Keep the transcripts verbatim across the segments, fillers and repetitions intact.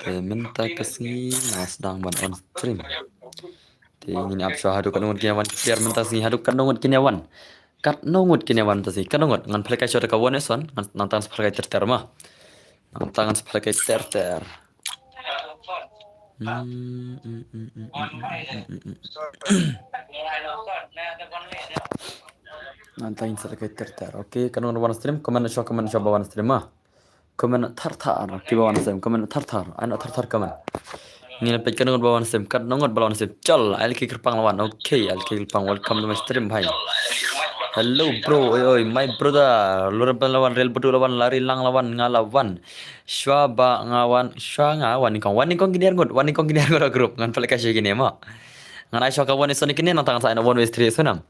Te mynta ka sngi nga sdang ban on stream. Te ngin ap shuwa haduh katno ngut kin ïa wan ki tiar mynta sngi, haduh katno ngut kin ïa wan. Katno ngut kin ïa wan mynta sngi, katno ngut. Ngan pynlehkai shuwa da ka one S one, ngan, nangta ngan sa pynlehkai ter ter ma. Nangta ngan sa pynlehkai ter ter. Hmm, hmm, hmm, hmm, hmm, hmm, hmm, hmm, hmm. Nangta ngin sa pynlehkai ter ter. Okay, katno ngut wan stream, comment shuwa, comment shuwa ba wan stream ma. Comment thar thar, kiba wan stream, comment thar thar, ai na thar thar comment. Ngin peit katno ngut ba wan stream, katno ngut ba wan stream. Chal, ai lehkai kyrpang la wan. Okay, ai lehkai kyrpang, welcome to my stream bhai. Hello bro, oi oi, my brother. Lura ba la wan, rel badu la wan, lari lang la wan, nga la wan. Shuwa ba nga wan, shuwa nga wan nyngkong. Wan nyngkong kine ar ngut, wan nyngkong kine ar ngut ha group. Ngan pynlehkai shuwa kine ma. Ngan ai shuwa ka one S one kine, nangta ngan sa ai na one S three, snam.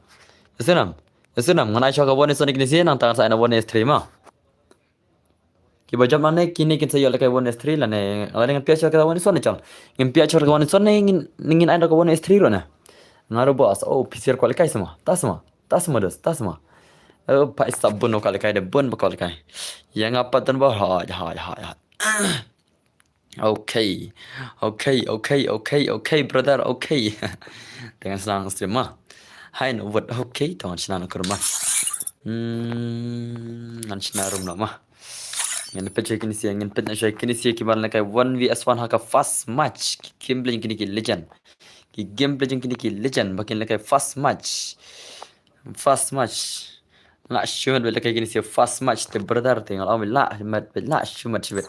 Snam. Snam, ngan ai shuwa ka one S one kine shi, nangta ngan sa ai na one S three ma. Kiba jop nangne kine kin sa ïoh lehkai one S three lane. Lane ngin pynïaid shuwa ka one S one ne chal. Ngin pynïaid shuwa ka one S one ne ngin, ngin ai da ka one S three ruh ne. Nga ruh ba as, oh, P C R kwah lehkai sma. Ta sma. Ta sma dos, ta sma. Oh, pha isa bun kwah lehkai de, bun ba kwah lehkai. Ïa nga pat don ba hoi, hoi, hoi, hoi. Okay. Okay, okay, okay, okay, brother, okay. Te ngan sa nang stream ma. Hai no what, okay, to ngan shna na kurma. Hmm, ngan shna rum na ma. Ngin pynshai kine shi, ngin pynshai kine shi kiban lehkai one V S one ha ka fast match. Ki gameplay kine ki legend. Ki gameplay kine ki legend, ba kin lehkai fast match. Fast match. Lah shuh mat bad lehkai kine shi fast match te brother te, nga la ong lah mat bad lah shuh mat shi bad.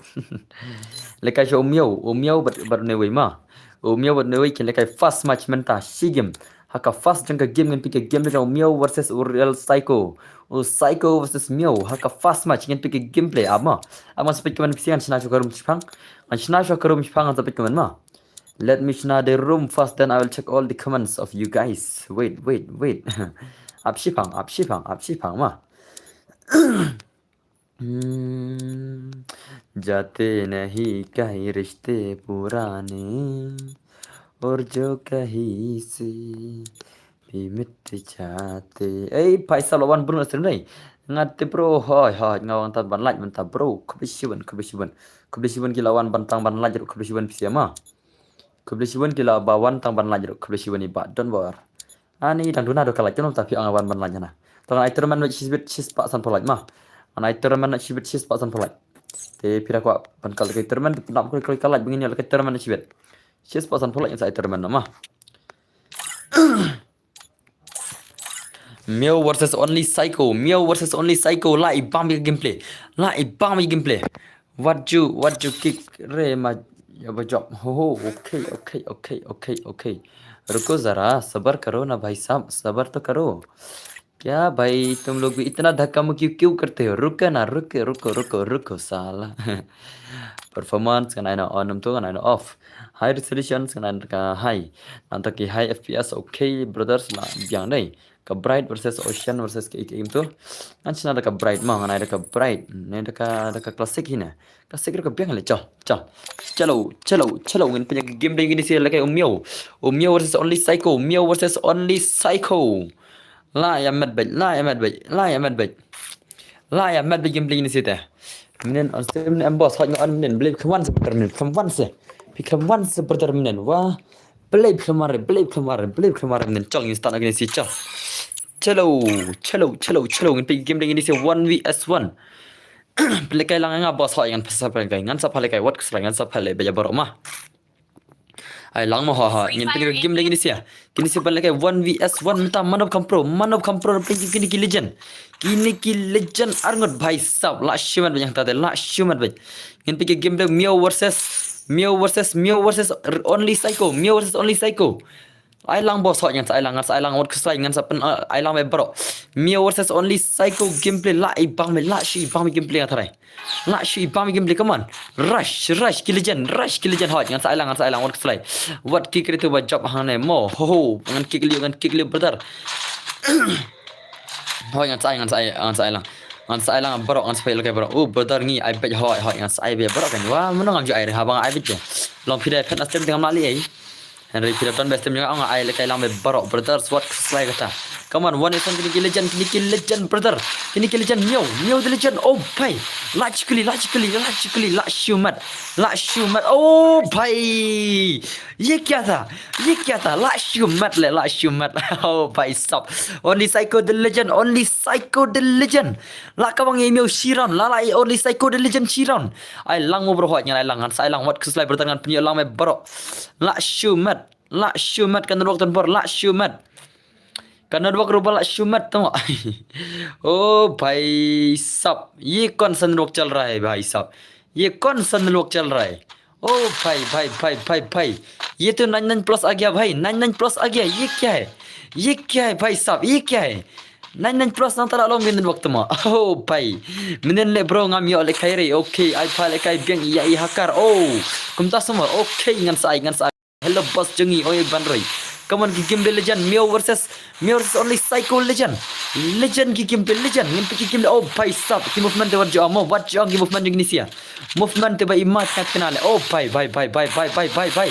Lehkai shuh u Miaw, u Miaw bad, bad une wei ma. U Miaw bad une wei kin lehkai fast match mynta shi game. Ha ka fast jong ka game ngin peit ka game jong u Miaw versus u Real Psycho. U Psycho versus Miaw ha ka fast match ngin peit ka gameplay, ap ma. Ap ma, sa peit kumne phi, ngan shna shuwa ka room shipang. Ngan shna shuwa ka room shipang, ngan sa peit kumne ma. Let me shna the room first, then I will check all the comments of you guys. Wait, wait, wait. Ap shipang, ap shipang, ap shipang ma. Hmm, जाते नहीं कहीं रिश्ते पुराने, और जो कहीं से भी मिट जाते. Ei, Phaisal, la wan bun stream nei. Nga te bro, hoi hoi, nga wan tang ban like mynta bro. Khublei shibun, khublei shibun. Khublei shibun ki la wan ban tang ban like ruh, khublei shibun phi sha ma. Khublei shibun ki la ba wan tang ban like ruh, khublei shibun i ba don bor. Ani dang duna do ka like, kano ta phi ong wan ban like na. To ngan ai tournament bad shi bit shi spah san phew like ma. Ngan ai tournament shi bit shi spah san phew like. Te phi da kwah ban ka like tournament, pynap ka like, ka like ba ngin ïoh like tournament shi bit. Shi spah san phew like ngan sa ai tournament ma. Miaw versus Only Psycho. Miaw versus Only Psycho. Lah i bam ïa gameplay. Lah i bam ïa gameplay. What you, what you kick re ma, ya ba jop. Ho ho, okay, okay, okay, okay, okay. रुको ज़रा, सबर करो ना भाई साहब, सबर तो करो। क्या भाई, तुम लोग भी इतना धक्का मुक्की क्यों करते हो? रुको ना, रुको, रुको, रुको, रुको, साला। Performance ngan ai na on, um, to ngan ai na off. High resolution ngan ai na ka high. Nangta ki high F P S, okay, brothers, la biang dei. Ka Bright versus Ocean versus ka, ka, ka, to. Ngan shna da ka Bright ma, ngan ai da ka Bright. Ne da ka, da ka classic hi ne. Classic ruh ka biang le, chal, chal. Chalo, chalo, chalo, ngin pynïa ka game dei kine shi lehkai u Miaw. U Miaw versus Only Psycho, Miaw versus Only Psycho. Lah ïa met bad, lah ïa met bad, lah ïa met bad. Lah ïa met bad gameplay kine shi te. Mynnin on stream ne em boss, hot nga on mynnin, Blade khlem wan shi brother mynnin, khlem wan shi. Phi khlem wan shi brother mynnin, wah. Blade khlem wan re, Blade khlem wan re, Blade khlem wan re mynnin, chal ngin start na kine shi, chal. Chalo, chalo, chalo, chalo, ngin pynïa ka game dei kine shi one V S one. Pynlehkai lang nga boss, hot ngan sa pynlehkai, ngan sa pynlehkai, wat khuslai, ngan sa pynlehkai bad ïa baroh ma. Ai lang mo, ha ha. Ngin pynlehkai game dei kine shi. Kine shi pynlehkai one V S one mynta, man of kam pro, man of kam pro, pynlehkai kine ki legend. Kine ki legend ar ngut bhai sab, lah shu mat bad ïa kata te, lah shu mat bad. Ngin pynlehkai game dei Miaw versus, Miaw versus, Miaw versus Only Psycho, Miaw versus Only Psycho. Ai lang boss, hot ngan sa ai lang, ngan sa ai lang, wat khuslai, ngan sa pyn, uh, ai lang bad baroh. Miaw versus Only Psycho gameplay, lah i bam, lah shu i bam gameplay nga tharai. Lah shu i bam gameplay, come on. Rush, rush ki legend, rush ki legend, hot ngan sa ai lang, ngan sa ai lang, wat khuslai. Wat ki creative ba jop hangne mo. Ho ho, ngan kick liu, ngan kick liu brother. Hoi ngan sa ai, ngan sa ai, ngan sa ai lang. Ngan sa ai lang baroh, ngan sa pynlehkai baroh. Oh brother ngi ai bad, hoi hoi, ngan sa ai bad baroh kan. Wah, mano ngam ju ai re, haba nga ai bad te. Long phi da phet na stream te ngam lah leh ei. Hynrei phi da don bad stream jong nga, nga ai lehkai lang bad baroh brother, wat khuslai kata. Come on, one S one, kine ki legend, kine ki legend, brother. Kine ki legend, Miao, Miao the legend. Oh bhai. Lah shu kali, lah shu kali, lah shu kali, lah shu mat. Lah shu mat. Oh bhai. Ye kya tha? Ye kya tha? Lah shu mat le, lah shu mat. Oh bhai sab. Only Psycho the legend, only Psycho the legend. Lah ka bang email Shiran, lah lah only Psycho the legend Shiran. Ai lang mo bro, hoi ngan ai lang, ngan sa ai lang, wat khuslai brother, ngan pynïoh lang me bro. Lah shu mat. Lah shu mat ka network Don Bor, lah shu mat. Ka network ruh ba lah shu mat tang. Oh bhai sab, ye kaun sa network chal raha hai bhai sab. Ye kaun sa network chal raha hai. Oh bhai bhai bhai bhai bhai. Ye to nine nine plus aa gaya bhai, nine nine plus aa gaya, ye kya hai? Ye kya hai bhai sab, ye kya hai? Nine nine plus nangta la long network tang. Oh bhai. Mynnin le bro ngam ïoh lehkai re. Okay, ai pha lehkai biang ïa i hakar. Oh. Kumta sa mo. Okay, ngan sa ai, ngan sa ai. Hello boss jong ngi, oi ban roi. Come on, ki game the legend, Miao versus, Miao versus only Psycho legend. Legend ki game the legend, ngin peit ki game the, oh bhai sab, ki movement te wat jong mo, wat jong ki movement jong ngi sia. Movement te ba i mat kat kena le, oh bhai bhai bhai bhai bhai bhai bhai bhai.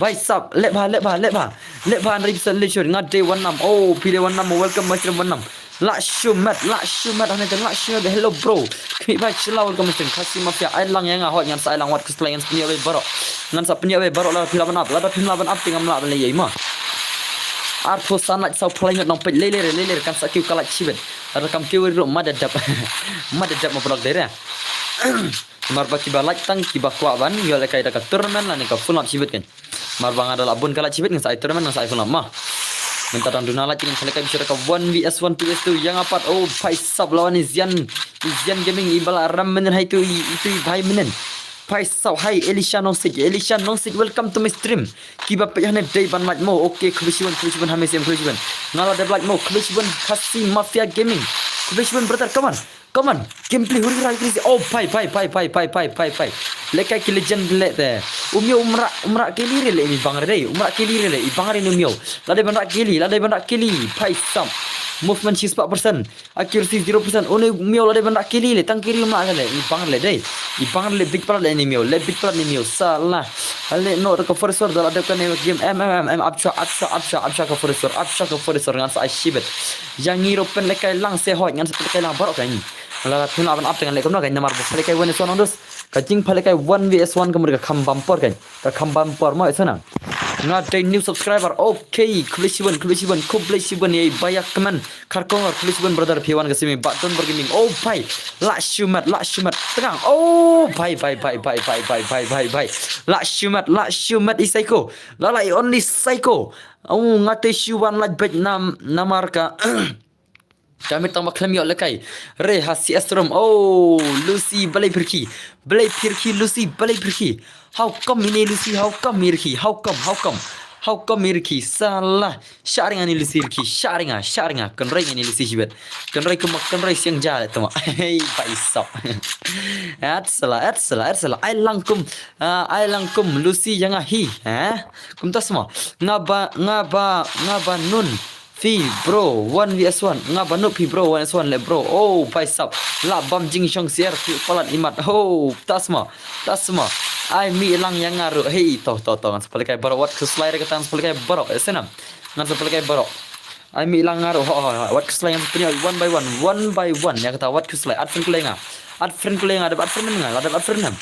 Bhai sab, leh bha, leh bha, leh bha. Leh bha, nri bisa lechur, nga dei wan nam, oh phi dei wan nam, welcome my stream wan nam. Lah shu mat, lah shu mat, hane te lah shu mat, hello bro. Khmih bhai, chill out, welcome stream, Khasi Mafia, ai lang ïa nga, hoi, ngan sa ai lang, wat khuslai, ngan sa pynïoh wei baroh. Ngan sa pynïoh wei baroh, lada phi lah ban ap, lada phim lah ban ap, te ngam lah ban leh ïa i ma. Arphew san like, saw phew lai ngut nong peit, lei lei re, lei lei re, kan sa kiew ka like shibit. Lada kam kiew ruh, mad da dep. Mad da dep ma vlog dei re. Namar ba kiba like tang, kiba kwah ban ïoh lehkai da ka tournament, lane ka full up shibit kan. Mar ba nga da lah bun ka like shibit ngan sa ai tournament ngan sa ai full up ma. Mynta dang duna like ngan sa lehkai bishar ka one V S one two V S two ïa nga pat. Oh bhai sab la wan Izian, Izian Gaming, iba la ram mynnin hai tu i, itu i bhai mynnin. Bhai sab hai Elisha Nongsik, Elisha Nongsik, welcome to my stream. Kiba peit hane dei ban like mo. Okay, khublei shibun, khublei shibun, ha me sim, khublei shibun. Nga la dep like mo, khublei shibun Khasi Mafia Gaming. Khublei shibun brother, come on. Come on, gameplay huri rai kris. Oh bhai bhai bhai bhai bhai bhai bhai bhai. Lehkai ki legend leh te. U Miao um rah, um rah kili re le, i bang re dei. Um rah kili re le, i bang re u Miao. Lada ban rah kili, lada ban rah kili. Bhai sab. Movement shispah percent. Accuracy zero percent. U Miao lada ban rah kili le, tang kili um rah le, i bang re le dei. I bang re le, big palat le u Miao, le big palat u Miao. Salah. Ale no ka Forest War da la dep kane game. Em em em em, ap shwa, ap shwa, ap shwa, ap shwa ka Forest War, ap shwa ka Forest War, ngan sa ai shibit. Ïa ngi ruh pynlehkai lang se hoi, ngan sa pynlehkai lang baroh kan. Lada phim lah ban ap te ngan leh kumno kan, namar ba pha lehkai one V S one nong dus. Ka jingpha lehkai one V S one ka mut ka kham bam por kan. Ka kham bam por mo, ïa sona. Nga dei new subscriber. Okay, khublei shibun, khublei shibun, khublei shibun ïa i ba ïa kmen. Kharkong, khublei shibun brother, phi wan ka simi, Bah Don Bor Gaming. Oh bhai. Lah shu mat, lah shu mat. Tang. Oh bhai bhai bhai bhai. Lah shu mat, lah shu mat i Psycho. La la i only Psycho. Oh, nga te shu wan lait beit nam, namar ka. Ka miet tang ba khlem ïoh lehkai. Re ha C S room. Oh, Lucy balei pyrkhi. Balei pyrkhi Lucy, balei pyrkhi. How come ine Lucy, how come i rkhi, how come, how come. How come i rkhi, salah. Shah ring ine Lucy rkhi, shah ring, shah ring. Kynroi ine Lucy shibit. Kynroi kumba kynroi siang ja le tama. Hey, bhai sab. At salah, at salah, at salah. Ai lang kum, ah, ai lang kum Lucy ïa nga hi. Ha? Kumta sma. Nga ba, nga ba, nga ba nun. Phi bro, one V S one. Nga ba nup phi bro, one V S one le bro. Oh, bhai sab. La bam jingshong siar phi palat imat. Oh, ta sma. Ta sma. Ai mih lang ïa nga ruh. Hei, to, to, to. Ngan sa pynlehkai baroh. Wat khuslai re kata ngan sa pynlehkai baroh. Eh, senam. Ngan sa pynlehkai baroh. Ai mih lang nga ruh. Ho, ho, ho. Wat khuslai ngan sa pynlehkai one by one. One by one. Ïa kata wat khuslai. Add friend khuslai nga. Add friend khuslai nga. Dep add friend nga. La dep add friend nga.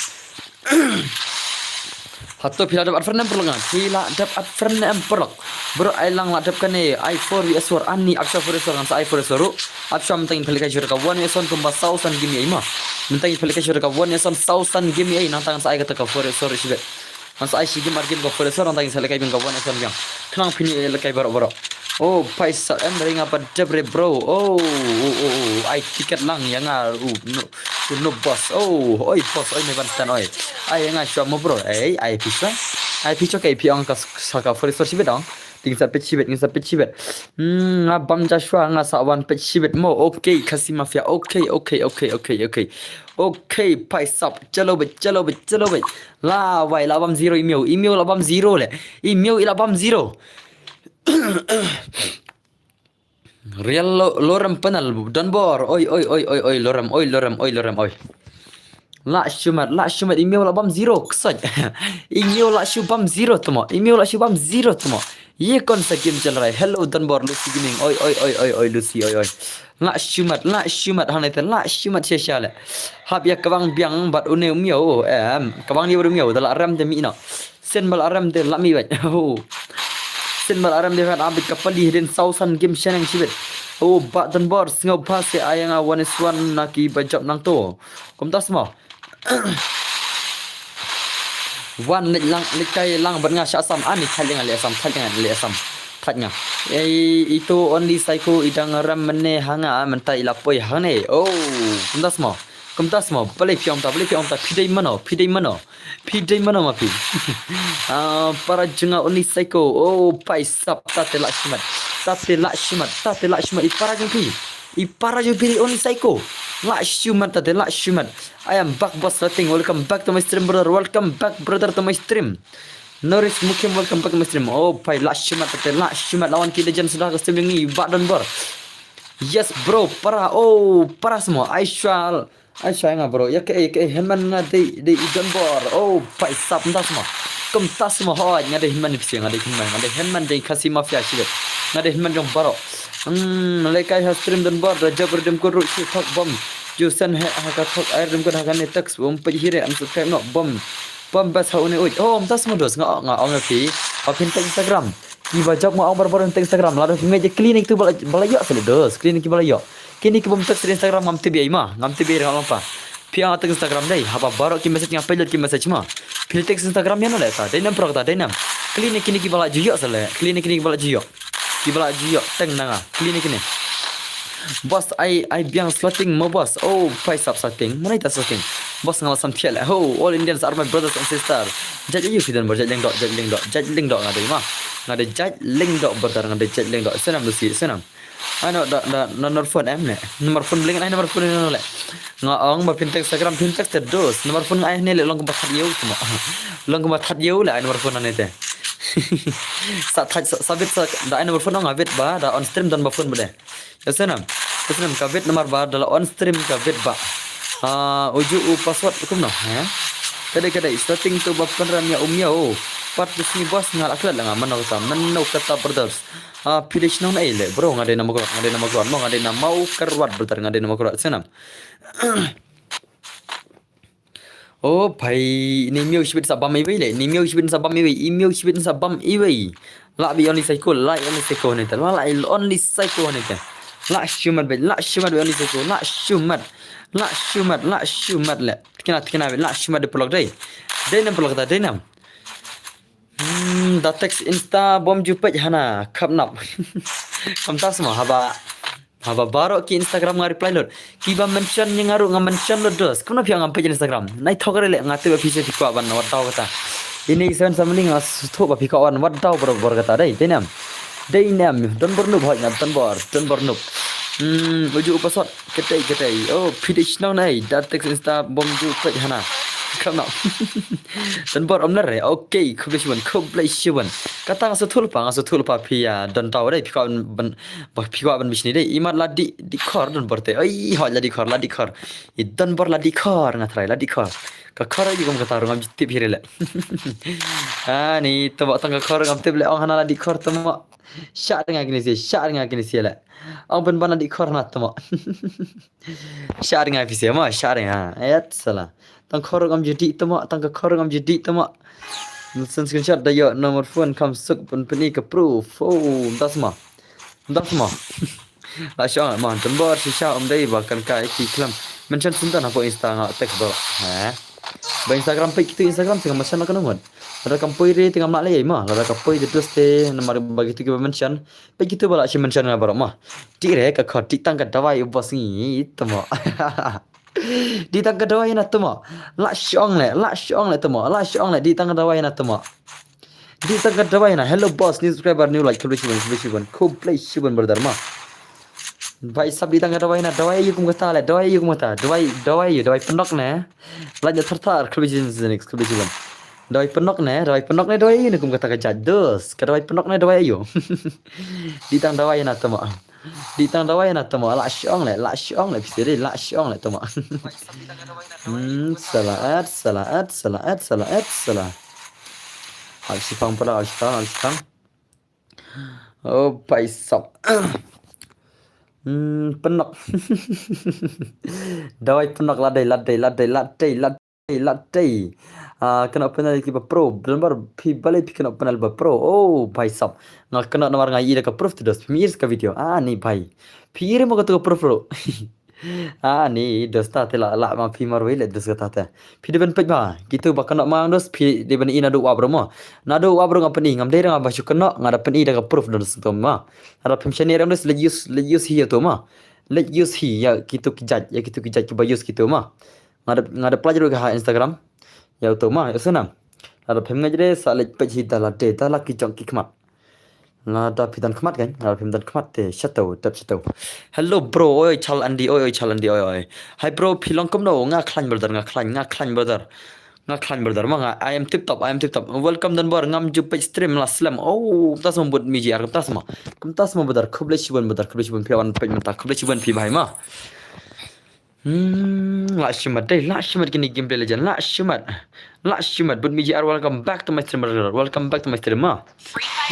Hato phi la dep add friend em paralok nga? Phi la dep add friend em paralok? Bro, ai lang la dep kane, ai four V S four, ani ap sha four V S four, ngan sa ai four V S four ruh. Ap sha mynta ngin pynlehkai shuwa ka one V S one kumba saw san game ïa i ma. Mynta ngin pynlehkai shuwa ka one V S one saw san game ïa i, nangta ngan sa ai kata ka four V S four ruh shibit. Ngan sa ai shi game ar game ka four V S four, nangta ngin sa lehkai biang ka one V S one biang. Khnang phin ïalehkai baroh baroh. Oh, paisa em ring apa dep re bro. Oh, oh, oh, oh. Ai ticket lang ïa nga. Oh, no. Oh, no boss. Oh, oi boss, oi me ban stan oi. Ai nga shuwa mo bro. Ei, ai phi shuwa. Ai phi shuwa kai phi ong ka s-, sa ka four V S four shibit ong. Ngin sa peit shibit, ngin sa peit shibit. Hmm, nga bam ja shuwa, nga sa wan peit shibit mo. Okay, Khasi Mafia. Okay, okay, okay, okay, okay. Okay, paisa. Chalo bhai, chalo bhai, chalo bhai. La wai, la bam zero i Miao. I Miao la bam zero le. I Miao i la bam zero. Real lo-, lorem panel, Don Bor. Oi, oi, oi, oi, oi, lorem, oi, lorem, oi, lorem, oi. La shu mat, la shu mat, i Miao la bam zero, ksoj. I Miao la shu bam zero tamo, i Miao la shu bam zero tamo. Ye kon sa kim chal rai. Hello Donbor Lucy Gaming. Oi oi oi oi oi Lucy oi oi. La shimat la shimat hangne te la shimat sha sha le. Hap ya kawang biang bad une um yo. Em, kawang ni um yo da la rem te mi no. Sen bal rem te la mi wet. Oh. Sen bal rem te kan abit kapali den sausan game shanang shibit. Oh, ba Donbor sngau ba se ayanga one is one na ki ba jop nang to. Kumta sma. Wan leit lang leit kai lang bad nga sha Assam. Ani thait nga leit Assam, thait nga leit Assam. Thait nga. Ei, ito only psycho idang ram mene hanga menta ila poi hangne. Oh, kumta sma. Kumta sma. Balei phi ong ta, balei phi ong ta. Phi dei mano, phi dei mano. Phi dei mano ma phi. Ah, para jong nga only psycho. Oh, pai sap tate la shimat. Tate la shimat, tate la shimat. I para jong phi. I para jong phi only psycho. La shimat tate la shimat. I am back, boss Lating. Welcome back to my stream, brother. Welcome back, brother, to my stream. Norris Mukim, welcome back to my stream. Oh, pai la shimat tate la shimat lawan ki legend sudah ka stream jong ngi ba Donbor. Yes, bro, para, oh, para semua. I shall, I shall nga, bro. Ya ke, ya ke, Henman nga dei, dei Donbor. Oh, pai sap nta semua. Kumta semua hoi, nga dei Henman ni pisi, nga dei Henman, nga dei Henman dei Khasi Mafia sibit. Nga dei Henman jong baro. Hmm, lekai ha stream Donbor, da jab redim ko ru shi thok bom. Ju sen he ha ka thok air redim ko ha ka ne text bom pe hire am subscribe no bom. Bom bas ha une uj. Oh, mtas mo dos nga nga ong phi. Apin ta Instagram. Ki ba jab nga ong bar bar ta Instagram. Lada phi me je clinic tu bala bala yo sele dos. Clinic ki bala yo. Kini ki bom text Instagram ngam tibi ai ma. Ngam tibi ai ngam pa. Phi ong ta Instagram dei. Haba baro ki message nga pe ki message ma. Phi text Instagram ya no le ta. Dei nam pro ta dei nam. Clinic kini ki bala ju yo sele. Clinic kini ki bala ju yo. Ki bala ju yo teng nanga. Clinic kini. Boss ai ai biang slating mo boss. Oh, pai sap slating. Mana ita slating. Boss ngala sam thiale. Ho, all Indians are my brothers and sisters. Jaj ayu phi Donbor, jaj lengdok, jaj lengdok, jaj lengdok nga dei ma. Nga dei jaj lengdok brother, nga dei jaj lengdok. Senam dosi, senam. Ano da da number phone em ne. Number phone bling ai number phone no le. Nga ong ba phin text Instagram phin text te dos. Number phone nga ai ne le long ba that yeu kuma. Long ba that yeu le ai number phone ne te. Sa that sa bit sa da ai number phone nga bit ba da on stream Donbor phone bude. Ya senam. Ya senam ka bit namar ba da la on stream ka bit ba. Ah, uju u password kumno, ha? Kadai kadai starting tu ba panram ya um ya o. Pat tu sini boss nga la klat la nga mano kata, mano kata brothers. Ah, pilish nong na ile, bro, nga dei nama kuat, nga dei nama kuat, mo nga dei nama ukarwat brother, nga dei nama kuat senam. Oh, pai ni miu shibit sa bam iwei le, ni miu shibit sa bam iwei, i miu shibit sa bam iwei. La bi only psycho, la only psycho ne ta, la la only psycho ne ta. La shimat be, la shimat be only psycho, la shimat. La shimat, la shimat le. Tikina tikina be, la shimat de pelok dei. Dei nam pelok ta, dei nam. Hmm, da text Insta bom ju page hana khap nap. Kam tas mo haba. Haba baro ki Instagram nga reply lut. Ki ba mention ni nga ru nga mention lut dos. Kumno phi ngam page Instagram. Nai thok re le nga te ba phi se phi kwah ban wat daw kata. Ini sen samling nga suthu ba phi kwah ban wat daw bor bor kata dei. Dei nam. Dei nam. Donbor nup hoi nga Donbor. Donbor nup. Hmm, uju u password. Kedai kedai. Oh, phi dei shnong nai. Da text Insta bom ju page hana. Kam nap. Donbor om lar re. Okay, khublei shibun, khublei shibun. Kata nga suthu pa, nga suthu pa phi ya don daw dei phi kwah ban ba phi kwah ban bishni dei. Imat la di di khor Donbor te. Ai hoi la di khor, la di khor. I Donbor la di khor nga trai la di khor. Ka khor ai kum kata ru ngam tip hi re le. Ani tama tang ka khor ngam tip le ong hana la di khor tama. Sha nga kini si, sha nga kini si le. Ong ban ban la di khor na tama. Sha nga phi si ma, sha nga. Et sala. Tang khor ngam jadi tama, tang ka khor ngam jadi tama. Sen screenshot da yo number phone kam suk pun puni ka proof. Oh, das ma. Das ma. La shong ma Donbor shisha um dei ba kan kai ki klam. Mention sun dan hapo Insta nga text ba. Ha. Ba Instagram pe kitu Instagram sing mention la kanungot. Lada kam poi re tingam la le ma. Lada kam poi de terus te namar ba kitu ki ba mention. Pe kitu ba la shi mention nga baro ma. Ti re ka khot ti tang ka dawai u boss ngi tama. Di tang ka dawai na tama. La shong le, la shong le tama. La shong le di tang ka dawai na tama. Di tang ka dawai na. Hello boss, new subscriber, new like, khublei shibun, khublei shibun, khublei shibun brother ma. Bai sab di tang ka dawai na, dawai yu kum kata le, dawai yu kum kata, dawai dawai yu, dawai penok ne. Like na thar thar, khublei shibun, khublei shibun. Dawai penok ne, dawai penok ne, dawai yu ne kum kata ka jaj dos. Ka dawai penok ne, dawai yu. Di tang dawai na tama. Di tang dawai na tama la shong le, la shong le, phi si re la shong le tama. Hmm, salah at, salah at, salah at, salah at, salah. Al shipang pala, al shipang, al shipang. Oh, paisap. Hmm, penok. Dawai penok ladei, ladei, ladei, ladei, ladei, ladei. Ah, kena panel ki ba pro, belum bar pi balik pi kena panel ba pro. Oh, paisap. Nga kena nomor nga ira ka proof tu dos, pi mir ka video. Ah, ni bai. Pi ira mo ka tu ka proof lo. Ah, ni dos ta te la la ma pi marwei le dos ka ta te. Pi de ben pej ba. Kitu ba kena mang dos pi de ben ina do wa bro mo. Na do wa bro nga peni ngam de nga ba shu kena nga da peni da ka proof dos tu ma. Ada pim shani rang dos let use let use hi tu ma. Let use hi ya kitu kijat ya kitu kijat ki ba use kitu ma. Nga da nga da pelajar ka ha Instagram. Ya tu ma ya sana. Ada pim ngajre sa let pej hi da la de da la ki jong ki khmat. Nga da phi dan khmat kan, nga da phi dan khmat te shato, dap shato. Hello bro, oi chal Andy, oi oi chal Andy, oi oi. Hi bro, phi long kumno, nga khlaiñ brother, nga khlaiñ, nga khlaiñ brother. Nga khlaiñ brother, ma nga, I am tip top, I am tip top. Welcome dan bor, ngam ju page stream la slem. Oh, kumta sma bud miji ar, kumta sma. Kumta sma brother, khublei shibun brother, khublei shibun phi wan page mynta, khublei shibun phi bhai ma. Hmm, la shimat dei, la shimat kini gameplay legend, la shimat. La shimat, but miji ar welcome back to my stream, brother. Welcome back to my stream, ma.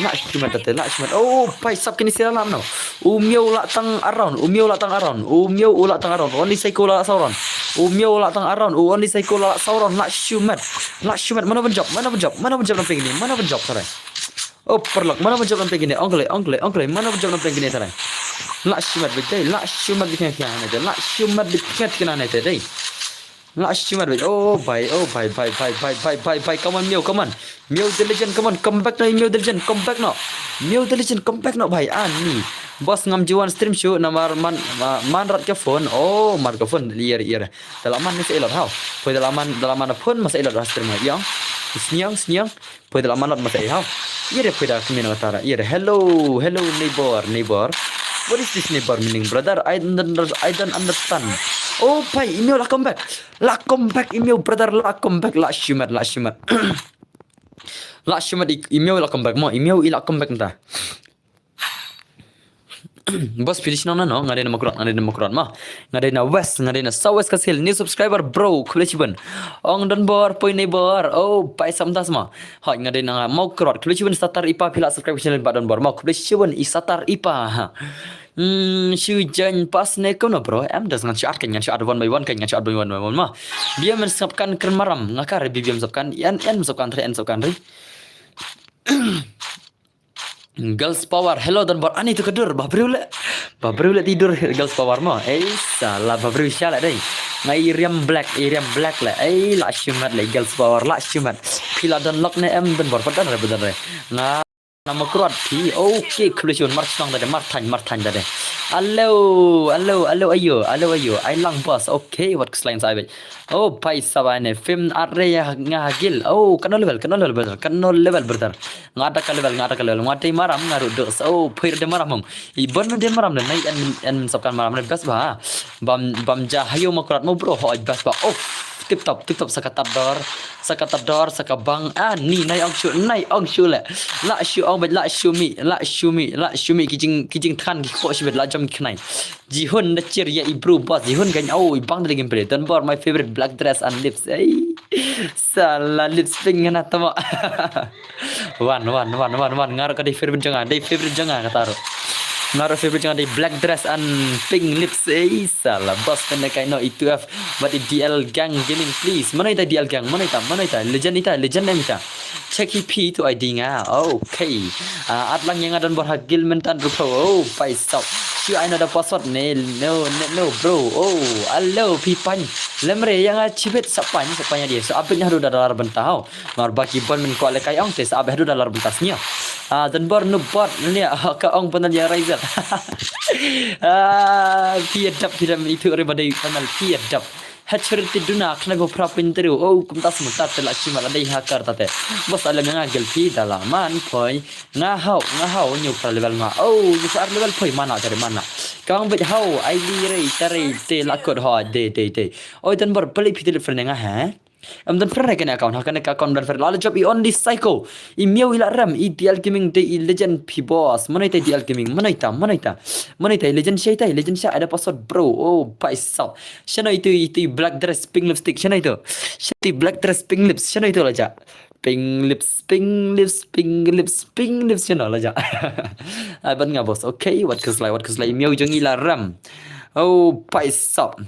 La shimat dei, la shimat. Oh, paisap kini sira lam no. U miau la tang around, u miau la tang around, u miau u la tang around. Only psycho la sauron. U miau la tang around, u only psycho la sauron. La shimat. La shimat, mana ban jop, mana ban jop, mana ban jop na pengini, mana ban jop sarai. Oh, paralok, mana ban jop na pengine, ong klei, ong klei, ong klei, mana ban jop na pengine tare. La shimat bit dei, la shimat bit kena kena ne dei, la shimat bit kena kena ne dei. La shimat bit, oh bai, oh bai, bai, bai, bai, bai, bai, bai, come on, Miau, come on. Miau the legend, come on, come back no, Miau the legend, come back no. Miau the legend, come back no, bai, ani. Boss ngam jiwan stream shu, namar man, ma- man rat ka phone, oh, man ka phone, liar, liar. Dala man ni sa ilot hau. Poi dala man, dala man phone, masa ilot ha stream ha, yang. Sniang, sniang. Poi da la manot masa eh hau. Ira poi da kami na tara. Ira hello, hello neighbor, neighbor. What is this neighbor meaning, brother? I don't, under- I don't understand. Oh pai, email la come back. La come back email, brother, la come back, la shimat, la shimat. La shimat i- email la come back mo, email i la come back nta. Bos pilish nong na no, nga dei na Makrot, nga dei na Makrot ma. Nga dei na West, nga dei na South West Khasi Hills. New subscriber bro, khublei shibun. Ong Don Bor, poi nei bor. Oh, pai sam das ma. Hoi, nga dei na Makrot, khublei shibun satar ipa phi la subscribe channel ba Don Bor ma. Khublei shibun i satar ipa. Hmm, shu join pas ne kono bro. Em das ngan shu at kan, ngan shu at one by one kan, ngan shu at one by one ma. Bia men sngap kan kren maram, nga kare bi bia men sngap kan. Yan yan sngap kan tre, yan sngap kan re. Girls power, hello Don Bor. Ani tu ka dur, ba briew le. Ba briew le ti dur girls power mo. Ei sala ba briew sha le dei. Nga i riam black, i riam black le. Ei la shimat le girls power, la shimat. Phi la don lok ne em Don Bor, pat don re, pat don re. Nga na Makrot phi. Okay, khublei shibun, mar shnong da de, mar thain, mar thain da de. Alo, alo, alo ayo, alo ayo. Ai lang boss. Okay, wat khuslai sa ai bej. Oh, pai sabai ne. Film are ya nga gil. Oh, kano level, kano level brother, kano level brother. Nga da ka level, nga da ka level. Nga dei maram, nga ruh dus. Oh, phuir dei maram hong. I bon dei maram ne, nai en en sop kan maram ne best ba. Bam bam ja hayo Makrot mo bro, hoi best ba. Oh, tip top, tip top, saka tador, saka tador, saka bang. Ah, ni nai ong shu, nai ong shu le. La shu ong bej, la shu mi, la shu mi, la shu mi ki jing ki jing than ki kpo shu bej la jom ki khnai. Jihun na cheer ya i bro boss, Jihun kan au i bang da gameplay. Don Bor my favorite black dress and lips. Ei. Sala lips pink ngana tama. Wan wan wan wan wan, nga ruh ka dei favorite jong nga, dei favorite jong nga kata ruh. Nga ruh favorite jong nga dei black dress and pink lips. Ei sala boss pynne kai no i two F. But i D L gang gaming please. Mano ita D L gang? Mano ita? Mano ita? Legend ita, legend em ita. Check hi phi tu I D nga. Okay. Ah, at lang ïa nga Don Bor ha guild mynta ruh pho. Oh, pai sop. Shu ai no da password ne. No, no, no, bro. Oh, alo phi pan. Lemre ïa nga chibit sa pan, sa pan ïa dia. Sa abit nya haduh da dalar bynta hau. Mar ba ki bon men kwah le kai ong te sa abit haduh dalar bynta snia. Ah, Don Bor noob bot ne ka ong bynta ïa Raiser. Ah, phi adap phi dam itu re ba dei panel phi adap. Hachurti duna khnai bo phra pynteru. Oh, kumta smuta te la shimat la dei hacker ta te. Bos alem nga gel phi da la man poi. Nga hau, nga hau, nyu phra level nga. Oh, nyu phra level poi mana tare mana. Kang bet hau, ai li rei tare te la kot ho de de de. Oi Don Bor peli phi te le friend nga he. Em Don friend kene account, ha kene account Don friend la job i only psycho. I miau i la ram, i D L Gaming de i legend phi boss. Mano ita i D L Gaming, mano ita, mano ita. Mano ita i legend sha ita, i legend sha ada password bro. Oh, pai sop. Shano itu, itu black dress pink lipstick, shano itu? Shano itu black dress pink lips, shano itu la ja? Pink lips, pink lips, pink lips, pink lips, you know, la ja. Ai, ban nga boss. Okay, wat khuslai, wat khuslai, miau jong i la ram. Oh, paisap.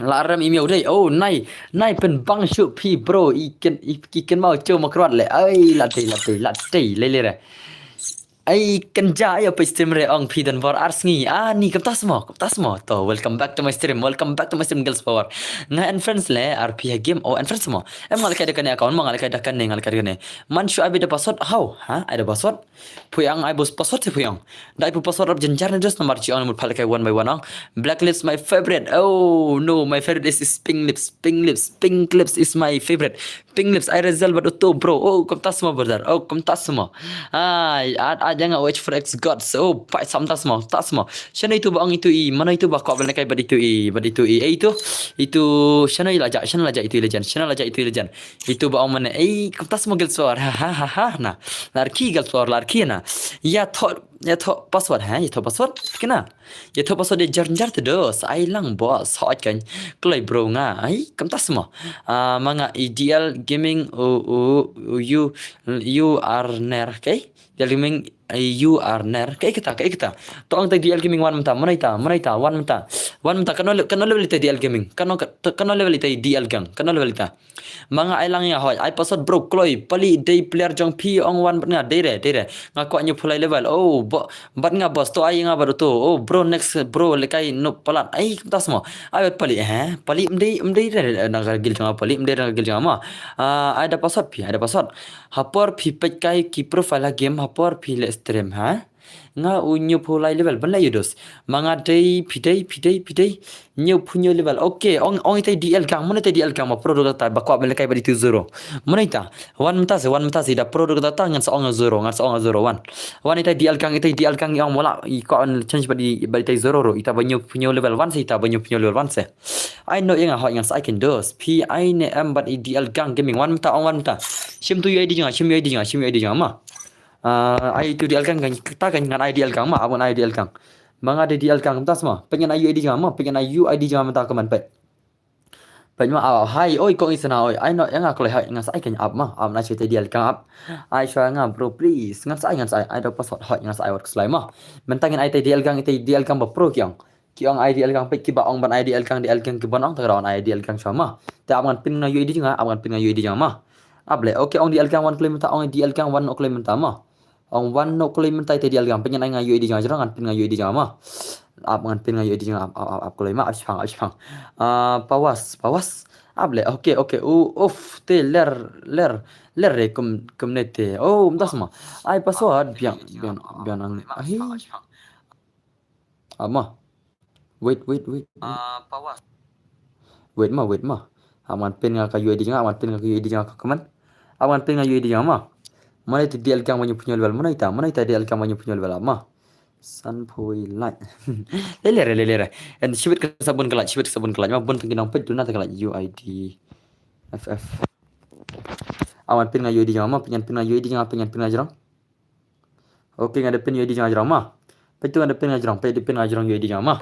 La ram i miau dei. Oh, nai, nai pynbang shuh phi, bro. I ken, i, i ken mau cho makrot le. Ai, la dei, la dei, la dei, le le re. Ai, kan ja, ai, apa stream re ong phi don bor ar sngi. Ah, ni kam tas mo, kam tas mo. To, welcome back to my stream, welcome back to my stream, girls power. Nga unfriends le, ar phi ha game, oh, unfriends mo. Em nga lekai da kane account mo, nga lekai da kane, nga lekai da kane. Man shu ai bit da password, how? Ha, ai da password? Phu ïa ang ai bus password si phu ïa ang. Da ai pu password rap jynjar ne just namar chi ong mut pha lekai one by one ang. Black lips my favorite. Oh, no, my favorite is, is pink lips, pink lips, pink lips is my favorite. Pink lips, ai result bad uto, bro. Oh, kam tas mo, brother. Oh, kam tas mo. Ai, at, at, jang watch for X gods. Oh, pai sam tas mo, tas mo. Shano itu ba ong itu i, mano itu ba kok bel kai bad itu i, bad itu i. Eh, itu, itu, shano i la ja, shano la ja itu i legend, shano la ja itu i legend. Itu ba ong mane, eh, kam tas mo girls power. Ha, ha, ha, ha, na. Larki girls power, larki na. Ya tho, ya tho password, ha, ya tho password. Kena. Ya tho password de jar jar te dos. Ai lang bos. Hot kan. Kloi bro nga. Ai, kam tas mo. Ah, manga ideal gaming, u, u, u, you, you are ner, okay? Ideal gaming, eh, you are ner. Kai kita, kai kita. To ong ta ideal gaming wan mynta, mano ita, mano ita, wan mynta. Wan mynta, kano le-, kano level ita ideal gaming. Kano ka-, to, kano level ita ideal gang. Kano level ita. Manga ai lang ïa hoi, ai password bro, kloi, pali dei player jong phi ong wan bad nga, dei re, dei re. Nga kwah ñiew pulai level. Oh, bo-, bad nga boss, to ai nga bad uto. Oh, bro, next, bro, lekai no palat. Ai, kam tas mo. Ai bad pali, eh? Pali mdei, mdei re, na ka gil jong nga pali, mdei na ka gil jong nga mo. Ah, ai da password phi, ai da password. Hapor phi peit kai ki profile ha game, hapor phi le stream, ha? Nga u ñiew pulai level, ban la ïa dos. Manga dei, phi dei, phi dei, phi dei. Ñiew phu ñiew level. Okay, ong, ong ita ideal gang, mano ita ideal gang, ma pro dota, ba kwah bel kai bad itu zero. Mano ita, wan mynta se, wan mynta se, da pro dota, ngan sa ong zero, ngan sa ong zero, wan. Wan ita ideal gang, ita ideal gang, ong mola, i kwah change bad i, bad ita zero ro, ita ba ñiew phu ñiew level, wan se, ita ba ñiew phu ñiew level, wan se. Ai no ïa nga hoi ngan sa ai ken dos. Phi ai ne em bad ideal gang gaming, wan mynta, ong wan mynta. Shim tu ïa I D jong nga, shim ïa I D jong nga, shim ïa I D jong nga, ma. Ah, ai tu ideal gang kan, kita kan ngan ai ideal gang ma, abon ai ideal gang. Ma nga dei ideal gang mynta sma. Peit ngan ai U I D jong nga ma, peit ngan ai U I D jong nga mynta ka man peit. Peit ma, ah, hai, oi, kong isna, oi, ai no, ïa nga kloi hai, ngan sa ai kan ap ma, ap na shu te ideal gang ap. Ai shwa nga, bro, please, ngan sa ai, ngan sa ai, ai da password hai, ngan sa ai wat kslai ma. Mynta ngan ai te ideal gang, te ideal gang ba pro ki ong. Ki ong ai ideal gang peit kiba ong ban ai ideal gang, ideal gang kiba ong ta ka daw ai ideal gang shwa ma. Te ap ngan pin nga U I D jong nga, ap ngan pin nga U I D jong nga ma. Ap le, okay, ong ideal gang wan kloi mynta, ong ideal gang wan kloi mynta ma. Ong wan no kloi mynta te ideal gang, peit ngan ai nga U I D jong nga, ngan pin nga U I D jong nga ma. Ap ngan pin nga U I D jong nga, ap, ap, ap, ap kloi ma, ap shipang, ap shipang. Ah, pawas, pawas. Ap le, okay, okay, u, uf, te ler, ler, ler re kum, kum ne te. Oh, mynta sma. Ai password, biang, biang, biang nang. Ai. Ap ma. Wait, wait, wait, wait. Ah, pawas. Wait ma, wait ma. Ap ngan pin nga ka U I D jong nga, ap ngan pin nga ka U I D jong nga ka comment. Ap ngan pin nga U I D jong nga ma. Mano ita ideal gang ba ñiew phu ñiew level, mano ita, mano ita ideal gang ba ñiew phu ñiew level, ap ma. San phui lait. Le le re, le le re. En shibit ka sa bun ka lait, shibit ka sa bun ka lait. Ma bun tang ki nong peit duna tang ka lait U I D F F. Ap ngan pin nga U I D jong nga ma, peit ngan pin nga U I D jong nga, peit ngan pin nga jrong. Okay, nga da pin U I D jong nga jrong ma. Peit tu nga da pin nga jrong, peit da pin nga jrong U I D jong nga ma.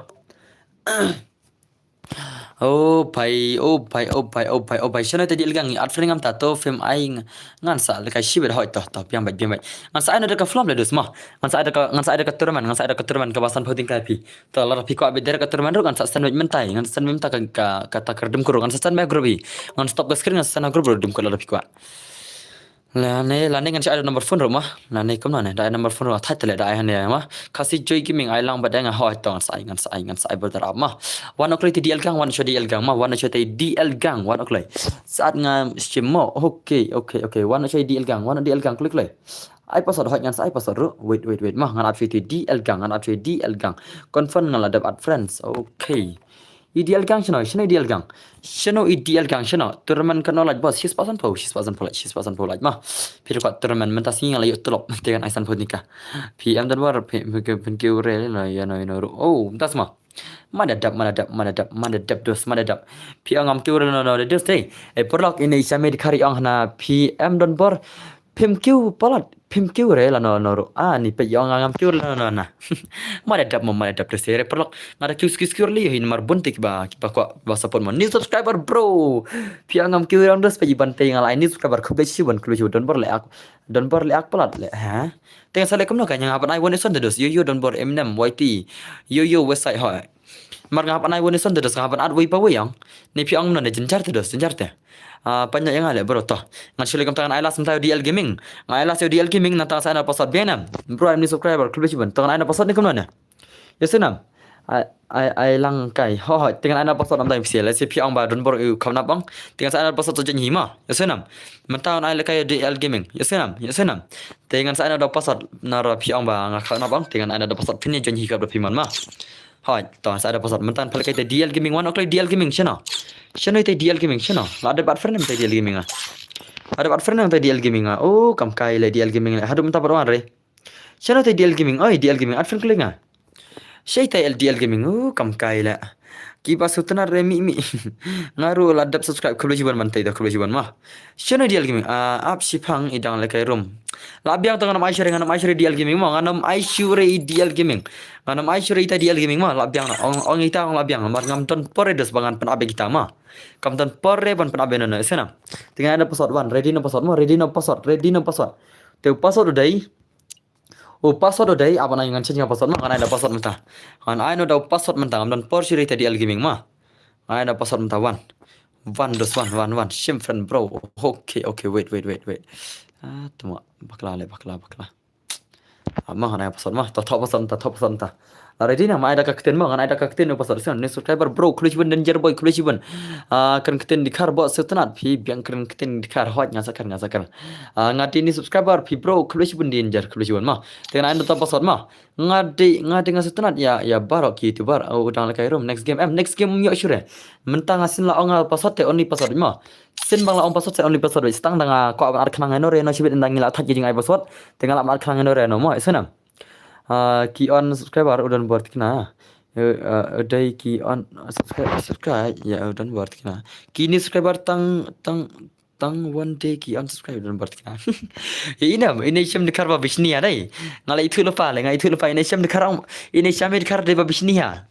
Oh pai, oh pai, oh pai, oh pai, oh pai. Shano te ideal gang, at friend ngam ta to film ai ng-, ngan sa le kai shibit hoi to, to, biang bait, biang bait. Ngan sa ai no da ka film le dus ma. Ngan sa ai da ka, ngan sa ai da ka tournament, ngan sa ai da ka tournament kaba san phu ting kai phi. To la phi kwah bit da ka tournament ruh ngan sa send bait mynta, ngan sa send bait mynta ka, ka, ka ta ka dim kuru, ngan sa send bait group i. Ngan stop ka screen ngan sa send group ruh dim kuru la phi kwah. Lane, lane ngan sa ai da number phone ruh ma. Lane kumno ne, da ai number phone ruh, thait tele da ai hane ma. Khasi Joy Gaming ai lang bad nga hoi to ngan sa ai, ngan sa ai, ngan sa ai brother ap ma. Wan u kloi te ideal gang, wan u shu ideal gang ma, wan u shu te ideal gang, wan u kloi. Saat nga shim mo, okay, okay, okay, wan u shu ideal gang, wan u ideal gang kloi kloi. Ai password hoi ngan sa ai password ruh, wait, wait, wait ma, ngan ap shu te ideal gang, ngan ap shu ideal gang. Confirm ngan la dep add friends, okay. Ideal gang shano, shano ideal gang. Shano ideal gang, shano. Tournament ka no lait boss, shis pasan pho, shis pasan pho lait, shis pasan pho lait ma. Phi ruh kwah tournament mynta sngi nga la ïoh tulop, te kan ai san pho nika. Phi em don war, phi, phi, phi, phi, phi, re, no, ya, no, no, ru-, oh, mynta sma. Mada dap, mada dap, mada dap, mada dap, dos, mada dap. Phi ong am kiu re, no, no, dos, te. Eh, paralok, ine i Shamir Khari ong hana, phi em don bor. Phim kiew palat, phim kiew re lano lano ruh. Ah, ni peit ïa nga ngam kiew lano lano na. Mada dap mo, mada dap te se re paralok. Nga da kiew skiew skiew lei hi namar bun te kiba, kiba kwah ba support mo. New subscriber bro. Phi ong ngam kiew re ong dos, peit ban te nga la ai new subscriber, khublei shibun, khublei shibun, don bor leh ak. Don bor leh ak palat leh, ha? Te ngan sa leh kumno ka, nga hap ban ai one thousand te dos. Yo yo, don bor Eminem Y T. Yo yo, West Side High. Mar nga hap ban ai one thousand te dos, nga hap ban add wei pa wei ong. Ni phi ong mano ne, jynjar te dos, jynjar te. Ah, pynïaid ïa nga leh bro to. Ngan shu leh kumta, ngan ai last mynta ïa u D L Gaming. Ngan ai last ïa u D L Gaming, nangta ngan sa ai na password biang ne. Bro, I'm new subscriber, khublei shibun. To ngan ai na password ne kumno ne? Ïa sngewbha. Ai, ai, ai lang kai. Ho, ho, te ngan ai na password namar dang phi sngewbha. Lehse phi ong ba don bor u kham nap ong. Te ngan sa ai na password to join hi mo. Ïa sngewbha. Mynta ngan ai lehkai ïa u D L Gaming. Ïa sngewbha, ïa sngewbha. Te ngan sa ai na da password namar phi ong ba nga kham nap ong. Te ngan ai na da password, phin ïa join hi ka ba phi mon mo. Hooid, to ngan sa ai da password. Mynta ngan peit lehkai te D L Gaming wan, okay, D L Gaming shano. Shano te D L Gaming shano. La dep add friend te D L Gaming ah. La dep add friend te D L Gaming ah. Oh, kam kai leh D L Gaming leh. Haduh mynta pat wan re. Shano te D L Gaming, oi, D L Gaming, add friend kylli nga. Shei te D L Gaming, uh, kam kai leh. Kiba sngewtynnat re mih mih. Nga ruh la dep subscribe, khublei shibun ban te da, khublei shibun mo. Shano D L Gaming, ah, ap shiphang i dang lehkai room. La biang to, ngan ym ai shuh re, ngan ym ai shuh re D L Gaming mo, ngan ym ai shuh re D L Gaming. Ngan ym ai shuh re ita D L Gaming mo, la biang na, ong, ong ita ong la biang, namar ngam don por re dos ba ngan pynap ïa kita mo. Kam don por re ban pynap ïa no no, ïa sngewbha. Te ngan ai na password wan, ready na password mo, ready na password, ready na password. Te u password u dei, u password u dei, ap ban ai, ngan change nga password mo, ngan ai da password mynta. Ngan ai no da u password mynta, ngam don por shuh re ita D L Gaming mo. Ngan ai da password mynta, wan. Wan, dos, wan, wan, wan. Shim friend bro. Okay, okay, wait, wait, wait, wait. Ah, tuma, bakla leh, bakla, bakla. Ah, mo, ngan ai password mo, to, to password mynta, to password mynta. Ah, ready na, ma ai da ka ktien mo, ngan ai da ka ktien u password. Sngewbha, new subscriber bro, khublei shibun, Danger Boy, khublei shibun. Ah, kren ktien dkhar bro, sngewtynnat phi biang kren ktien dkhar, hooid, nga sa kren, nga sa kren. Ah, nga dei new subscriber phi bro, khublei shibun Danger, khublei shibun mo. Te ngan ai da to password mo. Nga dei, nga dei nga sngewtynnat ïa, ïa baroh ki YouTuber, oh, u dang lehkai room, next game, em, next game ym ïoh shuh re. Mynta nga sien la ong nga password te only password mo. Sien ba nga la ong password te only password, sdang da nga kwah ban add khnang ïa no re no shibit, ynda ngi la thait ki jingai password. Te nga lah ban add khnang ïa no re no mo, ïa sngewbha. Ah, ki on subscriber u don bor tikna. Eh, eh, dei ki on subscribe, subscribe, ïa u don bor tikna. Ki new subscriber tang, tang, tang one day ki on subscribe u don bor tikna. Ïa ina, ina shem dkhar ba bishni ha dei. Nga la ithuh lypa leh, nga ithuh lypa, ina shem dkhar ong, ina shem dkhar dei ba bishni ha.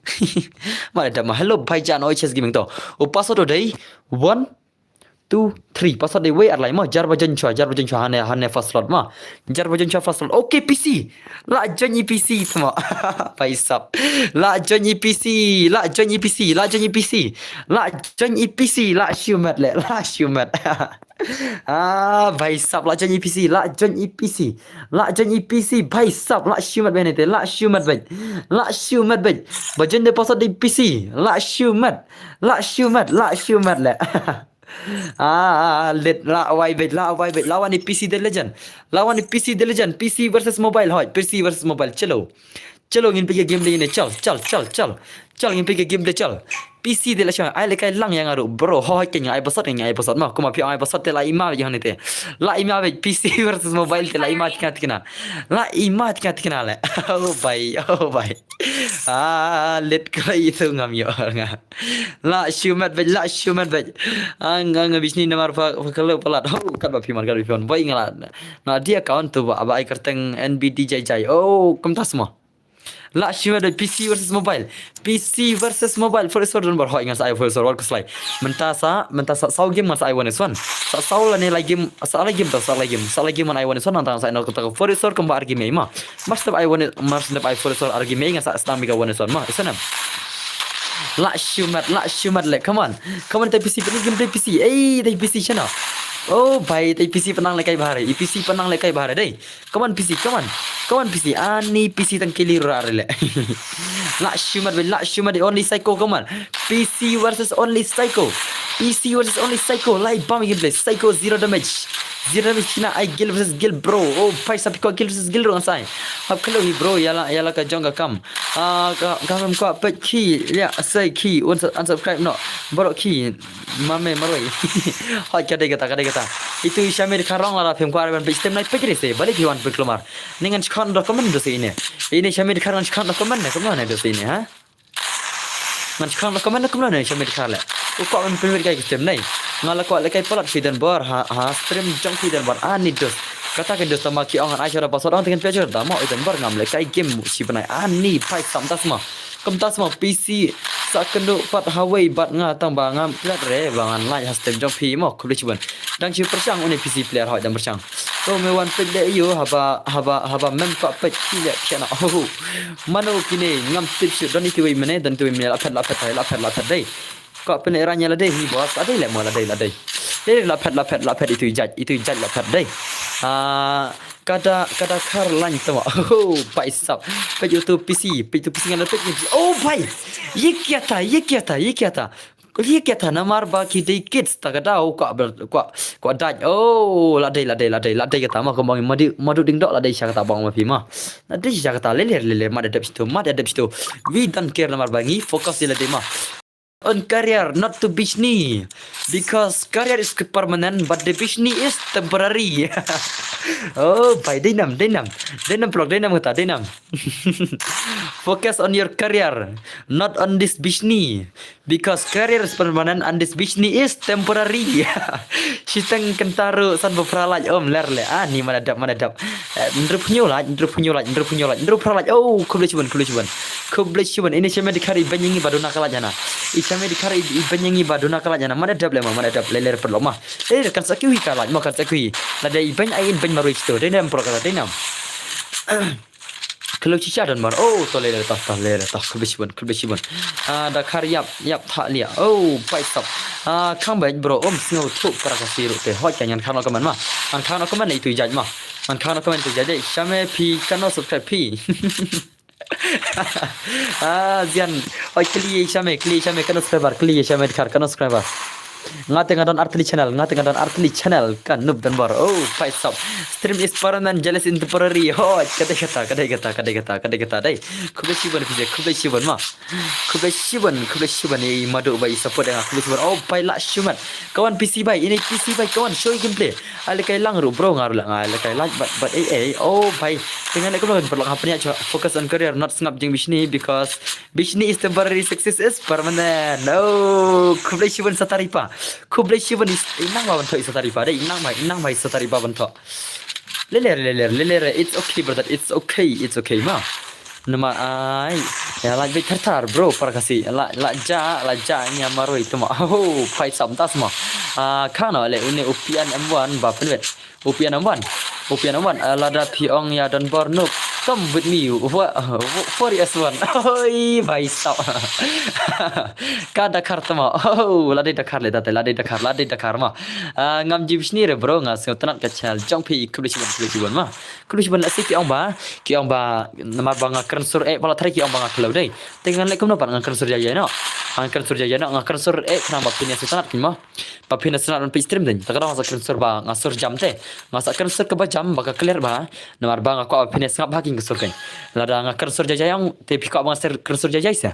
Ma la dap mo, hello Bhaijan, oi Chess Gaming to. U password u dei, one, two, three. Password dei wei ar lai mo. Jar ba join shuwa, jar ba join shuwa, hane, hane first slot mo. Jar ba join shuwa first slot. Okay, P C. La join i P C mo. Bhai sab. La join i P C, la join i P C, la join i P C. La join i P C, la shimet leh, la shimet. Ah, bhai sab, la join i P C, la join i P C. La join i P C, bhai sab, la shimet bhai ne te, la shimet bhai. La shimet bhai. Ba join de password dei P C. La shimet. La shimet, la shimet leh. Ah, let la wai beit, la wai beit, la wan i P C The Legend. La wan i P C The Legend, P C versus mobile, hoi, P C versus mobile, chalo. Chalo, ngin peit ka game de ine, chal, chal, chal, chal. Chal, ngin peit ka game de, chal. P C de la shang, ai lehkai lang ïa nga ruh, bro, hoi, ken nga ai password, nga ai password mo. Kumba phi ong ai password te la ima beit hangne te. La ima beit, P C versus mobile te la ima tikna tikna. La ima tikna tikna leh. Oh bhai, oh bhai. Ah, let ko itu ngam ïoh nga. La shimet beit, la shimet beit. Ah, nga nga bishni namar pha, pha khlem palat. Oh, katba phi mon, katba phi mon. Bhai nga la. Nga dei account to ba, ba ai kyrteng N B D J J. Oh, kumta sma. La shimet beit, P C versus mobile. P C versus mobile. First round bar hoi ngan sa ai first round ka slai. Mynta sa, mynta sa saw game ngan sa ai one versus one. Sa saw lane lai game, sa lai game to, sa lai game. Sa lai game ngan ai one versus one, nangta ngan sa ai na kata ka first round kumba ar game ma. Mar sdep ai one, mar sdep ai first round ar game ngan sa sdang mega one versus one ma. Isa nam. La shimet, la shimet leh. Come on. Come on, tai P C, pynang game tai P C. Ei, tai P C shano. Oh, bhai, tai P C pynang lehkai bha re. I P C pynang lehkai bha re dei. Come on, P C, come on. Come on, P C. Ani P C tang kili rura re leh. La shimet beit, la shimet beit, only Psycho, come on. P C versus only Psycho. P C versus only Psycho. Lai bam gameplay. Psycho zero damage. Zero damage kina ai guild versus guild, bro. Oh, bhai sab, phi kwah guild versus guild ruh ngan sa ai. Hap khlem hi, bro, ïa la, ïa la ka jong ka kam. Ah, ka, ka kam kwah peit ki, ïa, sai ki, uns-, unsubscribe noh. Baroh ki, mame marwei. Hoi, ka dei kata, ka dei kata. Itu i Shamir Kharong lada phim kwah ban peit stem nai peit re se, balei phi wan peit klumar. Ni ngan shkon da comment do se ine. Ine Shamir Kharong ngan shkon da comment ne, kumno ne do se ine, ha? Ngan shkon da comment ne, kumno ne Shamir Khar leh. U kwah ban pynwit kai ki stem nai. Nga la kwah lehkai palat phi don bor, ha, ha, stream jong phi don bor, ani dos. Kata ka dei tama ki ong ai sha da password ong tengin pia sha da mo iten bar ngam le kai game shi bnai ani pai sam tas ma. Kum tas ma P C sa kendo pat hawai bat nga tang ba ngam plat re ba ngan lai ha stem jong phi mo khublei shibun. Dang shi perchang uni P C player hoi dang perchang. To me wan pet le iyo haba haba haba mem ka pet ki le piana. Oh. Mano kine ngam tip shi don iti wei mene don iti wei mene la pet la pet la pet la pet dei. Ka pynleh ranya la dei hi boss la dei leh mo la dei la dei. Dei la phet la phet la phet itu jaj itu jaj la phet dei. Ah, kada kada khar lain tama. Oh, pai sap. Peit itu P C, peit itu P C ngan peit. Oh, pai. Ye kya tha, ye kya tha, ye kya tha. Ye kya tha namar ba ki dei kids ta kada oh, kwa kwa kwa daj. Oh, la dei la dei la dei la dei kata ma ko mong madu madu ding dok la dei sha kata bang ma phi ma. La dei sha kata le le le le ma da dep situ, ma da dep situ. We don't care namar ba ngi focus la dei ma. On career, not to bishni. Because career is permanent, but the bishni is temporary. Oh, bai dei nam, dei nam. Dei nam prok, dei nam kata, dei nam. Focus on your career, not on this bishni. Because career is permanent and this bishni is temporary. Shiteng kentaro san befralaj om ler le. Ah, ni mana dap, mana dap. Ndrup nyulaj, ndrup nyulaj, ndrup nyulaj, ndrup fralaj. Oh, khublei shibun, khublei shibun. Khublei shibun. Ini shame dikhar i benyangi baduna kalaj hana. I shame dikhar i benyangi baduna kalaj hana. Mana dap le ma, mana dap le ler perlo ma. Eh, kan sakui kalaj ma, kan sakui. Lada i beny ai i beny marui sto. Dei nam pro kata, dei nam. Khlem chicha don mar. Oh, to le le ta, ta le le ta. Khublei shibun, khublei shibun. Ah, da khar yap, yap tha lia. Oh, pai sap. Ah, khang bej bro. Om sngew thuh para ka siru te. Hoi ka ngan khang no kaman ma. Ngan khang no kaman itu jaj ma. Ngan khang no kaman itu jaj. Shame phi kano subscribe phi. Ah, zian. Oi kli shame, kli shame kano subscriber, kli shame dikhar kano subscriber. Nga te nga don artli channel, nga te nga don artli channel kan nup dan bar. Oh, pai sap. Stream is permanent, jealous in temporary. Ho, kata kata, kata kata, kata kata, kata kata dai. Khublei shibun phi, khublei shibun ma. Khublei shibun, khublei shibun i madu bai support nga khublei shibun. Oh, pai la shumat. Kawan P C bai, ini P C bai kawan show gameplay. Ale kai lang ru bro nga ru la nga ale kai like but but eh eh. Oh, pai. Tengah le khublei shibun perlok hapnya focus on career not sngap jing bishni because bishni is temporary, success is permanent. Oh, khublei shibun sataripa. Khublei shibun is inang ba bantok sataripa dai inang ba inang ba sataripa bantok. Leler leler leler it's okay brother it's okay it's okay ma. Nama ai ya la bit thar thar bro para kasi la la ja la ja nya maroi tuma. Oh, pai sam tas ma. Ah, khang no le une upian M one ba penwet. Upian M one. Upian M one. Ah, lada phi ong ya don bor nuk. Come with me. Wa- wa- For S one. Oi, bai sap. Ka Dakar tama. Oh, la dei Dakar le date, la dei Dakar, la dei Dakar ma. Ah, ngam jib shni re bro nga sngewtynnat ka channel jong phi khublei shibun khublei shibun ma. Khublei shibun la si ki ong ba ki ong ba namar ba nga kren sur eh ba la thari ki ong ba nga khlew dei. Te ngan le kumno pat nga kren sur jai jai no. Nga kren sur jai jai no nga kren sur eh khnang ba phin ïa sngewtynnat kin ma. Ba phin ïa sngewtynnat ban peit stream dei. Te ka dang nga sa kren sur ba nga sur jam te. Nga sa kren sur kaba jam ba ka clear ba. Namar ba nga kwah ba phin ïa sngap ha kin ka sur kein. Lada nga kren sur jai jai ong te phi kwah ba nga kren sur jai jai se.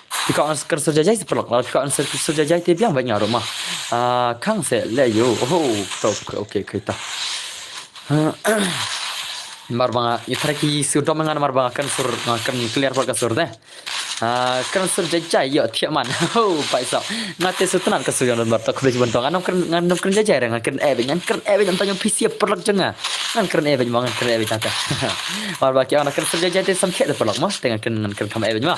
Phi kwah answer kren sur jai jai se paralok. Lada phi kwah answer kren sur jai jai te biang bad nga ruh ma. Ah, khang se le yo. Oh, to okay okay ta. Mar ba nga ïa trai ki sur dom nga mar ba nga kren sur nga kren clear bad ka sur te. Ah, kren sur jai jai yo thiah man. Oh, pai sa. Nga te sur tynnat ka sur jong don bar to khublei shibun to. Ngan ym kren ngan ym kren jai jai re ngan kren eh bad ngan kren eh bad ngan tang jong phi sia paralok jong nga. Ngan kren eh bad ma ngan kren eh bad ta. Mar ba ki ong kren sur jai jai te sam thiah te paralok ma. Te ngan kren ngan kren kham eh bad ma.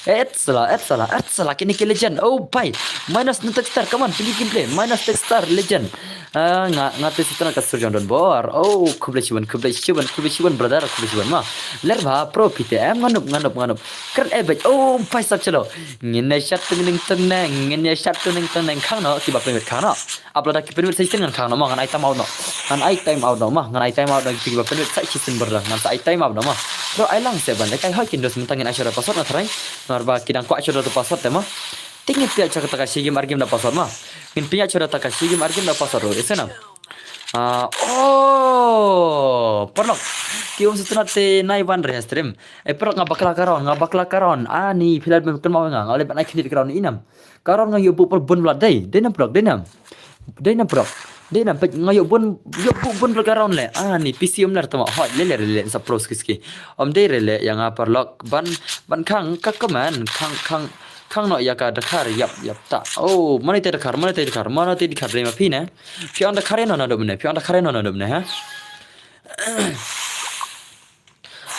Etsala, etsala, etsala, kini ki legend. Oh, pai. Minus na Techstar, come on, pili gameplay. Minus Techstar, legend. Ah, nga, nga te sur tynnat ka sur jong don bor. Oh, khublei shibun, khublei shibun, khublei shibun, brother, khublei shibun ma. Ler ba, pro P T M, nganup, nganup, nganup. Kren eh bad. Oh, pai sap chalo. Ngin ne shat tu ning tung neng, ngin ne shat tu ning tung neng khang no, kiba pynwit khang no. Ap lada ki pynwit sa shisien ngan khang no ma ngan ai time out no. Ngan ai time out no ma ngan ai time out no ki ba pynwit sa shisien brother ngan sa ai time out no ma. Bro ai lang se ban le kai hoi kin dos mentang ngin ai sha da password na tharai. Namar ba ki dang kwah sha da password te ma. Te ngin pia cha kata ka shi game ar game da password ma. Ngin pia cha da ta ka shi game ar game da password ro ese na. Ah, oh, paralok. Ki um sa tynnat te nai wan re stream. Eh paralok nga bakla ka round nga bakla ka round. Ani phi la ban kynmaw nga nga le ban ai khnit ka round inam. Ka round nga ïoh buh bun bla dei dei nam paralok dei nam. Dei nam paralok. Dei nam peit nga ïoh bun ïoh buh bun bla ka round le. Ah ni P C um ler tama hoi le le le sa pro ski ski. Om dei re le ïa nga paralok ban ban khang ka comment khang khang khang noh ïa ka Dakar ïap ïap ta. Oh mano te Dakar mano te Dakar mano te Dakar dei ma phi ne. Phi ong Dakar ïa no na dum ne phi ong Dakar ïa no na dum ne ha.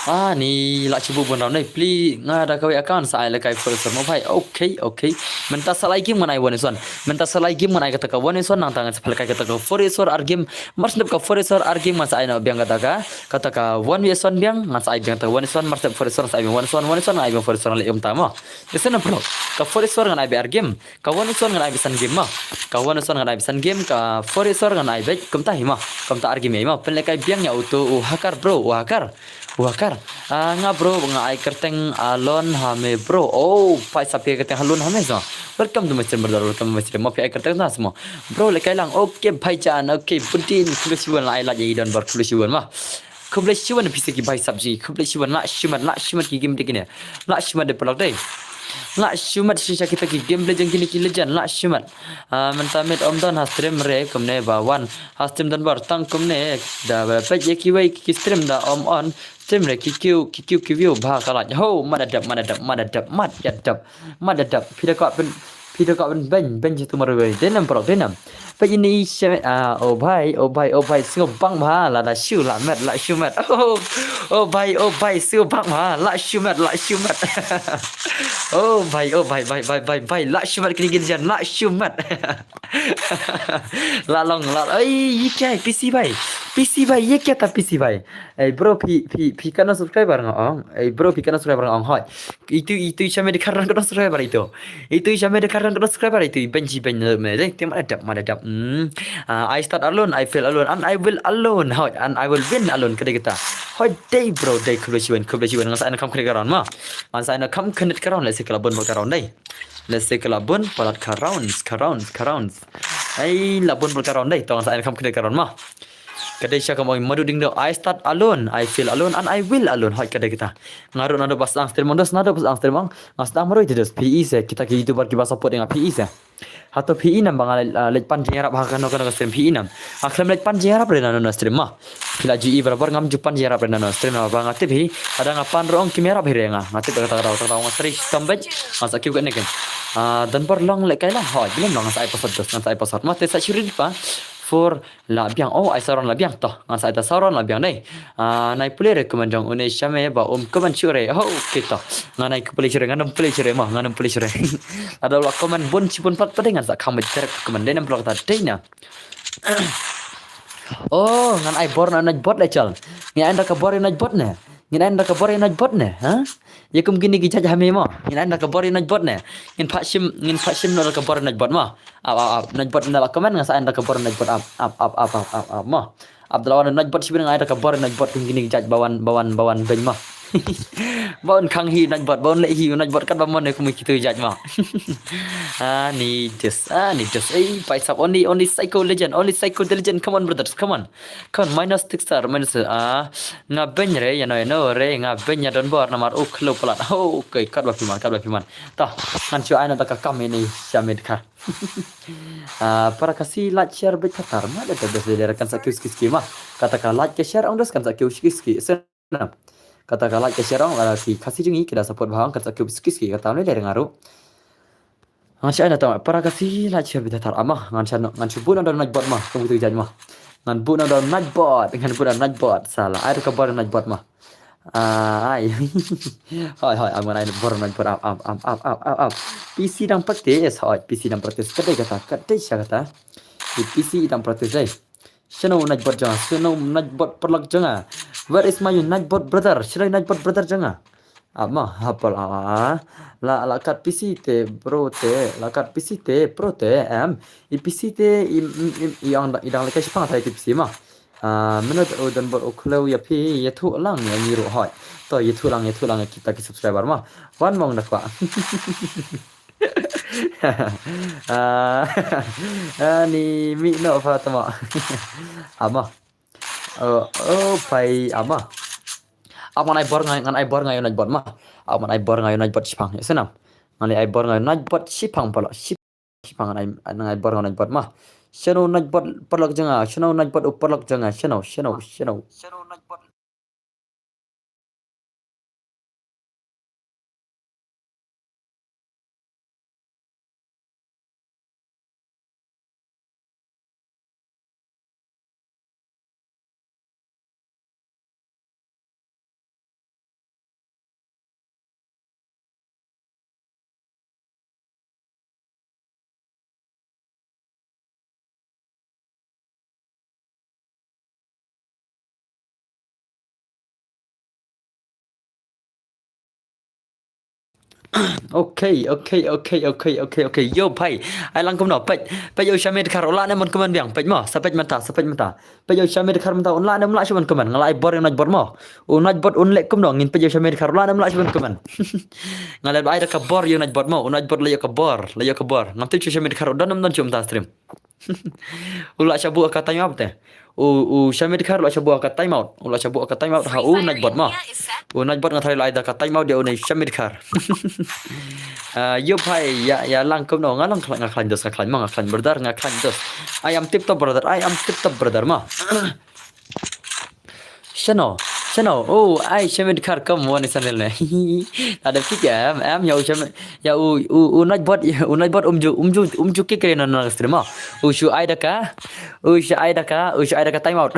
Ah, ni la chibu bun ram nei pli nga da kawei account sa ai lekai four S four mo bhai. Okay, okay. Mynta sa lai game ngan ai one S one. Mynta sa lai game ngan ai kata ka one S one nang tang sa lekai kata ka four S four ar game. Mar sndep ka four S four ar game ngan sa ai na biang kata ka kata ka one S one biang ngan sa ai biang kata one S one mar sndep four S four ngan sa ai biang one S one one S one ngan ai biang four S four le um ta mo. Ese na pro. Ka four S four ngan ai biang ar game. Ka one S one ngan ai biang san game mo. Ka one S one ngan ai biang san game ka four S four ngan ai biang kumta hi mo. Kumta ar game hi mo. Pynlekai biang ïa uto u hacker bro u hacker. Wakar. Ah, nga bro, nga ai kyrteng Alon Hame bro. Oh, pai sa phi ai kyrteng Alon Hame so. Welcome to my stream brother, welcome to my stream. Ma phi ai kyrteng na smo. Bro, lekai lang. Okay, bhai jan. Okay, buntin. Khublei shibun la ai la jai don bar khublei shibun ma. Khublei shibun phi sa ki bhai sap ji. Khublei shibun la shimat la shimat ki game de kine. La shimat de paralok de. La shimat shisha kita ki game legend kine ki legend la shimat. Ah, mynta met om don ha stream re kumne ba wan. Ha stream don bar tang kumne da ba pet ye kiwei ki stream da om on. Stream re ki kiw ki kiw ki view ba ka laj. Ho, mada dap, mada dap, mada dap, mada dap, mada dap. Phi da ka pyn phi da ka pyn beny beny tu mar wei. Denam paralok denam. Pet ini shem ah, oh bhai, oh bhai, oh bhai, sngew bang ba la da shu la met, la shu met. Oh, oh bhai, oh bhai, sngew bang ba la shu met, la shu met. Oh bhai, oh bhai, bhai, bhai, bhai, bhai, la shu met kini gin jan, la shu met. La long la ai ye kya P C bhai. P C bhai ye kya tha P C bhai. Ei bro phi phi phi katno subscriber nga ong. Ei bro phi katno subscriber nga ong hoi. Itu itu shame de karan katno subscriber itu. Itu shame de karan katno subscriber itu benji ben me de te mada dap mada dap. Hmm. Ah, I start alone, I fail alone, and I will alone. Hoi, and I will win alone kade kita. Hoi dei bro dei khublei shibun khublei shibun ngan sa ina kam khublei karan ma. Ngan sa ina kam khublei karan le sikla bun bro karan dei. Let's say ka la bun palat ka rounds, ka rounds, ka rounds. Ai la bun palat ka round dei, tong sa ai kham kene ka round ma. Ka dei sha ka mong madu ding do I start alone, I feel alone and I will alone. Hoi ka dei kita. Nga ruh nado bas ang stream dos nado bas ang stream ang. Nga stang maroi te dos P E se kita ki YouTuber ki ba support nga P E se. Hato P E nam ba nga leit pan jing rap ha kano kano ka stream P E nam. Akhlem leit pan jing rap re nano na stream ma. Phi la ju i barabar ngam ju pan jia rap re nano stream na ba nga tip hi. Ada nga pan rong ki merap hi re nga. Nga tip kata kata kata kata nga sri stambej. Nga sa kiu kene ken. Ah, dan bar long le kai long. Hoi, bilem long nga sa ai password dos, nga sa ai password. Ma te sa chiri pa. For la biang. Oh, ai saron la biang toh. Nga sa ai ta saron la biang dei. Ah, nai pule re kuman jong une shame ba um kuman chure. Oh, okay toh. Nga nai pule chure, nga nam pule chure ma, nga nam pule chure. Ada la kuman bun chibun plat pa dei nga sa kham ter kuman dei nam plat ta dei na. Oh, ngan ai bor na Nightbot le chal. Ngan ai da ka bor na Nightbot ne. Ngan ai da ka bor na Nightbot ne, ha? Ye kum kini ki judge ha me mo. Ngan ai da ka bor na Nightbot ne. Ngan phah shim, ngan phah shim na da ka bor na Nightbot mo. Ap ap ap Nightbot na la comment ngan sa ai da ka bor na Nightbot ap ap ap ap ap ap ap mo. Ap da la wan Nightbot shibin ngan ai da ka bor na Nightbot kum kini ki judge ba wan ba wan ba wan ben mo. Ba un khang hi Nightbot, ba un leh hi Nightbot kat ba mon ne kum kitu judge ma. Ah, ni just, ah, ni just. Ei, paisap only, only psycho legend, only psycho the legend. Come on, brothers, come on. Come on, minus six star, minus, ah, nga beny re, ya no, ya no, re, nga beny ya don bor namar u khlo palat. Oh, okay, kat ba piman, kat ba piman. Ta, ngan chu ai na ta ka kam ini, shamit ka. Ah, para kasi like share bit katar ma da da da kan sa kiu ski ski ma. Kata ka like ka share ang dos kan sa kiu ski ski. Kata ka like ka share ong la ki Khasi jong ngi ki da support bha ong kan sa kub skis ki kata ne le nga ruh. Ngan share na ta para Khasi like share bita tar ama ngan share ngan shu bu na da Nightbot ma kum tu jaj ma. Ngan bu na da Nightbot ngan bu na Nightbot sala ai ka bor Nightbot ma. Ai. Hoi hoi am ngan ai bor Nightbot ap ap ap ap ap ap ap. P C dang practice hoi P C dang practice kadai kata kadai sha kata. P C dang practice dai. Shano Nightbot jong nga, shano Nightbot paralok jong nga. Where is my Nightbot brother? Shano Nightbot brother jong nga? Ama hapal a la la kat P C te bro te la kat P C te pro te em i P C te i i i ang i dang lekai shipang tai P C ma. Ah, meno o dan bot o khlo ya phi ya thu lang ya ngi ru hoi. To ya thu lang ya thu lang ya kita ki subscriber ma. Wan mong da kwa. Ah, ah, ni mi no fa tama. Ama. Oh, oh, pai ama. Ama ngan ai bor ngai ngan ai bor ngai nai bot ma. Ama ngan ai bor ngai nai bot shipang. Senam. Ngan ai bor ngai nai bot shipang pala. Shipang ngan ai ngan ai bor ngai nai bot ma. Shano nai bot paralok jong nga. Shano nai bot paralok jong nga. Shano shano shano. Okay, okay, okay, okay, okay, okay. Yo, phai. Ai lang kumno, peit. Peit ïa u Shamir Dkhar, u lah ne em ban comment biang. Peit mo, sa peit mynta, sa peit mynta. Peit ïa u Shamir Dkhar mynta, u lah ne em lah shuh ban comment. Nga lah ai bor ïa u Nightbot mo. U Nightbot un leh kumno, ngin peit ïa u Shamir Dkhar, u lah ne em lah shuh ban comment. Nga lah ai da ka bor ïa u Nightbot mo, u Nightbot lah ïa ka bor, lah ïa ka bor. Ngam tip shu Shamir Dkhar, u don ne em don shuh mynta stream. U lah sha buh ka time out te. U, u Shamir Dkhar lah sha buh ka time out. U lah sha buh ka time out ha u Nightbot mo. U Nightbot nga tharai lah ai da ka time out ïa u ne Shamir Dkhar. Ah, yo phai, ïa, ïa lang kumno, nga lang khlaiñ, nga khlaiñ dos, nga khlaiñ mo, nga khlaiñ brother, nga khlaiñ dos. I am tip top brother, I am tip top brother mo. Shano, shano, oh, ai Shamir Dkhar kam wan i sanel ne. Ada pik em, em ïa u Shamir, ïa u, u, u Nightbot, u Nightbot um ju, um ju, um ju kik re na na stream mo. U shu ai da ka, u shu ai da ka, u shu ai da ka time out.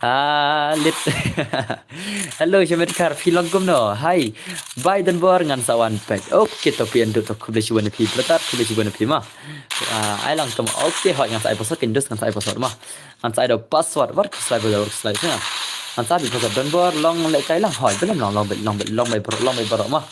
Ah, lit. Hello Shamir Dkhar, phi long kumno? Hai. Bai Donbor ngan sa wan peit. Okay, to phi ynduh to khublei shibun ïa phi brother, khublei shibun ïa phi mo. Ah, ai lang to mo. Okay, hoi ngan sa ai password, kin dus ngan sa ai password mo. Ngan sa ai da password, wat khuslai brother, wat khuslai sngap. Ngan sa ai password Donbor, long lehkai lang, hoi, bym long, long beit, long beit, long beit baroh, long beit baroh mo.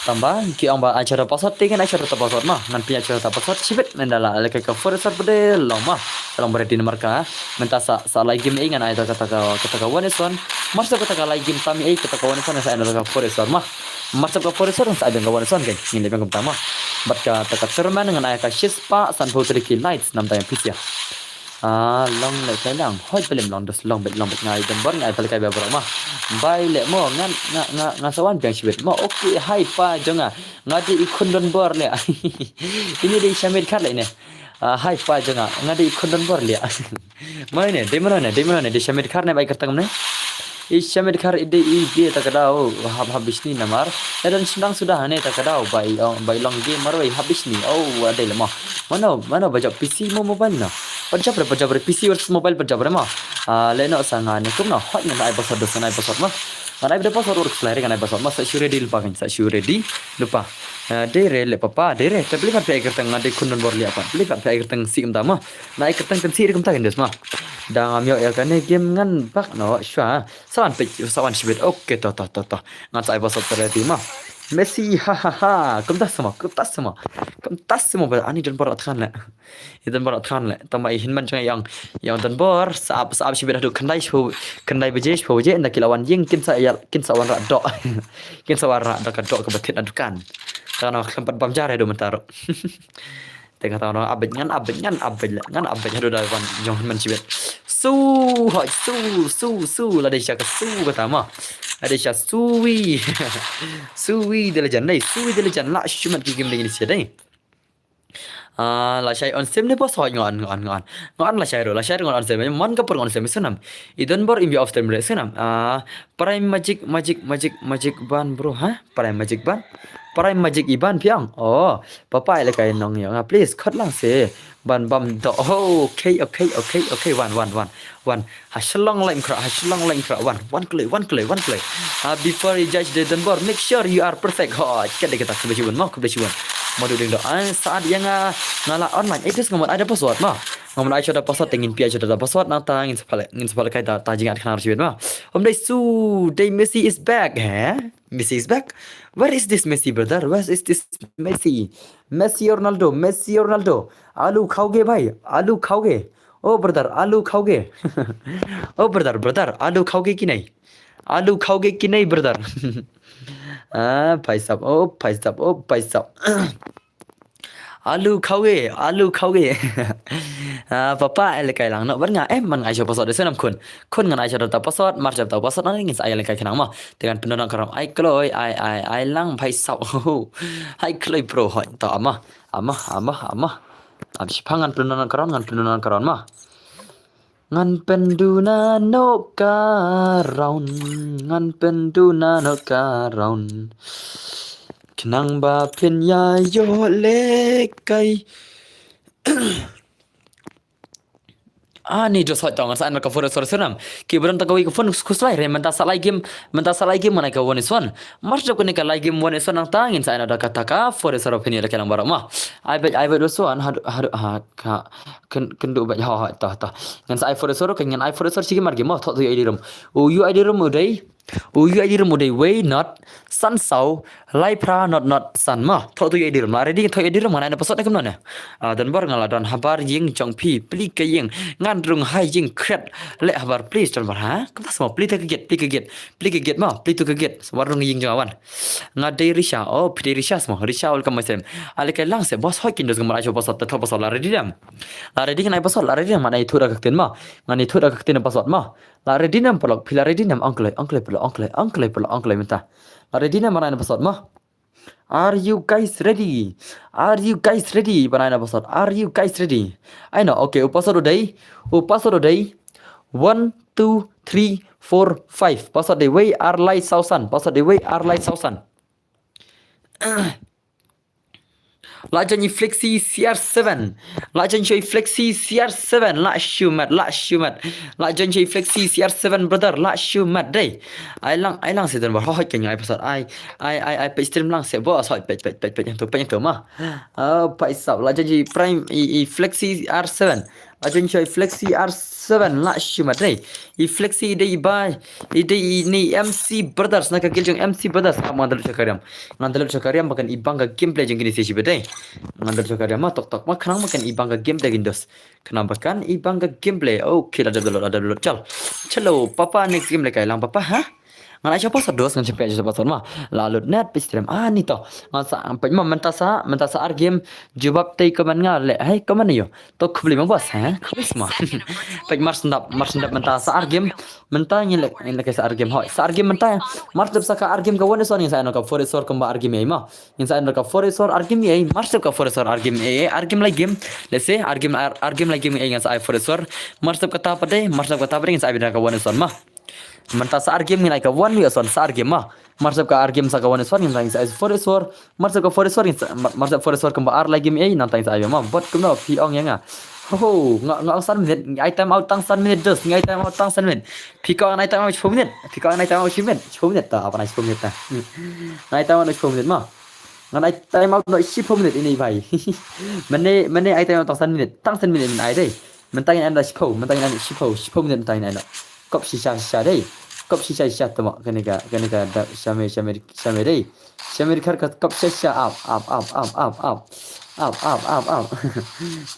Tangba, ki ong ba ai sha da password, te ngan ai sha da password mo. Ngan pynïaid sha da password, shibit, mynta la lehkai ka four S four bad long mo. Sa long ba ready namar ka. Mynta sa, sa lai game ei ngan ai da kata ka, kata ka one S one. Mar sha kata ka lai game tam ei, kata ka one S one ngan sa ai da ka four S four mo. Mar sha ka four S four ngan sa ai da ka one S one kan. Ngin leh biang kumta mo. Bad kata ka tournament ngan ai ka shispah sanphew tylli ki likes namar ïa phi sha. Ah, long lehkai lang. Hoi, bym long, dus long beit, long beit, nga ai Donbor, nga ai ba lehkai ba baroh mo. Bai leh mo, nga, nga, nga, nga sa wan biang shibit mo. Okay, hai pa jong nga. Nga dei i khun Donbor leh. Ine dei Shamir Dkhar leh ine. Ah, hai pa jong nga. Nga dei i khun Donbor leh. Mano ne, dei mano ne, dei mano ne, dei Shamir Dkhar ne ba ai kyrteng ne? I Shamir Dkhar i dei i dei ta ka daw, hap, hap bishni namar. Ïa don sdang suda hane ta ka daw, ba i, oh, ba i long game marwei hap bishni. Oh, wa dei lama. Mano, mano ba jop P C mo mobile no? Ba jop re, ba jop re, P C versus mobile ba jop re mo. Ah, leh noh sa nga ne kumno, hot ngan ai password, ngan ai password mo. Ngan ai password, wat khuslai re ngan ai password mo, sa shu ready lypa kan, sa shu ready lypa. Ah, dei re leh papa, dei re, te balei pat phi ai kyrteng, nga dei khun Donbor leh pat, balei pat phi ai kyrteng sih kumta mo. Nga ai kyrteng kan sih re kumta kan dus mo. Da ngam ïoh ïa kane game ngan back noh shuwa. Sa wan peit, sa wan shibit. Okay, to, to, to, to. Ngan sa ai password sa ready mo. Messi, ha, ha, ha. Kumta sa mo, kumta sa mo. Kumta sa mo, ba ani Donbor la thngan leh. I Donbor la thngan leh. Tangba i hynmen jong nga ïa u, ïa u Donbor, sa ap, sa ap shibit haduh khyndai shiphew, khyndai baje, shiphew baje, ynda ki la wan ïing, kin sa ïa, kin sa wanrah doh. Kin sa wanrah doh ka doh kaba thied na dukan. Kano khlem pat bam ja re haduh mynta ruh. Te nga tang ap beit, ngan ap beit, ngan ap beit, ngan ap beit haduh da wan jong hynmen shibit. Su, hoi, su, su, su, la dei sha ka su kata mo. La dei sha suwi. Suwi the legend dei, suwi the legend, la shimet ki game dei ngin ïa dei. Ah, la shai on stream ne boss, hoi, ngan, ngan, ngan. Ngan la shai ruh, la shai ruh ngan on stream. Man ka por ngan on stream, sunam. I Donbor im ïa off stream re, sunam. Ah, Prime Magic, Magic, Magic, Magic ban bro, ha? Prime Magic ban. Prime Magic i ban phi ong. Oh, papa ai lehkai nong ïa nga, please khot lang se. Ban bam doh. Oh, okay, okay, okay, okay. Wan, wan, wan. Wan. Ha shlong leng khra, ha shlong leng khra. Wan, wan kloi, wan kloi, wan kloi. Ah, before you judge the Donbor, make sure you are perfect. Ho, ka dei kata, khublei shibun mo, khublei shibun. Madu ding doh. Ai, sa at ïa nga, nga la online. Eh, dus nga mut ai da password mo. Nga mut ai sha da password, te ngin pynïaid sha da password, nangta ngin sa pynleh, ngin sa pynleh kai da, ta jingïaid khana shibit mo. Ym dei su, dei Messi is back, eh? Messi is back. Where is this Messi, brother? Where is this Messi? Messi or Ronaldo, Messi or Ronaldo. Alu khaoge bhai, alu khaoge. Oh brother, alu khaoge. Oh brother, brother, alu khaoge ki nahi? Alu khaoge ki nahi, brother? Ah, bhai sahab, oh bhai sahab, oh bhai sahab. Alu khaoge, alu khaoge. Ah, papa, eh, lehkai lang noh. Ban nga, eh, ban nga ai sha password, eh, sunam khun. Khun ngan ai sha da password, mar sha da password, ngan ngin sa ai lehkai khnang mo. Te ngan pyndonkam ai kloi, ai, ai, ai lang bhai sahab. Hai kloi bro, hoi. To ama, ama, ama, ama. Am shipang ngan pynduna noh ka round, ngan pynduna noh ka round mo. Ngan pynduna noh ka round. Ngan pynduna noh ka round. Khnang ba phin ïa ïoh lehkai. Ani just hot tong, ngan sa ai ka four S four, sunam. Ki ba don tang kawei ka phone khuslai re, mynta sa lai game, mynta sa lai game ngan ai ka one S one. Mar jop kane ka lai game one S one nangta ngin sa ai noh da kata ka four S four, phin ïoh lehkai lang baroh mo. Ai beit, ai beit, one S one, haduh, haduh, ha, ka, kyn, kynduh beit, ho, ho, to, to. Ngan sa ai four S four, kan ngan ai four S four, shi game ar game mo, thoh to U I D room. U, U I D room u dei, U, U I D room u dei, wei not, san saw, Lai phra not not san ma. Thoh tu ïa i dirum. La ready thoh ïa i dirum ngan ai na password ne kumno ne. Ah, don bor nga la don habar ïing jong phi pli ka ïing. Ngan rung hai ïing kret. Leh habar please don bor ha. Kumta sma pli ta ka gate, pli ka gate. Pli ka gate ma, pli tu ka gate. War rung ïing jong awan. Nga dei Risha. Oh, phi dei Risha sma. Risha welcome my stream. Ale kai lang se boss hoi kin dos ngan ai sha password ta thoh password la ready dam. La ready ngan ai password la ready ngan ai thu da ka ktien ma. Ngan ai thu da ka ktien password ma. La ready nam paralok, phi la ready nam ong kloi, ong kloi paralok, ong kloi, ong kloi paralok, ong kloi mynta. La ready nam ban ai na password ma. Are you guys ready? Are you guys ready? Ban ai na password. Are you guys ready? Ai no, okay, u password u dei, u password u dei. One, two, three, four, five. Password dei wei ar lai saw san. Password dei wei ar lai saw san. La join i Flexi C R seven. La join sha i Flexi C R seven. La shu mat, la shu mat. La join sha i Flexi C R seven brother. La shu mat dei. Ai lang, ai lang sedan bar hoi kan ai password. Ai, ai, ai, ai page stream lang se bo soi page, page, page, page yang tu, page yang tu ma. Oh, page sab. La join sha i Prime i, i Flexi R seven. La join sha i Flexi R seven. La shu mat dei. I Flexi dei i bai. I dei i ni M C Brothers na ka guild jong M C Brothers. Ap ngan da lut sha ka riam. Ngan da lut sha ka riam ba kan i bang ka gameplay jong kine shi ba dei. Ngan da lut sha ka riam ma tok tok ma khnang ba kan i bang ka gameplay kin dos. Khnang ba kan i bang ka gameplay. Okay, la da lut, la da lut chal. Chalo papa next game le kai lang papa ha. Ngan ai sha password dos ngan sha page sha password ma. La lut net page stream. Ah ni to. Ngan sa page ma mynta sa, mynta sa ar game. Jubab tei comment nga le. Hai comment yo. To khublei ma boss ha. Khublei sma. Page mar sendap, mar sendap mynta sa ar game. Mynta ngi le, ngi le ka sa ar game hoi. Sa ar game mynta. Mar sendap sa ka ar game ka wan son ngi sa no ka four sor kumba ar game ai ma. Ngi sa no ka four sor ar game ai. Mar sendap ka four sor ar game ai. Ar game lai game. Let's say ar game ar, ar game lai game ai ngi sa ai four sor. Mar sendap ka ta pa dei, mar sendap ka ta pa dei ngi sa ai bina ka wan son ma. Mynta sa ar game ngin ai ka wan wi son sa ar game ma. Mar sep ka ar game sa ka wan son ngin sa ai four sor. Mar sep ka four sor ngin sa mar sep four sor kumba ar lai game ai nang tang sa ai ma. Bot kumno phi ong ïa nga. Ho ho nga nga ong san minit ngi ai time out tang san minit dos ngi ai time out tang san minit. Phi ko ngan ai time out shiphew minit. Phi ko ngan ai time out shiphew minit. Shiphew minit ta apa nai shiphew minit ta. Ngan ai time out shiphew minit ma. Ngan ai time out no shiphew minit ini bai. Mane mane ai time out tang san minit. Tang san minit ai dei. Mynta ngin ai da shiphew, mynta ngin ai da shiphew, shiphew minit mynta ngin ai da. Kop shisha shisha dei. Kop shisha shisha tama kane ka kane ka da shame shame shame dei. Shame khar ka kop shisha ap ap ap ap ap ap. Ap ap ap ap.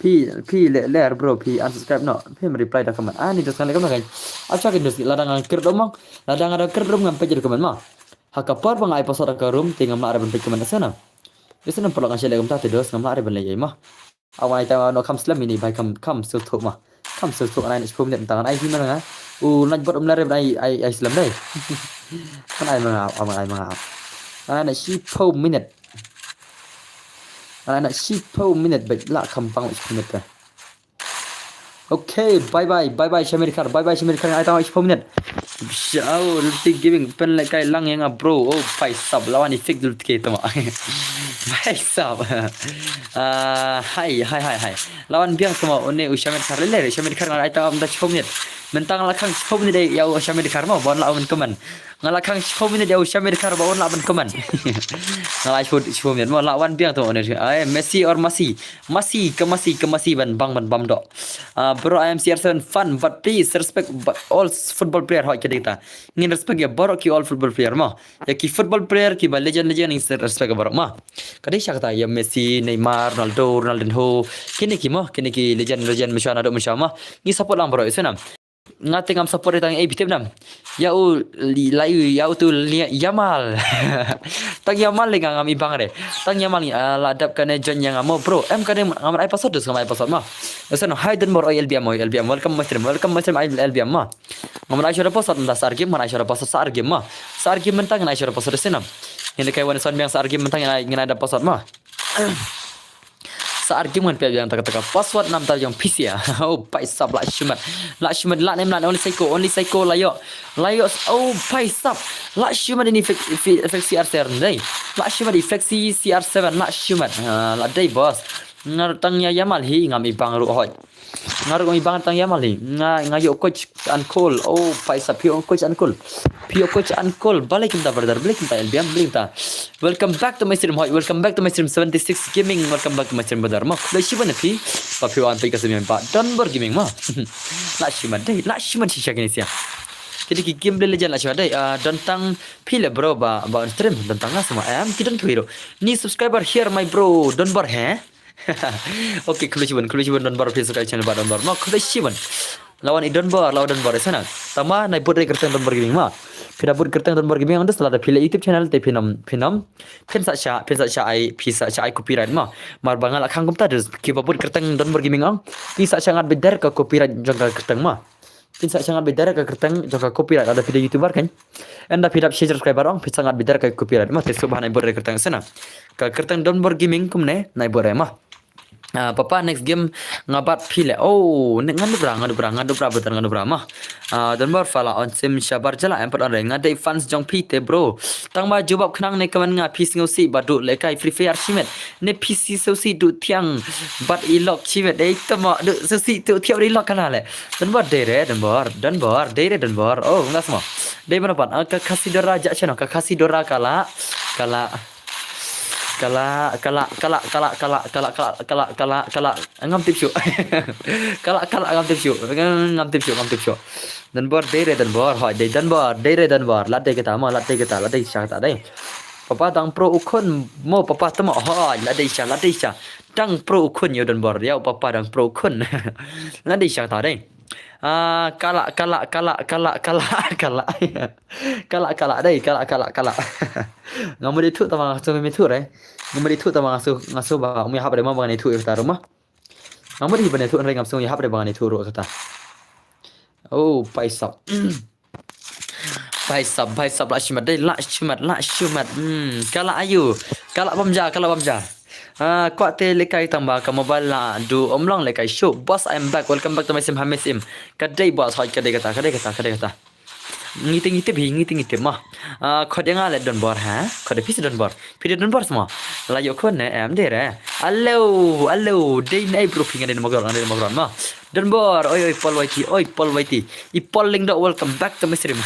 Phi phi le ler bro phi unsubscribe no. Phi me reply da comment. Ah ni dos kan le comment kan. Ap cha kin dos la da ngan kir dom ma. La da ngan kir dom ngam pejir comment ma. Ha ka por ba ngai pasot ka room te ngam la re ban pej comment sana. Isa nam pelok ngan shele kumta te dos ngam la re ban le ma. Awan ai tawa no kam slem ini bai kam kam sil thuk ma. Kam sil thuk anai na shiphew minit tang anai hi mana nga. U nai bot um lare ai ai ai slem dai. Kan ai manga am ai manga. Anai na shiphew minit. Anai na shiphew minit bai la kam pang shiphew minit ka. Okay, bye bye, bye bye Shamir Kar, bye bye Shamir Kar, ai tawa shiphew minit. Bishau, Ruti Gaming, pen le kai lang ïa nga bro. Oh, pai sap, lawan effect dul tike tama. Pai sap. Ah, hai, hai, hai, hai. Lawan biang tama, one u Shamir Kar, le, le, Shamir Kar, ngan ai tawa mda shiphew minit. Mentang la khang shiphew minit dei, ïa u Shamir Kar ma, bon la un comment. Nga la khang shiphew minit ïa u Shamir Kar ba un la ban comment. Nga la shiphew shiphew minit, ma, la wan biang tama, one, ai, Messi or Masi. Masi, ke Masi, ke Masi, ban bang, ban bam dok. Ah, bro, I am C R seven fan, but please respect but all football player hoi ka dei ta. Ngin respect ïa baroh ki all football player ma. Ïa ki football player ki ba legend legend ngin respect ïa baroh ma. Ka dei sha kata ïa Messi, Neymar, Ronaldo, Ronaldinho. Kine ki ma, kine ki legend legend mynshuwa naduh mynshuwa ma. Ngi support lang baroh ïa shuwa nam. Nga te ngam support ïa tang ei bitep nam. Ïa u li- la ïa u tu li- Yamal. Tang Yamal le nga ngam i bang re. Tang Yamal ngi ah, la dap kane join ïa nga mo bro. Em kane ngam ai password dus ngam ai password ma. Ese no hai dun bor oi L B M oi L B M. Welcome my stream. Welcome my stream ai L B M ma. Ngam ai shara password mynta sa ar game ngam ai shara password sa ar game ma. Sa ar game mynta ngam ai shara password ese nam. Ngin kai wan son biang sa ar game mynta ngam ai ngam ai da password ma. Sa ar game ngan pep ïa nga ta ka ta ka password nam ta jong P C ah. Oh pai sap la shimet. La shimet la nem la only psycho only psycho la ïoh. La ïoh oh pai sap. La shimet ini fake fake C R seven dei. La shimet i fake C R seven la shimet. Ah, la dei boss. Ngar tang ïa Yamal hi ngam i bang ruh hoi. Nga ruh ngam i bang tang Yamal hi. Nga nga ïoh coach Uncle. Oh pai sap phi ong coach Uncle. Phi ong coach Uncle. Balei kumta brother. Balei kumta L B M. Balei kumta. Welcome back to my stream. Hoi, welcome back to my stream seventy-six Gaming. Welcome back to my stream brother. Ma khublei shibun ïa phi. Ba phi wan phi ka stream ba Donbor Gaming ma. La shimet dei, la shimet shisha kine sia. Kine ki game Mobile Legend la shu dei, ah, don tang phi le bro ba, ba on stream, don tang nga sama em, ki don ki hero. Ni subscriber here my bro, don bor he. Okay, khublei shibun, khublei shibun don bor, phi subscribe channel ba don bor. Ma khublei shibun. Lawan i don bor, lawan don bor, sana. Tama nai bud re kyrteng don bor gaming ma. Phi da bud kyrteng don bor gaming, on the salad phi le YouTube channel te phi nam, phi nam. Phin sa sha, phin sa sha ai, phi sa sha ai copyright ma. Mar ba nga la khang kumta dus, ki ba bud kyrteng don bor gaming ong. Phi sa sha ngat bidar ka copyright jong ka kyrteng ma. Phin sa sha ngat bidar ka kyrteng jong ka copyright lada phi da YouTuber kan. Ynda phi dap shi subscriber ong phin sa ngat bidar ka copyright ma te sub ha nai bud re kyrteng sana. Ka kyrteng don bor gaming kumne nai bud re ma. Ah, papa next game nga bat phi le. Oh, ne ngan dubra, ngan dubra, ngan dubra betul ngan dubra ma. Ah, don bor pha la on sim shabar jala em pat on re nga dei fans jong phi te bro. Tang ba jubab khnang ne kaman nga phi sngew si ba du le kai Free Fire shimet. Ne phi si sngew si du thiang bat i lok shimet. Ei tama du sngew si du thiang i lok kana le. Don bor dei re, don bor, don bor, dei re don bor. Oh, nga sama. Dei mana pan, ah, ka Khasi Dora ja chano, ka Khasi Dora kala, kala. Kala, kala, kala, kala, kala, kala, kala, kala, kala, kala. Ngam tip shu. Kala, kala, ngam tip shu. Ngam tip shu, ngam tip shu. Don bor, dei re don bor, hoi, dei don bor, dei re don bor. Lat dei kita ma, lat dei kita, lat dei sha kita dei. Papa dang pro u khun mo, papa tama, hoi, lat dei sha, lat dei sha. Dang pro u khun yo don bor, yo papa dang pro u khun. Lat dei sha kita dei. Ah, kala, kala, kala, kala, kala, kala. Kala, kala, dei, kala, kala, kala. Nga mut ithuh tama nga sngew me ithuh re. Nga mut ithuh tama nga sngew, nga sngew ba, um ya hap re ma ba nga ithuh ïa kata ruh ma. Nga mut hi ba ithuh re ngam sngew ya hap re ba nga ithuh ruh kata. Oh, paisap. Paisap, paisap la shimat dei, la shimat, la shimat. Hmm, kala ayu. Kala bam ja, kala bam ja. Ah, kwah te lekai tang ba ka mobile la du um long lekai shu. Boss, I'm back. Welcome back to my sim, Hamis im. Ka dei boss, hoi, ka dei kata, ka dei kata, ka dei kata. Ngi te ngi tip hi, ngi te ngi tip ma. Ah, khot ïa nga le don bor ha. Khot ïa phi sa don bor. Phi dei don bor sa ma. La ïoh khot ne em dei re. Alo, alo, dei ne ai bro phi nga dei na Mawkyrwat, nga dei na Mawkyrwat ma. Don bor, oi, oi, Paul Waiti, oi, Paul Waiti. I Paul Lyngdoh, welcome back to my stream.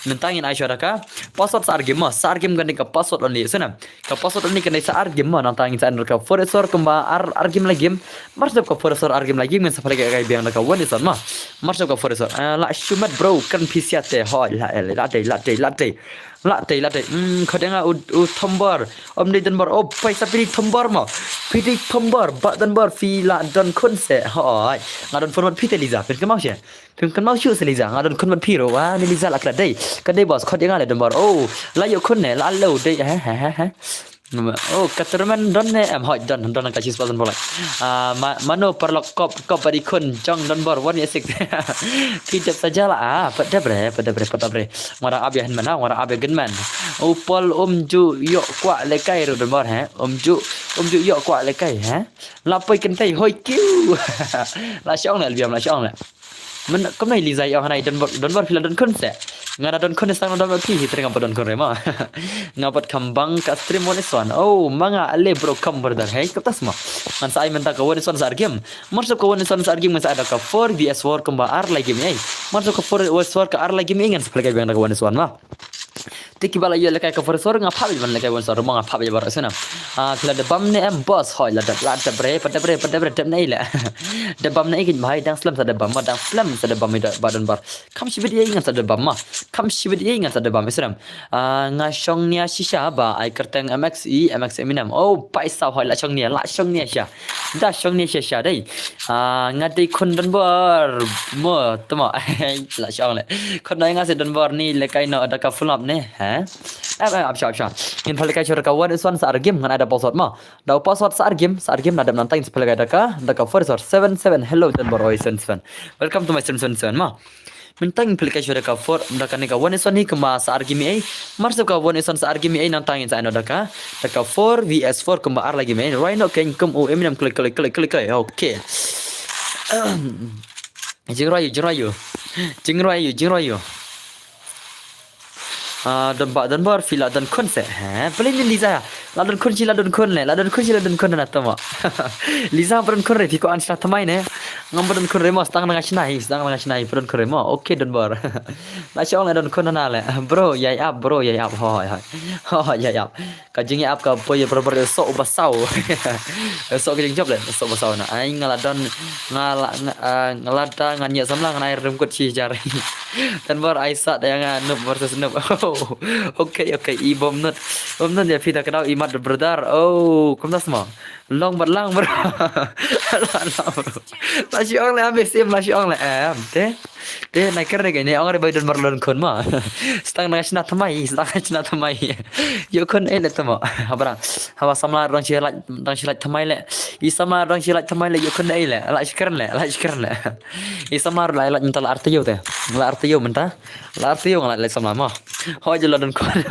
Mynta ngin ai shuwa da ka password sa ar game ma, sa ar game kan dei ka password only. Sngewna. Ka password only kan dei sa ar game ma, nangta ngin sa ai da ka four S four kumba ar, ar game la game. Mar sep ka four S four ar game la game, ngin sa pynlait kai biang da ka one S one ma. Mar sep ka four S four. Ah, la shu mat bro, kan phi sia te, hoi, la, eh, la dei, la dei, la dei. La dei, la dei. Hmm, khot ïa nga u, u Thombor. Om dei don bor. Oh, paisa phi dei Thombor ma. Phi dei Thombor, ba don bor phi la don khun se. Hoi. Nga don phone bad phi te Liza. Phin kynmaw shuh. Phin kynmaw shuh se Liza. Nga don khun bad phi ruh. Wa, ni Liza la kla dei. Ka dei boss, khot ïa nga le don bor. Oh, la ïoh khun ne, la lo dei. He, he, he, he. Oh, ka tournament don ne em, hoi, don, don ka chis pasan bolai. Ah, ma, mano paralok kop, kop bad i khun jong don bor, one six. Phi dep sa jala, ah, pat dep re, pat dep re, pat dep re. Ngora ab ïa hin mana, ngora ab ïa gin man. U Paul um ju ïoh kwah lekai ruh don bor, he? Um ju, um ju ïoh kwah lekai, he? La poi kynthei, hoi kiu. La shong le, albiam la shong le. Men, kumno i Liza ïa hanai don bor, don bor phi la don khun se. Nga da don khun sang don bor phi, hi tring apa don khun re ma. Nga pat kham bang ka stream one S one. Oh, ma nga ale bro kham brother. Hei, kap tas ma. Ngan sa ai mynta ka one S one sa ar game. Mar sep ka one S one sa ar game ngan sa ai da ka four V S four kumba ar lai game ei. Mar sep ka four V S four ka ar lai game ei ngan sa pynlait kai biang da ka one S one ma. Te kiba la ïoh lekai ka four S four nga phah beit ban lekai one S one ruh ma nga phah beit baroh sngewna. Ah, phi la dep bam ne em boss, hoi la dep, la dep re, pat dep re, pat dep re, dep ne ei le. Dep bam ne ei kin bhai, dang slem sa dep bam ma, dang slem sa dep bam ïa ba don bor. Kham shibit ïa ngan sa dep bam ma. Kham shibit ïa ngan sa dep bam sngewna. Ah, nga shong nia shisha ba ai kyrteng M X E, M X Eminem. Oh, paisa hoi la shong nia, la shong nia sha. Da shong nia sha sha dei. Ah, nga dei khun don bor. Mo, tama. La shong le. Khun dei nga se don bor ni lekai no da ka flop ne, ha? Em, em, ap sha, ap sha. Ngin pynlait kai shuwa da ka one S one sa ar game ngan ai da password ma. Da u password sa ar game, sa ar game na dep nangta ngin sa pynlait kai da ka, da ka four S four seven seven. Hello, don bor oi seven seven. Welcome to my seven seven seven ma. Mynta ngin pynlait kai shuwa da ka four, da kane ka one S one hi kumba sa ar game ei. Mar sep ka one S one sa ar game ei nangta ngin sa ai noh da ka, da ka four V S four kumba ar lai game ei. Rhino keiñ kum u Eminem kloi, kloi, kloi, kloi, kloi. Okay. Jingrwai ïa u, jingrwai ïa u. Jingrwai ïa u, jingrwai ïa u. Ah, don ba don bor phi la don khun se. He, peli ni Liza. La don khun shi la don khun le. La don khun shi la don khun na tama. Liza ba don khun re phi ko an sha tama ne. Ngam ba don khun re mo, sdang nga shna hi, sdang nga shna hi, ba don khun re mo. Okay, Don Bor. La shu ong le don khun na le. Bro, ïai ap, bro, ïai ap. Hoi, hoi. Hoi, ïai ap. Ka jingïai ap ka poi bor bor, soh ba saw. Soh ka jingjop le, soh ba saw na. Ai nga la don, nga la, nga, ah, nga la da ngan ïa samla ngan ai rem kut shi jar. Don Bor ai sat ïa nga, noob versus noob. Okay, okay, i bom nut. Bom nut ïa phi da ka daw i mat brother. Oh, kumta sma. Long bad lang bro. Long, long bro. La shu ong le am sim, la shu ong le am. Te. Te na kren ne ong re bai don bar lon khun ma. Sdang na shna thymmai, sdang na shna thymmai. Ïoh khun eh le thymmai. Haba dang, haba samla dang shi lait, dang shi lait thymmai le. I samla dang shi lait thymmai le ïoh khun eh le. La shi kren le, la shi kren le. I samla la lait mynta la arta ïoh te. La arta ïoh mynta. La arta ïoh nga la lait samla ma. Hoi jalo don khun.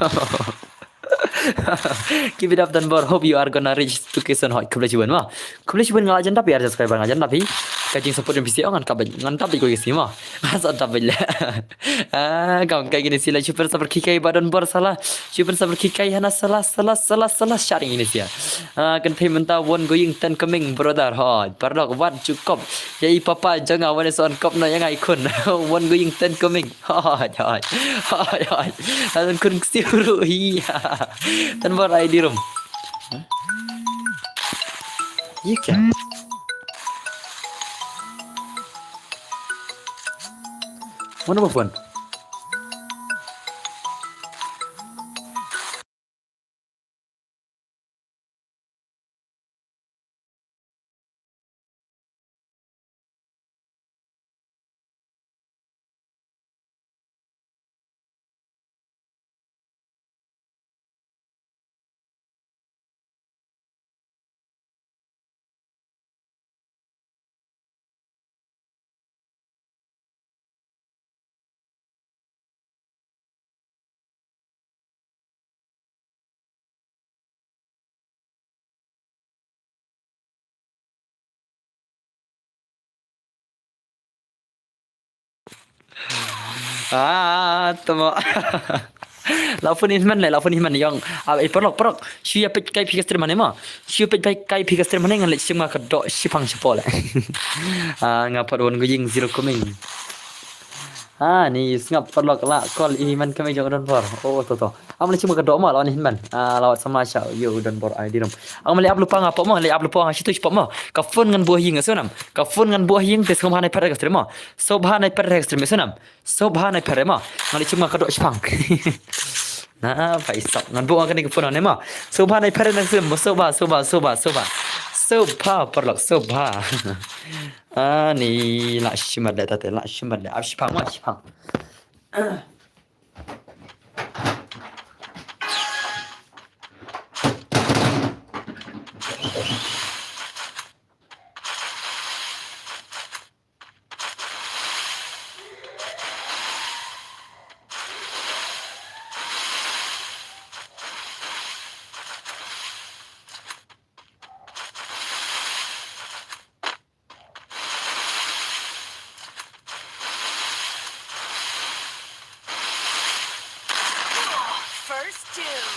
Keep it up Don Bor. Hope you are gonna reach two K soon. Hoi, khublei shibun ma. Khublei shibun, nga la jan dap ïa subscriber, nga jan dap hi. Ka jing support jong phi sih, oh, ngan kap bad, ngan dap bad ko ïa sih ma. Nga sa dap bad le. Ah, kam kai kine sih la, shu pynsabar khikai ba Don Bor sala. Shu pynsabar khikai hana sala, sala, sala, sala, sharing kine sih. Ah, kynthei mynta one going ten coming, brother. Hoi, paralok wat ju kop. Ïa i papa jong nga wan son kop na ïa nga i khun. One going ten coming. Hoi, hoi. Hoi, hoi. Don khun ksiu ruh hi. Don Bor ai di rum. Ye kya? Mana ba phone? Ah, tama. La phone in man le, la phone in man ïong. Ah, eh, paralok, paralok. Shu ïa peit kai phi ka stream hangne ma. Shu ïa peit kai phi ka stream hangne ngan leit shim nga ka doh shipang shapoh le. Ah, nga pat wan gu ïing zero coming. Ah, ni sngap paralok la call i man kmie jong Don Bor. Oh, to to. Am leit shim nga ka doh ma la wan hin man. Ah, la wat sama sha ïa u Don Bor ai di rum. Am leit ap lypa nga pop ma, leit ap lypa nga shitu shipop ma. Ka phone ngan buh ïing sunam. Ka phone ngan buh ïing te sngap hanai pher ka stream ma. Sop hanai pher ka stream sunam. Sop hanai pher ma. Ngan leit shim nga ka doh shipang. Na, pha isap. Ngan buh nga kane ka phone hangne ma. Sop hanai pher na stream. Sop ha, sop ha, sop ha, sop ha. Sop ha paralok, sop ha. Ah, ni la shimat le tate, la shimat le. Ap shipang ma, shipang. First doom.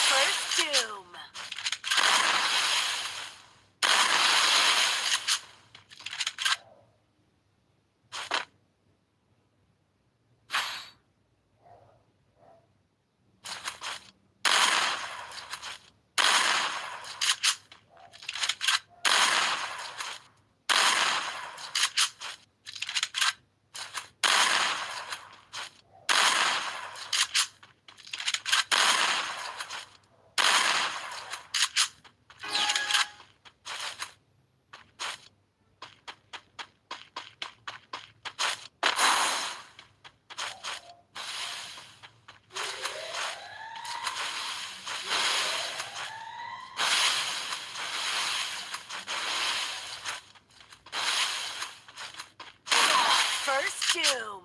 First doom. Doom.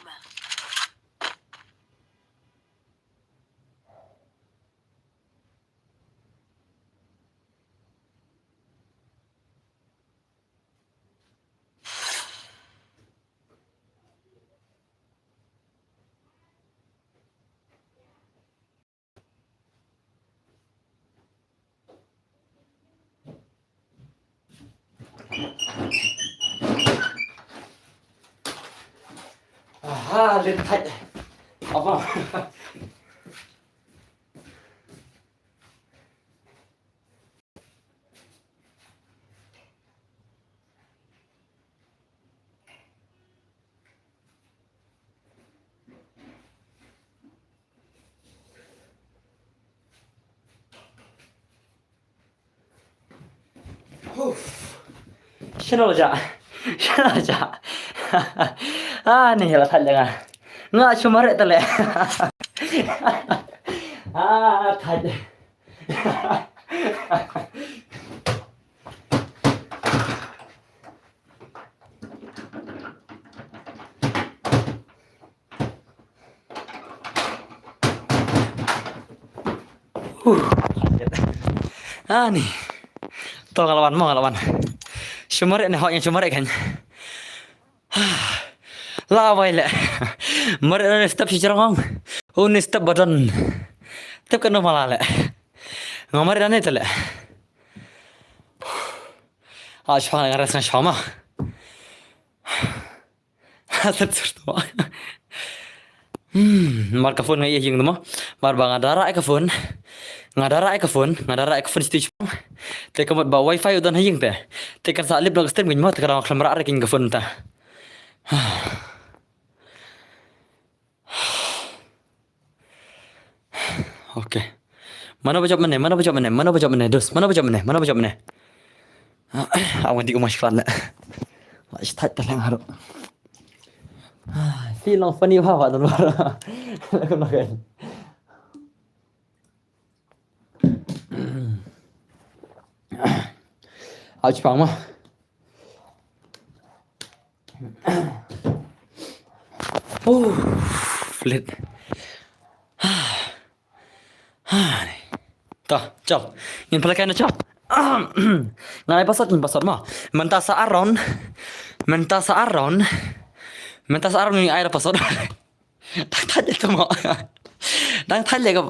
Aha, lit thait. Apa? Uff. Shano ja. Shano ja. Ah, ni la thait nga. Nga shu mareh tale. Ah, thait. Huh. Ani. To nga la wan mo, nga la wan. Shu mareh ne, hok ïa shu mareh kan. La wai leh. Mareh ne step shi jrong. Uni step ba don. Tep kan no mala leh. Nga mareh ne tale. Ah, shwa nga res nga shwa ma. Sat sur tu. Hmm, mar ka phone nga ïa ïing tu mo. Mar ba nga da rah ïa ka phone. Nga da rah ïa ka phone, nga da rah ïa ka phone stage. Te ka mut ba wifi u don ha ïing te. Te kan sa lip na ka stream mo, te ka dang khlem rah re ïa ka phone ta. Okay. Mano ba jop mynne, mano ba jop mynne, mano ba jop mynne, dus, mano ba jop mynne, mano ba jop mynne. Awan di umai shklan le. Start ta leng haru. Feel long funny ba ba don baru. Lagu lagu. Ouch, pang mo. Oh, flit. To, chal. Ngin pynlehkai noh, chal. Ngan ai password, ngin password mo. Mynta sa ar round. Mynta sa ar round. Mynta sa ar round ngin ai password. Dang thait leh to mo. Dang thait leh ka.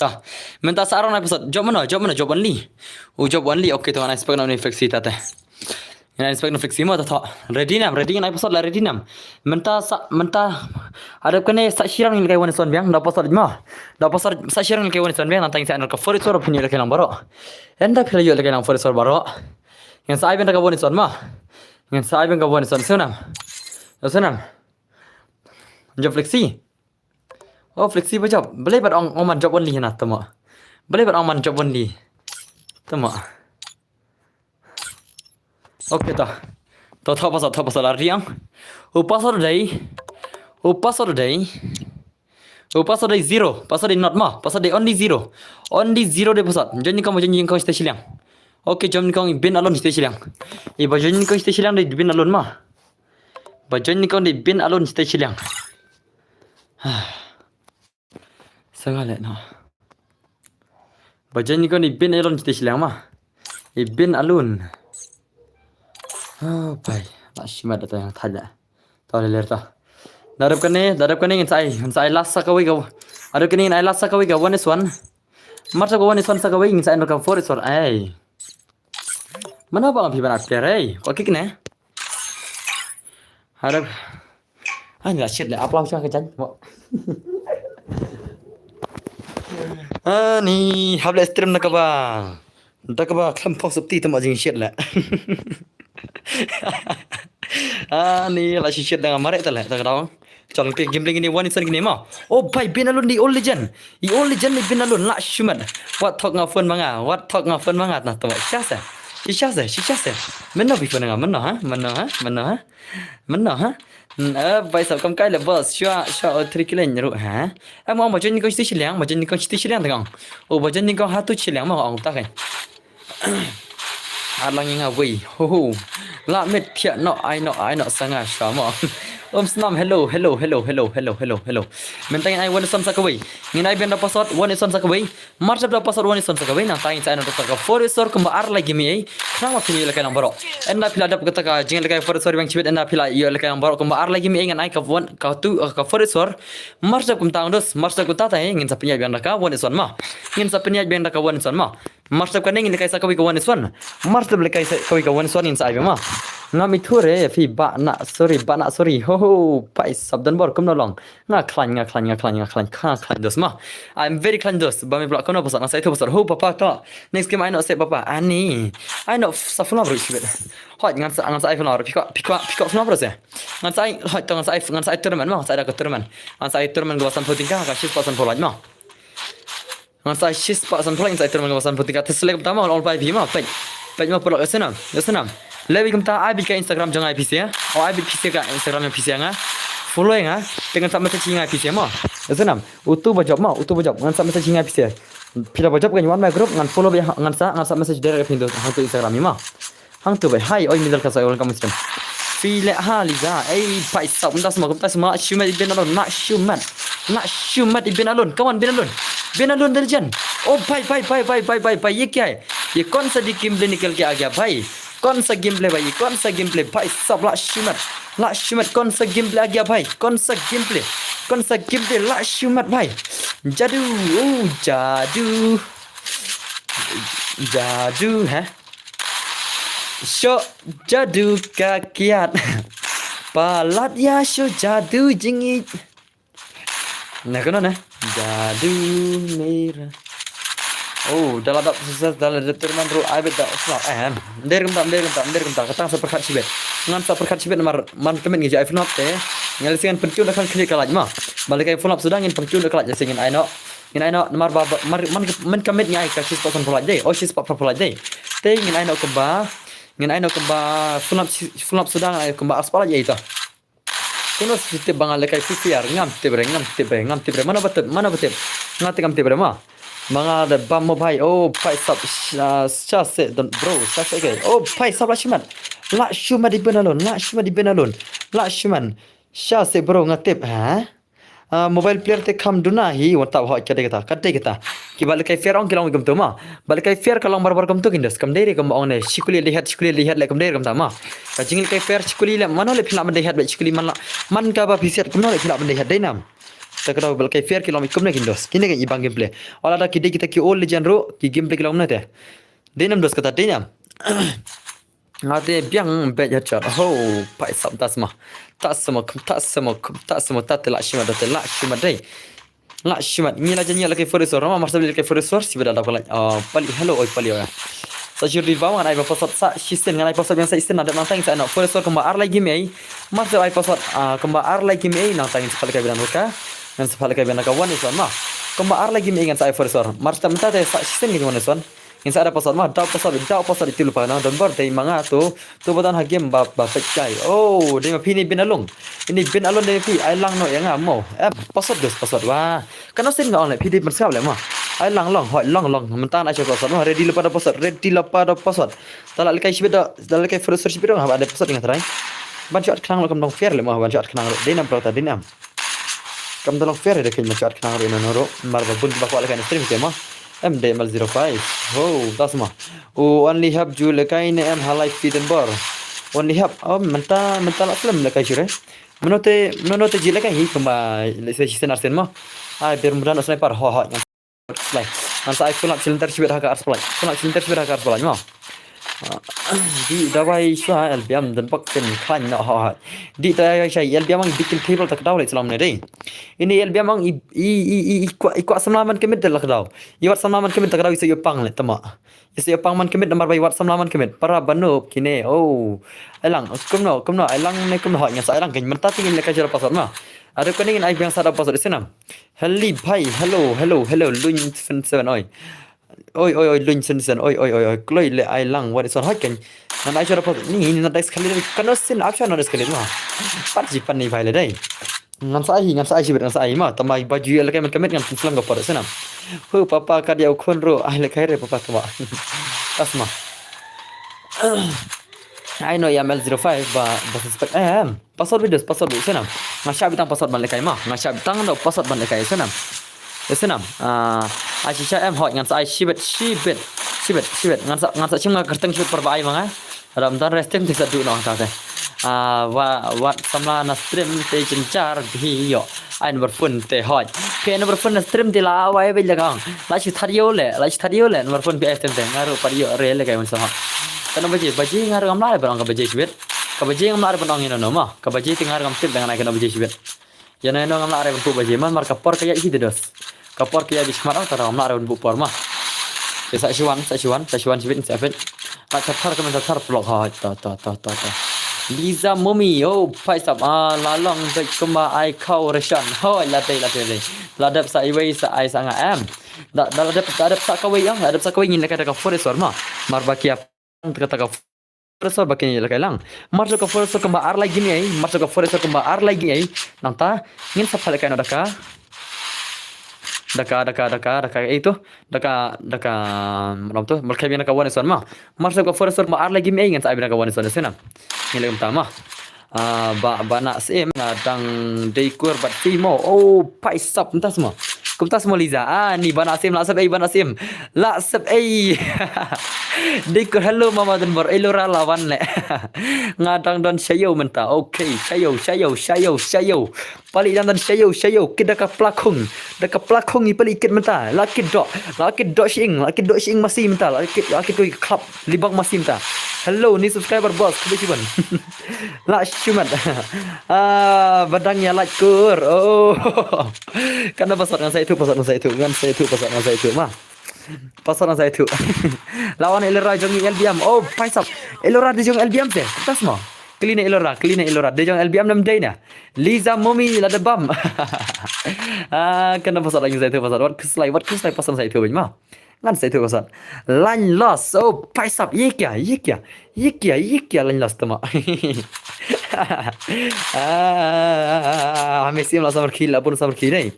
To. Mynta sa ar round ai password. Job mano, job mano, job only. U job only. Okay, to ngan ai spek na uni Flexi ta te. Ngan ai spek na Flexi mo ta to. Ready nam, ready ngan ai password la ready nam. Mynta sa, mynta. Hadap kane sa shi round ngin kai one is one biang. Da password mo. Da password sa shi round ngin kai one is one biang. Nangta ngin sa ai noh ka four is four phin ïoh lehkai lang baroh. Ynda phi la ïoh lehkai lang four is four baroh. Ngin sa ai biang da ka one is one mo. Ngin sa ai biang ka one is one. Sngewbha nam. Sngewbha nam. Job Flexi. Oh, Flexi ba job. Balei bad ong, ong man job only hina, tama. Balei bad ong man job only. Tama. Okay, to. To, to password, to password la ready ong. U password u dei. U password u dei. U password u dei zero. Password u dei not mo. Password u dei only zero. Only zero u dei password. Join nyngkong, join nyngkong shiteng shiliang. Okay, join nyngkong i bin alone shiteng shiliang. I ba join nyngkong shiteng shiliang dei bin alone mo. Ba join nyngkong dei bin alone shiteng shiliang. Sa nga leh noh. Ba join nyngkong dei bin alone shiteng shiliang mo. I bin alone. Oh, pai. La shimet da tang thait leh. To leh leh to. Da dep kane, da dep kane ngin sa ai, ngin sa ai last sa kawei ka. Da dep kane ngin ai last sa kawei ka one is one. Mar sa ka one is one sa kawei ngin sa ai noh ka four is four. Ai. Mano ba phi ban ap kre. Ko kik ne. Harap. Ani la shit le, ap lang shwa ka jan. Mo. Ani hap le stream na kaba. Da kaba khlem phong sopti tama jingshit le. Ani la shit le nga mareh ta le ta ka daw. Chal te game leng ni one is one ni ma. Oh bhai, bin alone di old legend. I old legend ni bin alone la shimet. Wat thok nga phone ma nga. Wat thok nga phone ma nga na to. Shisha se. Shisha se. Shisha se. Mynno bi phone nga. Mynno ha? Mynno ha? Mynno ha? Mynno ha? Bhai sab kam kai le boss. Shwa shwa o three kill nyeru ha. Em ong ba join ni ko shiti shiliang. Ba join ni ko shiti shiliang tang. Oh ba join ni ko hatu shiliang ma ong ta kai. Arlang ïa nga wei. Ho ho. La mit thiah noh ai noh ai noh sa nga sha mo. Om Snam, hello, hello, hello, hello, hello, hello, hello. Mynta ngin ai one is one sa kawei. Ngin ai biang da password one is one sa kawei. Mar sep da password one is one sa kawei, nangta ngin sa ai noh da ka four is four kumba ar lai game ei. Khnang ba phin ïoh lehkai nang baroh. Ynda phi la dep kata ka jingïalehkai four is four biang shibit, ynda phi la ïoh lehkai nang baroh kumba ar lai game ei, ngan ai ka one, ka two, ka four is four. Mar sep kumta ngan dos, mar sep kumta te ngin sa pynïaid biang da ka one is one ma. Ngin sa pynïaid biang da ka one is one ma. Mar sep kane ngin lehkai sa kawei ka one is one. Mar sep lehkai sa kawei ka one is one ngin sa ai biang ma. Ngam ithuh re phi ba na sorry, ba na sorry. Ho ho, paisap don bor kumno long. Nga khlaiñ, nga khlaiñ, nga khlaiñ, nga khlaiñ, nga khlaiñ dos ma. I'm very khlaiñ dos. Ba me block kumno password, nga sa ithuh password. Ho papa to. Next game ai noh sep papa. Ani. Ai noh sa phone ruh shibit. Hoi, ngan sa, ngan sa ai phone ruh. Phi kwah, phi kwah, phi kwah phone ruh se. Ngan sa ai, hoi to ngan sa ai, ngan sa ai tournament ma, ngan sa ai da ka tournament. Ngan sa ai tournament kaba sanphew tyngka, ka shispah sanphew lait ma. Ngan sa ai shispah sanphew lait, ngan sa ai tournament kaba sanphew tyngka. Te select kumta ma, all by phi ma, peit. Peit ma paralok, ïa snam, ïa snam. Lehbit kumta ai beit ka Instagram jong nga ïa phi sha. O ai beit phi sha ka Instagram jong phi sha nga. Follow ïa nga. Te ngan sa message ïa nga ïa phi sha ma. Ïa snam. Utu ba jop ma, utu ba jop. Ngan sa message ïa nga ïa phi sha. Phi la ba jop kan wan my group ngan follow beit, ngan sa, ngan sa message direct ïa phi hangtu Instagram ïa ma. Hangtu beit, hi, oi, middle class, oi, welcome stream. Phi leh ha Liza, ei, paisap, kumta sma, kumta sma, la shu met i Ben Alun, la shu met. La shu met i Ben Alun, come on, Ben Alun. Ben Alun the legend. Oh, bhai, bhai, bhai, ye kya hai? Ye kaun sa di gameplay nikal ke aa gaya, bhai? Kaun sa gameplay, bhai? Ye kaun sa gameplay, bhai sab, la shu met. La shu met, kaun sa gameplay aa gaya, bhai? Kaun sa gameplay? Kaun sa gameplay, la shu met, bhai? Jadu, oh, jadu. Jadu, ha? Sho jadu ka kiad. Palat ïa sho jadu jingïeit. Na kano na? Jadu mera. Oh, da la dap success, da la dap tournament ruh ai beit da snap. Eh, em. Ym dei kumta, ym dei kumta, ym dei kumta. Kata ngan sa pyrkhat shibit. Ngan sa pyrkhat shibit namar man ka miet ngi ju ai flop te. Ngi lehse ngan pyntune da khan khlieh ka lait ma. Ba lehkai flop suda ngin pyntune da ka lait lehse ngin ai noh. Ngin ai noh namar ba, ba mar, man, man ka miet ngi ai ka shispah sanphew lait dei. Oh, shispah phraphew lait dei. Te ngin ai noh kumba, ngin ai noh kumba flop shi-, flop suda ngin ai kumba arspah lait ïa ita. Kumno sa tip ba nga lehkai Free Fire, ngam tip re, ngam tip re, ngam tip re. Mano ba tip, mano ba tip? Nga te ngam tip re ma. Ma nga da bam mo bhai, oh bhai sab, sha, sha se don bro, sha se ke. Oh bhai sab, la shu met. La shu met i Ben Alun, la shu met i Ben Alun. La shu met. Sha se bro, nga tip, ha? Ah, mobile player te kham duna hi, wat tap hoi, ka dei kata, ka dei kata. Ki ba lehkai fair ong ki long kumto ma. Ba lehkai fair ka long barabor kumto ki ndos. Kam dei re kam ong ne, shi kuli dei het, shi kuli dei het leh kam dei re kumta ma. Ka jinglehkai fair shi kuli leh, mano leh phi lah ban dei het beit shi kuli man la. Man kaba phi siat kumno leh phi lah ban dei het, dei nam. Te ka dei ba lehkai fair ki long kumne ki ndos. Kine ki i bang gameplay. Wala da ki dei kita ki old legend ruh, ki gameplay ki long kumne te. Dei nam ndos kata, dei nam. Nga te biang beit headshot. Ho, paisap, ta sma. Ta sma, ta sma, ta sma, ta te la shu met, ta te la shu met dei. La shu met. Ngi la jan ïa lehkai four is four, ma mar sep lehkai four is four, sibit da dap ka lait. Ah, pali, hello, oi pali, oi. Sa jur di ba ngan ai ba password sa shisien, ngan ai password biang sa shisien, na dep nangta ngin sa ai noh four is four kumba ar lai game ei. Mar sep ai password, ah, kumba ar lai game ei, nangta ngin sa pha lehkai biang ruh ka. Ngin sa pha lehkai biang ka one is one ma. Kumba ar lai game ei ngan sa ai four is four. Mar sep mynta te sa shisien ngin one is one. Ngin sa da password ma, da password, da password itu lypa na, don bor dei ma nga tu, tu ba don ha game ba, ba peit kai. Oh, dei ma phi ni Ben Alun. Ini Ben Alun dei ma phi, ai lang noh ïa nga mo. Eh, password dos, password wa. Kano sien nga ong leh, phi dei ban sngap leh ma. Ai lang long, hoi long long. Mynta ai sha password ma, ready lypa da password, ready lypa da password. Da la lehkai shibit da, da la lehkai four is four shibit da, haba da password nga trai. Ban shu at khnang lo kam dong fair leh ma, ban shu at khnang lo. Dei nam bro ta, dei nam. Kam da long fair da kynmaw shu at khnang ruh ïa no ruh. Mar ba bun kiba kwah lehkai na stream te ma. Em dei M L zero five. Ho, ta sma. U only hap ju lehkai ne em ha live feed and bor. Only hap. Oh, mynta, mynta la slem lehkai shuh re. Mano te, mano te ji lehkai hi kumba lehse shisien arsien ma. Ai, ber mudan sniper, ho, ho. Ngan sa ai full up cylinder shibit ha ka arspah lait. Full up cylinder shibit ha ka arspah lait ma. Ah, di dawai shwa L B M don bok ken khlaiñ noh ha ha. Di dawai shwa L B M ang di ken cable ta ka daw leh slam ne dei. Ini L B M ang i, i, i, i, i kwah, i kwah samla man ka miet da la ka daw. I wat samla man ka miet ta ka daw i sa ïoh pang leh tama. I sa ïoh pang man ka miet namar ba i wat samla man ka miet. Para ba noob kine. Oh. Ai lang, kumno, kumno, ai lang ne kumno hoi ngan sa ai lang ken mynta te ngin lehkai sha da password ma. Ado kane ngin ai biang sa da password i sa nam. Heli bhai, hello, hello, hello, Luin seven seven, oi. Oi, oi, oi, Luin seven seven, oi, oi, oi, oi, kloi leh ai lang, wat is on hoi ken. Ngan ai sha da password, ni, ni na dice khali, kano sien ap sha na dice khali ma. Pat ji pan ni bhai leh dei. Ngan sa ai, ngan sa ai shibit, ngan sa ai ma. Tama ba ju ïa lehkai man ka miet ngan confirm ka por i sa nam. Hu, papa ka dia u khun ruh, ai lehkai re papa tama. Ta sma. Ai no M L zero five ba ba suspect em. Password video, password video, snam. Nga shah bit tang password ban lehkai ma. Nga shah bit tang da password ban lehkai, snam. Snam. Ah, ai shisha em hoi, ngan sa ai shibit, shibit, shibit, shibit. Ngan sa, ngan sa shim nga kyrteng shibit por ba ai ma nga. Ram dan resting te sa du nong ta te. Ah, wa, wat samla na stream te jynjar bhi ïoh. Ai number phone te hoi. Ke number phone na stream te la wai bel jaka. La shi thad ïoh le, la shi thad ïoh le number phone phi ai stream te. Nga ruh pat ïoh re lehkai mynsaw hoi. Kano baje, baje nga ruh ngam lah re ban ong ka baje shibit. Ka baje ngam lah re ban ong ïano no ma. Ka baje te nga ruh ngam tip, dang nai kano baje shibit. Ïano ïano ngam lah re ban buh baje ma, mar ka por ka ïaid hi te dos. Ka por ka ïaid bishmat, oh, tara ngam lah re ban buh por ma. Te sa shuwan, sa shuwan, sa shuwan shibit, sa pit. Ka thar thar ka men thar thar paralok, hoi, to, to, to, to, to. Liza Mummy, oh, phaisap, ah, la long beit kumba ai khaw ration. Hoi, la dei, la dei, dei. La dep sa iwei sa ai sa nga em. Da, da la dep, da dep sa kawei ïa, la dep sa kawei ngin lehkai da ka four S four ma. Mar ba ki ap kata ka four S four ba kin ïa lehkai lang. Mar shuh ka four S four kumba ar lai gim ei, mar shuh ka four S four kumba ar lai gim ei. Nangta ngin sa pha lehkai noh da ka, da ka, da ka, da ka, da ka ei tu, da ka, da ka, ram tu, mar lehkai biang da ka one S one ma. Mar shuh ka four S four kumba ar lai gim ei, ngin sa ai biang da ka one S one, snam. Ngin leh kumta ma. Ah, ba, ba na sim nga dang dei kur bad phi mo. Oh, phaisap, kumta sma. Kumta sma Liza. Ah, ni ba na sim, la sep ei, ba na sim. La sep ei. Dei kur, hello mama Donbor. Elora la wan le. Nga dang don shayo mynta. Okay, shayo, shayo, shayo, shayo. Pali dang don shayo, shayo. Kit da ka plakhung. Da ka plakhung i pali kit mynta. La kit dok. La kit dok shing. La kit dok shing masi mynta. La kit, la kit ko klap. Libang masi mynta. Hello, ni subscriber boss. Khublei shibun. La shu mat. Ah, ba dang ïa lait kur. Oh. Kan da password ngan sa ithuh, password ngan sa ithuh, ngan sa ithuh, password ngan sa ithuh ma. Password ngan sa ithuh. La wan Elora jong i L B M. Oh, phaisap. Elora dei jong L B M te. Tas mo. Kylli na Elora, kylli na Elora. Dei jong L B M ne ym dei na. Liza Mummy la da bam. Ah, kan da password ngan sa ithuh, password. Wat khuslai, wat khuslai password ngan sa ithuh beit ma. Ngan sa ithuh password. Line loss. Oh, phaisap. Ye kya, ye kya, ye kya, ye kya line loss tama. Ah, hame sim la samar khil, apun samar khil nei.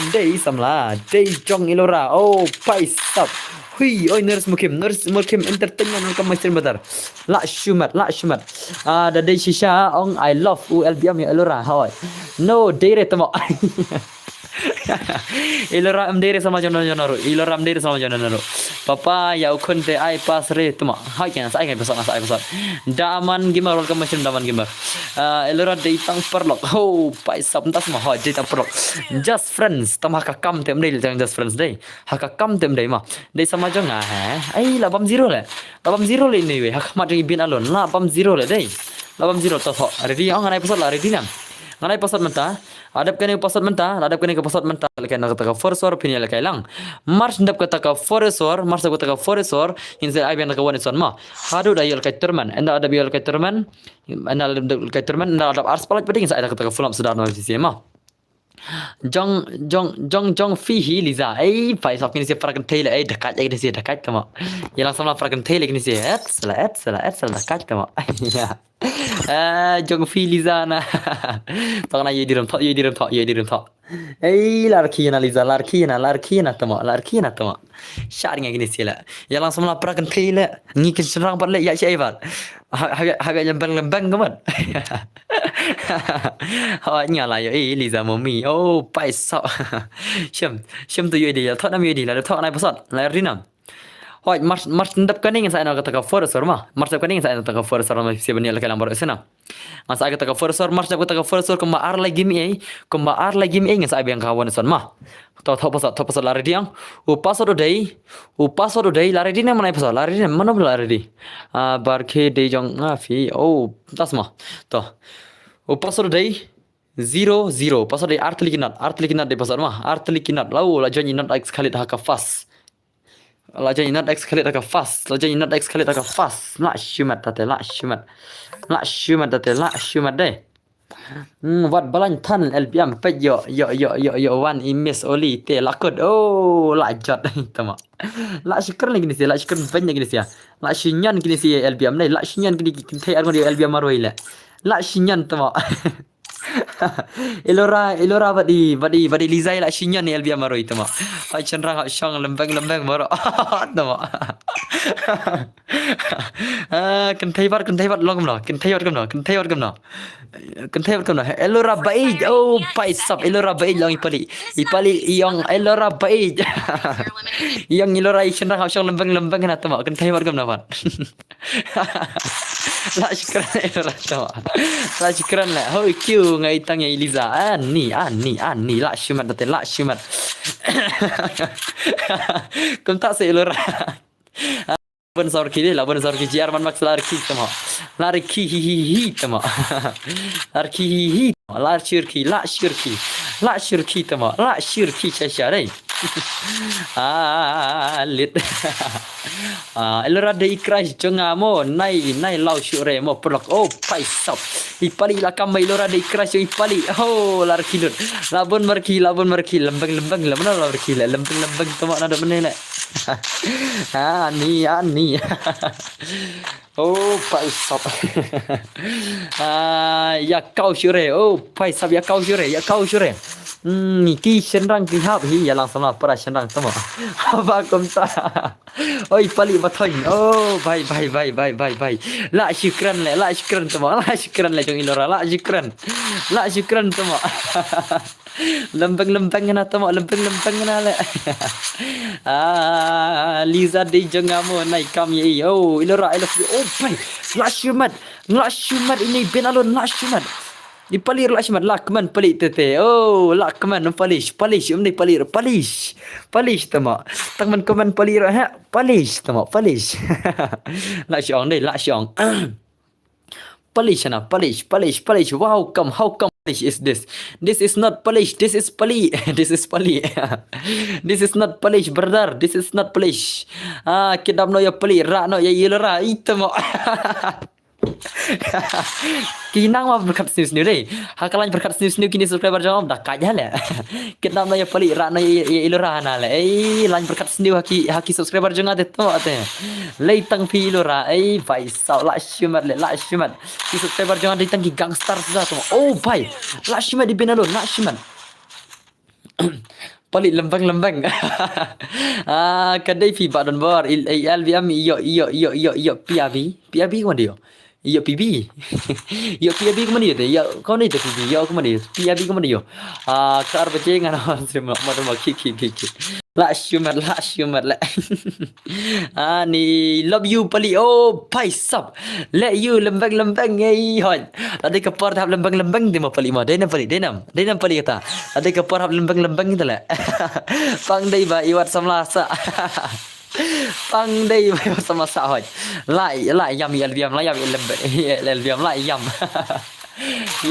Ym dei samla, dei jong Elora. Oh, phaisap. Hui, oi, Nurse Mukim, Nurse Mukim Entertainment, welcome my stream brother. La shu mat, la shu mat. Ah, da dei shisha ong I love u L B M ïa Elora. Hoi. No, dei re tama. Elora ym dei re samla jong no jong no ruh. Elora ym dei re samla jong no jong no ruh. Papa ïa u khun te ai pass re tama. Hai kya sa ai ngai password, sa ai password. Daman Gamer, welcome my stream Daman Gamer. Ah, Elora dei tang paralok. Ho, phaisap, mynta sma ho dei tang paralok. Just friends, tang ha ka kam te ym dei tang just friends dei. Ha ka kam te ym dei ma. Dei samla jong nga he. Ai la bam zero le. La bam zero le ni wei. Ha khmat jong i bin alon. La bam zero le dei. La bam zero to tho. Ready? Oh, ngan ai password la ready nam. Ngan ai password mynta. La dep kane ka password mynta, la dep kane ka password mynta, lehkai na kata ka four S four phin ïa lehkai lang. Mar shu dep kata ka four S four, mar shu dep kata ka four S four, ngin sa ai biang da ka one S one ma. Haduh da ïa lehkai tournament, ynda la dep ïa lehkai tournament, ynda la dep lehkai tournament, ynda la dep arspah lait pat ngin sa ai da kata ka full up sdar na C C ma. Jong, jong, jong, jong phi hi Liza. Ei, phaisap kine shi para kynthei le, ei, da kait, ei, kine shi da kait tama. Ïa lang samla para kynthei le kine shi, et, sala, et, sala, et, sala, da kait tama. Ïa. Ah, jong phi Liza na. Tang na ïa di ram tho, ïa di ram tho, ïa di ram tho. Ei, la rkhie na Liza, la rkhie na, la rkhie na tama, la rkhie na tama. Shar ngi kine shi la. Ïa lang samla para kynthei le. Ngi kin shynrang pat le, ïa shi ai pat. Ha, ha, ha, ha, lembang, lembang ka mat. Hawa nya la ïa, eh, Liza Mummy. Oh, phaisap. Shem, shem tu ïa di, la thok nam ïa di, la thok nai password, la ri nam. Hoi, mar, mar shu dep kane ngin sa ai na kata ka four S four ma. Mar shu dep kane ngin sa ai na kata ka four S four ma, shi ban ïa lehkai lang baroh shisha. Ngan sa ai kata ka four S four, mar shu dep kata ka four S four kumba ar lai game ei, kumba ar lai game ei ngin sa ai biang ka one S one ma. To, thok password, thok password la ready ang. U password u dei, u password u dei, la ready ne, mano ai password, la ready ne, mano la ready. Ah, bar khe dei jong nga phi, oh, tas ma. To. U password u dei, zero zero. Password dei ar tylli ki not, ar tylli ki not dei password ma. Ar tylli ki not. Lau la join i not X Khalid ha ka fast. La join i not X Khalid ha ka fast. La join i not X Khalid ha ka fast. La shu mat tate, la shu mat. La shu mat tate, la shu mat dei. Hmm, wat balang than L B M peit ïoh, ïoh, ïoh, ïoh, ïoh wan i Miss Oli te la kut. Oh, la jot tama. La shu kren kine shi, la shu kren beiñ kine shi. La shu ñion kine shi L B M dei, la shu ñion kine ki kynthei arngut ïa L B M marwei le. La shu ñion tama. Ilora, Ilora bad i, bad i, bad i Liza i la shu ñion ïa L B M marwei tamo. Ai shynrang hap shong lembeng lembeng baroh tamo. Ah, kynthei bad, kynthei bad long kumno, kynthei bad kumno, kynthei bad kumno. Kynthei bad kumno. Ilora baieit, oh, paisap, Ilora baieit long i Palik. I Palik i ong Ilora baieit. I ong Ilora i shynrang hap shong lembeng lembeng na tamo. Kynthei bad kumno bad. La shukran Ilora tamo. La shukran la. Hoi kiew nga i tang ïa i Liza. Ani, ani, ani. La shimet date, la shimet. Kumta sa Ilora. Bun sawr ki dei, la bun sawr ki jiar man mak la rki tamo. La rki hi hi hi tamo. La rki hi hi tamo. La shir ki, la shir ki. La shir ki tamo. La shir ki sha sha dei. Ah, lit. Ah, Ilora dei i crush jong nga mo, nai, nai law shuh re mo, pulok. Oh, paisap. I Palik la kam ba Ilora dei i crush jong i Palik. Oh, la rki lut. La bun marki, la bun marki, lembeng lembeng, lembeng la rki le, lembeng lembeng tamo na da mene le. Ah, ani, ani. Oh, paisap. Ah, ïa kaw shuh re. Oh, paisap ïa kaw shuh re, ïa kaw shuh re. Hmm, ki shynrang ki hap hi ïa lang samla para shynrang tamo. Haba kumta. Oi, Palik ba thoiñ. Oh, bai, bai, bai, bai, bai, bai. La shukran le, la shukran tamo. La shukran le jong Ilora, la shukran. La shukran tamo. Lembeng lembeng na tamo, lembeng lembeng na le. Ah, Liza dei jong nga mo, nai kam ïa i. Oh, Ilora, I love you. Oh, bai. La shimet. La shimet ini Ben Alun, la shimet. I Palik la shimet, la kmen Palik tete. Oh, la kmen Palik, Palik, um dei Palik, Palik. Palik tamo. Tang man kmen Palik ha. Palik tamo, Palik. La shong dei, la shong. Palik na, Palik, Palik, Palik. How come, how come Palik is this? This is not Palik, this is Palik. This is Palik. This is not Palik, brother. This is not Palik. Ah, kidnap noh ïa Palik, rah noh ïa Ilora. Itamo. Ki nang ma pyrkhat sniew sniew dei. Ha ka lain pyrkhat sniew sniew kine subscriber jong nga da kait ha le. Kidnap noh ïa Palik, rah noh ïa, ïa Ilora na le. Ei, lain pyrkhat sniew ha ki, ha ki subscriber jong nga te to te. Lei tang phi Ilora, ei, bai saw la shimet le, la shimet. Ki subscriber jong nga dei tang ki gangster sa to. Oh, bai. La shimet i Ben Alun, la shimet. Palik lembeng lembeng. Ah, ka dei phi ba don bor. I, i L B M ïoh, ïoh, ïoh, ïoh, ïoh, P R B. P R B kumno ïoh? Ïoh P B. Ïoh P R B kumno ïoh te? Ïoh kumno ïoh te P B? Ïoh kumno ïoh? P R B kumno ïoh? Ah, kar baje ngan on stream ma ma ki ki ki ki. La shimet, la shimet la. Ani, love you Palik. Oh, paisap. Le ïoh lembeng lembeng ei hoi. Lada ka por hap lembeng lembeng te mo Palik mo. Dei nam Palik, dei nam. Dei nam Palik kata. Lada ka por hap lembeng lembeng te le. Pang dei ba i wat samla sa. Pang dei ba i wat samla sa hoi. La, la ïam i L B M, la ïam i lembeng. I L B M la ïam.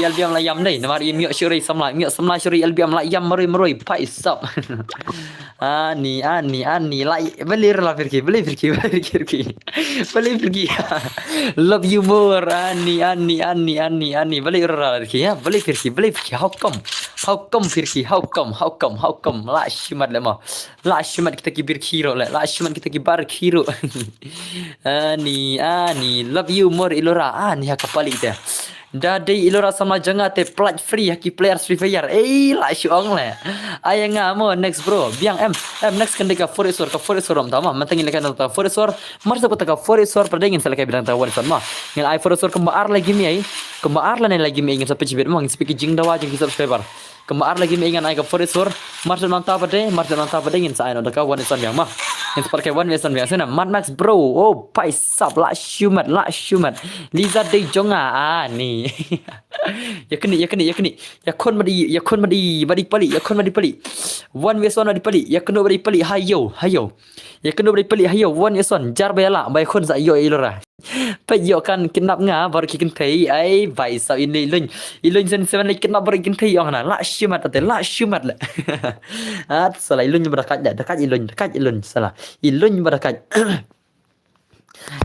I L B M la ïam dei. Namar i ïoh shuh re samla, ïoh samla shuh re L B M la ïam marwei marwei. Paisap. Ani, ani, ani, la, balei la pyrkhi, balei pyrkhi, balei pyrkhi, pyrkhi. Balei pyrkhi. Love you more, ani, ani, ani, ani, ani. Balei la pyrkhi, ya, balei pyrkhi, balei pyrkhi. How come? How come pyrkhi? How come? How come? How come? La shimet le mo. La shimet kita ki pyrkhi ro le. La shimet kita ki pyrkhi ro. Ani, ani, love you more Ilora. Ani ha ka Palik te. Da dei Ilora samla jong nga te plat free ha ki players Free Fire. Ei, la shu ong le. Ai nga mo next bro. Biang em. Em next kan dei ka Four X Four, ka Four X Four rom tama. Mantang ngin leh ka four X four. Mar sa ka four X four pyrdi ngin sa leh ka bilang ta one X one mo. Ngin ai four X four kumba ar lagi mi ai. Kumba ar lane lagi mi ai ngin sa pitch bit mo. Ngin sa pitch ki jingdawa jong ki subscriber. Kumba ar lagi mi ai ngan ai ka four X four. Mar sa nang ta pyrdi, mar sa nang ta pyrdi ngin sa ai noh da ka one X one biang mo. Ngin sa pyrdi ka one X one biang sena. Mad Max bro. Oh, paisap la shimet, la shimet. Liza dei jong nga ani. Ïa kane, ïa kane, ïa kane. Ïa khun madi, ïa khun madi, madi Palik, ïa khun madi Palik. One versus one madi Palik, ïa kano madi Palik, hayo, hayo. Ïa kano madi Palik, hayo, one versus one, jar ba ïa la, ba ïa khun sa ïoh Ilora. Peit ïoh kan kidnap nga, baroh ki kynthei, ai, bai saw ini Ilun. Ilun sen seven lei kidnap baroh ki kynthei ïoh na, la shimet ate, la shimet le. At sala Ilun ba da kait da, da kait Ilun, da kait Ilun, sala. Ilun ba da kait.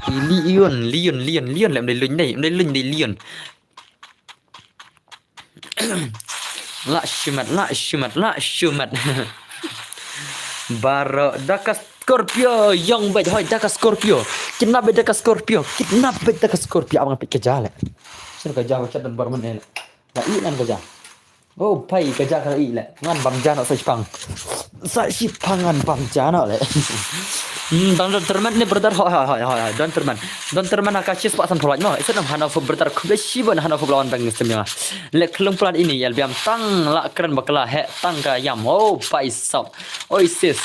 Lion, Lion, Lion, Lion, lem dei Lion dei, dei Lion, dei Lion. La shimet, la shimet, la shimet. Baro, da ka Scorpio, ïoh bad hoi, da ka Scorpio. Kidnap bad da ka Scorpio, kidnap bad da ka Scorpio, abang pik ka jale. Sino ka jale, ka dan bar man ele. La i nan ka jale. Oh, pai ka ja ka i le. Ngan bam ja noh sa shipang. Sa shipang ngan bam ja noh le. Hmm, don tournament ne brother, hoi hoi hoi hoi. Don tournament. Don tournament ha ka shispah san phew laiphew mo. Isa nam hano fu brother, khublei shibun hano fu ba la wan bang stem ïa nga. Le khlung plan ini ïa lbiam tang la kren bakla he tang ka ïam. Oh, pai sap. Oi sis.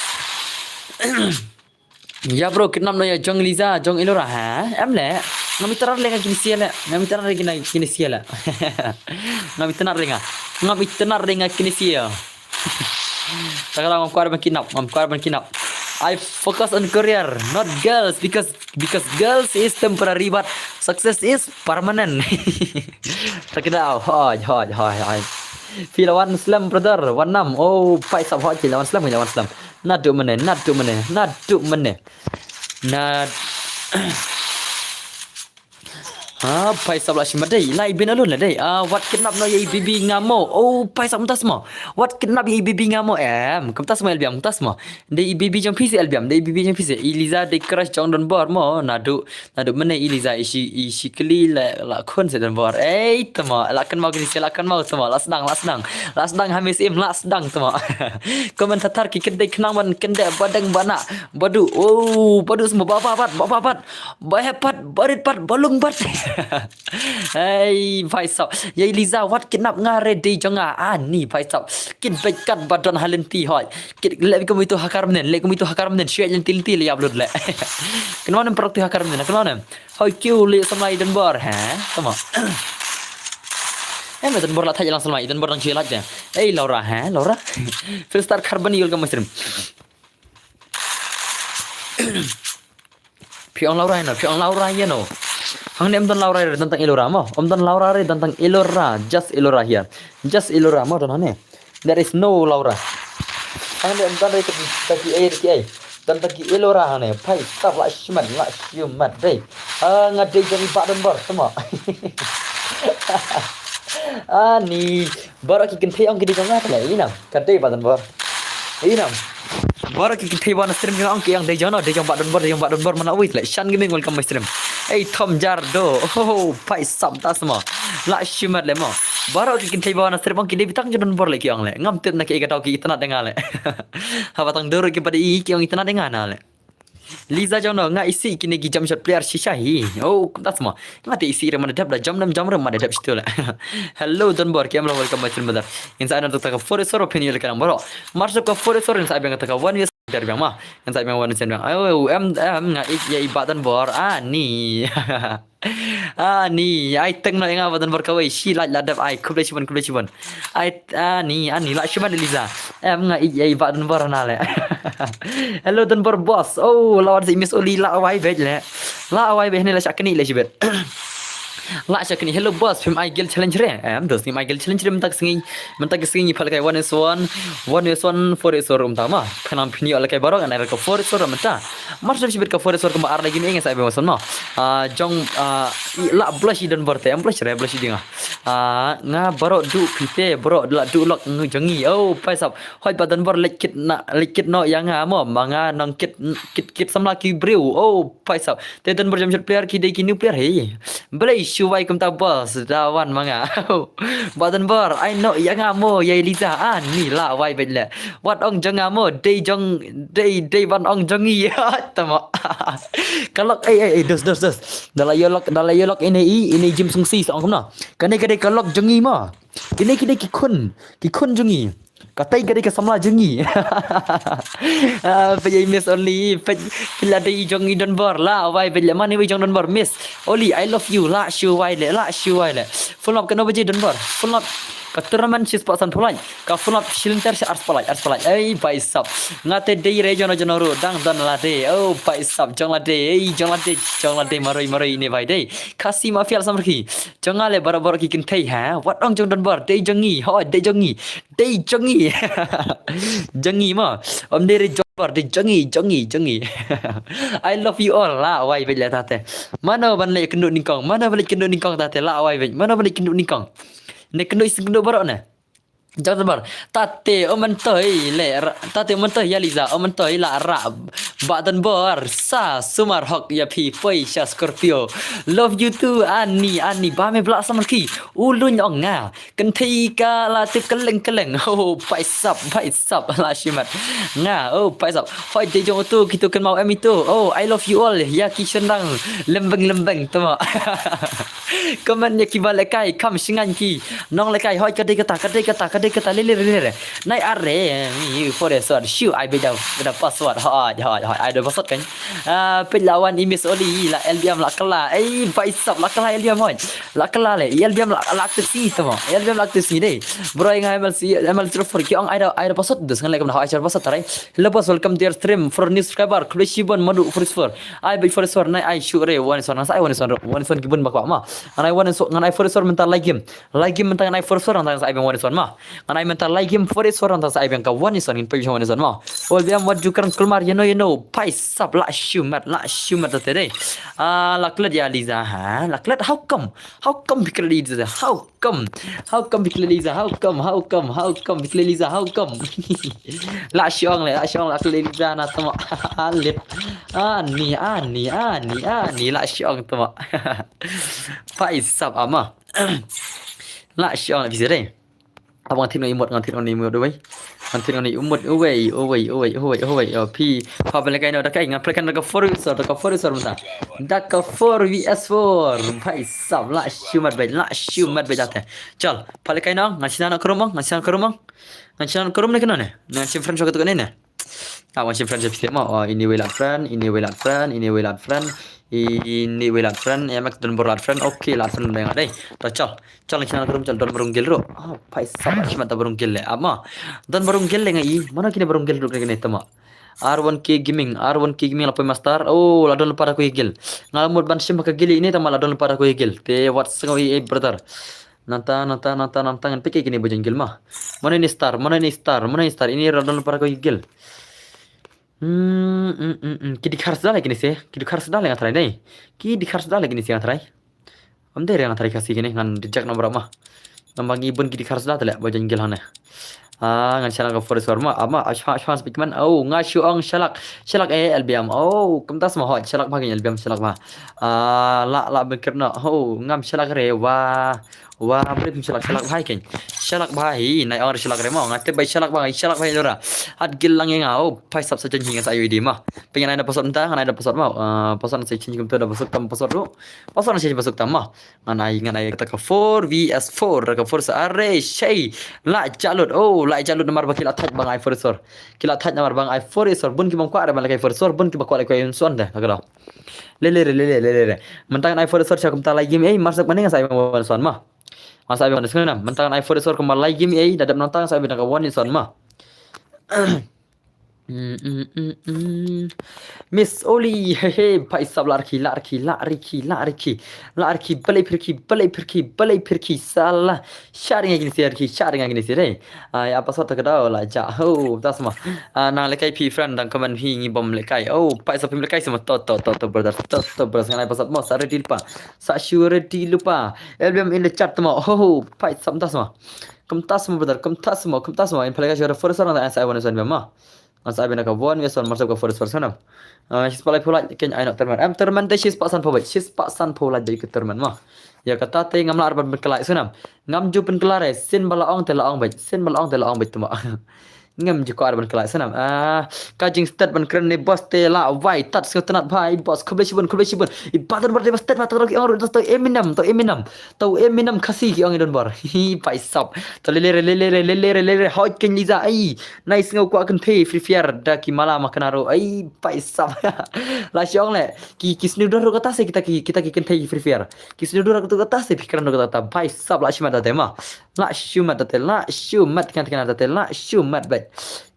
Ya bro, kidnap noh ïa jong Liza, jong Elora ha. Em le. Ngam itynnad lynga kine sha le. Ngam itynnad lynga kine sha le. Ngam itynnad lynga. Ngam itynnad lynga kine sha. Takala ngam kwah ban kidnap, ngam kwah ban kidnap. I focus on career, not girls, because because girls is temporary but success is permanent. Takala hoi hoi hoi hoi. Phi la wan slem brother, wan nam. Oh, pai sap hoi, phi la wan slem, phi la wan slem. Naduh mynne, naduh mynne, naduh mynne. Nad Ah, pai sap la shim dei, la i bin alun la dei. Ah, wat kidnap noh ïa i baby nga mo. Oh, pai sap kumtas mo. Wat kidnap ïa i baby nga mo. Em, kumtas mo Elbiam, kumtas mo. Dei i baby jong phi si Elbiam, dei i baby jong phi si. I Liza dei crush jong Don Bor mo. Naduh, naduh mynne i Liza i shi, i shi kli la, la khun si Don Bor. Ei, tamo, la kynmaw kine si, la kynmaw tamo, la sdang, la sdang. La sdang ha Miss Im, la sdang tamo. Comment thatar ki kyndei khnang ban kyndei ba dang ba nah. Ba duh, oh, ba duh sma ba ba bat, ba ba bat. Ba hep pat, ba rit pat, ba lung bat. Hei, pai sap. Ïa i Liza, wat kidnap nga re dei jong nga. Ani, pai sap. Kin beit kat ba don ha lynti hoi. Kin le kum itu ha kar mynnin, le kum itu ha kar mynnin. Shuwa lynti lynti le ïa blut le. Kynmaw ne em paralok tu ha kar mynnin, kynmaw ne em. Hoi kiew le samla i Don Bor, ha? Tamo. Em, i Don Bor la thait lang samla, i Don Bor dang shu lait de. Ei, Laura, ha? Laura? First star carbon yul ka mushroom. Phi ong Laura ïa no, phi ong Laura ïa no. Hangne em don Laura re, don tang Elora mo. Em don Laura re, don tang Elora, just Elora here. Just Elora mo don hangne. There is no Laura. Hangne em don re, taki, taki ei, taki ei. Don taki Elora hangne. Pai sap la shimat, la shimat dei. Ah, nga dei jong i Bah Don Bor, tamo. Ani, baroh ki kynthei ong ki dei jong nga pale, i nam. Ka dei Bah Don Bor. I nam. Baroh ki kynthei ba na stream jong nga ong ki ong dei jong no, dei jong Bah Don Bor, dei jong Bah Don Bor, mana wait le. Shan Gaming welcome my stream. Ei Tom Jardo. Oh, pai sap tas mo. La shimat le mo. Baroh ki kynthei ba na stream ong ki dei beit tang jong Don Bor le ki ong le. Ngam tip na ki ei ka daw ki itynnad ïa nga le. Haba tang dur ki ba dei i ki ong itynnad ïa nga na le. Liza jong no, nga isih kine ki jump shot player shisha hi. Oh, kumta sma. Nga te isih re mada dep da jump nam jump re mada dep shitu la. Hello Don Bor, ki em long welcome my stream brother. Ngan sa ai na ta ka four star opinion le ka nang bro. Mar shuh ka four star ngan sa ai biang ta ka one way share biang ma. Ngan sa ai biang one way share biang. Oh, em em nga ïeit ïa i Bah Don Bor. Ani. Ani, ai teng noh ïa nga Bah Don Bor kawei. Shi lait la dep ai. Khublei shibun, khublei shibun. Ai, ani, ani, la shiman Liza. Em nga ïeit ïa i Bah Don Bor na le. Hello Don Bor boss. Oh, la wan sa i Miss Oli la wai beit le. La wai beit ne la shakni le shibit. La shakni. Hello boss, phim ai guild challenge re. Em, dos phim ai guild challenge re mynta ka sngi. Mynta ka sngi pha la kai one is one, one is one, four is four um ta ma. Pha nam phini la kai barok, nai ka four is four mynta. Mar shibit ka four is four kumba ar lagi ne ngan sa ai beit ma. Ah, jong, ah, i la blush i Don Bor te, em blush re, blush i dinga. Ah, nga baroh duh phi te, baroh la duh lok ngi jong ngi. Oh, pai sap. Hoi Bah Don Bor leit kit na, leit kit noh ïa nga mo, ma nga nang kit, kit, kit samla ki briew. Oh, pai sap. Te Don Bor jump shot player ki dei ki new player hi. Balei shu wai kumta boss, da wan ma nga. Bah Don Bor, ai noh ïa nga mo, ïa i Liza, ani la wai beit le. Wat ong jong nga mo, dei jong, dei, dei ban ong jong ngi. Tamo. Ka lok, ei, ei, ei, dos, dos, dos. Da la ïoh lok, da la ïoh lok ine i, ine i Jim Sung Si sa ong kumno. Kane ka dei ka lok jong ngi mo. Kine ki dei ki khun, ki khun jong ngi. Katai ka dei ka samla jong ngi. Ah, peit ïa i Miss Only, peit, peit la dei jong i Don Bor la, wai peit la mane wei jong Don Bor, Miss Only, I love you, la shu wai le, la shu wai le. Full up kano baje Don Bor, full up ka tournament shi spah san phew lai. Ka full up shi lynter shi ar spah lai, ar spah lai. Ei, bai sap. Nga te dei re jong no jong no ruh dang don lade. Oh, bai sap jong lade. Ei, jong lade, jong lade maroi maroi ine bai dei. Khasi mafia la samrkhie. Jong nga le baroh baroh ki kynthei ha. Wat ong jong Don Bor, dei jong ngi. Hooid, dei jong ngi. Dei jong ngi. Jong ngi mo. Ym dei re jong Bor, dei jong ngi, jong ngi, jong ngi. I love you all. La wai beit le tate. Mano ban leit kynduh nyngkong. Mano ban leit kynduh nyngkong tate. La wai beit. Mano ban leit kynduh nyngkong. Ne kynduh isih kynduh baroh ne. Jang Donbor, tate u myntoi le, tate u myntoi ïa Liza, u myntoi la rah. Bah Donbor, sa sumar hok ïa phi poi sha Scorpio. Love you too, ani, ani, ba me blah samar ki. U luñ ong nga. Kynthei ka la tip kylleng kylleng. Oh, paisap, paisap, la shimet. Nga, oh, paisap. Hoi dei jong utu, kitu kynmaw em itu. Oh, I love you all. Ïa ki shynrang. Lembeng lembeng, tama. Comment ïa ki ba lehkai, kam shngain ki. Nong lehkai, hoi ka dei kata, ka dei kata, ka dei kata, lele, lele. Nai are, mi, for the sword, shu, ai beda, beda password, hoi, hoi, hoi, ai da password kan. Ah, peit la wan i Miss Oli, la L B M la kala, ei, paisap, la kala L B M hoi. La kala le, i L B M la, la aktif si tama, L B M la aktif si dei. Bro, nga M L C, M L zero four, ki ong ai da, ai da password, dus ngan leh kam da hoi, ai da password tarai. Hello boss, welcome to your stream for new subscriber, Khublei shibun, Madu four four. Ai beit four four, nai ai shu re, one is one, ngan sa ai one is one, one is one ki bun bak bak ma. Ngan ai one is one, ngan ai four four mynta live game. Live game mynta ngan ai four four, ngan sa ai beit one is one ma. Ngan ai mynta live game four four, ngan sa ai beit ka one is one, ngin peit one is one ma. Ol biam wat jukran kulmar, you know, you know, paisap la shumat, la shumat te dei. Ah, la klet ïa Liza, ha? La klet, how come? How come phi klet Liza? How come? How come phi klet Liza? How come? How come? How come phi klet Liza? How come? La shong le, la shong la klet Liza na tama. Alit. Ani, ani, ani, ani, la shong tama. Paisap ama. La shong la phi dei. Abang ngan thied ngan imut, ngan thied ngan imut uwei. Ngan thied ngan imut uwei, uwei, uwei, uwei, uwei. Oh, phi, pha pynlehkai noh da kai, ngan pynlehkai da ka four V S four, da ka four V S four mynta. Da ka four V S four. Paisap la shumat beit, la shumat beit da te. Chal, pha lehkai noh, ngan shna noh ka room, ngan shna noh ka room. Ngan shna noh ka room ne kano ne? Ngan shim friend shot ka ne ne? Ah, wan shim friend shot phi mo. Oh, ini wei lad friend, ini wei lad friend, ini wei lad friend. Ini wei lad friend, ïa mak Donbor lad friend. Okay, lad friend dang dei. To chal. Chal ngan shna noh ka room, chal don barung gel ruh. Ah, paisap la shimet da barung gel le. Ama. Don barung gel le nga i. Mano kine barung gel ruh kine tama. R one K Gaming, R one K Gaming la poi master. Oh, la don lypa da ko ïa gel. Nga la mut ban shim ha ka gel ine tama la don lypa da ko ïa gel. Te wat sngew i, eh, brother. Nangta, nangta, nangta, nangta ngan peit kine ba jan gel ma. Mano ini star, mano ini star, mano ini star. Ini la don lypa da ko ïa gel. Hmm, hmm, hmm, hmm. Ki dkhar sda le kine se. Ki dkhar sda le nga tharai dei. Ki dkhar sda le kine se nga tharai. Am dei re nga tharai Khasi kine ngan reject number ma. Namar ngi bun ki dkhar sda te le ba jan gel hangne. Ah, ngan shalak ka four four ma. Ama, ashwa, ashwa speak man. Oh, nga shu ong shalak. Shalak eh L B M. Oh, kumta sma hot. Shalak bha kine L B M shalak bha. Ah, la, la bekir na. Oh, ngam shalak re. Wah. Wah, brit shalak, shalak bha kine. Shalak bha hi. Nai ong re shalak re ma. Nga te bai shalak bha, shalak bha dora. Hat gel lang ïa nga. Oh, paisap sa jan hi ngan sa ayu di ma. Pyngan ai da password mynta, ngan ai da password ma. Ah, password sa change kumta da password tam password ruh. Password sa change password tam ma. Ngan ai, ngan ai kata ka four V S four, ka four sa are, shei. La jalut, oh, la jalut namar ba ki la thait ba nga ai four four. Ki la thait namar ba nga ai four four, bun ki bym kwah re ban lehkai four four, bun ki ba kwah lehkai one is one te, ka daw. Lele re, lele, lele re. Mynta ngan ai four four sha kumta live game, eh, mar sek mane ngan sa ai one is one ma. Ngan sa ai one is one, mynta ngan ai four four kumba live game, eh, da dep nangta ngan sa ai ka one is one ma. Mm, mm, mm, mm. Miss Oli, he, he, paisap la rikhi, la rikhi, la rikhi, la rikhi, la rikhi, balei pyrkhi, balei pyrkhi, balei pyrkhi, sala. Sharing ïa kine se rikhi, sharing ïa kine se re. Ai, apa sot ka daw la ja. Ho, ta sma. Ah, nang lehkai phi friend dang comment phi ngi bym lehkai. Oh, paisap phim lehkai sma. To, to, to, to, brother. To, to, brother. Ngan ai password mo, sa ready lypa. Sa shu ready lypa. L B M in the chat mo. Ho, ho, paisap ta sma. Kumta sma brother, kumta sma, kumta sma. In phalika shara four four ngan sa ai one is one ma. Ngan sa ai beit na ka one V S one, mar sep ka four V S four sngewbha. Ah, shispah laiphew lait keiñ ai noh tournament. Em tournament te shispah sanphew beit, shispah sanphew lait beit ka tournament ma. Ïa kata te ngam lah ban pynkylla sngewbha. Ngam ju pynkylla re, sien ba la ong te la ong beit, sien ba la ong te la ong beit tuma. Ngam ju kwah ban kylla sngewbha. Ah, ka jingstet ban kren ne boss te la wai tat sngewtynnat bha i boss, khublei shibun, khublei shibun. I Bah Donbor te ba stet ma, to ki ong ruh to Eminem, to Eminem. To Eminem Khasi ki ong i Donbor. Hi, paisap. To lele re, lele re, lele re, lele re. Hoi keiñ Liza, ai. Nai sngew kwah kynthei Free Fire da ki mala ma kynaro. Ai, paisap. La shong le. Ki, ki sniewdor ruh kata se kita ki, kita ki kynthei Free Fire. Ki sniewdor ruh kata se phi kren ruh kata. Paisap la shimet da te ma. La shimet da te, la shimet kan kan da te, la shimet beit.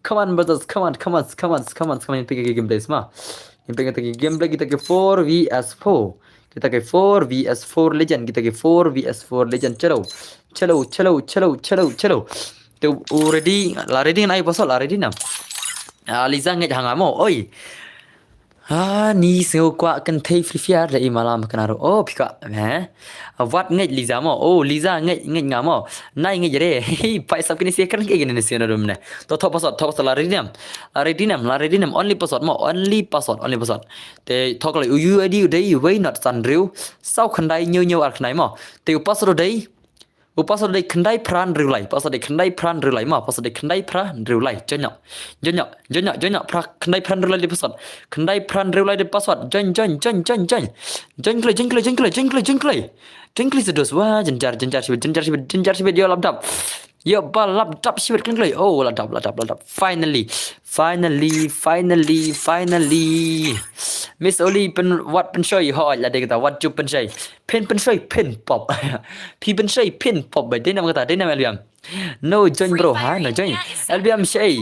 Come on brothers, come on, come on, come on, come on, come on, pick a game place ma. Kita ki gameplay kita ki four V S four. Kita ki four V S four legend, kita ki four V S four legend. Chalo. Chalo, chalo, chalo, chalo, chalo. Te u ready, la ready ngan ai password, la ready nam. Ah, Liza ngeit ha nga mo. Oi. Ah, ni sngew kwah kynthei Free Fire da i malam kena ru. Oh, phi kwah, eh? Wat ngeit Liza mo. Oh, Liza ngeit, ngeit nga mo. Nai ngeit re. Hei, pai sap kini sia kren ke kini sia na dum ne. To, to password, to password la redeem. La redeem, la redeem. Only password mo, only password, only password. Te to kala U I D u dei wei not san riu. Saw khyndai ñiew ñiew ar khyndai mo. Te u password u dei U password dei khyndai phra hynriew lai, password dei khyndai phra hynriew lai, ma, password dei khyndai phra hynriew lai. Join noh. Join noh, join noh, join noh, phra, khyndai phra hynriew lai dei password. Khyndai phra hynriew lai dei password. Join, join, join, join, join. Join kloi, join kloi, join kloi, join kloi, join kloi. Join kloi sa dos. Wah, jynjar, jynjar shibit, jynjar shibit, jynjar shibit, ïoh lap dap. Ïoh ba lap dap shibit khlem kloi. Oh, lap dap, lap dap, lap dap. Finally, finally, finally, finally. Miss Oli pyn, wat pynshoi, hoi, la dei kata, wat ju pynshoi. Phin pynshoi, phin pop. Phi pynshoi, phin pop, bai. Dei nam kata, dei nam L B M. No join bro, ha, no join. L B M shei.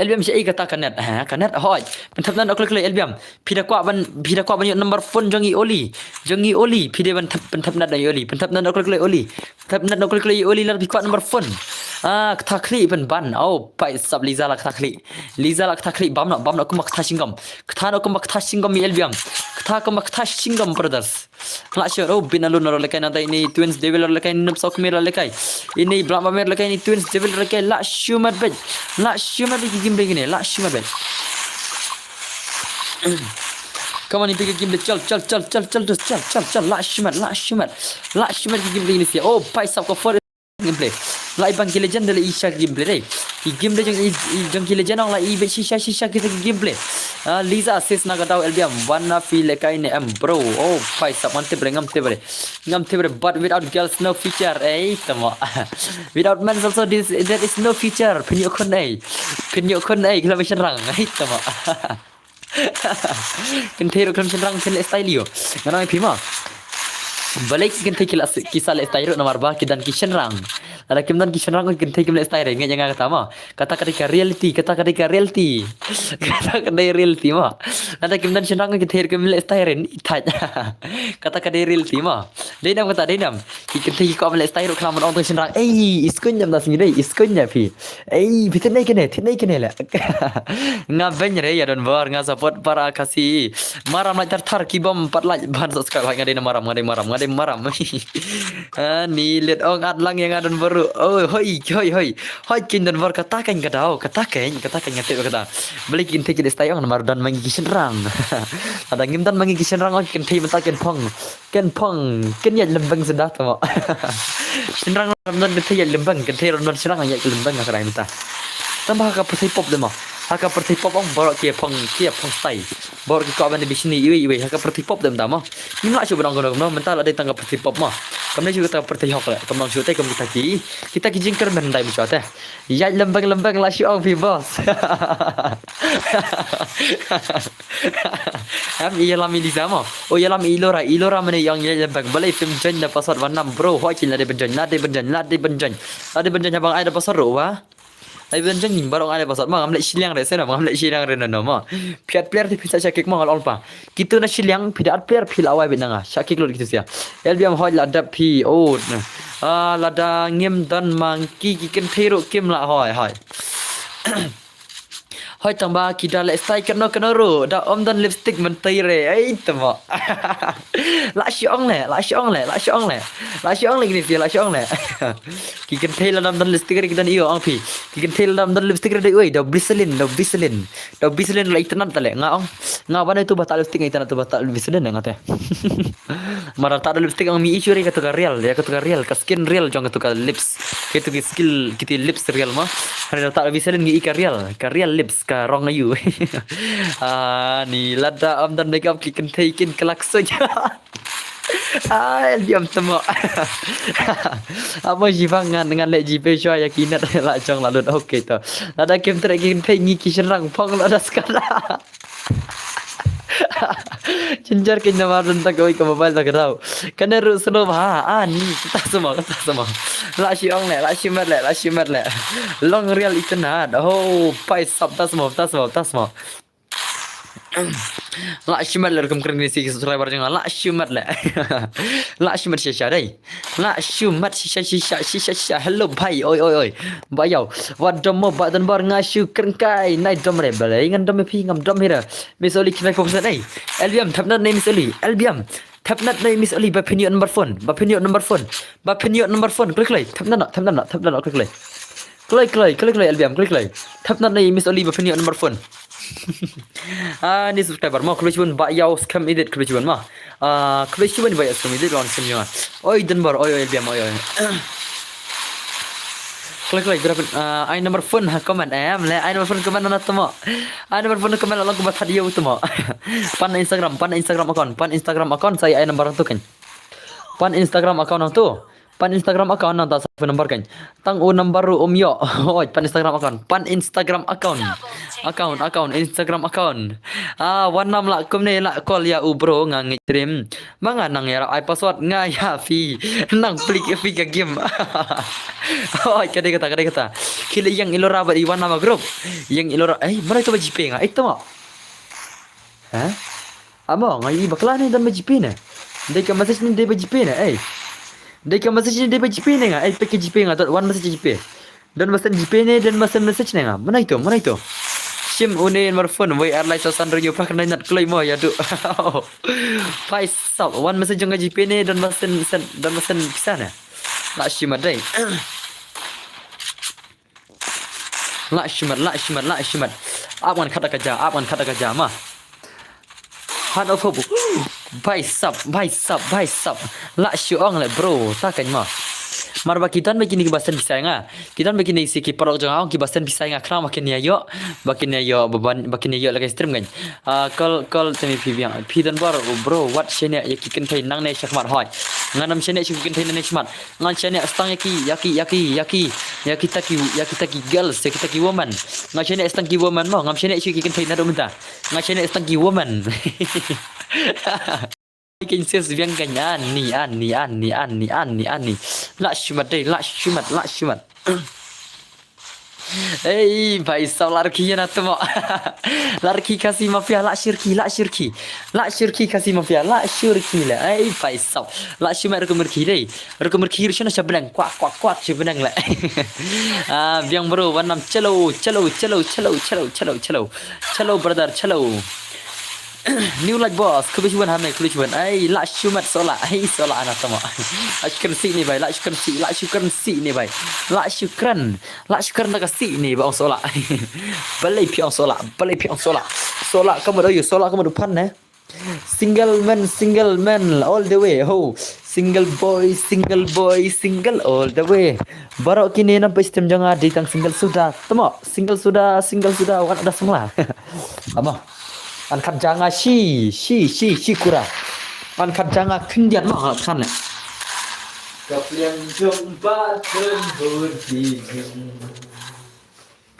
L B M shei kata ka net, ha, ka net, hoi. Pynthep nan ok kloi kloi L B M. Phi da kwah ban, phi da kwah ban ïoh number phone jong i Oli. Jong i Oli, phi dei ban thep, pynthep nan i Oli. Pynthep nan ok kloi kloi Oli. Thep nan ok kloi kloi Oli lada phi kwah number phone. Ah, kata khlieh pynban. Oh, pai sap Liza la kata khlieh. Liza la kata khlieh bam noh, bam noh kumba kata shinggom. Kata noh kumba kata shinggom i L B M. Kata kumba kata shinggom brothers. La sure, oh, bin alun la lekai nata ini Twins Devil la lekai ini Nupsok Mir la lekai. Ini Black Mamer lekai ini Twins Devil la lekai la shumat bet. La shumat bet ki game lekai ini, la shumat bet. Come on, ini ki game le chal, chal, chal, chal, chal, chal, chal, chal, chal, la shumat, la shumat. La shumat ki game lekai ini sia. Oh, pai sap ko for gameplay. La i bang ki legend le i sha gameplay dei. I gameplay jong i, i jong ki legend ong la i bet shisha shisha ki gameplay. Ah, Liza assist na ka daw L B M. Wan na phi lekai ne em bro. Oh, pai sap ngam tip re, ngam tip re. Ngam tip re, but without girls no future. Eh, tama. Without men also this, there is no future. Phin ïoh khun ei. Phin ïoh khun ei, kila mission rang. Eh, tama. Kynthei ruh khlem shynrang phin leh style ïoh. Ngan ong ïa phi ma. Balei ki kynthei ki la s-, ki sa leh style ruh namar ba ki don ki shynrang. Lada kim don ki shynrang ki kynthei kim leh style, ngeit ïa nga kata ma. Kata ka dei ka reality, kata ka dei ka reality. Kata ka dei reality ma. Lada kim don shynrang ki kynthei ruh kim leh style, ni thait. Kata ka dei reality ma. Dei nam kata, dei nam. Ki kynthei ki kwah ban leh style ruh khlem ban ong tang shynrang. Ei, i skun ïa mda sngi dei, i skun ïa phi. Ei, phi thit nei kane, thit nei kane leh. Nga beiñ re ïa don bor, nga support para Khasi. Maram lait thar thar ki bym pat lait ban subscribe, hai nga dei na maram, nga dei maram, nga dei maram. Ah, ni leit ong at lang ïa nga don bor ruh. Oh, hoi, hoi, hoi. Hoi kin don bor kata kan ka daw, kata kan, kata kan nga tip kata. Balei ki kynthei ki leh style ong namar don ma ngi ki shynrang. Lada ngim don ma ngi ki shynrang ong ki kynthei mynta kin phong. Ken phong, ken ïaid lymbeng shuh da tama. Shynrang ram don kynthei ïaid lymbeng, kynthei ram don shynrang ïaid lymbeng ha ka rai mynta. Tang ba ha ka pyrthei pop de ma. Ha ka pyrthei pop ong baroh ki phong, ki phong stai. Baroh ki kwah ban bishni iwei iwei ha ka pyrthei pop de mynta ma. Ngim lah shuh ban ong kumno kumno mynta la dei tang ka pyrthei pop ma. Kam dei shuh kata ka pyrthei hok le, kam long shuh te kum kita ki, kita ki jingkyrmen dei mynta te. Ïaid lymbeng lymbeng lah shuh ong phi boss. Em, ïalam i Liza mo. Oh, ïalam i Lora, i Lora mane ïong ïaid lymbeng. Balei phim join da password ba nam bro. Hoi kin la dei ban join, la dei ban join, la dei ban join. La dei ban join ha bang ai da password ruh wa. La dei ban join baroh ai da password ma ngam leh shiliang re seno, ngam leh shiliang re no no ma. Phi at player te phi sa shah kick ma ngal ong pa. Kitu na shiliang phi da at player phi la wai bit na nga. Shah kick lut kitu sia. L B M hoi la dap phi. Oh. Ah, lada ngim don ma ngi ki kynthei ruh kim lah hoi hoi. Hoi tang ba ki da leh style kano kano ruh da ym don lipstick mynta re. Ei tama. Lah shu ong leh, lah shu ong leh, lah shu ong leh. Lah shu ong leh kine phi, lah shu ong leh. Ki kynthei lada ym don lipstick re ki don ïoh ong phi. Ki kynthei lada ym don lipstick re dei uei da Vaseline, da Vaseline. Da Vaseline la itynnad ta leh nga ong. Nga ban ïa tu ba ta lipstick nga itynnad tu ba ta Vaseline nga te. Mar ta da lipstick ong mi i shu re katu ka real, ïa katu ka real, ka skin real jong katu ka lips. Katu ki skill, kiti lips real ma. Hynrei ta Vaseline ngi i ka real, ka real lips, ka rong ayu. Ah, ni lada ym don makeup ki kynthei kin klak suj. Ah, L B M tama. Amo jiba ngan, ngan leh jiba shuwa ïa ki nat la jong la lut. Okay to. Lada kim treh ki kynthei ngi ki shynrang phong lada skada. Jynjar kein namar don tang kawei ka mobile ta ka daw. Kane ruh snow bha. Ah, ni, kata sma, kata sma. Lah shu ong leh, lah shu met leh, lah shu met leh. Long real itynnad. Oh, pai sap ta sma, ta sma, ta sma. Lah shimet le rukom kren kine ki subscriber jong nga. Lah shimet le. Lah shimet shisha dei. Lah shimet shisha shisha shisha shisha. Hello bhai. Oi oi oi. Ba ïaw. Wat dom mo ba don bor nga shu kren kai. Nai dom re bale. Ngan dom phi ngam dom hira. Miss Oli kine ko phew percent ei. L B M thap nat ne Miss Oli. L B M thap nat ne Miss Oli ba phin ïoh number phone. Ba phin ïoh number phone. Ba phin ïoh number phone. Klik klik. Thap nat thap nat thap nat klik klik. Kloi kloi kloi kloi L B M kloi kloi. Thap nat na i Miss Oli ba phin ïoh number phone. Ah, ni subscriber mo khlei shibun ba ïaw scam edit khlei shibun mo. Ah, khlei shibun ba ïaw scam edit lon scam ïaw. Oi Denver oi oi L B M oi oi. Kloi kloi grab ah, ai number phone ha comment em le ai number phone comment na tamo. Ai number phone comment long ba thad ïaw tamo. Pan Instagram pan Instagram account pan Instagram account sai ai number tu kan. Pan Instagram account nang tu. Pan Instagram account nang ta sa phone number kan. Tang u number ruh um ïoh. Oi, pan Instagram account. Pan Instagram account. Account, account, Instagram account. Ah, wan nam lah kumne lah call ïa u bro nga ngeit rim. Ma nga nang ïarap ai password nga ïa phi. Nang plik ïa phi ka game. Oi, ka dei kata, ka dei kata. Khie leh ïeng i Lora bad i wan nam group. Ïeng i Lora. Eh, mana tu ba GPay nga. Eh, tu ma. Ha? Amo, nga i bakla ne don ba GPay ne. Dei ka message ne dei ba GPay ne. Eh. Dei ka message ne dei ba GPay ne nga. Eh, pek ka GPay nga dot wan message GPay. Don ba send GPay ne, don ba send message ne nga. Mana itu, mana itu. Shim une number phone wei ar lai sa san review pak nai nat kloi mo ïa du. Pai sap, wan message jong ka GPay ne, don ba send, send, don ba send pisa ne. Lah shimat dei. Lah shimat, lah shimat, lah shimat. Ap ngan khat da ka ja, ap ngan khat da ka ja ma. Han of hope. Bai sap, bai sap, bai sap. Lah shu ong le bro, ta kan ma. Mar ba ki don ba kini ki ba send pisa nga. Ki don ba kini si ki parok jong nga ong ki ba send pisa nga khnang ba kin ïa ïoh. Ba kin ïa ïoh, ba ban, ba kin ïa ïoh la ka stream kan. Ah, call, call te mi phi biang. Phi don bor, bro, wat shane ïa ki kynthei nangne shakhmat hoi. Ngan ym shane ïa ki kynthei nangne shakhmat. Ngan shane ïa stang ïa ki, ïa ki, ïa ki, ïa ki, ïa kita ki, ïa kita ki girls, ïa kita ki woman. Ngan shane ïa stang ki woman mo, ngam shane ïa ki kynthei naduh mynta. Ngan shane ïa stang ki woman. Kin sis biang kan ani, ani, ani, ani, ani, ani. Lah shimat dei, lah shimat, lah shimat. Ei, bhai sab, la rkhi ïa na tmo. La rkhi Khasi Mafia, la shirki, la shirki. La shirki Khasi Mafia, la shirki le. Ei, bhai sab. La shimat rukom rkhi dei. Rukom rkhi ruh shano sha bneng. Kwak, kwak, kwak sha bneng le. Ah, biang bro, wan nam chalo, chalo, chalo. Chalo brother, chalo. New light boss, khublei shibun hangne, khublei shibun. Ai, la shimat sola, ai sola ana tama. La shukran si ne bai, la shukran si, la shukran si ne bai. La shukran, la shukran na ka si ne ba ong sola. Balei phi ong sola, balei phi ong sola. Sola ka mut ayu, sola ka mut u phan ne. Single man, single man all the way. Ho, single boy, single boy, single all the way. Baroh kine nam pei stem jong nga dei tang single suda. Tama, single suda, single suda, wan ada sangla. Ama. An khat ja nga shi, shi, shi, shi kura. An khat ja nga khyndiat ma khan le. Ka pliang jong ba thun bur di jing.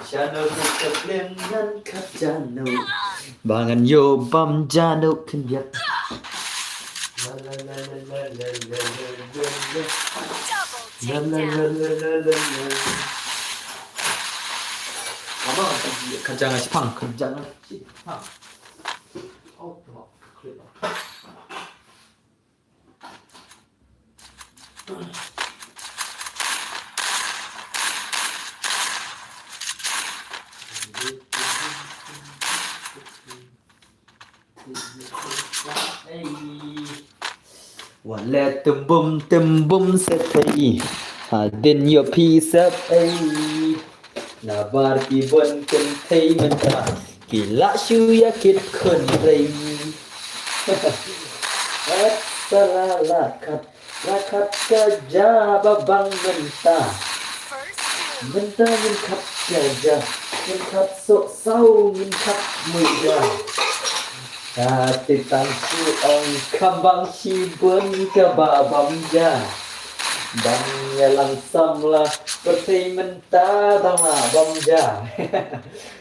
Shano ka pliang ngan khat ja no. Ba ngan yo bam ja no khyndiat. La la la la la la. La la la la la la la. Ama, khat ja nga shipang, khat ja nga shipang. Oh, come on. Wat leh tembum tembum sep ei. Hadien ïoh phi sep ei. Nabar ki bun kynthei mynta ki la shu ïa kit khun rei. Wat sa la la khat la khat ka ja ba bang mynta. Mynta ngin khat ka ja, ngin khat soh saw, ngin khat muih ja. Ka te tang shu ong kham bang shibun kaba bam ja. Bang ïa lang samla pyrthei mynta dang la bam ja.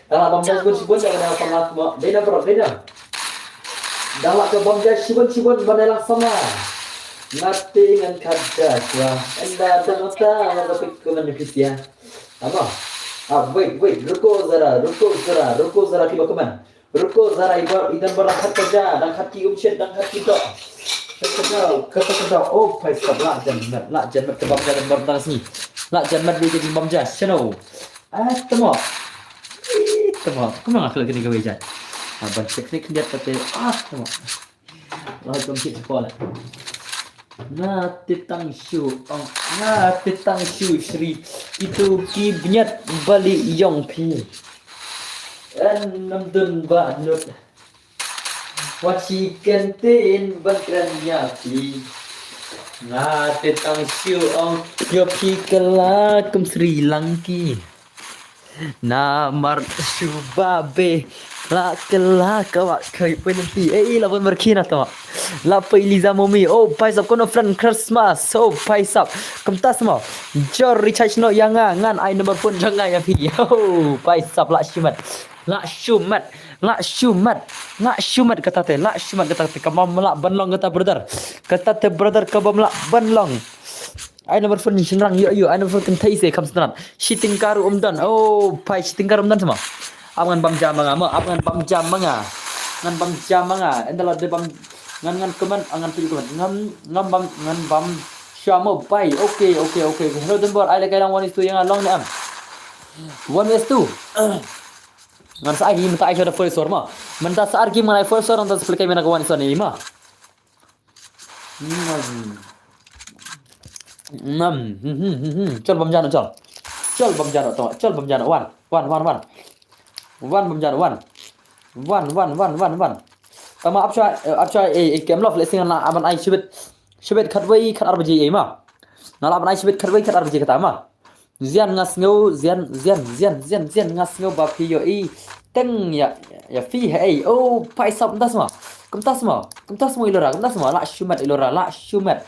Dang la bam ja shibun shibun dang la samla mo. Dei na bro, dei na. Dang la ka bam ja shibun shibun ban ïa lang samla. Nga te ngan khat ja kwa. Ynda dang ta la ka pik ko man pisia. Ama. Ah, wait, wait, ruko zara, ruko zara, ruko zara ki ba ko man. Ruko zara i don, i don ba dang khat ka ja, dang khat ki um shit, dang khat ki doh. Kata ka doh, kata ka doh. Oh, phai sap, lah jan mat, lah jan mat ka bam ja, dang bam dang sngi. Lah jan mat bi ka jingbam ja, shano. Ah, tamo. Eh, tamo. Kumno nga khlem kane kawei ja. Ah, ban check ni khyndiat kata. Ah, tamo. Lah, jom kita call. Nga te tang shu ong, nga te tang shu shri. Kitu ki bniat bali yong phi. En nam dun ba nut. Wat shi ken tin ban kren ya phi. Nga te tang shu ong, yo phi kala kum Sri Lanki. Namar shu ba be la kala ka wa kai penalty. Eh, la pun berkina to. La pai Liza Momi. Oh, phai sap kono friend Christmas. Oh, phai sap. Kumta sma. Jor recharge no ya nga ngan ai number phone jong nga ya phi. Oh, phai sap lah shu mat. Lah shu mat. Lah shu mat. Lah shu mat kata te. Lah shu mat kata te. Ka bym lah ban long kata brother. Kata te brother ka bym lah ban long. Ai number phone shynrang ïoh ïoh, ai number phone kynthei se kham sngewtynnat. Shi tyngka ruh ym don. Oh, phai shi tyngka ruh ym don sma. Ap ngan bam ja ma nga mo, ap ngan bam ja ma nga. Ngan bam ja ma nga. Ynda la dei bam ngan ngan comment, ngan phi comment. Ngam ngam bam ngan bam sha mo bai. Okay, okay, okay, okay. Hello Dunbor, ai lehkai lang one is two ïa nga long ne em. One is two. Ngan sa ai mynta ai sha da first or ma. Mynta sa ar ki ngan ai first or ngan sa pyrkhat mynta ka one is one ne ma. Nam. Chol bam ja noh chol. Chol bam ja noh to. Chol bam ja noh wan. Wan wan wan. Wan bam ja noh wan. Wan wan wan wan wan. Tama ap chwa ap chwa e e kem love leh sing na aban ai shibit. Shibit khatwei khat ar baje e ma. Na la aban ai shibit khatwei khat ar baje kata ma. Zian nga sngew, zian, zian, zian, zian, zian nga sngew ba phi ïohi teng ïa, ïa phi hei. Oh, phai sap kumta sma. Kumta sma. Kumta sma Ilora, kumta sma. Lah shu mat Ilora, lah shu mat.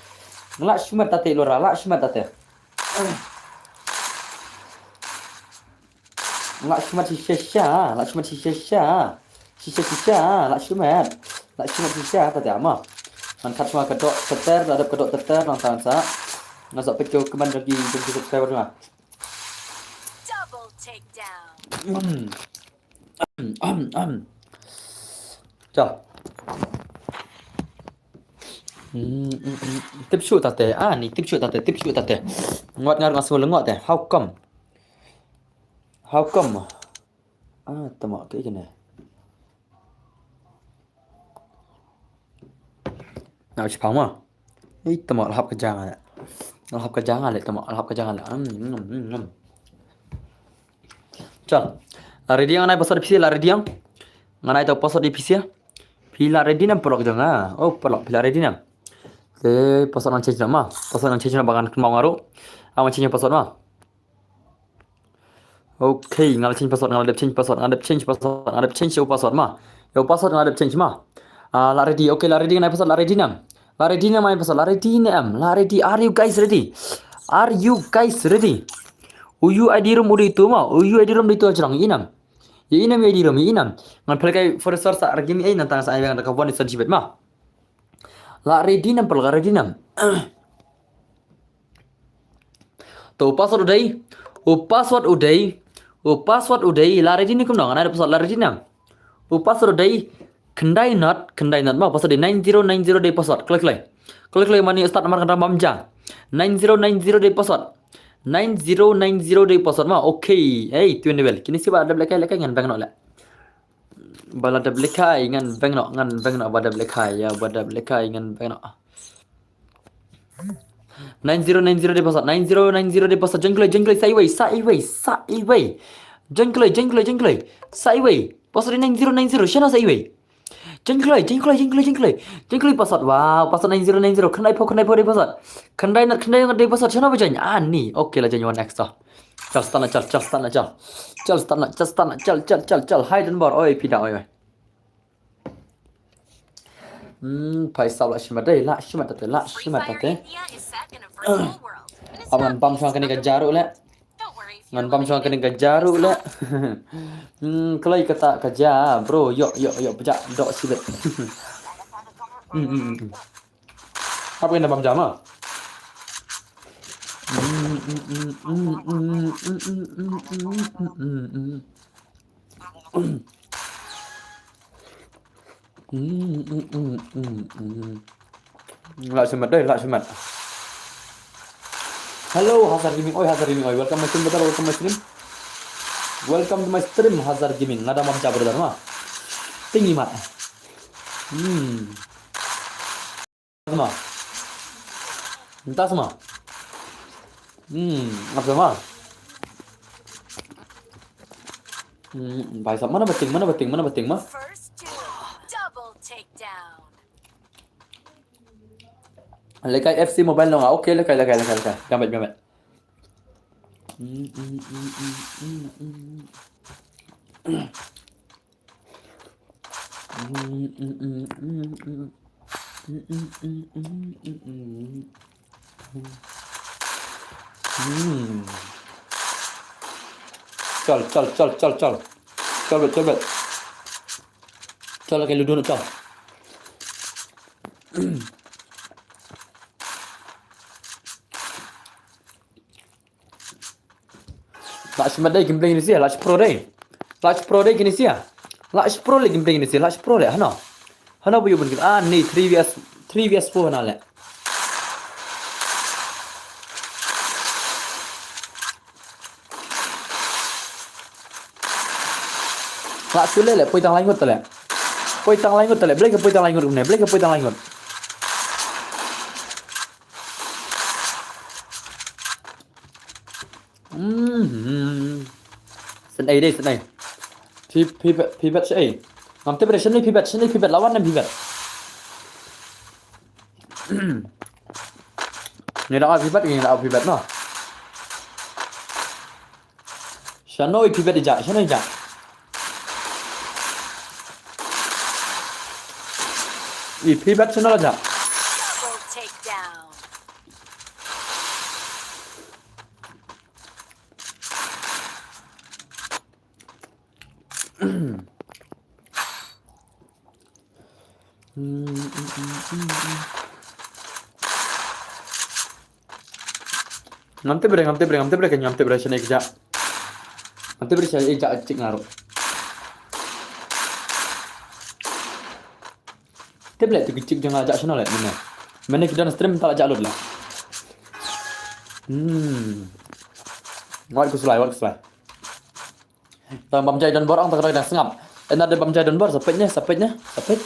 Lah shu mat tate Ilora, lah shu mat tate. Lah shu mat shisha sha, lah shu mat shisha sha. Shisha shisha, lah shu mat. Lah shu mat shisha, ta ta ma. Ngan khat shuwa ka doh teter, la dep ka doh teter, nang tan sa. Ngan sa peit ka kmen jong ki, jong ki subscriber ma. Double takedown. Am, am, am. Chal. Hmm, hmm, hmm. Tip shu ta te. Ah, ni tip shu ta te, tip shu ta te. Ngot ngar ngas ngol ngot te. How come? How come? Ah, tama ke kene. Na uchi pang ma. Ei, tama la hap ka jang ale. La hap ka jang ale, tama la hap ka jang ale. Am, am, am, am. Chal. La ready ngan ai password phi la ready ngan. Ngan ai to password phi. Phi la ready nam paralok jong nga. Oh, paralok phi la ready nam. Te password ngan change nama. Password ngan change nama ba ngan kynmaw nga ruh. Ngan change password ma. Okay, nga la change password, nga la dep change password, nga la dep change password, nga la dep change ïa u password ma. Ïa u password nga la dep change ma. Ah, la ready. Okay, la ready ngan ai password, la ready nam. La ready nam ai password, la ready nam. La ready. Are you guys ready? Are you guys ready? U U I D room u dei tu ma. U U I D room dei tu jrong i nam. Ïa i nam, ïa i di rum, ïa i nam. Ngan pynlehkai for the source ar game ei nang tang sa ai bang da ka one is one shibit ma. La ready nam, pynlehkai ready nam. To u password u dei, u password u dei, u password u dei, la ready ne kumno, ngan ai da password la ready nam. U password u dei, khyndai not, khyndai not ma, password u dei nine zero nine zero dei password, kloi kloi. Kloi kloi mane u start namar kata bam ja. Nine zero nine zero dei password. Nine zero nine zero dei password ma. Okay. Hey, tuin dei bel. Kine sibak dep lehkai lehkai ngan beng noh leh. Ba la dep lehkai ngan beng noh, ngan beng noh ba dep lehkai, ïa ba dep lehkai ngan beng noh. Nine zero nine zero dei password. Nine zero nine zero dei password. Jong kloi, jong kloi, sa iwei, sa iwei, sa iwei. Jong kloi, jong kloi, jong kloi. Sa iwei. Password nine zero nine zero. Shano sa iwei. Jong kloi, jong kloi, jong kloi, jong kloi. Jong kloi password. Wow, password nine zero nine zero. Khyndai phew, khyndai phew dei password. Khyndai not, khyndai not dei password. Shano ba jong? Ah, ni. Okay, la jong one extra. Chal start na chal, chal start na chal. Chal start na, chal start na chal, chal, chal, chal. Hai Dunbor. Oi, phi da, oi, oi. Hmm, phai sap la shimet dei, la shimet tate, la shimet tate. Aman bam shwa kane ka jaru le. Ngan bam shong kane ka jaru le. Hmm, kloi kata ka ja, bro. Yok, yok, yok, pejak dok silet. Hmm, hmm, hmm. Apa yang dah bam jama? Hmm, hmm, hmm. Hmm, hmm, hmm. Hmm, hmm, hmm. Hmm, hmm, hmm. Hmm, hmm, hmm. Mm, mm, mm, mm, mm. Lah shimet dei, lah shimet. Hello, Hazar Gaming. Oi, Hazar Gaming. Oi, welcome my stream, brother. Welcome my stream. Welcome to my stream, Hazar Gaming. Nga dang bam ja, brother, ma. Tingi mat. Hmm. Sama. Entah sama. Hmm, apa sama? Hmm, भाई साहब, mana beting, mana beting, mana beting, ma? First kill. Double takedown. Lekai F C Mobile nong. Okay, lekai, lekai, lekai, lekai. Gambit, gambit. Hmm. Chal, chal, chal, chal, chal. Chal bet, chal bet. Chal, kaei ludo noh, chal. Lah shimet dei gameplay kine sia, lah shi pro dei. Lah shi pro dei kine sia. Lah shi pro leh gameplay kine sia, lah shi pro leh, hano. Hano bu yu bun kine, ah, ni three V S, three V S four hano leh. Lah shu leh leh, poi tang lai ngut leh. Poi tang lai ngut leh, Blake poi tang lai ngut ne, Blake poi tang lai ngut. Hmm. Shen ei dei, shen ei. Phi, phi, phi bet shen ei. Ngam tip re shen ei phi bet, shen ei phi bet, lawan nem phi bet. Ngi da phi bet, ngi da phi bet no. Shano i phi bet i ja, shano i ja. I phi bet shano la ja. Double takedown. Ngam tip re, ngam tip re, ngam tip re, ngam tip re shane ka ja. Ngam tip re shane ka ja chik nga ruh. Tip leh tu ki chik jong nga ja shano leh mane. Mane ki don stream ta la ja lut leh. Hmm. Wat ku slai, wat ku slai. Tang bam jai don bor ang tang dang sngap. Ena de bam jai don bor, sa peit ne, sa peit ne, sa peit.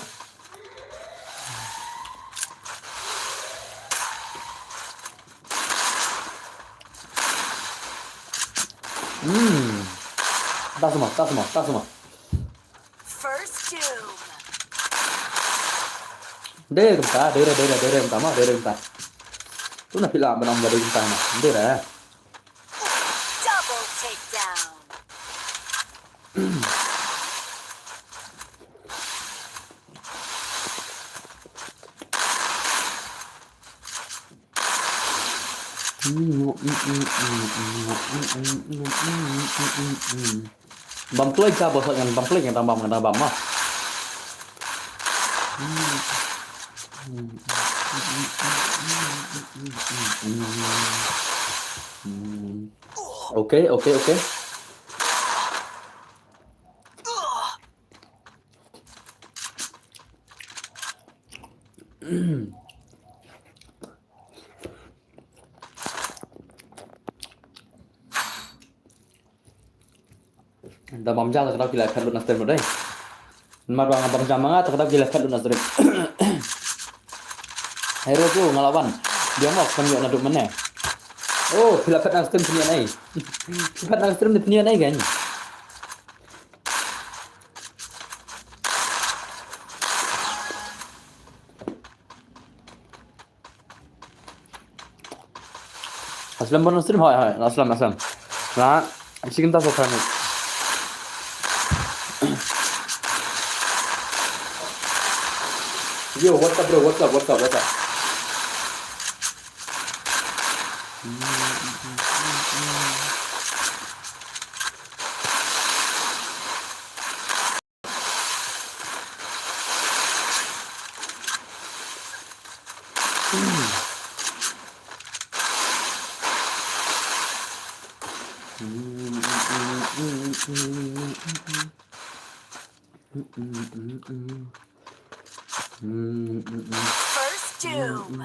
Hmm. Ta semua, ta semua, ta semua. First doom. Dei kumta, dei re, dei re, dei re kumta ma, dei re kumta. Tu na phi lah ban ong ba dei kumta ma, dei re. Double takedown. Bam kloi ka ba ngan bam kloi ngan bam ngan bam ma. Okay, okay, okay. Da bam ja ta ka dau ki la phet lut na stream dei. Mar ba nga bam ja ma nga ta ka dau ki la phet lut na stream. Hero tu nga la wan. Dia mo kan yo na duk mane. Oh, phi la phet na stream phi ni anai. Phi phet na stream ni phi ni anai kan. Aslam bon stream, hoi, hoi, aslam, aslam. Na, chicken ta so khan. Yo, what's up, bro? What's up? What's up? What's up? Mm, mm, mm. First doom.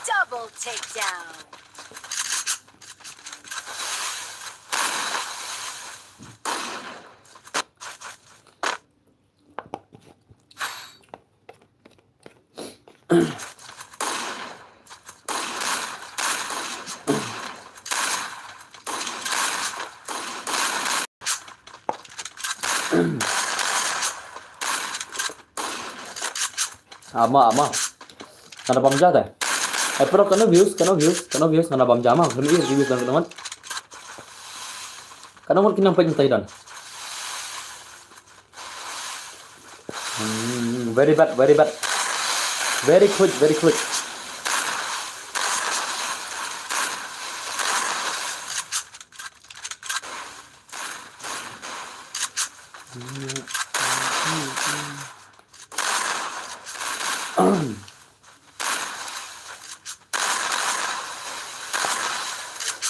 Double takedown. Ama, ama. Nga na bam ja te. Eh, pero kano views, kano views, kano views, nga na bam ja ma. Kano views, views, kano, kano. Kano ngut ki nang peit mynta i don. Hmm, very bad, very bad. Very quick, very quick.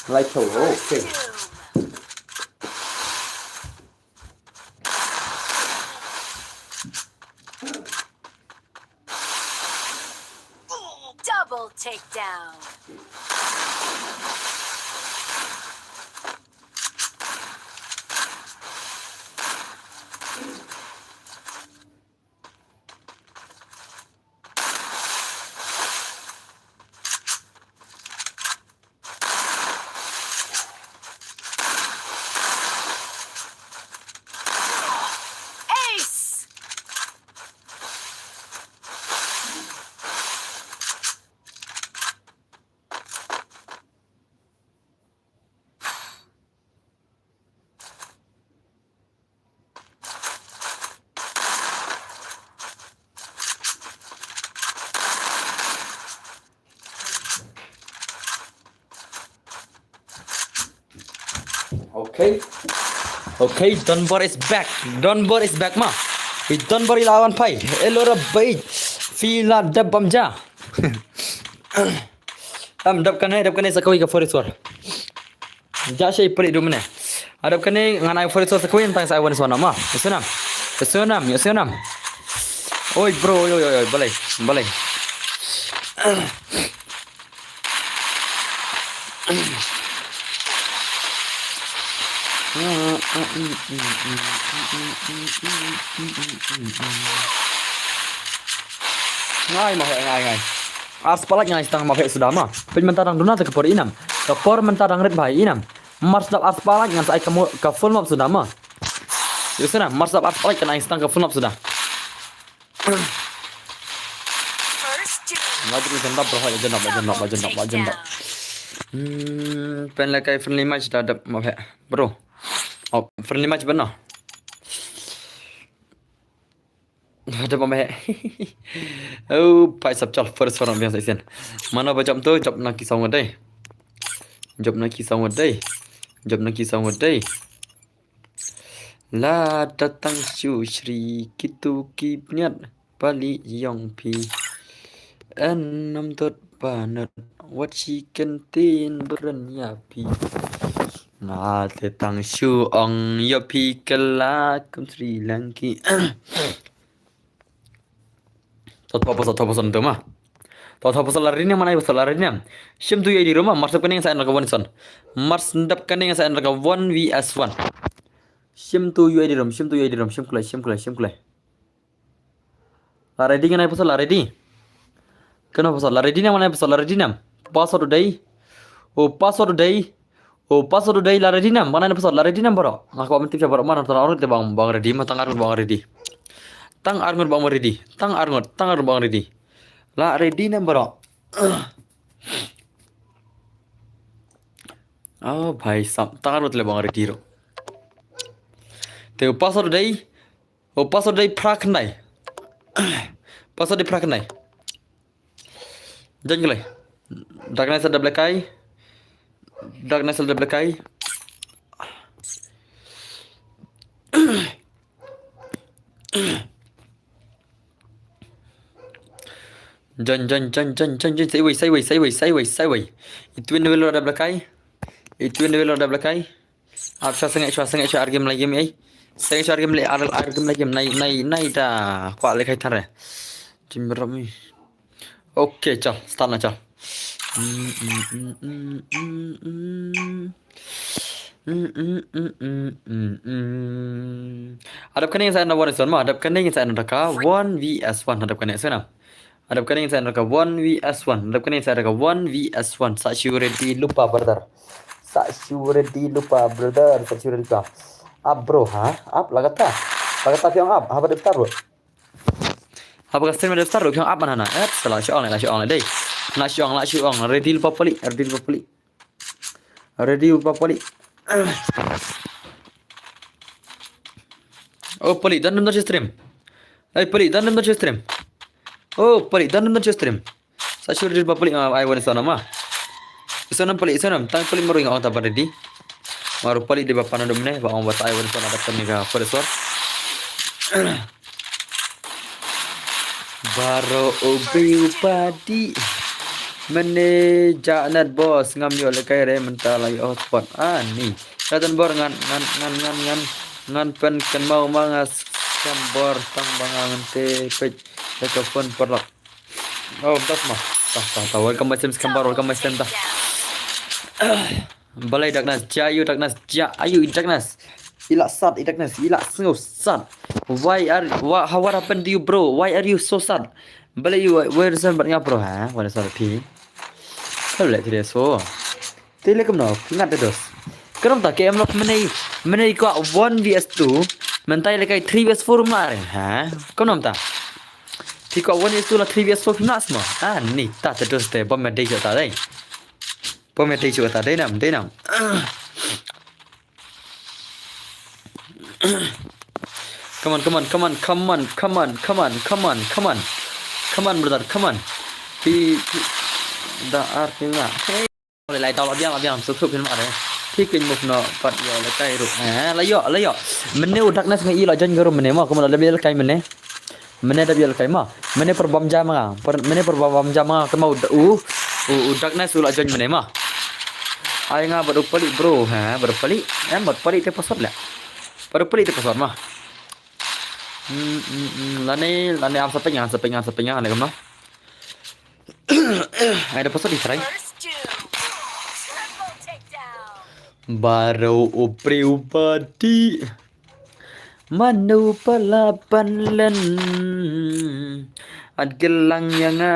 Like, oh, okay. Double takedown. Ace! Okay. Okay, Donbor is back. Donbor is back ma. I Donbor i la wan phai. Hello, Rabbi. Phi la dep bam ja. Am dep kane, dep kane sa kawei ka forest war. Ja shai pari du mene. Adep kane ngan ai forest war sa kawei tang sa ai one one ma. Sunam. Sunam, ya sunam. Oi bro, oi oi oi, balai. Balai. Ngai ma ngai ngai. Ar spalak ngai stang ma phe suda ma. Pyn mynta dang duna te ka por inam. Ka por mynta dang rit bhai inam. Mar sdap ar spalak ngan sa ai ka mo-, ka full map suda ma. Yusna mar sdap ar spalak kan ai stang ka full map suda. First doom. Lajeng jendap bro, lajeng jendap, lajeng jendap, lajeng jendap, lajeng jendap. Hmm, pen la kai friendly match da dap ma phe. Bro. Oh, friendly match bana. Ada pameh. Oh, pai sap chal first round biang sa isen. Mano ba jop tu, jop na ki song dei. Jop na ki song dei. Jop na ki song dei. La datang shu shri kitu ki bniat pali yong phi. En nam dot banat wat shi ken tin beren ya phi. Nga te tang shu ong ïa phi kylla kum Sri Lanki. To to pasal to pasal tu ma. To to pasal lari ni mana pasal lari ni. Shim tu ïa di rum ma, mar sdap kane sa en ka one son. Mar sdap kane sa en ka one V S one. Shim tu ïa di rum, shim tu ïa di rum, shim kulai, shim kulai, shim kulai. La ready ngan ai pasal la ready. Kano pasal la ready nam, ngan ai pasal la ready nam. Password u dei. O password u dei. O password u dei la ready nam. Ban ai pasal la ready nam bro. Nga kwah ban tip sha bro man tang arngut bang bang ready ma tang arngut bang ready. Tang arngut bang ready. Tang arngut tang arngut bang ready. La ready nam bro. Oh bhai sab tang arngut le bang ready ro. Te o password u dei. O password dei phra khyndai. Password dei phra khyndai. Jan gulai. Darkness ada black eye. Darkness ada black eye. Join, join, join, join, join, join. Sa iwei, sa iwei, sa iwei, sa iwei, sa iwei. Itwin welo da blakai. Itwin welo da blakai. Ap sha sengek sha sengek sha argim lagi mi. Sengek sha argim le ar argim lagi nai nai nai da. Kwa le kai tare. Jim rom mi. Okay, chal, start na chal. Adap kane sa na one v one ma, adap kane sa na daka one v one, adap kane sa na. Adap kane sa na daka one v one, adap kane sa daka one v one. Sa shu ready lupa brother. Sa shu ready lupa brother, sa shu ready lupa. Up bro ha, up lagata. Lagata piang up, haba dep start bro. Haba ka stream dep start bro, piang up mana na. Et, sa la shu ong, la shu ong dei. La shu ong, la shu ong, ready lupa pali, ready lupa pali. Ready lupa pali. Oh pali, dan dan stream. Hey pali, dan dan stream. Oh pali, dan dan stream. Sa shu ready lupa pali, ai wan sana ma. Sana pali, sana, tang pali maru ong ta ready. Maru pali di bapa na dumne, ba ong ba ai wan sana dapat ni ka first one. Baro ubi upadi. Mene ja net boss ngam yo lekai re menta la yo hotspot. Ani. Katan bor ngan ngan ngan ngan ngan ngan pen ken mau mangas kan bor tang banga ngente pej leka phone perlok. Oh, tas ma. Tas tas tas. Welcome my stream kan bor, welcome my stream ta. Balai Darkness, ja ayu Darkness, ja ayu i Darkness. Ila sat i Darkness, ila sngew sat. Why are what, what happened to you bro? Why are you so sad? Balai you where is that nga bro ha? What is that phi? Kau lek tiri so. Tiri lek kumno, phi ngat dos. Kau ta ke em lok menai menai ko one v two. Mentai lekai three v four ma re ha. Kau nom ta. Phi ko one v two la three v four phi ma sma. Ah ni ta te dos te bom me dei ta dei. Pom ya tei chuka ta dei nam dei nam. Come on, come on, come on, come on, come on, come on, come on, come on. Come on brother, come on. Pi pi da ar pi nga. Hey. Lai lai tau la biang la biang so thuk pin ma re. Pi kin muk no pat yo la kai ru. Eh la yo la yo. Mene u Darkness ngai la jan garu mene ma kuma la biang la kai mene. Mene da bial kai ma. Mene per bam jam nga. Per, mene per bam jam nga. Kema u, u, u, u Darkness u la join mene ma. Ai nga bad u pali bro. Ha, bad u pali. Em bad pali te pasot la. Bad u pali te pasot ma. Hmm, hmm, hmm. Lane, lane am sapeng nga, sapeng nga, sapeng nga, ne kema. Ai da pasot di try. Baro u priu pati. Manu pala pan len. At gelang ya nga.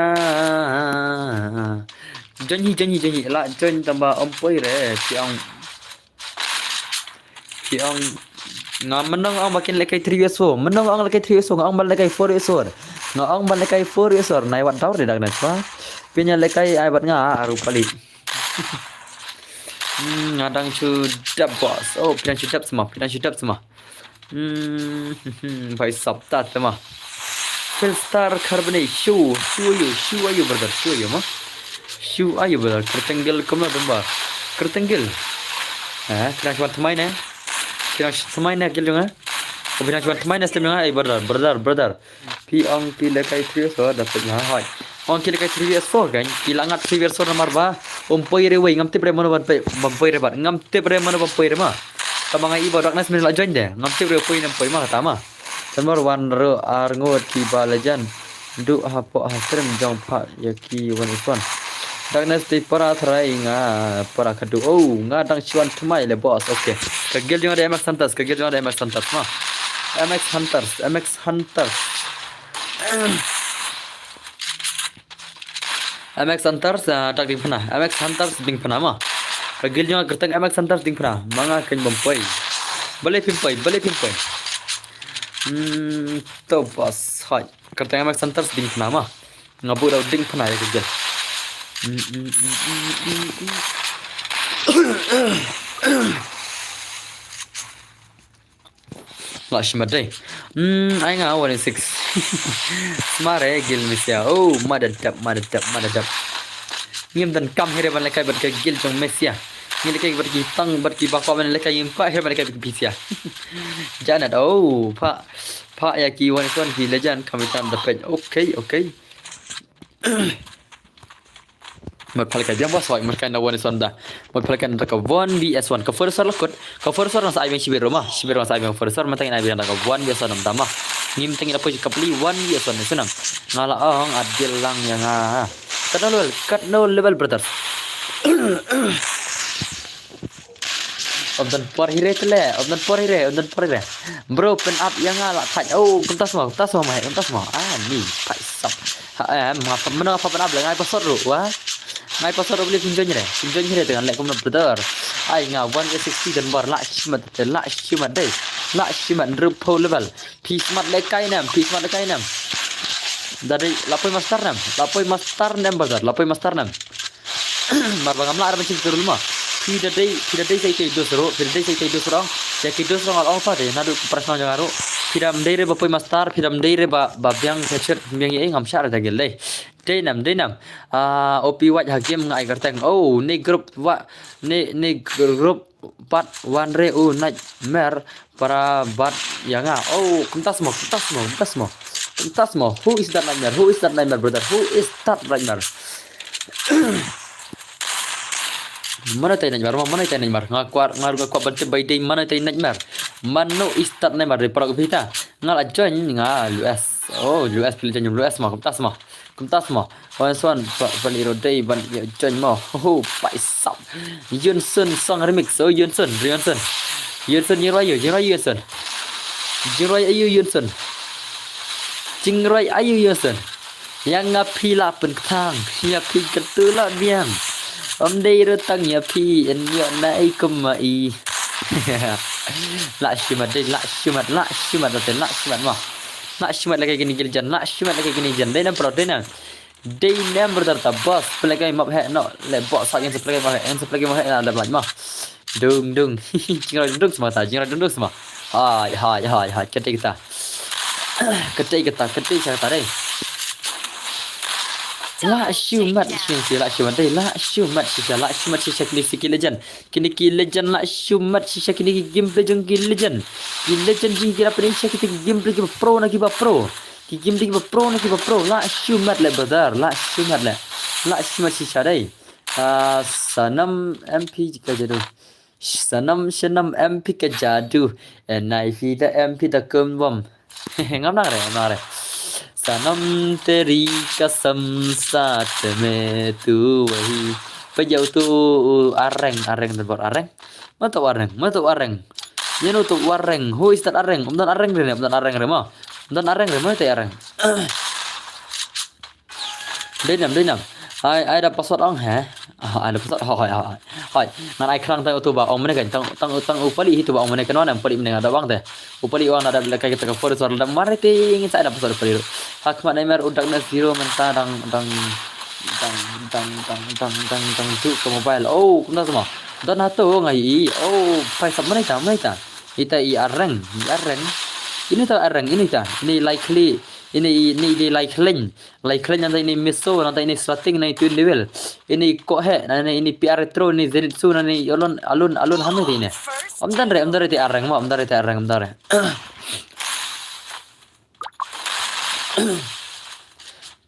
Join hi, join hi, join hi. La join tamba om poi re. Piang. Piang. Nga menong ang bakin lekai three years four. Menong ang lekai three years four. Nga ang ban lekai four years four. Nga ang ban lekai four years four. Nai wat daur de dak nai swa. Pinya lekai ai bat nga aru pali. Hmm, nga dang shu dap boss. Oh, pidang shu dap sma, pidang shu dap sma. Hmm, bhai sab ta tema. Phil Star Carbonate, shu, shu ayu, shu ayu brother, shu ayu ma. Shu ayu brother, kertenggel kumno dumba. Kertenggel. Eh, pidang shu tmai ne. Pidang shu tmai ne gel jong eh. Pidang shu tmai ne stem jong eh, brother, brother, brother. Phi ong phi lekai three v four da phi la hoi. Ong ki lekai three v four kan. Ki la ngat three v four namar ba. Um poi re wei ngam tip re mano ban poi ban poi re bat. Ngam tip re mano ban poi re ma. Tama ngai i ba Darkness min la join de. Ngam tip re poi nam poi ma kata ma. Tan mar wan ro ar ngot ki ba legend. Du hapo ha stream jong pha ya ki wan iphone. Darkness te para thrai nga para kadu. Oh, nga dang chuan tmai le boss. Okay. Ka gel jong de Max Santas, ka gel jong de Max Santas ma. M X Hunters, M X Hunters. M X Hunters, ah, tak ding phna. M X Hunters ding phna ma. Ka gel jong kerteng M X Hunters ding phna. Manga ken bom poi. Bale pim poi, bale pim poi. Hmm, to bas hai. Kerteng M X Hunters ding phna ma. Nga bu dau ding phna ya ka gel. Hmm, hmm, hmm, hmm, hmm, hmm. La shimat dei. Hmm, ai nga one six. Smare gil Mesia. Oh, mada dap, mada dap, mada dap. Ngim dan kam here ban lekai bad ka gil jong Mesia. Ngi lekai bad ki tang bad ki bakwa ban lekai ngim kwa here ban lekai bad ki pisia. Janat, oh, pha, pha ya ki one six one ki legend kami tan da pej. Okay, okay. Mut phalkai biang ba soi, mut kai na one is one da. Mut phalkai na ka one V S one. Ka first war la kut. Ka first war nang sa ai biang shibir ruma. Shibir nang sa ai biang first war, mut kai na biang da ka one V S one da ma. Ngim tang ina poi ka pli one V S one ni sunam. Nga la ong adil lang ïa nga. Kat no level, kat no level, brothers. Om don por hire tele, om don por hire, om don por hire. Bro, pyn up ïa nga la thaj. Oh, kumta sma, kumta sma mai, kumta sma. Ah, ni, paisap. Ha, eh, ma pa, mano pa pyn up le ngai password ru, wa? Ngai password ru beli pynjoin re, pynjoin re dengan lek kumna brother. Ai nga one eight sixty don bor la shimat te, la shimat dei. La shimat rup po level. Peace mat le kai nem, peace mat le kai nem. Dari lapoi master nem, lapoi master nem brother, lapoi master nem. Mar ba ngam lah ar ban chim ka rule ma. Phi da dei, phi da dei sa itei dos ro, phi da dei sa itei dos ro. Ïa ki dos ro ngal ong pa de, naduh ki prasnam jong nga ro. Phi da mdei re ba poi master, phi da mdei re ba, ba biang ka chet, biang ei ngam shah re da gel dei. Dei nam, dei nam. Ah, O P wat ha game nga ai kyrteng. Oh, ni group wa, ni, ni group pat wan re u nightmare. Para bat ïa nga. Oh, kumta sma, kumta sma, kumta sma. Kumta sma. Who is that nightmare? Who is that nightmare, brother? Who is that nightmare? Mano tai nightmare? Mano tai nightmare? Nga kwah, nga, nga kwah ban tip bai dei mano tai nightmare. Mano is that nightmare? Dei parok bita. Nga la join nga U S. Oh, U S phi la join U S ma, kumta sma. Kumta sma. Wan swan, pa, pan iro dei, ban ïa join mo. Ho, ho, paisap. Yunsun song remix. Oh, Yunsun, Yunsun. Yunsun, jingrwai aïu, jingrwai aïu Yunsun. Jingrwai aïu Yunsun. Jingrwai aïu Yunsun. Ïa nga phi la pynkthang, ïa phi katu la biang. Om dei ru tang ïa phi, en ïoh na i kum ma i. La shimat dei, la shimat, la shimat dei, la shimat mo. La shimat lagi kini giljan, la shimat lagi kini jan. Dei nam pro, dei nam. Dei nam brother ta boss, play game map he no, le boss sa yang play game he, yang play game he na da blind ma. Dung dung. Jingrwai dung dung sma ta, jingrwai dung dung sma. Hai hai hai hai, kete kita. Kete kita, kete kita dei. La shimat shisha, la shimat dei, la shimat shisha, la shimat shisha kini siki legend. Kini ki legend la shimat shisha kini ki gameplay jong ki legend. Ki legend jong ki la pynshai kita ki gameplay ki ba pro na ki ba pro. Ki gameplay ki ba pro na ki ba pro. La shimat le brother, la shimat le. La shimat shisha dei. Ah, sanam M P ka jadu. Sanam sanam M P ka jadu. Enai phi da M P da kum bom. Ngam nang re, ngam nang re. Sanam teri kasam sat me tu wahi. Pejau tu areng, areng, tebor areng. Mata areng, mata areng. Ïa no tu areng. Who is that areng? Om don areng re, om don areng re ma. Om don areng re ma te areng. Dei nam, dei nam. Ai, ai da password ong he. Ah, ai da password. Hoi, hoi, hoi. Hoi. Ngan ai khrang tang u tu ba ong mane kan, tang, tang, tang u pali hi tu ba ong mane kan, wan em pali mane nga da bang te. U pali wan da lehkai kita ka forest war da mare te ngin sa ai da password u pali ru. Hakmat nightmare u darkness zero mynta dang, dang, dang tu ka mobile. Oh, kumta sma. Don hato ngai i. Oh, paisap mane ta, mane ta. Ita i areng, i areng. Ini ta areng, ini ta. Ini likely. Ini, ini dei lai khleng. Lai khleng nangta ini Miso, nangta ini Swating, nangta ini Lewel. Ini Kohe, nangta ini P R Retro, ini Zenitsu, nangta ini Alon, Alon, Alon Hame dei ini. Om dan re, om dan re te areng mo, om dan re te areng, om dan re.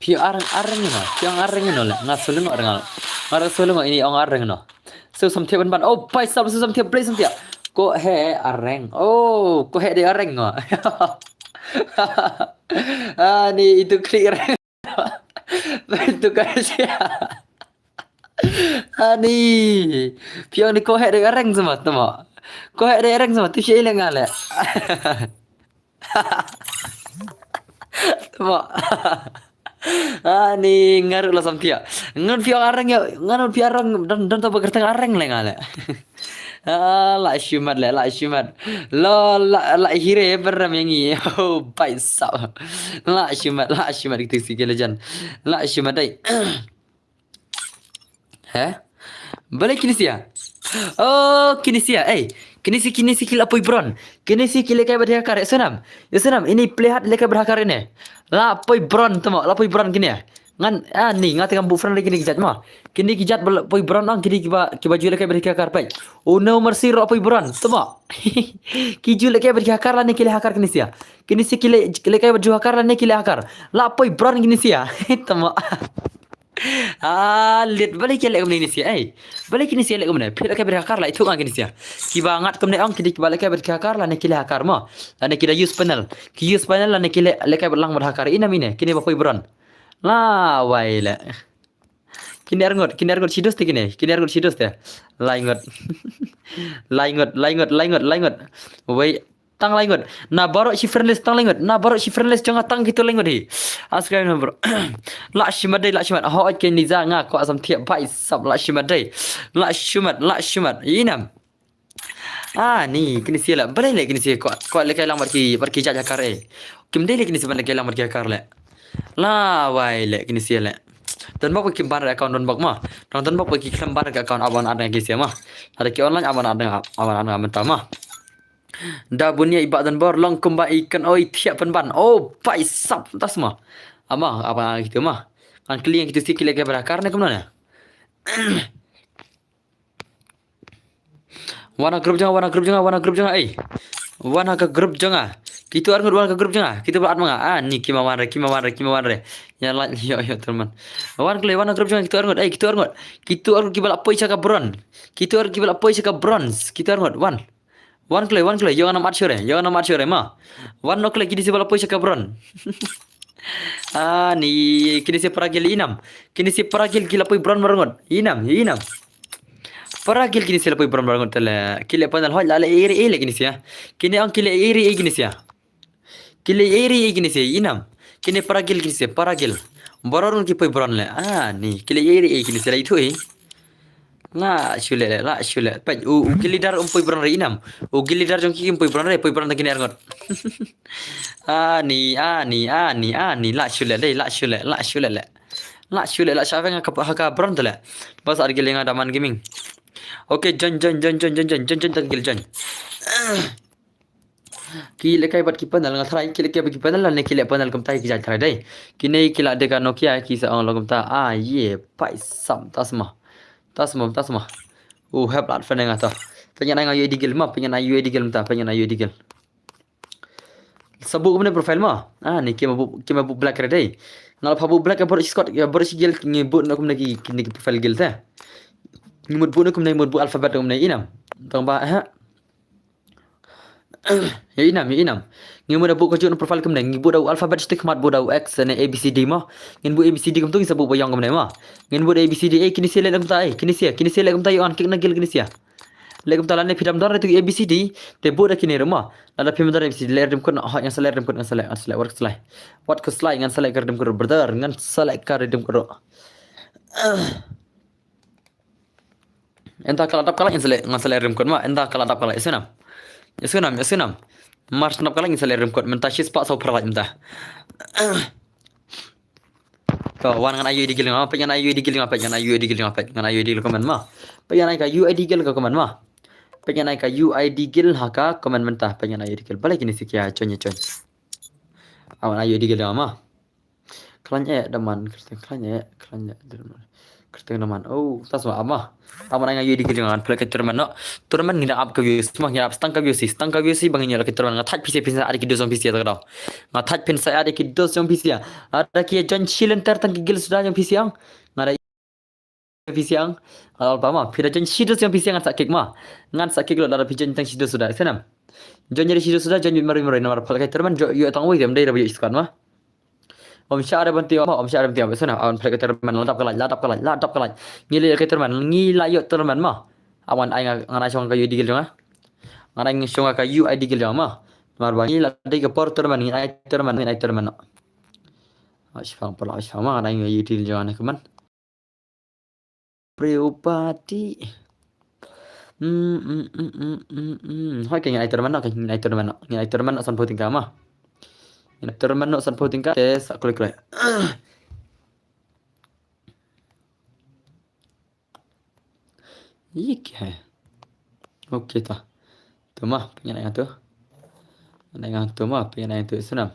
Phi areng, areng no, phi ong areng no le. Nga sulu ngo areng. Nga sulu ngo ini ong areng no. Su samthiah ban ban. Oh, paisap su samthiah, play samthiah. Kohe areng. Oh, Kohe dei areng ngo. Ah, ni itu klik areng. Itu ka sia. Ah, ni. Phi ong ni Kohe dei areng sama tama. Kohe dei areng sama tu si ile nga le. Mo. Ani ngaru la samthiah. Ngan phi ong areng ïa, ngan phi areng dan, dan ta ba kyrteng areng le nga le. Ah, la shimat le, la shimat. Lo, la, la hire beram yang i. Oh, paisap. La shimat, la shimat kita si ki legend. La shimat dei. He? Balei kine sia? Oh, kine sia. Eh, kine sia, kine sia ki la poi bron. Kine sia ki lehkai ba dei ha kar, eh, Sonam. Eh, Sonam, ini play hard lehkai ba dei ha kar ini. La poi bron tamo, la poi bron kine. Ngan, ah, ni, nga te ngam buh friend lei kine ki jait ma. Kine ki jait ba la poi bron ang, kine kiba, kiba ju lehkai bad ki hacker peit. Oh no mercy, ruh poi bron. Te ma. Ki ju lehkai bad ki hacker lane ki leh hacker kine sha. Kine sha ki leh, lehkai bad ju hacker lane ki leh hacker. La poi bron kine sha. Te ma. Ah, leit balei ki leh kumne kine sha, eh. Balei kine sha leh kumne. Phi lehkai bad hacker la ithuh nga kine sha. Kiba ngat kumne ong kine kiba lehkai bad ki hacker lane ki leh hacker ma. Lane ki da use panel. Ki use panel lane ki leh, lehkai bad lang bad hacker. Ina mine, kine ba poi bron. La wai le. Kine arngut, kine arngut shidos te kine. Kine arngut shidos te. Lai ngut. Lai ngut, lai ngut, lai ngut, lai ngut. Wei, tang lai ngut. Na baroh shi friend list tang lai ngut. Na baroh shi friend list jong nga tang kito lai ngut hi. Subscribe number. La shimat dei, la shimat. Hooid kine za nga kwah sam thiah bai sap la shimat dei. La shimat, la shimat. Inam. Ah, ni, kine sha la. Balei le kine sha kwah, kwah lehkai lang bad ki, bad ki jait hacker eh. Kim dei le kine sha ban lehkai lang bad ki hacker le. La wai le kine sha le. Don bok ki ban account don bok ma. Don don bok ki khlem ban account aban ad nga kine sha ma. Ada ki online aban ad nga, aban ad nga mynta ma. Da bunia i ba don bor long kumba i kan oi thiah pynban. Oh, bai sap tas ma. Ama, aban ad kito ma. Kan kli kito sha ki lehkai bad hacker ne kumno ne. Wan ha group jong nga, wan ha group jong nga, wan ha group jong nga, eh. Wan ha ka group jong nga. Kito arngut wan ha ka group jong nga. Kito ba at ma nga. Ah, ni kima wan re, kima wan re, kima wan re. Ya la, yo, yo, teman. Wan kloi, wan ha group jong nga, kito arngut, eh, kito arngut. Kito arngut kiba la poi sha ka bron. Kito arngut kiba la poi sha ka bronze. Kito arngut, wan. Wan kloi, wan kloi, yo ngam at shuh re, yo ngam at shuh re ma. Wan no kloi kine sha ba la poi sha ka bron. Ah, ni, kine sha para gil inam. Kine sha para gil ki la poi bron marngut. Inam, inam. Para gil kine sha la poi bron marngut tale. Ki leh panel hoi la leh iri iri kine sha. Kine ong ki leh iri iri kine sha. Ki leh iri iri kine sha, inam. Kine para gil kine sha, para gil. Bron ki poi bron le. Ah, ni, ki leh iri iri kine sha la ithuh i. La shu leh le, la shu leh. Peit, u, u gil leader um poi bron re inam. U gil leader jong ki um poi bron re, poi bron tang kine arngut. Ah, ni, ah, ni, ah, ni, ah, ni, la shu leh dei, la shu leh, la shu leh le. La shu leh, la shu leh, nga ka, ha ka bron tale. Bas ar gil nga Daman Gaming. Okay, join, join, join, join, join, join, join, join, tang gil join. Ki lehkai bad ki panel nga tharai, ki lehkai bad ki panel lane ki leh panel kumta ki jait tharai dei. Kine ki la dei ka Nokia ki sa ong la kumta. Ah, ye, bai sam, tas ma. Tas ma, tas ma. U hep lat fene nga ta. Pynyan ai nga U I D gil ma, pynyan ai U I D gil mynta, pynyan ai U I D gil. Sa buh kumne profile ma. Ah, ni kima buh, kima buh black re dei. Nga la pha buh black, bor squad, bor gil ngi buh na kumne ki, ki, ki profile gil te. Ngi mut buh na kumne, mut buh alphabet kumne inam. Tang ba, eh. Ya inam, ya inam. Ngi mut da buh ka jong profile kumne, ngi buh da u alphabet stik mat buh da u X ne A B C D ma. Ngin buh A B C D kumtu ngin sa buh ba yong kumne ma. Ngin buh da A B C D, eh, kine sha leh kumta, eh, kine sha, kine sha leh kumta, yo an kik na gil kine sha. Leh kumta lane phi dam don re tu A B C D, te buh da kine re ma. Lada phi dam don A B C D, leh rim kun, hoi ngan sa leh rim kun, ngan sa leh, ngan sa leh, wat ka slai. Wat ka slai, ngan sa leh ka rim kun, brother, ngan sa leh ka rim kun. Ynda ka la dap ka light ngan sa leh, ngan sa leh rim kot ma, ynda ka la dap ka light, ïa sngewbha. Ïa sngewbha, ïa sngewbha. Mar shu dap ka light ngan sa leh rim kot, mynta shispah saw phew light mynta. To, wan ngan ai U I D gil nga, peit ngan ai U I D gil nga, peit ngan ai U I D gil nga, peit ngan ai U I D gil comment ma. Peit ngan ai ka U I D gil ka comment ma. Peit ngan ai ka U I D gil ha ka comment mynta, peit ngan ai U I D gil. Balei kine sha ki ïa join, ïa join. Awan ai U I D gil nga ma. Khlaiñ eh Daman, kyrteng khlaiñ eh, khlaiñ eh Daman. Kyrteng Daman. Oh, tas ma ama. Ama ngan ai nga U I D gil jong nga, ngan pynlait ka tournament noh. Tournament ngi dang ap ka views, ma ngi ap stang ka views, stang ka views ba ngi ïoh lait ka tournament. Nga thait phi sha, phin sa ïa ki dos jong phi sha ta ka daw. Nga thait phin sa ïa ki dos jong phi sha. Lada ki join shi lynter tang ki gil suda jong phi sha. Nga da phi sha. Nga da alpa ma. Phi da join shi dos jong phi sha ngan sa kick ma. Ngan sa kick lut lada phi join tang shi dos suda. Ïa sngewbha. Join ïa shi dos suda, join bit marwei marwei namar pynlait ka tournament ïoh tang wei te ym dei da ba ïoh squad ma. Ym shah re ban tieng ma, ym shah re ban tieng. Sngewbha, awan pynlait ka tournament, la dap ka light, la dap ka light, la dap ka light. Ngi leh ka tournament, ngi la ïoh tournament ma. Awan ai nga, ngan ai shuwa ka U I D gil jong nga. Ngan ai shuwa ka U I D gil jong nga ma. Namar ba ngi la dei ka por tournament, ngin ai tournament, ngin ai tournament. Ai shipang, pala ai shipang ma, ngan ai U I D gil jong nga ne kumne. Priupati. Hmm, hmm, hmm, hmm, hmm, hmm. Hoi, ka ngin ai tournament noh, ka ngin ai tournament noh. Ngin ai tournament noh sanphew tyngka ma. Ngin ai tournament noh sanphew tyngka. Te sa kloi kloi. Ye keiñ. Okay ta. To ma, pynïaid nga to. Pynïaid nga to ma, pynïaid nga to, ïa sngewbha.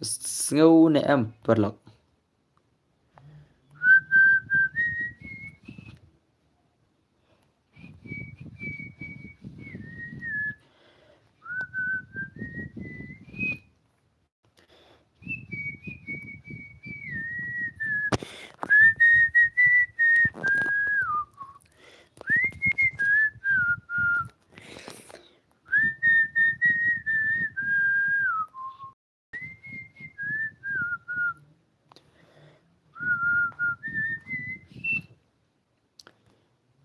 Sngew ne em paralok.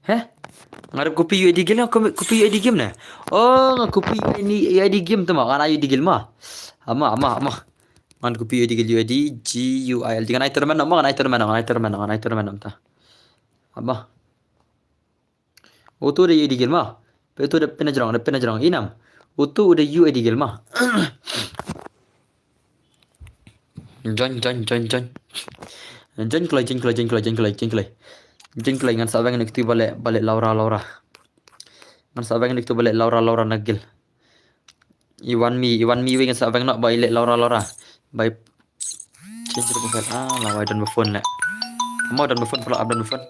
Heh? Nga dep copy U I D guild, nga copy, copy U I D game ne? Oh, nga copy U I D, U I D game te ma, ngan ai U I D guild ma. Ama, ama, ama. Ngan copy U I D guild, U I D, G U I L D. Ngan ai tournament ma, ngan ai tournament, ngan ai tournament, ngan ai tournament ta. Ama. Utu da U I D guild ma. Pe utu da pynjrong, da pynjrong. Inam. Utu da U I D guild ma. Join, join, join, join. Join kloi, join kloi, join kloi, join kloi, join kloi. Join kloi, ngan sa weng na ktu ba leh, ba leh Laura, Laura. Ngan sa weng na ktu ba leh Laura, Laura na guild. I wan mi, i wan mi wei ngan sa weng noh ba i leh Laura, Laura. Ba i change the profile. Ah, la wai don ba phone leh. Mo don ba phone, pula ap don ba phone.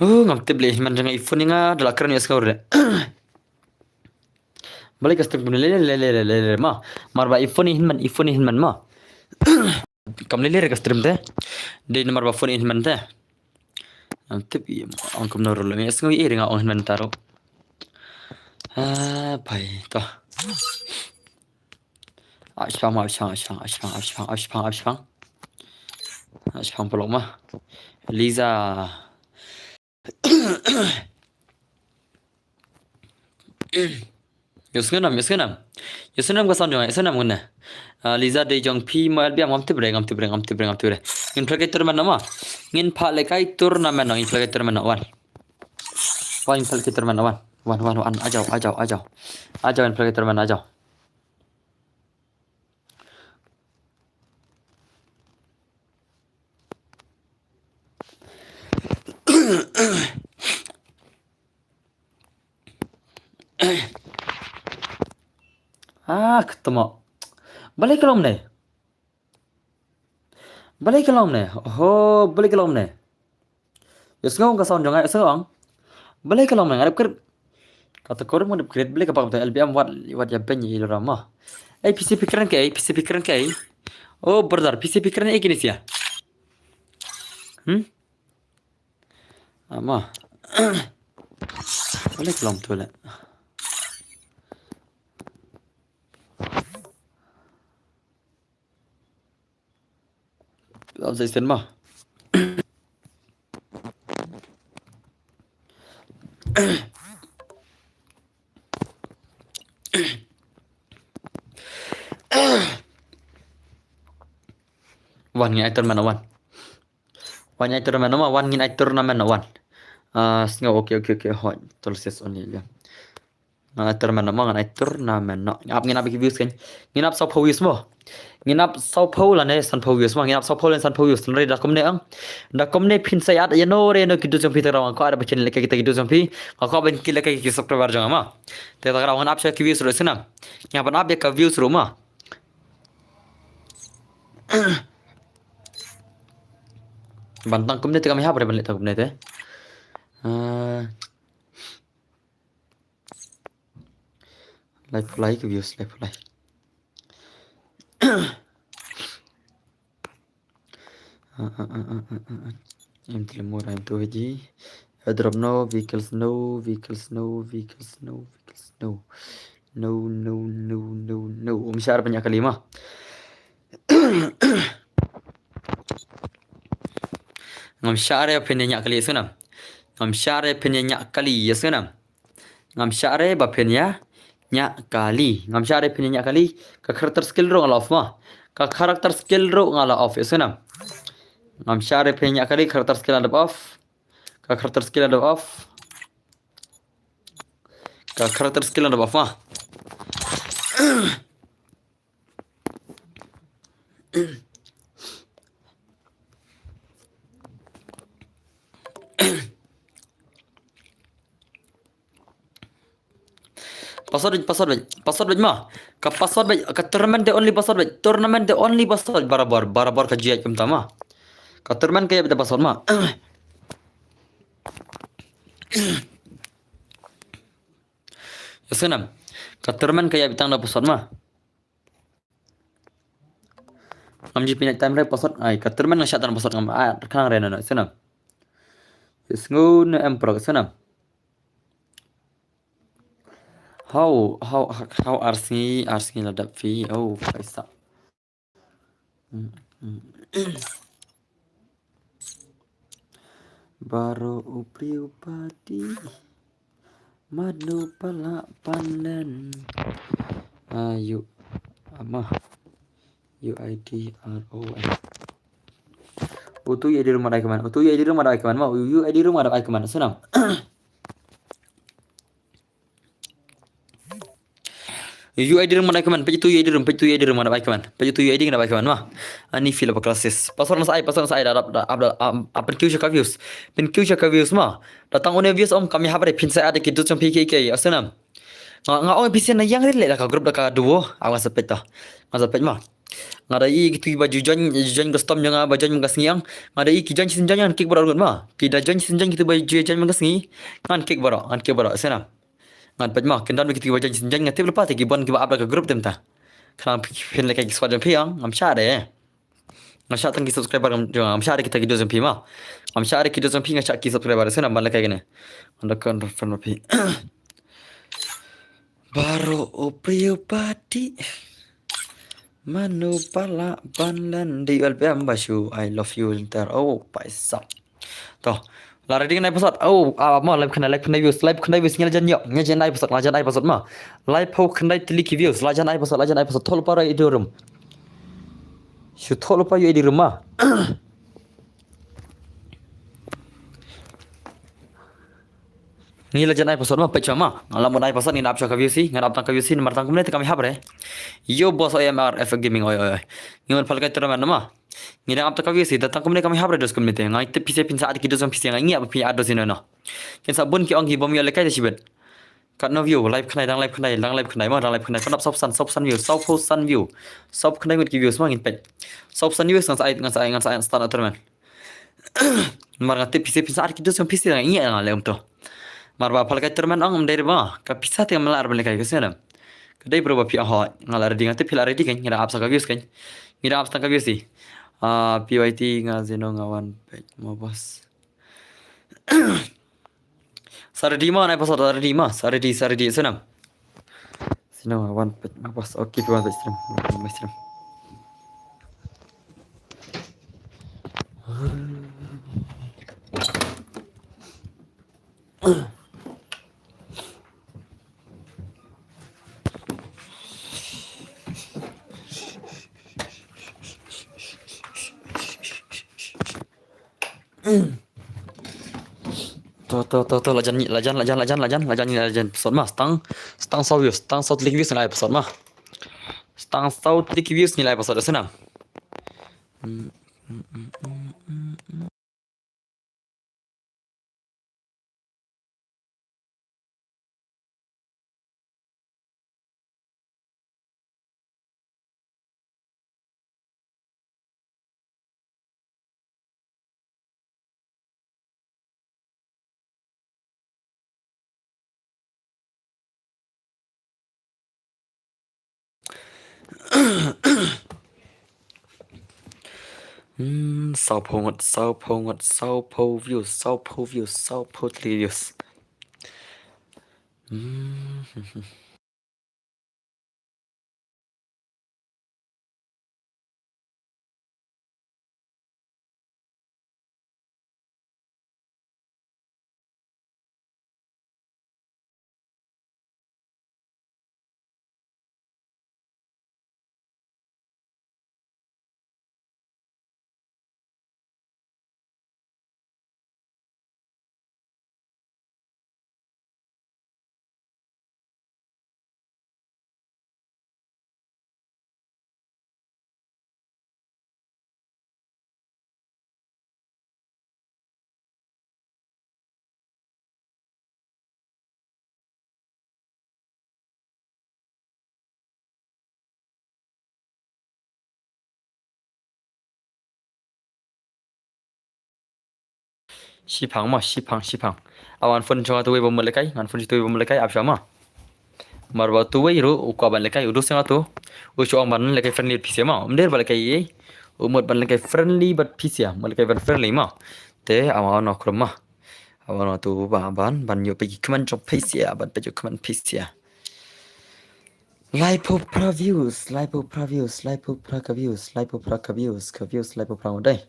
Oh, ngam tip leh, man jong i phone nga da la kren ïa sngewr de. Balei ka stream kam lele lele lele lele ma. Mar ba i phone i hynmen, i phone i hynmen ma. Kam lele ka stream te. Dei namar ba phone i hynmen te. Ngam tip i ong kumno ruh leh, me sngew i ring ong hynmen ta ruh. Ah, pai to. Ah, shipang ma, shipang, shipang, shipang, shipang, shipang, shipang. Ah, shipang pelok ma. Liza. Ïohsngew nam, ïohsngew nam. Ïohsngew nam ka sound jong nga, ïohsngew nam ngan. Ah, Liza dei jong phi mo L B M, ngam tip re, ngam tip re, ngam tip re, ngam tip re. Ngin phlak ïa tournament noh ma. Ngin phlak ïa tournament noh, ngin phlak ïa tournament noh, wan. Wan, ngin phlak ïa tournament noh, wan. Wan, wan, wan, ajaw, ajaw, ajaw. Ajaw, ngin phlak ïa tournament, ajaw. Ah, ketemo. Balei ka long ne? Balei ka long ne? Oho, balei ka long ne? Ïohsngew ka sound jong nga, ïohsngew ong. Balei ka long ne? Nga dep kret. Kata ka ruh nga dep kret, balei ka bak L B M wat, wat ïa beiñ ïa i Laura mo. Ei, P C P kren kaei, P C P kren kaei. Oh, brother, P C P kren ei kine sia. Hmm? Ama. Balei ka long tu leh. Obsession ma. Wan, ngin ai tournament, wan. Wan, ngin ai tournament, wan, ngin ai tournament, wan. Ah, sngew, okay, okay, okay, hoi. Tolsias only, yeah. Ngan ai tournament mo, ngan ai tournament noh. Ngin ap, ngin ap ki views kan. Ngin ap sawphew views mo. Ngin ap sawphew lane sanphew views mo. Ngin ap sawphew lane sanphew views. Hynrei da kumne ang. Da kumne phin sa ïa ïano re ïano ki dudes jong phi, te nga kwah ban ap ïa kita ki dudes jong phi. Nga kwah ban ïa ki subscriber jong nga mo. Te ta ka daw ngan ap sha ki views ruh snam. Ngan ap ïa ka views ruh mo. Ban tang kumne te kam ïa hap re ban leh tang kumne te. Ah. Lai pulai ki views, lai pulai. Ah, ah, ah, ah, ah, ah. Em tele mura em tu haji. Airdrop no, vehicles no, vehicles no, vehicles no, vehicles no. No, no, no, no, no. Um shar banyak kalima. Ngam shah re phin ïa ñiah kali, snam. Ngam shah re phin ïa ñiah kali, ïa snam. Ngam shah re ba phin ïa ñiah kali. Ngam shah re phin ïa ñiah kali. Ka character skill ruh nga la off ma. Ka character skill ruh nga la off, ïa snam. Ngam shah re phin ïa ñiah kali, character skill nga la off. Ka character skill nga la off. Ka character skill nga la off ma. Password beit, password beit, password beit ma. Ka password beit, ka tournament the only password beit, tournament the only password, barabor, barabor ka jiat kumta ma. Ka tournament ka ïa beit password ma. Ïa snam. Ka tournament ka ïa beit tang da password ma. Ngam ju pynïaid time re password, ai, ka tournament nga shah tang password ngam, ah, khnang re na, na, snam. Sngew ne em prok, snam. How, how, how ar sngi, ar sngi la dap phi, oh, paisa. Baroh u briew u party. Mano pala pan len. Ayu. Ama. U I D R O N. Utu U I D room ada ai kmen. Utu U I D room ada ai kmen. Ma, U I D room ada ai kmen. Snam. U I D room ada ai kmen. Peit utu U I D room, peit utu U I D room ada ai kmen. Peit utu U I D ada ai kmen. Ma. Ani feel apa classes. Password mas ai, password mas ai, da, da, da, da, da, ah, ah, pynkhiew sha ka views. Pynkhiew sha ka views ma. Da tang une views ym kam ïahap re, phin sa add ki dot jong phi ki ki. Ïa snam. Nga, nga ong phi sien na ïeng rit leh da ka group da ka duo. Aw nga sa peit ta. Nga sa peit ma. Nga da i kitu ba ju join, ju join custom jong nga ba join mynta ka sngi ang. Nga da i ki join shisien join ngan kick baroh ngut ma. Ki da join shisien join kitu ba ju join mynta ka sngi. Ngan kick baroh, ngan kick baroh. Ïa snam. Ngan peit ma, kin don ba kitu ba join shisien join nga tip lypa te ki bun kiba ap da ka group te mynta. Khnang phin leh kai ki squad jong phi ang, ngam shah de. Nga shah tang ki subscriber, ngam, ngam shah re kita ki dot jong phi ma. Ngam shah re ki dot jong phi, nga shah ki subscriber, snam ban leh kai kane. Nga da confirm ma phi. Baroh u briew u party. Mano pala pan len, D U L B M ba shu, I love you lynter. Oh, paisa. To. La ready nai password. Oh, ah, ma, live khyndai, live khyndai views, live khyndai views, ngi la jan ïoh, ngi la jan ai password, la jan ai password ma. Live phew khyndai tylli ki views, la jan ai password, la jan ai password, thoh lypa U I D room. Shu thoh lypa U I D room ma. Ngi la jan ai password ma, peit shuwa ma. Nga la mut ai password, ngi nap shuwa ka views hi, nga nap tang ka views hi, namar tang kumne te kam ïahap re. Yo boss, O M R F Gaming, oi, oi, oi. Ngi wan pha lehkai tournament ma. Ngi dang ap tang ka views hi, da tang kumne kam ïahap re dos kumne te. Nga tip phi sien phin sa add ki dos jong phi sien, nga ngi ap phi add dos ino no. Kin sa bun ki ong ki bym ïoh lehkai te shibit. Katno view, live khyndai, dang live khyndai, dang live khyndai ma, dang live khyndai. Pynap sawphew san, sawphew san view, sawphew san view. Sawphew khyndai ngut ki views ma ngin peit. Sawphew san views ngan sa ai, ngan sa ai, ngan sa ai start tournament. Namar nga tip phi sien phin sa add ki dos jong phi sien, nga ngi ap nga leh kumto. Namar ba pha lehkai tournament ong ym dei re ba ka pisa te ngam lah re ban lehkai, ka snam. Ka dei bro ba phi ong hooid, nga la ready, nga tip phi la ready kan, ngi dang ap sa ka views kan. Ngi dang ap sa ka views hi. Ah, P Y T nga zeno nga wan peit ma boss. Sa ready ma, nai password sa ready ma, sa ready, sa ready, snam. Snam, wan peit ma boss, okay, wan peit snam, wan peit snam. To, to, to, to, la jan, la jan, la jan, la jan, la jan, la jan, la jan, sot ma, stang, stang saw views, stang saw tylli ki views ngi la ai password ma. Stang saw tylli ki views ngi la ai password, snam. Hmm, sawphew ngut, sawphew ngut, sawphew views, sawphew views, sawphew tylli views. Hmm. Shipang ma, shipang, shipang. Awan phone jong utu uwei ba mut lehkai, ngan phone jong utu uwei ba mut lehkai, ap sha ma. Namar ba utu uwei ruh u kwah ban lehkai, u dus jong utu. U shu ong ban lehkai friendly bad phi sha ma. Ym dei ban lehkai ei. U mut ban lehkai friendly bad phi sha, mut lehkai ban friendly ma. Te awan ong krum ma. Awan ong utu ba ban, ban ïoh peit ki comment jong phi sha, ban peit ki comment phi sha. Laiphew phra views, laiphew phra views, laiphew phra ka views, laiphew phra ka views, ka views laiphew phra ngut dei.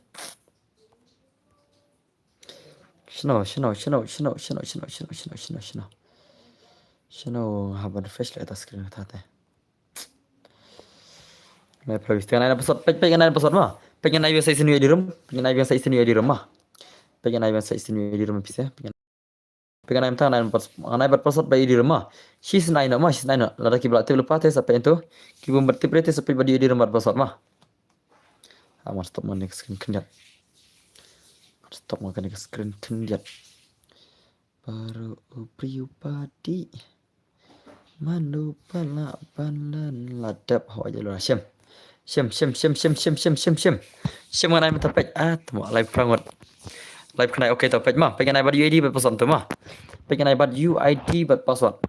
Shano, shano, shano, shano, shano, shano, shano, shano, shano, shano. Shano, haba refresh leh ta screen ta te. Laiphew phra views. Te ngan ai password, peit, peit ngan ai password ma. Peit ngan ai password sha ine i ïoh ïa rum. Peit ngan ai password sha ine i ïoh ïa rum ma. Peit ngan ai password sha ine i ïoh ïa rum phi sha. Peit ngan ai, peit ngan ai password, ngan ai bad password ba ïoh ïa rum ma. Shisien ai noh ma, shisien ai noh. Lada ki ba la tip lypa te sa peit ïa utu. Ki bym pat tip re te sa peit ba ïoh ïa rum bad password ma. Ah, ngan stop ma kane ka screen khyndiat. Ngan stop ma kane ka screen khyndiat. Baroh u briew u pat dih. Mano ba lah ban len la dep, ho ïa lura. Shim. Shim, shim, shim, shim, shim, shim, shim, shim. Shim ngan ai mynta peit. Ah, tamo laiphew phra ngut. Laiphew khyndai, okay, to peit ma. Peit ngan ai bad U I D bad password to ma. Peit ngan ai bad U I D bad password.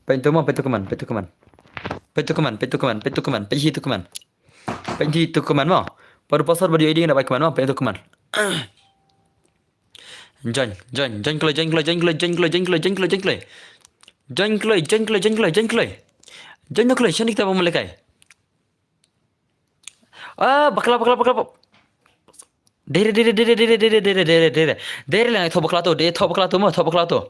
Peit to ma, peit to comment, peit to comment. Peit to comment, peit to comment, peit to comment, peit hi to comment. Peit hi to comment ma. Bad u password bad U I D ngan ai comment ma, peit to comment. Join, join, join kloi, join kloi, join kloi, join kloi, join kloi, join kloi, join kloi. Join kloi, join kloi, join kloi, join kloi. Join kloi, shane kita ba mut lehkai. Ah, bakla, bakla, bakla, bak-, dei re, dei re, dei re, dei re, dei re, dei re, dei re. Dei re lang, thoh bakla to, dei thoh bakla to ma, thoh bakla to.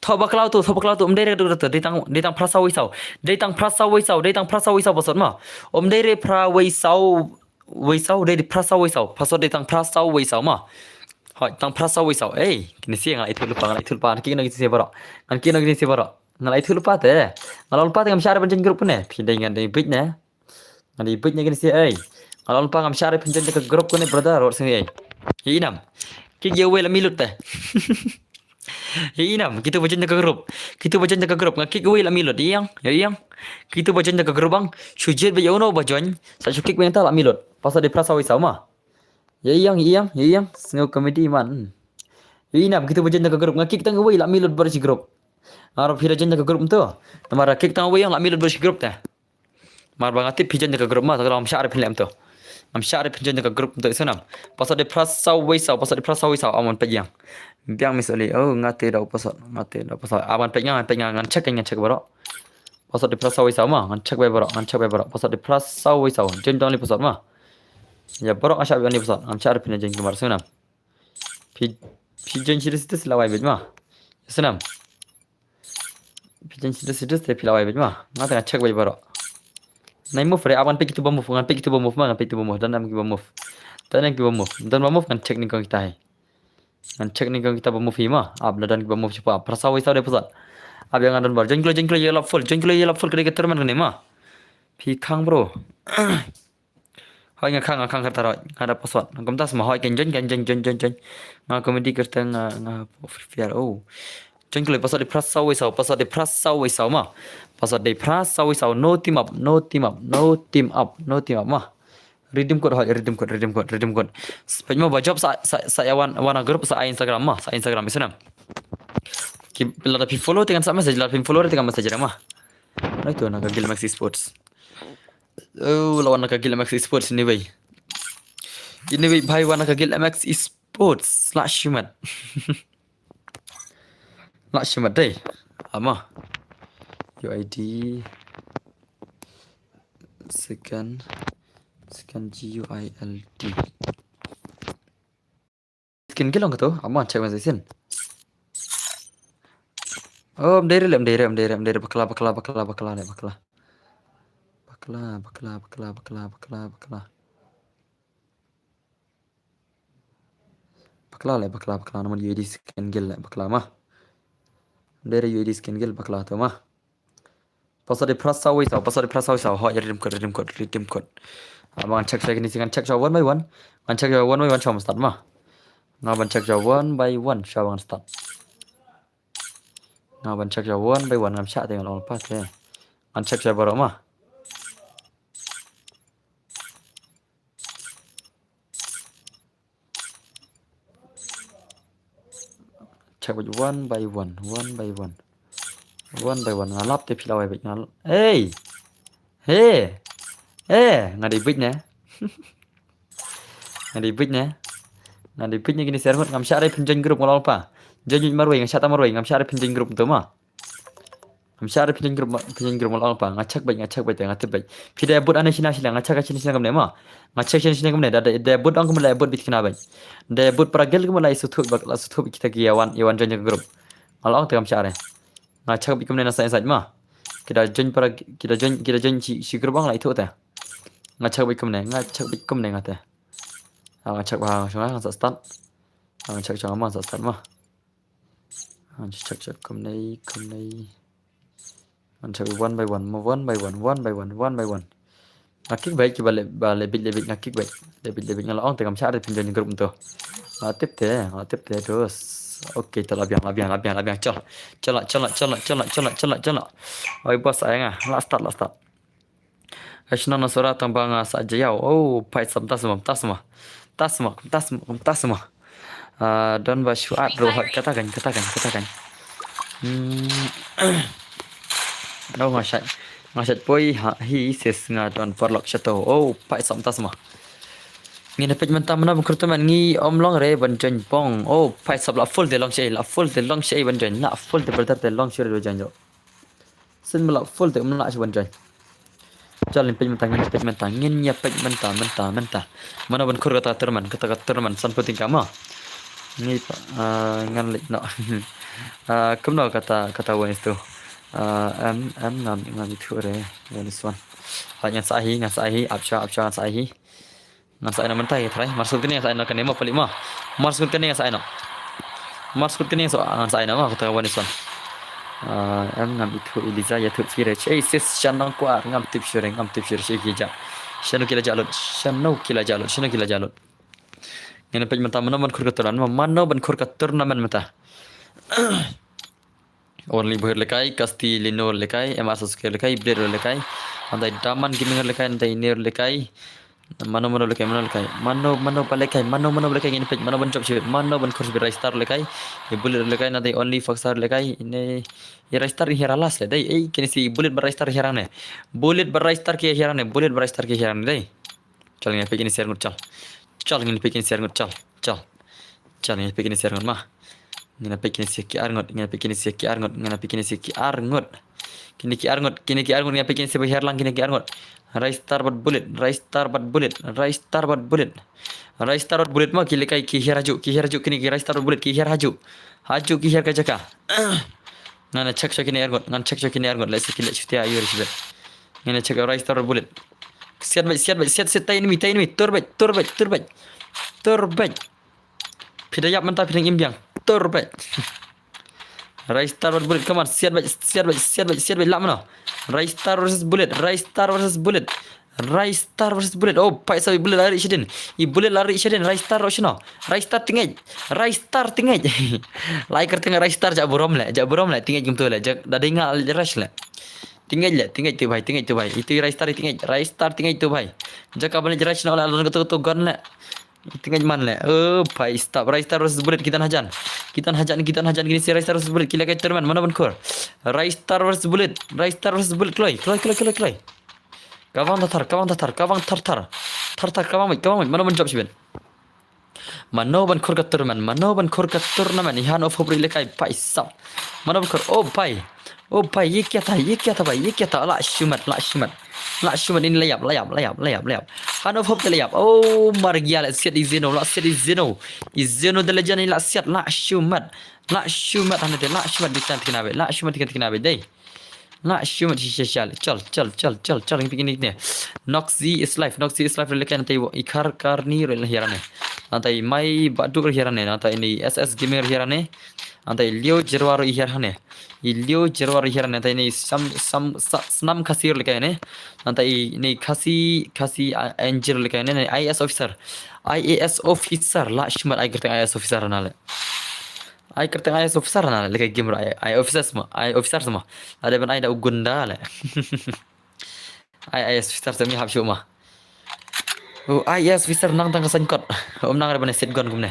Thoh bakla to, thoh bakla to, ym dei re, dei re, dei tang, dei tang phra saw wei saw. Dei tang phra saw wei saw, dei tang phra saw wei saw password ma. Ym dei re phra wei saw, wei saw, dei phra saw wei saw. Password dei tang phra saw wei saw ma. Hoi, tang phra saw wei saw. Ei, kine shi ngan la ithuh lypa, ngan la ithuh lypa, ngan kit noh kine shi baroh. Ngan kit noh kine shi baroh. Ngan la ithuh lypa te. Ngan la lypa te ngam shah re ban join group ne. Phi dei ngan dei bit ne. Ngan dei bit ne kine shi ei. Ngan la lypa ngam shah re phin join ka group kane brother, rot sini ei. Hi nam. Kick ïa uwei la milut te. Hi nam, kitu ba join ka group. Kitu ba join ka group, nga kick uwei la milut, ïeng, ïeng. Kitu ba join ka group bang, shu jied ba ïa uno ba join, sa shu kick ba ïa uta la milut. Password dei phra saw wei saw ma. Ïeng, ïeng, ïeng, sngew comedy man. Hi nam, kitu ba join ka group, nga kick tang uwei la milut baroh shi group. Nga ruh phi da join ka group to. Namar kick tang uwei ïeng la milut baroh shi group te. Mar ba nga tip phi join ka group ma, ta ka daw ngam shah re phin leh kumto. Ngam shah re phin join ka group kumto, i snam. Password dei phra saw wei saw, password dei phra saw wei saw, aman peit ïeng. Biang Miss Oli, oh, nga te daw password, nga te daw password. Aman peit nga, ngan peit nga, ngan check, ngan check baroh. Password dei phra saw wei saw ma, ngan check bai baroh, ngan check bai baroh. Password dei phra saw wei saw, join tang li password ma. Ïa baroh nga shah bai li password, ngam shah re phin join kumar, i snam. Phi, phi join shi dei shi dei la wai beit ma. I snam. Phi join shi dei shi dei te phi la wai beit ma. Nga te ngan check bai baroh. Nai move re, aban peit kitu ba move, ngan peit kitu ba move ma, ngan peit kitu ba move. Don nam kiba move. Don nam kiba move. Don ba move ngan check nyngkong kita hi. Ngan check nyngkong kita ba move hi ma. Ap la don kiba move shapoh. Phra saw wei saw dei password. Ap ïa nga don baroh. Join kloi, join kloi ïa la full. Join kloi ïa la full ka dei ka tournament kane ma. Phi khang bro. Hoi nga khang, nga khang kata roi. Nga da password. Kumta sma hoi kan join, kan join, join, join, join. Nga comedy kyrteng nga, nga Free Fire. Oh. Join kloi password dei phra saw wei saw, password dei phra saw wei saw ma. Password dei phra saw wei saw. No team up, no team up, no team up, no team up ma. Redeem code hoi, redeem code, redeem code, redeem code. Peit mo ba jop sa, sa, sa ïa wan, wan na group sa Instagram ma, sa Instagram i snam. Ki lada phi follow te ngan sa message, lada phi follow te ngan message ma. Nai tu na ka Gil M X Esports. Oh, la wan na ka Gil M X Esports anyway. Anyway, bhai wan na ka Gil M X Esports. La shimat. La shimat dei. Ama. U I D. Second. Second G U I L D. Skin gil ong kato, ama check message sin. Oh, ym dei re, ym dei re, ym dei re, ym dei re, bakla, bakla, bakla, bakla, le, bakla. Bakla, bakla, bakla, bakla, bakla, bakla. Bakla le, bakla, bakla, namar U I D skin gil le, bakla ma. Ym dei re U I D skin gil, bakla to ma. Password dei phra saw wei saw, password dei phra saw wei saw. Hoi, redeem code, redeem code, redeem code. Ah, ngan check, check ni, ngan check one by one. Ngan check one by one, shwa ban start ma. Nga ban check one by one, shwa ban start. Nga ban check one by one, ngam shah te nga long pat te. Ngan check baroh ma. check bad one by one, one by one. One by one. Nga lap te phi la wai bad nga. Hey! Hey! Hey! Nga dei bad ne? Nga dei bad ne? Nga dei bad ne kine ser ngut ngam shah re phin join group nga long pa. Join marwei nga shah ta marwei ngam shah re phin join group to ma. Ngam shah re phin join group ma, phin join group ma long pa. Nga check bad, nga check bad, nga tip bad. Phi da bud ane shina shina, nga check shina shina kumne ma. Nga check shina shina kumne, da, da, da bud ong kumne, bud bit kina bad. Da bud paragel kumne, isu thup bad, la isu thup kita ki yawan, yawan join ka group. Nga long te ngam shah re. Nga check bad kumne na sa inside ma. Kita join para, kita join, kita join shi, shi group ong la itu te. Nga check bad kumne, nga check bad kumne nga te. Nga check ba, nga sa start. Nga check check ma, sa start ma. Ngan check check kumne, kumne. Ngan check one by one, one by one, one by one, one by one. Nga kick bad ki ba le, ba le bit le bit nga kick bad. Le bit le bit nga la ong te ngam shah re phin join group to. Nga tip te, nga tip te terus. Okay, to la biang, la biang, la biang, la biang. Chol. Chol, chol, chol, chol, chol, chol, chol. Oi boss, ai nga. La start, la start. Aishna na sura tang ba nga sa jayaw. Oh, pait sam tasma, tasma. Tasma, tasma, tasma. Ah, don ba shuat ro hot kata kan, kata kan, kata kan. Hmm. No nga shat, nga shat poi ha hi sis nga don parlok shato. Oh, pait sam tasma. Ngi na peit mynta mano ban khur tournament ngi om long re ban join pong. Oh, pait sap la full te long shei, la full te long shei ban join. La full te brother te long shei re ban join jo. Sin mala full te um la shi ban join. Chal ngin peit mynta, ngin peit mynta, ngin ïa peit mynta, mynta, mynta. Mano ban khur kata tournament, kata ka tournament san puting kama. Ngi pa, ah, ngan leit noh. Ah, kumno kata, kata wani tu. Ah, em, em, ngam, ngam ithuh re, wani swan. Ngan sa hi, ngan sa hi, ap sha, ap sha, ngan sa hi. Ngan sa ïa noh mynta ïa trai. Mar sut kane ngan sa ïa noh kane mo palik mo. Mar sut kane ngan sa ïa noh. Mar sut kane ngan sa, ngan sa ïa noh mo kata ka wan ison. Ah, em ngam ithuh Eliza ïathuh phi re. Ei sis shan nang kwar ngam tip shuh re, ngam tip shuh re shi ki ja. Shano ki la ja lut. Shano ki la ja lut. Shano ki la ja lut. Ngin peit mynta mano ban khur ka tournament, mano ban khur ka tournament mynta. Only Bohir lekai, Kasti Lino lekai, M R Sasuke lekai, Blade lekai, andai Daman Gaming lekai, andai Nir lekai, mano mano lekai, mano lekai, mano mano ba lekai, mano mano ba lekai, ngin peit mano ban jop shibit, mano ban khur shibit, Raistar lekai, i Bullet lekai, andai Only Foxar lekai, ine i Raistar i hiar last le dei, ei kine si Bullet ba Raistar hiar ne, Bullet ba Raistar ki hiar ne, Bullet ba Raistar ki hiar ne dei. Chal ngin peit kine si ar ngut chal. Chal ngin peit kine si ar ngut chal. Chal. Chal ngin peit kine si ar ngut ma. Ngin peit kine si ki ar ngut, ngin peit kine si ki ar ngut, ngin peit kine si ki ar ngut. Kine ki ar ngut, kine ki ar ngut, ngin peit kine si ba hiar lang kine ki ar ngut. Raistar bad Bullet, Raistar bad Bullet, Raistar bad Bullet. Raistar bad Bullet ma ki lekai ki hiar haju, ki hiar haju kine ki Raistar bad Bullet ki hiar haju. Haju ki hiar ka jaka. Ngan check check kine ar ngut, ngan check check kine ar ngut, let's see ki leh shutia ayu rishbet. Ngan check Raistar bad Bullet. Siat bad, siat bad, siat, siat, tai enemy, tai enemy, tur bad, tur bad, tur bad. Tur bad. Phi da ïap mynta phi dang im biang. Tur bad. Raistar bad Bullet, come on, siat bad, siat bad, siat bad, siat bad, lah mano. Raistar versus Bullet, Raistar versus Bullet. Raistar versus Bullet. Oh, pait sa i Bullet lari shadin. I Bullet lari shadin, Raistar ro shano. Raistar tingej. Raistar tingej. Lai kyrteng Raistar jak burom le, jak burom le, tingej kumto le, jak da dei nga rush le. Tingej le, tingej tu bhai, tingej tu bhai. Itu Raistar tingej, Raistar tingej tu bhai. Jaka ban rush na la tu tu gun le. Tingej man le. Oh, bhai stop. Raistar versus Bullet kitan hajan. Kitan hajan, kitan hajan kini si Raistar versus Bullet kila kai tournament mano ban khur. Raistar versus Bullet, Raistar versus Bullet kloi, kloi, kloi, kloi, kloi. Kawang tathar, kawang tathar, kawang thar thar. Thar thar kawang mai, kawang mai. Mano ban jop shibit. Mano ban khur ka tournament, mano ban khur ka tournament, i han of hope ri lekai pai sap. Mano ban khur, oh pai. Oh pai, ye kya tha, ye kya tha pai, ye kya tha, la shumat, la shumat. La shumat in layap, layap, layap, layap, layap. Han of hope te layap. Oh mar gya la siat i Zeno, la siat i Zeno. I Zeno the legend la siat, la shumat. La shumat han te, la shumat di tan tikna be, la shumat di tan tikna be dei. La shumat shisha shal. Chal, chal, chal, chal, chal. Ngi pik ini ne. Noxy is life. Noxy is life rele kan tai i khar karni rele hirane. Nantai mai badu hirane. Nantai ini S S Gamer hirane. Nantai Leo Jerwaro hirane. I Leo Jerwaro hirane. Nantai ini sam, sam, sa, snam Khasi rele kan ne. Nantai ini Khasi, Khasi, ah, Angel rele kan ne. I A S officer. I A S officer. La shumat ai gerteng I A S officer nale. Ai kyrteng I A S officer na le, lehkai game ruh ai, ai officer sma, ai officer sma. Lada ban ai da u gunda le. Ai, I A S officer sma hap shuh ma. U I A S officer nang tang ka saiñ kot. Um nang re ban set gun kumne.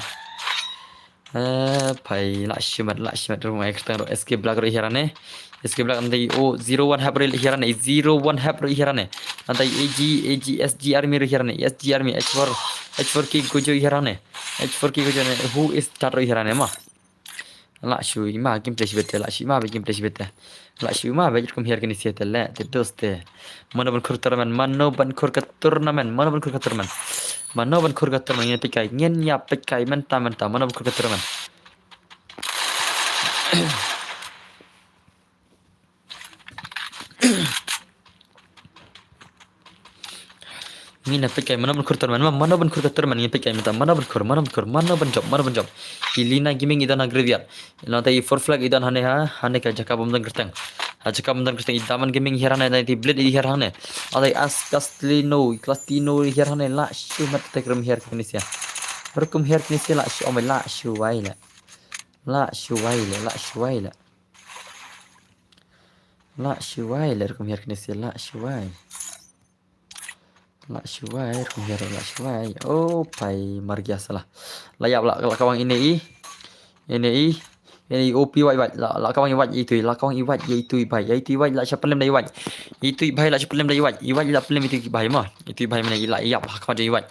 Eh, phai, lah shimet, lah shimet, ruh ngai kyrteng ruh S K Black ruh hiar hangne. S K Black nangta i o zero one hap ruh hiar hangne, zero one hap ruh hiar hangne. Nangta i A G, A G S G Army ruh hiar hangne, S G Army, H four, H four K Gojo hiar hangne. H four K Gojo hangne, who is that ruh hiar hangne ma? Lah shu i ma gameplay shibit te, lah shu i ma gameplay shibit te. Lah shu i ma ba kum hiar kine sia te le, te dos te. Mano ban khur tournament, mano ban khur ka tournament, mano ban khur ka tournament. Mano ban khur ka tournament, ngin peit kai, ngin ïa peit kai, mynta, mynta, mano ban khur ka tournament. Ngin ïa peit kai, mano ban khur tournament, ma-, mano ban khur ka tournament, ngin peit kai mynta, mano ban khur, mano ban khur, mano ban jop, mano ban jop. I Lina Gaming i don ha graveyard. Nangta i Four Flag i don hangne ha, hangne ka jaka bym don kyrteng. Ha jaka bym don kyrteng i Daman Gaming hiar hangne, nangta i Blade i hiar hangne. Nangta i As Castellino, i Castellino hiar hangne, lah shu met te kum hiar kine sia. Ruh kum hiar kine sia, lah shu, oh my, lah shu wai le. Lah shu wai le, lah shu wai le. Lah shu wai le, ruh kum hiar kine sia, lah shu wai. Lah shu wai, ruh kum hiar, lah shu wai. Oh, phai margia salah. Lah ïap, lah, lah kawang ine i. Ine i. Ine i O P wai wai. Lah, lah kawang i wai itu i. Lah kawang i wai ïa itu i bai. Ïa itu i bai lah sha pynlem da i wai. Itu i bai lah sha pynlem da i wai. I wai lah pynlem itu i bai ma. Itu i bai mane i lah ïap. Ha khmat jong i wai.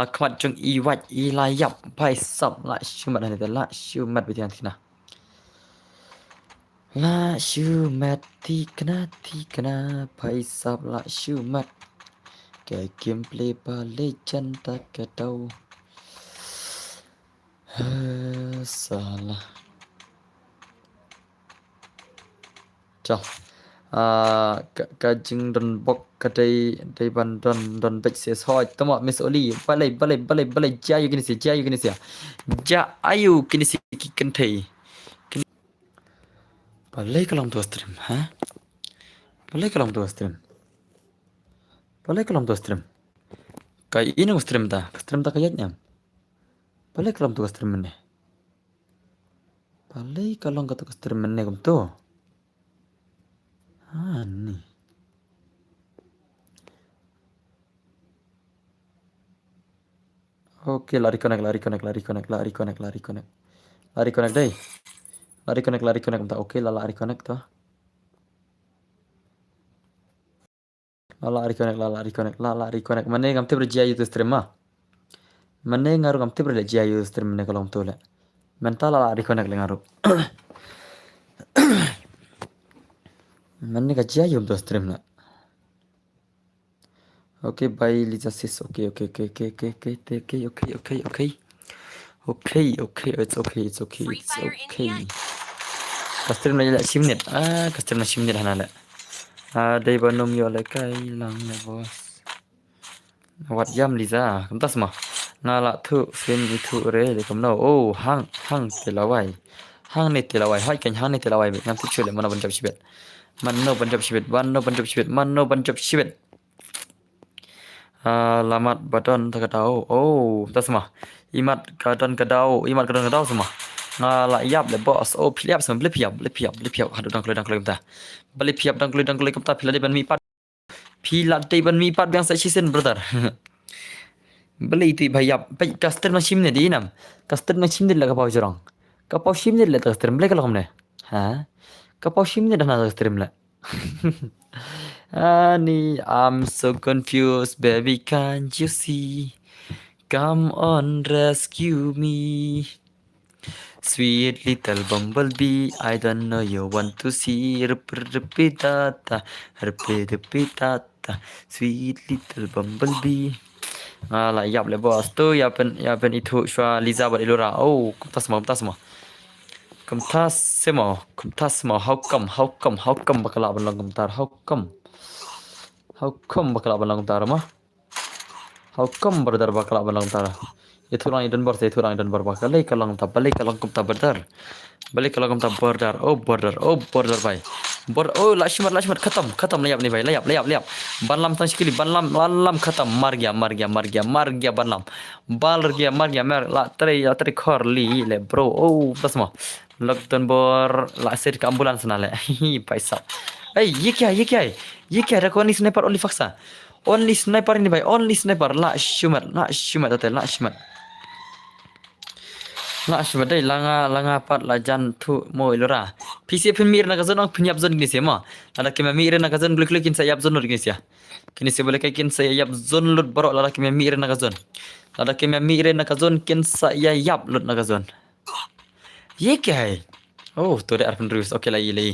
Ha khmat jong i wai i lah ïap. Bai sap lah shu met hangne te, lah shu met bitiang tikna. Lah shu met tikna, tikna, phaisap lah shu met. Ka gameplay ba legend ta ka dau. Salah. Chal. Ah, ka, ka jingdon bok ka dei, dei ban don, don bek sia hoi. Tama Miss Oli. Balei, balei, balei, balei. Ja ayu kine sia, ja ayu kine sia. Ja ayu kine sia ki kynthei. Balei ka long to stream, ha? Balei ka long to stream? Balei ka long to stream? Ka ino stream ta? Ka stream ta ka ïaid ne em? Balei ka long to stream mynne? Balei ka long ka to stream mynne kumto? Ani. Okay, la reconnect, la reconnect, la reconnect, la reconnect, la reconnect. La reconnect dei. La reconnect, la reconnect mynta. Okay, la, la reconnect to. La, la reconnect, la, la reconnect, la, la reconnect. Mynne ngam tip re jia ïa uto stream ma. Mynne nga ruh ngam tip re le jia ïa uto stream mynne ka long to le. Mynta la, la reconnect le nga ruh. Mynne ka jia ïa uto stream le. Okay, bye, Lisa sis. Okay, okay, okay. Okay, okay, okay, okay, okay, okay. Okay, okay, it's okay, it's okay, it's okay. Ka stream na ïa shi minit. Ah, ka stream na shi minit hana le. Ah, dei ba nym ïoh lehkai lang le boss. Wat ïam Lisa, kumta sma. Nga la thuh film ithuh re le kumno. Oh, hang, hang te lawei. Hangne te lawei, hoi kan hangne te lawei. Ngam tip shuh le mano ban jop shibit. Mano ban jop shibit, mano ban jop shibit, mano ban jop shibit. Ah, la mat ba don ta ka daw. Oh, ta sma. I mat ka don ka daw, i mat ka don ka daw sma. Nga la ïap le boss. Oh, phi ïap sma, balei phi ïap, balei phi ïap, balei phi ïap. Haduh dang kloi, dang kloi kumta. Balei phi ïap dang kloi, dang kloi kumta, phi la dei ban mih pat. Phi la dei ban mih pat biang sa shisien, brother. Balei itu i ba ïap. Peit ka stream na shi minit dei nam. Ka stream na shi minit le ka paw jrong. Ka paw shi minit le ta ka stream, balei ka long kumne? Ha? Ka paw shi minit hana ta ka stream le. Ani, I'm so confused, baby, can't you see? Come on, rescue me. Sweet little bumblebee, I don't know you want to see. Rup, rup, rup, da, da. Rup, rup, rup, da, da. Sweet little bumblebee. Nga la ïap le boss. To ïa pyn, ïa pynithuh shuwa Lisa bad Ilora. Oh, kumta sma, kumta sma. Kumta sma, kumta sma. How come, how come, how come ba ka lah ban long kumta? How come? How come ba ka lah ban long kumta ma? How come, brother, ba ka lah ban long kumta? Ithuh lang i donbor, ithuh lang i donbor, ba balei ka long kumta, balei ka long kumta, brother? Balei ka long kumta, brother? Oh, brother, oh, brother, bhai. Bor, oh, la shimet, la shimet, khatam, khatam, la ïap ne bhai, la ïap, la ïap, la ïap. Ban lam tang shi kili, ban lam, ban lam, khatam, mar gaya, mar gaya, mar gaya, mar gaya, ban lam. Bar gaya, mar gaya, mar, la trei, la trei khor li le, bro. Oh, bas ma. Lok donbor, la sir ka ambulance na le. Hi, hi, paisa. Hey, ye kya, ye kya hai? Ye kya hai? Rakho only sniper, only Faxa. Only sniper ini bhai, only sniper. La shimet, la shimet, tate, la shimet. La shwa dei, la nga, la nga pat la jan thuh mo Ilora. Phi sa phin mih re na ka zone, ong phin ïap zone kine sa mo. Lada kim mih re na ka zone, klik klik kin sa ïap zone lut kine sa. Kine sa ba lehkai kin sa ïap zone lut baroh lada kim mih re na ka zone. Lada kim mih re na ka zone kin sa ïa ïap lut na ka zone. Ye ke hai. Oh, to dei arphew rupees. Okay, la i, la i.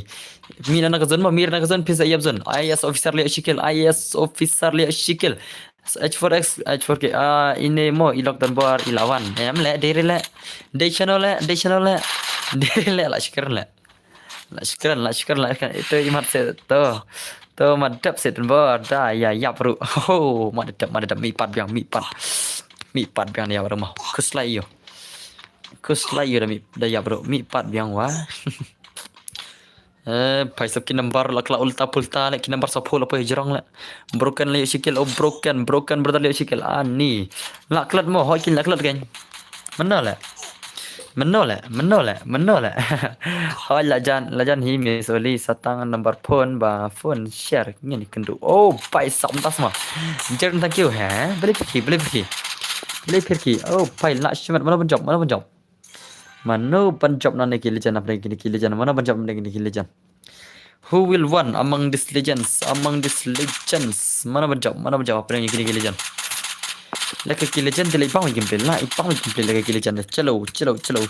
Mih na ka zone mo, mih na ka zone, phin sa ïap zone. I A S officer Leo Shikil, I A S officer Leo Shikil. H four X, H four K. Ah, ine mo, i lok don bor, i lawan. Em le, dei re le. Dei channel le, dei channel le. Dei re le, la shikran le. La shikran, la shikran, la shikran. Ito i mat se to. To mat dep se don bor. Da, ïa, ïap ruh. Oh, mat dep, mat dep. Mih pat biang, mih pat. Mih pat biang ïa ruh mo. Khuslai ïo. Khuslai ïo da mih, da ïap ruh. Mih pat biang wa. Eh, phai sop ki number la kla ulta pulta le, ki number sa pho la poi jrong le. Broken le Shikil, oh broken, broken brother le Shikil. Ani. La klat mo, hoi kin la klat kan. Mano le. Mano le, mano le, mano le. Hoi la jan, la jan hi Miss Oli sa tang number phone ba phone share ngin kyndu. Oh, phai sop tas mo. Jern thank you, ha. Beli pergi, beli pergi. Beli pergi. Oh, phai la shmat, mano ban jop, mano ban jop. Mano ban jop na ne ki legend, na ne ki legend, mano ban jop na ne ki legend. Who will win among these legends, among these legends? Mano ban jop, mano ban jop, na ne ki legend. Lehkai ki legend, te leh i pang gameplay, la i pang gameplay, lehkai ki legend. Chalo, chalo, chalo.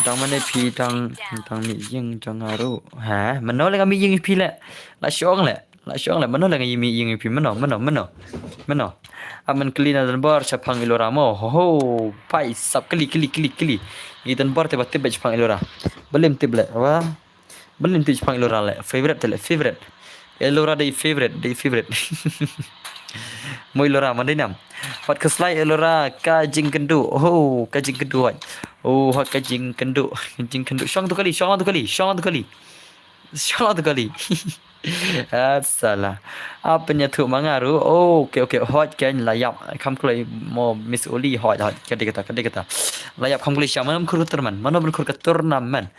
Dang mane phi dang, dang mih ïing dang haru. Ha, mano lehkai mih ïing phi le. La shong le. La shong le, mano lehkai mih ïing phi, mano, mano, mano. Mano. Amen kli na don bor shaphang Ilora mo. Ho, ho, phai sop kli, kli, kli, kli. I don bor te ba tip shaphang Ilora. Balim tip le, wa. Balim tip shaphang Ilora le. Favorite te le, favorite. Ilora dei favorite, dei favorite. Mo Ilora, man dei nam. Wat khuslai Ilora, ka jingkyndu. Oh, ka jingkyndu wat. Oh, wat ka jingkyndu. Jingkyndu. Shong tu kali, shong tu kali, shong tu kali. Shong tu kali. Ah, salah. Apa nya tu mangaru? Oh, okay, okay. Hot kan la ïap. Kham kloi mo Miss Oli hot, hot. Kadi kata, kadi kata. La ïap kham kloi sha mano ban khur ka tournament. Mano ban khur ka tournament.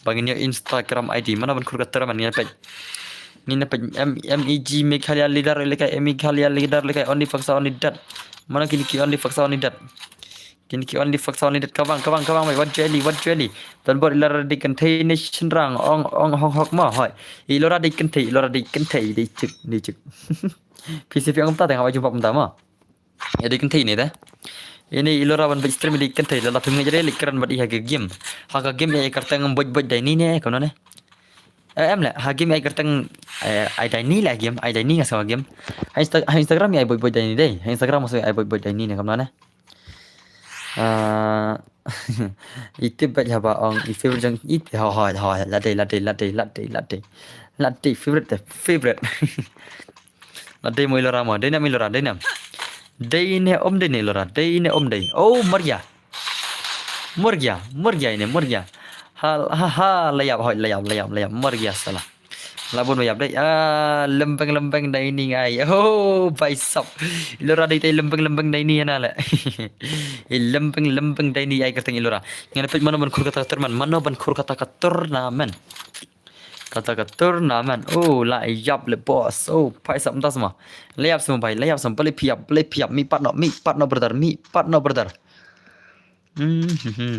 Ba ngin ïa Instagram I D. Mano ban khur ka tournament ngin ïa peit. Ngin ïa peit M, M E G Meghalaya leader lehkai, Meghalaya leader lehkai, only Faksa only that. Mano kini ki only Faksa only that. Kini ki only Faksa only that, kabang, kabang, kabang, mate, wat jeli, wat jeli. Don bor Ilora dei kynthei ne shynrang, ong, ong, hok, hok mo, hoi. Ilora dei kynthei, Ilora dei kynthei, dei chik, dei chik. P C P ong kumta, teng haba jumpa kumta mo. Ïa dei kynthei ne te. Ine Ilora ban bad stream dei kynthei, lada phim ngeit re leit kren bad i ha ka game. Ha ka game ïa kyrteng boj boj dei ni ne, kumno ne. Eh, em le, ha game ïa kyrteng, eh, ai dei ni le game, ai dei ni nga sa game. Ha Insta-, ha Instagram ïa ai boj boj dei ni dei. Ha Instagram sa ai boj boj dei ni ne kumno ne. Ah, i tip bad haba ong i favorite jong i, ho, ho, ho, la dei, la dei, la dei, la dei, la dei. La dei favorite te, favorite. La dei mo Ilora mo, dei nam Ilora, dei nam. Dei ne om dei ne Ilora, dei ne om dei. Oh, mar gya. Mar gya, mar gya ine, mar gya. Ha, ha, ha, la ïap, hoi, la ïap, la ïap, la ïap, mar gya salah. La bun ba ïap dei. Ah, lembeng lembeng dei ni ngai. Oh, bhai sab. Ilora dei te lembeng lembeng dei ni na le. I lembeng lembeng dei ni ai kyrteng Ilora. Ngan peit mano ban khur kata ka tournament, mano ban khur kata ka tournament. Kata ka tournament. Oh, la ïap le boss. Oh, bhai sab, mynta sma. La ïap sma bhai, la ïap sma. Balei phi ïap, balei phi ïap. Mih pat noh, mih pat noh brother, mih pat noh brother. Hmm, hmm, hmm.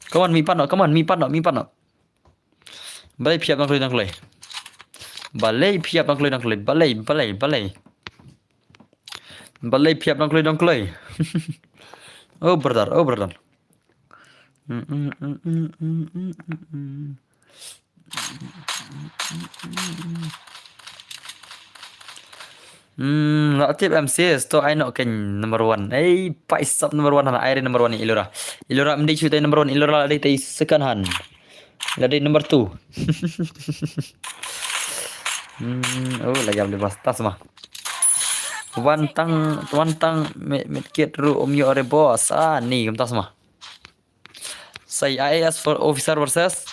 Come on, mih pat noh, come on, mih pat noh, mih pat noh. Balei phi ïap nang kloi, nang kloi. Balei phi ïap nang kloi, nang kloi. Balei, balei, balei. Balei phi ïap nang kloi, nang kloi. Oh brother, oh brother. Hmm, la tip M C S to ai noh kein number one. Ei, bhai sab number one hana ai re number one Ilora. Ilora em dei shu tai number one, Ilora la dei tai second hand. La dei number two. Hmm, oh, la ïap le boss, tas ma. Wan tang, wan tang, med, med kit ruh um ïoh re boss. Ah, ni, kumta sma. Sai I A S for officer versus.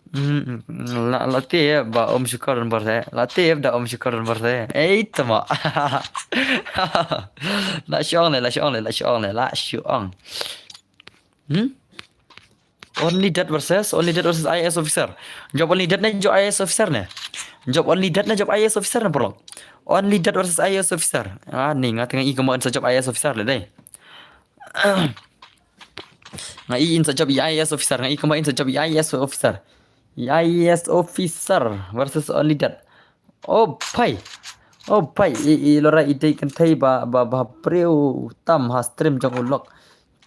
Hmm, la, la tip ba Om Shukor versus. La tip da Om Shukor versus. Ei, tama. La shong le, la shong le, la shong le, la shong. Hmm? Only that versus, only that versus I A S officer. Jop only that ne jop I A S officer ne. Jop only that ne jop I A S officer ne, bro. Only that versus I A S officer. Ah, ni nga tengah i kemon sa jop I A S officer le dei. Nga i in sa job i A I S officer, nga i kumba in sa job i A I S officer. I A I S officer versus Only Dad. Oh, pai. Oh, pai. I, i Lora i dei kynthei ba, ba, ba briew tam ha stream jong u lok.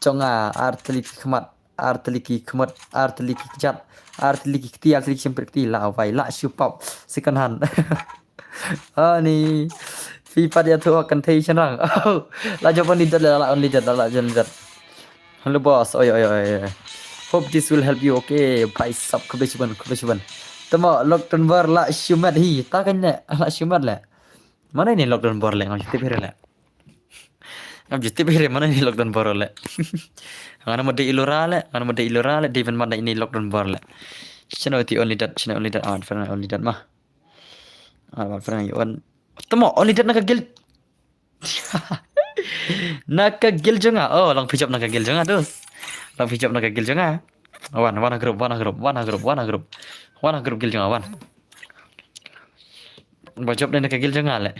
Jong nga ar tylli ki khmat, ar tylli ki khmat, ar tylli ki kjat, ar tylli ki kti, ar tylli ki shympriah kti, la wai, la shu pop. Second hand. Ani. Phi pat ïathuh kynthei shynrang. Oh, la job Only Dad, la, la Only Dad, la, la Only Dad. Hello boss. Oi, oi, oi, oi. Hope this will help you. Okay, bhai sab, khublei shibun, khublei shibun. Tama lockdown bar la shu mad hi. Ta kan ne, la shu mad le. Mana ini lockdown bar le, ngam ju tip hi re le. Ngam ju tip hi re, mana ini lockdown bar le. Ngan mo de i Lora le, ngan mo de i Lora le, David mana ini lockdown bar le. Shano ti Only Dad, shano Only Dad, ah, fan Only Dad ma. Ah, fan i on. Tama Only Dad na ka guild. Na ka guild jong nga. Oh, lang phi job na ka guild jong nga tu. Lang phi job na ka guild jong nga. Wan, wan ha group, wan ha group, wan ha group, wan ha group. Wan ha group guild jong nga, wan. Ba job na ka guild jong nga le.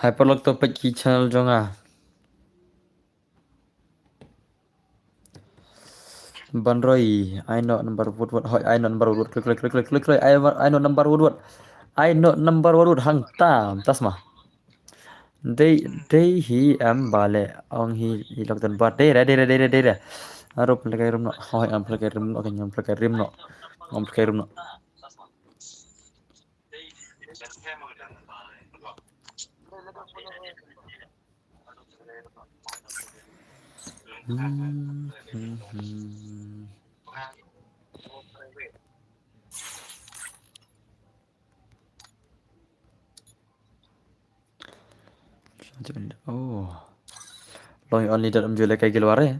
Hyperlock to peit ki channel jong nga. Banroi, I know number wood wood. Hoi, I know number wood wood. Klik, klik, klik, klik, klik, klik. I, I know number wood wood. I know number wood wood. Hang tam, tas ma. Dei, dei hi em ba le ong hi, hi lockdown bar. Dei re, dei re, dei re, dei re. Arup lekai rum no. Hoi, am lekai rum no, kan am lekai rum no. Am lekai rum no. Oh. Long Only Dad um ju lekai guild war eh.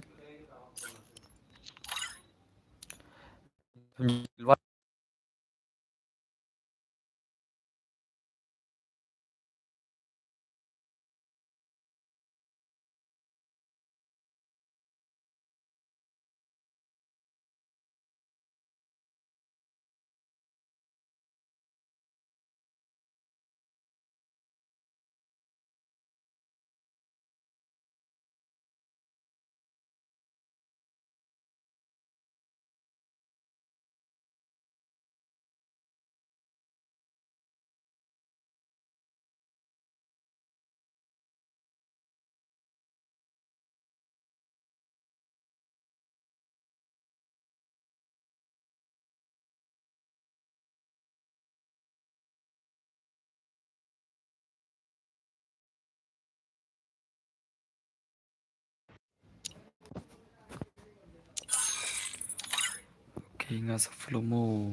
Okay, nga sa follow mo.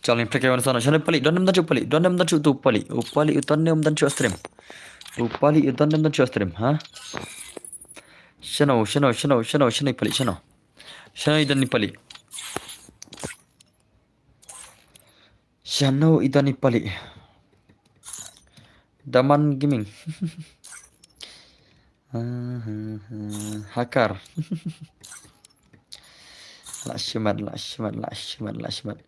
Chal ni phlek wan sana. Shano pali, don dem dan chu pali, don dem dan chu tu pali. U pali u don dem dan chu stream. U pali u don dem dan chu stream, ha? Shano, shano, shano, shano, shano pali, shano. Shano i don ni pali. Shano i don ni pali. Daman Gaming. Hakar. La shimat, la shimat, la shimat, la shimat.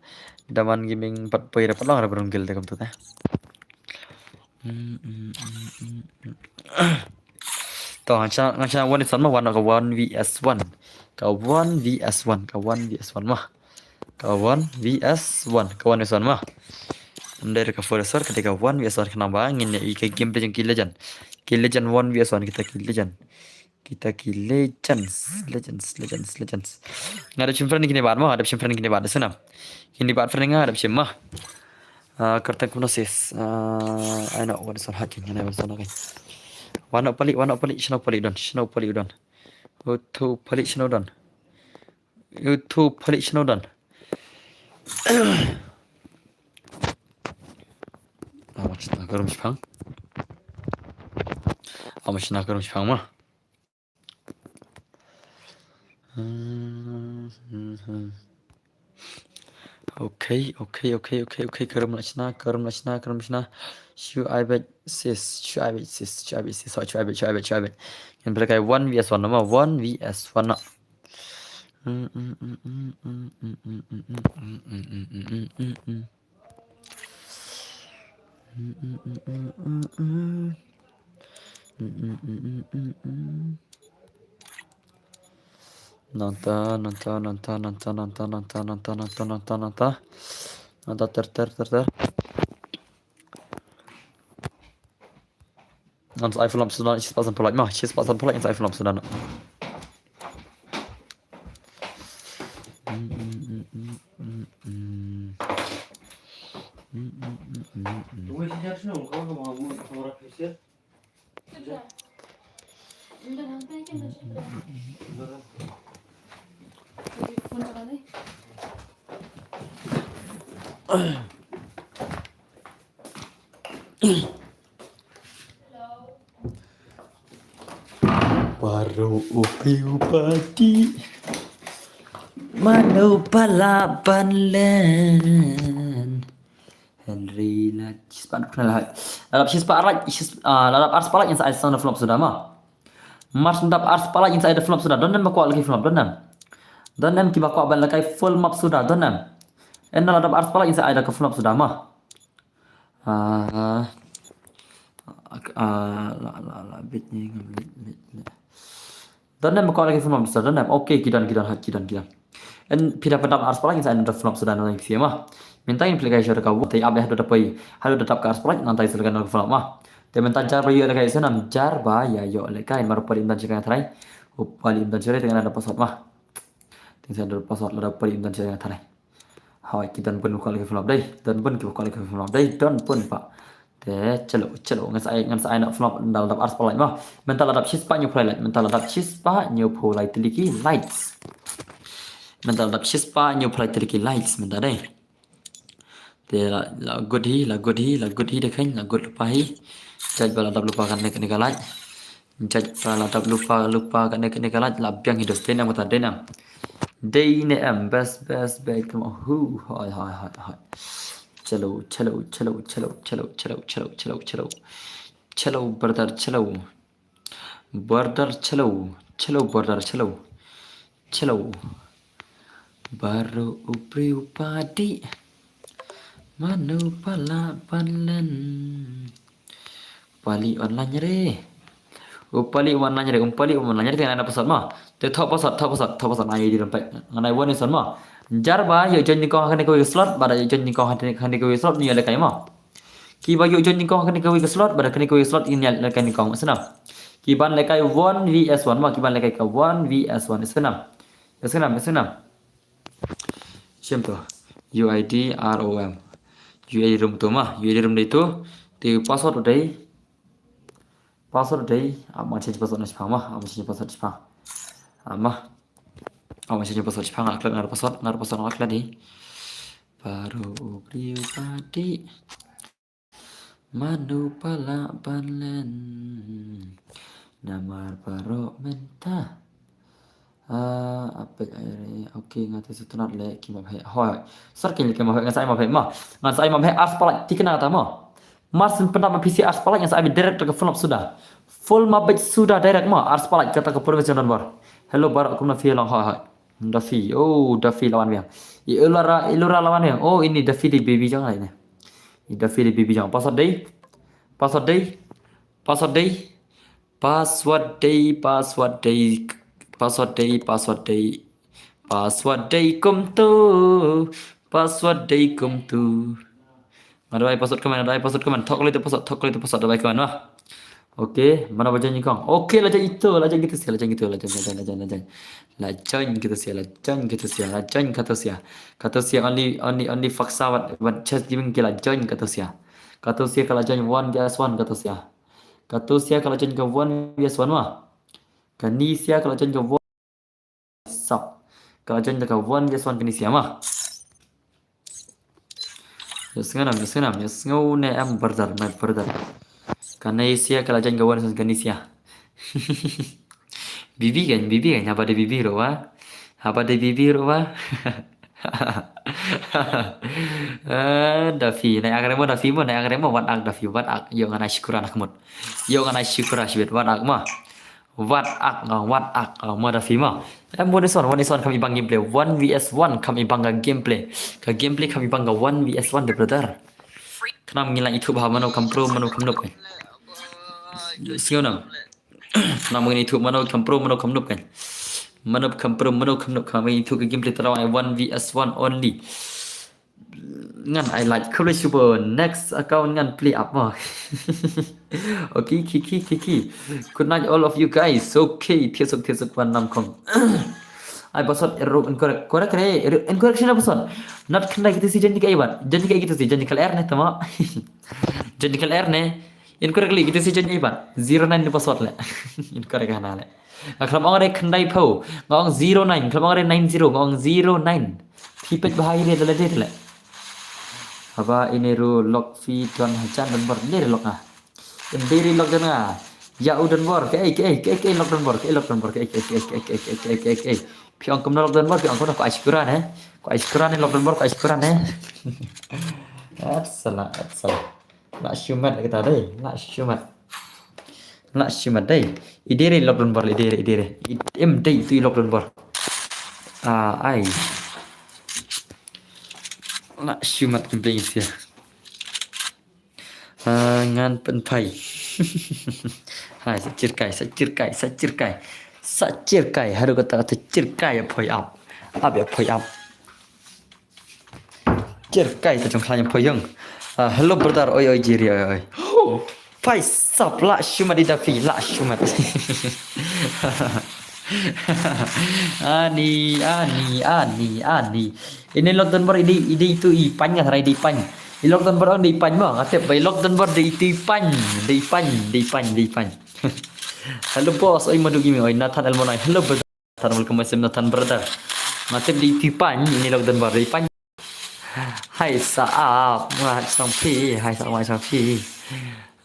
Daman Gaming pat poi ra pat long ra brung gil de kam tu ta. Mm, mm, mm, mm, mm. Oh, ngan shna, ngan shna one versus one ma, one, ka one V S one. Ka one V S one, ka one V S one ma. Ka one V S one, ka one versus one ma. Ym dei ka four versus four, ka dei ka one V S one, khnang ba ngin ïa i ka game jong ki legend. Ki legend one V S one, kita ki legend. Kita ki legends, legends, legends, legends. Nga dep shim friend kine bad ma, nga dep shim friend kine bad, da snam. Kine bad friend nga dep shim ma. Ah, kyrteng kumno sis. Ah, ai no, wan son hakin, ai wan son hakin. Wan no palik, wan no palik, shino palik don, shino palik don. Utu palik shino don. Utu palik shino don. Awas na karum shipang. Awas na karum shipang ma. Okay, okay, okay, okay, okay. Karum lashna, karum lashna, karum lashna. Shu ai bet sis, shu ai bet sis, shu ai bet sis, shu ai bet, shu ai bet, shu ai bet. Ngin pyrkhat one V S one nama, one V S one na. Nanta, nanta, nanta, nanta, nanta, nanta, nanta, nanta, nanta, nanta. Nanta ter, ter, ter, ter. Ngan sa ai film Sudan, shi spah san pulai ma, shi spah san pulai ngan sa ai film Sudan. Baroh u briew ba dih, mano ba lah ban len. Henry la shispah, la dap shispah ar, shis-, ah, la dap ar spah like ngan sa ai sound flop suda ma. Mar shu dap ar spah like ngan sa ai da flop suda. Don em ba kwah lehkai flop, don em. Don em kiba kwah ban lehkai full map suda, don em. En la dap ar spah like ngan sa ai da ka flop suda ma. Ah, ah, la, la, la, bit ni, bit, bit, bit. Don em ba kwah lehkai flop suda, don em. Okay, ki don, ki don, ki don, ki don. En phi da pat dap ar spah like ngan sa ai da flop suda na ki ma. Mynta ngin plie kai shuwa da ka word, te ap dei haduh da poi, haduh da dap ka ar spah like ngan sa ai da ka flop ma. Te mynta jar ba ïoh lehkai snam, jar ba ïa ïoh lehkai, mar u pali ym don shuh ka tharai. U pali ym don shuh te ngan da password ma. Te ngan da password lada u pali ym don shuh ka tharai. Hoi, ki don bun ba kwah lehkai flop dei, don bun ki ba kwah lehkai flop dei, don bun ba. Te chalo, chalo, ngan sa ai, ngan sa ai na flop ynda la dap ar spah like ma. Mynta la dap shispah hynñiewphew lai like, mynta la dap shispah hynñiewphew lai tylli ki likes. Mynta la dap shispah hynñiewphew lai tylli ki likes mynta dei. Te la, la good hi, la good hi, la good hi da khein, la good lypa hi. Judge ba la dap lypa kane kane ka like. Judge ba la dap lypa, lypa kane kane ka like, la biang hi, da stay na mynta dei na. Dei ne em, best, best, best, come on, hu, hoi, hoi, hoi, hoi. Chalo, chalo, chalo, chalo. Chalo, brother, chalo. Brother, chalo, chalo, brother, chalo. Chalo. Baroh u briew ba dih, mano ba lah ban len. Pali online re. U pali online re, um pali online re, te ngan ai na password ma. Te thoh password, thoh password, thoh password, ngan ai di rem pek. Ngan ai one is one ma. Jar ba ïoh join nyngkong ha kane kawei ka slot, ba da ïoh join nyngkong ha kane kawei ka slot, ngin ïa lehkai ma. Kiba ïoh join nyngkong ha kane kawei ka slot, ba da kane kawei ka slot ngin ïa lehkai nyngkong, snam. Ki ban lehkai one V S one ma, ki ban lehkai ka one V S one, snam. Snam, snam. Shem to. U I D R O M. U I D room to ma, U I D room dei to. Te password dei. Password dei, ap ma change password na shipang ma, ap ma change password shipang. Ap ma. Ap ma change password shipang, nga klet nga password, nga password nga klet di. Baroh u briew ba dih, mano ba lah ban len. Namar baroh mynta. Ah, apek ai re. Okay, nga te shu tnat leh ki map heh. Hoi. Sar ki leh ki map heh, ngan sa ai map heh ma. Ngan sa ai map heh ar spah like, tikna ta ma. Mar shu pyndap ma phi shi ar spah like ngan sa ai direct ka full map suda. Full map beit suda direct ma, ar spah like kata ka professional bar. Hello bar, kumno phi long, hoi hoi. Da phi, oh, da phi lawan biang. I Elora, Elora lawan biang. Oh, ini da phi di baby jong ai ne. I da phi di baby jong. Password dei. Password dei. Password dei. Password dei, password dei, password dei, password dei, password dei kumtu, password dei kumtu. Nga da bai password kumne, nga da bai password kumne. Thok lei tu password, thok lei tu password, da bai kumne ma. Okay, mano ba join nyngkong? Okay, la join ito, la join kito sha, la join kito, la join, la join, la join, la join. La join kito sha, la join kito sha, la join kito sha. Kito sha only, only, only Faksa bad, bad Chess Gaming ki la join kito sha. Kito sha ka la join one V S one kito sha. Kito sha ka la join ka one V S one ma. Kani sha ka la join ka one sub. Ka la join ka one V S one kani sha ma. Ïa sngew nam, ïa sngew nam, ïa sngew ne em brother, my brother. Kani sha ka la join ka one V S one kani sha. Bibi kan, bibi kan, haba dei bibi ruh wa. Haba dei bibi ruh wa. Ah, Dafi, nai ak remo Dafi mo, nai ak remo, wat ak Dafi, wat ak. Ïoh ngan ai shukran khmut. Ïoh ngan ai shukran shibit, wat ak ma. Wat ak, ah, wat ak, ah, ma Dafi ma. Em one V S one, one V S one kam ibang gameplay, one V S one kam ibang ka gameplay. Ka gameplay kam ibang ka one V S one de brother. Khnang ngin lah ithuh ba mano kam pro, mano kam noob kan. Sngew nam. Khnang ngin ithuh mano kam pro, mano kam noob kan. Mano kam pro, mano kam noob, khnang ngin ithuh ka gameplay tara one V S one only. Ngan ai like khublei shibun, next account ngan play up mo. Okay, ki, ki, ki, ki. Good night all of you guys. Okay, thiah suk, thiah suk wan nam khong. Ai password error incorrect. Correct re, error incorrect shina password. Not khyndai kito sha join ki ai bad. Join ki ai kito sha, join ki ai ne tama. Join ki ai ne. Incorrect lei kito sha join ai bad. Zero nine ni password le. Incorrect hana le. Nga khlem ong re khyndai phew. Nga ong zero nine, khlem ong re nine zero, nga ong zero nine. Phi peit bha ïa re da lade le. Haba ine ruh lok phi don hajan don bor, ne re lok nga. Em dei re lok don nga. Ïa u don bor, kaei, kaei, kaei, kaei lok don bor, kaei lok don bor, kaei, kaei. Phi ong kumno lok don bor, phi ong kumno, ko ai shukran eh. Ko ai shukran eh lok don bor, ko ai shukran eh. At salah, at salah. Lah shimet kita dei, lah shimet. Lah shimet dei. I dei re lok don bor, i dei re, i dei re. I, em dei tu i lok don bor. Ah, ai. Lah shimet kembing sia. Ah, ngan pynphai. Hai, sa chirkai, sa chirkai, sa chirkai. Sa chirkai, haduh kata kata chirkai ïa phoi ap. Ap ïa phoi ap. Chirkai ta jong khlaiñ phoiong. Ah, hello brother, oi oi jiri oi oi. Phaisap lah shimet i Dafi, lah shimet. Ani, ani, ani, ani. Ine lok don bor i dei, i dei tu i pañ nga tharai dei pañ. I lok don bor ong dei pañ mo, nga tip ba i lok don bor dei tu i pañ, dei pañ, dei pañ, dei pañ. Hello boss, oi Madu Gaming, oi Nathan Elmonai. Hello brother. Tan welcome my sim Nathan brother. Nga tip dei tu i pañ, ine lok don bor dei pañ. Hai sa ap, nga song phi, hai sa ap, nga song phi.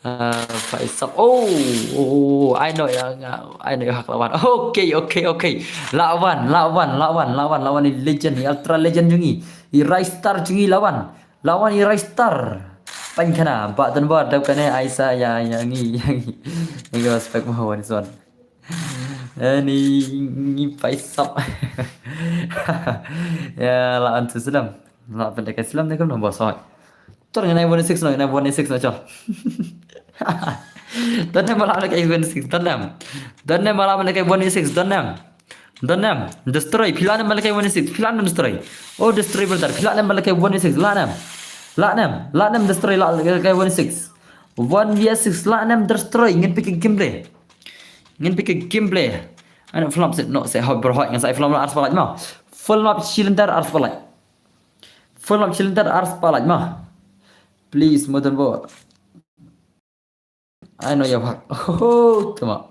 Ah, phaisap. Oh, oh, oh, I know ya, I know ya hak lawan. Okay, okay, okay. Lawan, lawan, lawan, lawan, lawan i legend, i ultra legend jong ngi. I rising star jong ngi lawan. Lawan i rising star. Pañ khana, ba don bor dap kane ai sa ya, ya ngi, ya ngi. Ngi respect mo wan son. Ani ngi phaisap. Ya, la an tu selam. La pynda ka selam ne kam nombor soi. Tor ngan ai one six no, ngan ai one six no chal. Don ne mala ne ka one six, don ne. Don ne mala ne ka one six, don ne. Don ne. Destroy, phi la ne mala ka one six, phi la ne destroy. Oh, destroy brother, phi la ne mala ka one six, la ne. La ne, la ne destroy la ka one six. One V S six, la ne destroy, ngin pick gameplay. Ngin pick gameplay. Ano flop set no se hot bro hot ngan sa flop ar spotlight ma. Full map cylinder ar spotlight. Full map cylinder ar spotlight ma. Please modern bot. Ano ya hak. Oh, tama.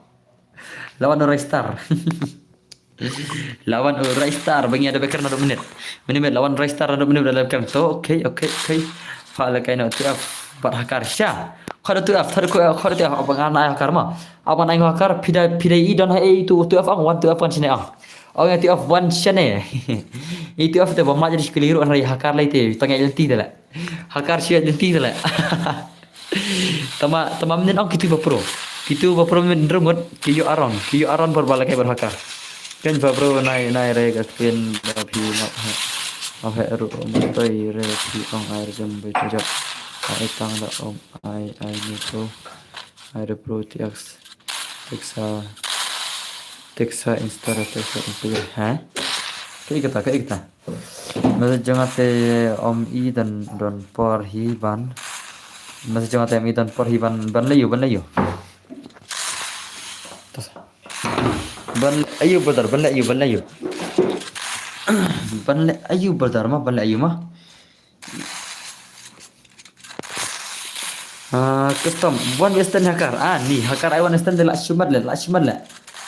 Lawan Rising Star. Lawan Rising Star bang ïa da bekar na dua minit. Minit lawan Rising Star na dua minit da bekar to. Okay, okay, okay. Fa la kai no tu F bat hakar sha. Khada tu F, khada tu F abang ana hakar ma. Abang ai hakar pida pida i don ha e tu tu F ang one tu F one sine ang. Ong tu F one sine. I tu F te ba ma jadi sekali ru an rai hakar lai te tang ïa ti te la. Hakar sha ïa ti te la. Tama tama mnin ong kitu ba pro. Kitu ba pro mnin rungut ki yu aron. Ki yu aron bar bala kai bar hakar. Kan ba pro nai nai re ka twin ba phi ma ha. Ma ha ru ma toi re phi ong ai re jam bai ta jap. Ai tang da ong ai ai ni pro. Ai re pro ti aks. Teksa, teksa Insta, teksa Insta, ha? Kaei kata, kaei kata. Message jong nga te ym i don, don por hi ban. Message jong nga te ym i don por hi ban, ban leh aiu, ban leh aiu. Ban leh aiu brother, ban leh aiu, ban leh aiu. Ban leh aiu brother ma, ban leh aiu ma. Ah, custom, one western hacker. Ah, ni hacker ai one western de la shumat le, la shumat le.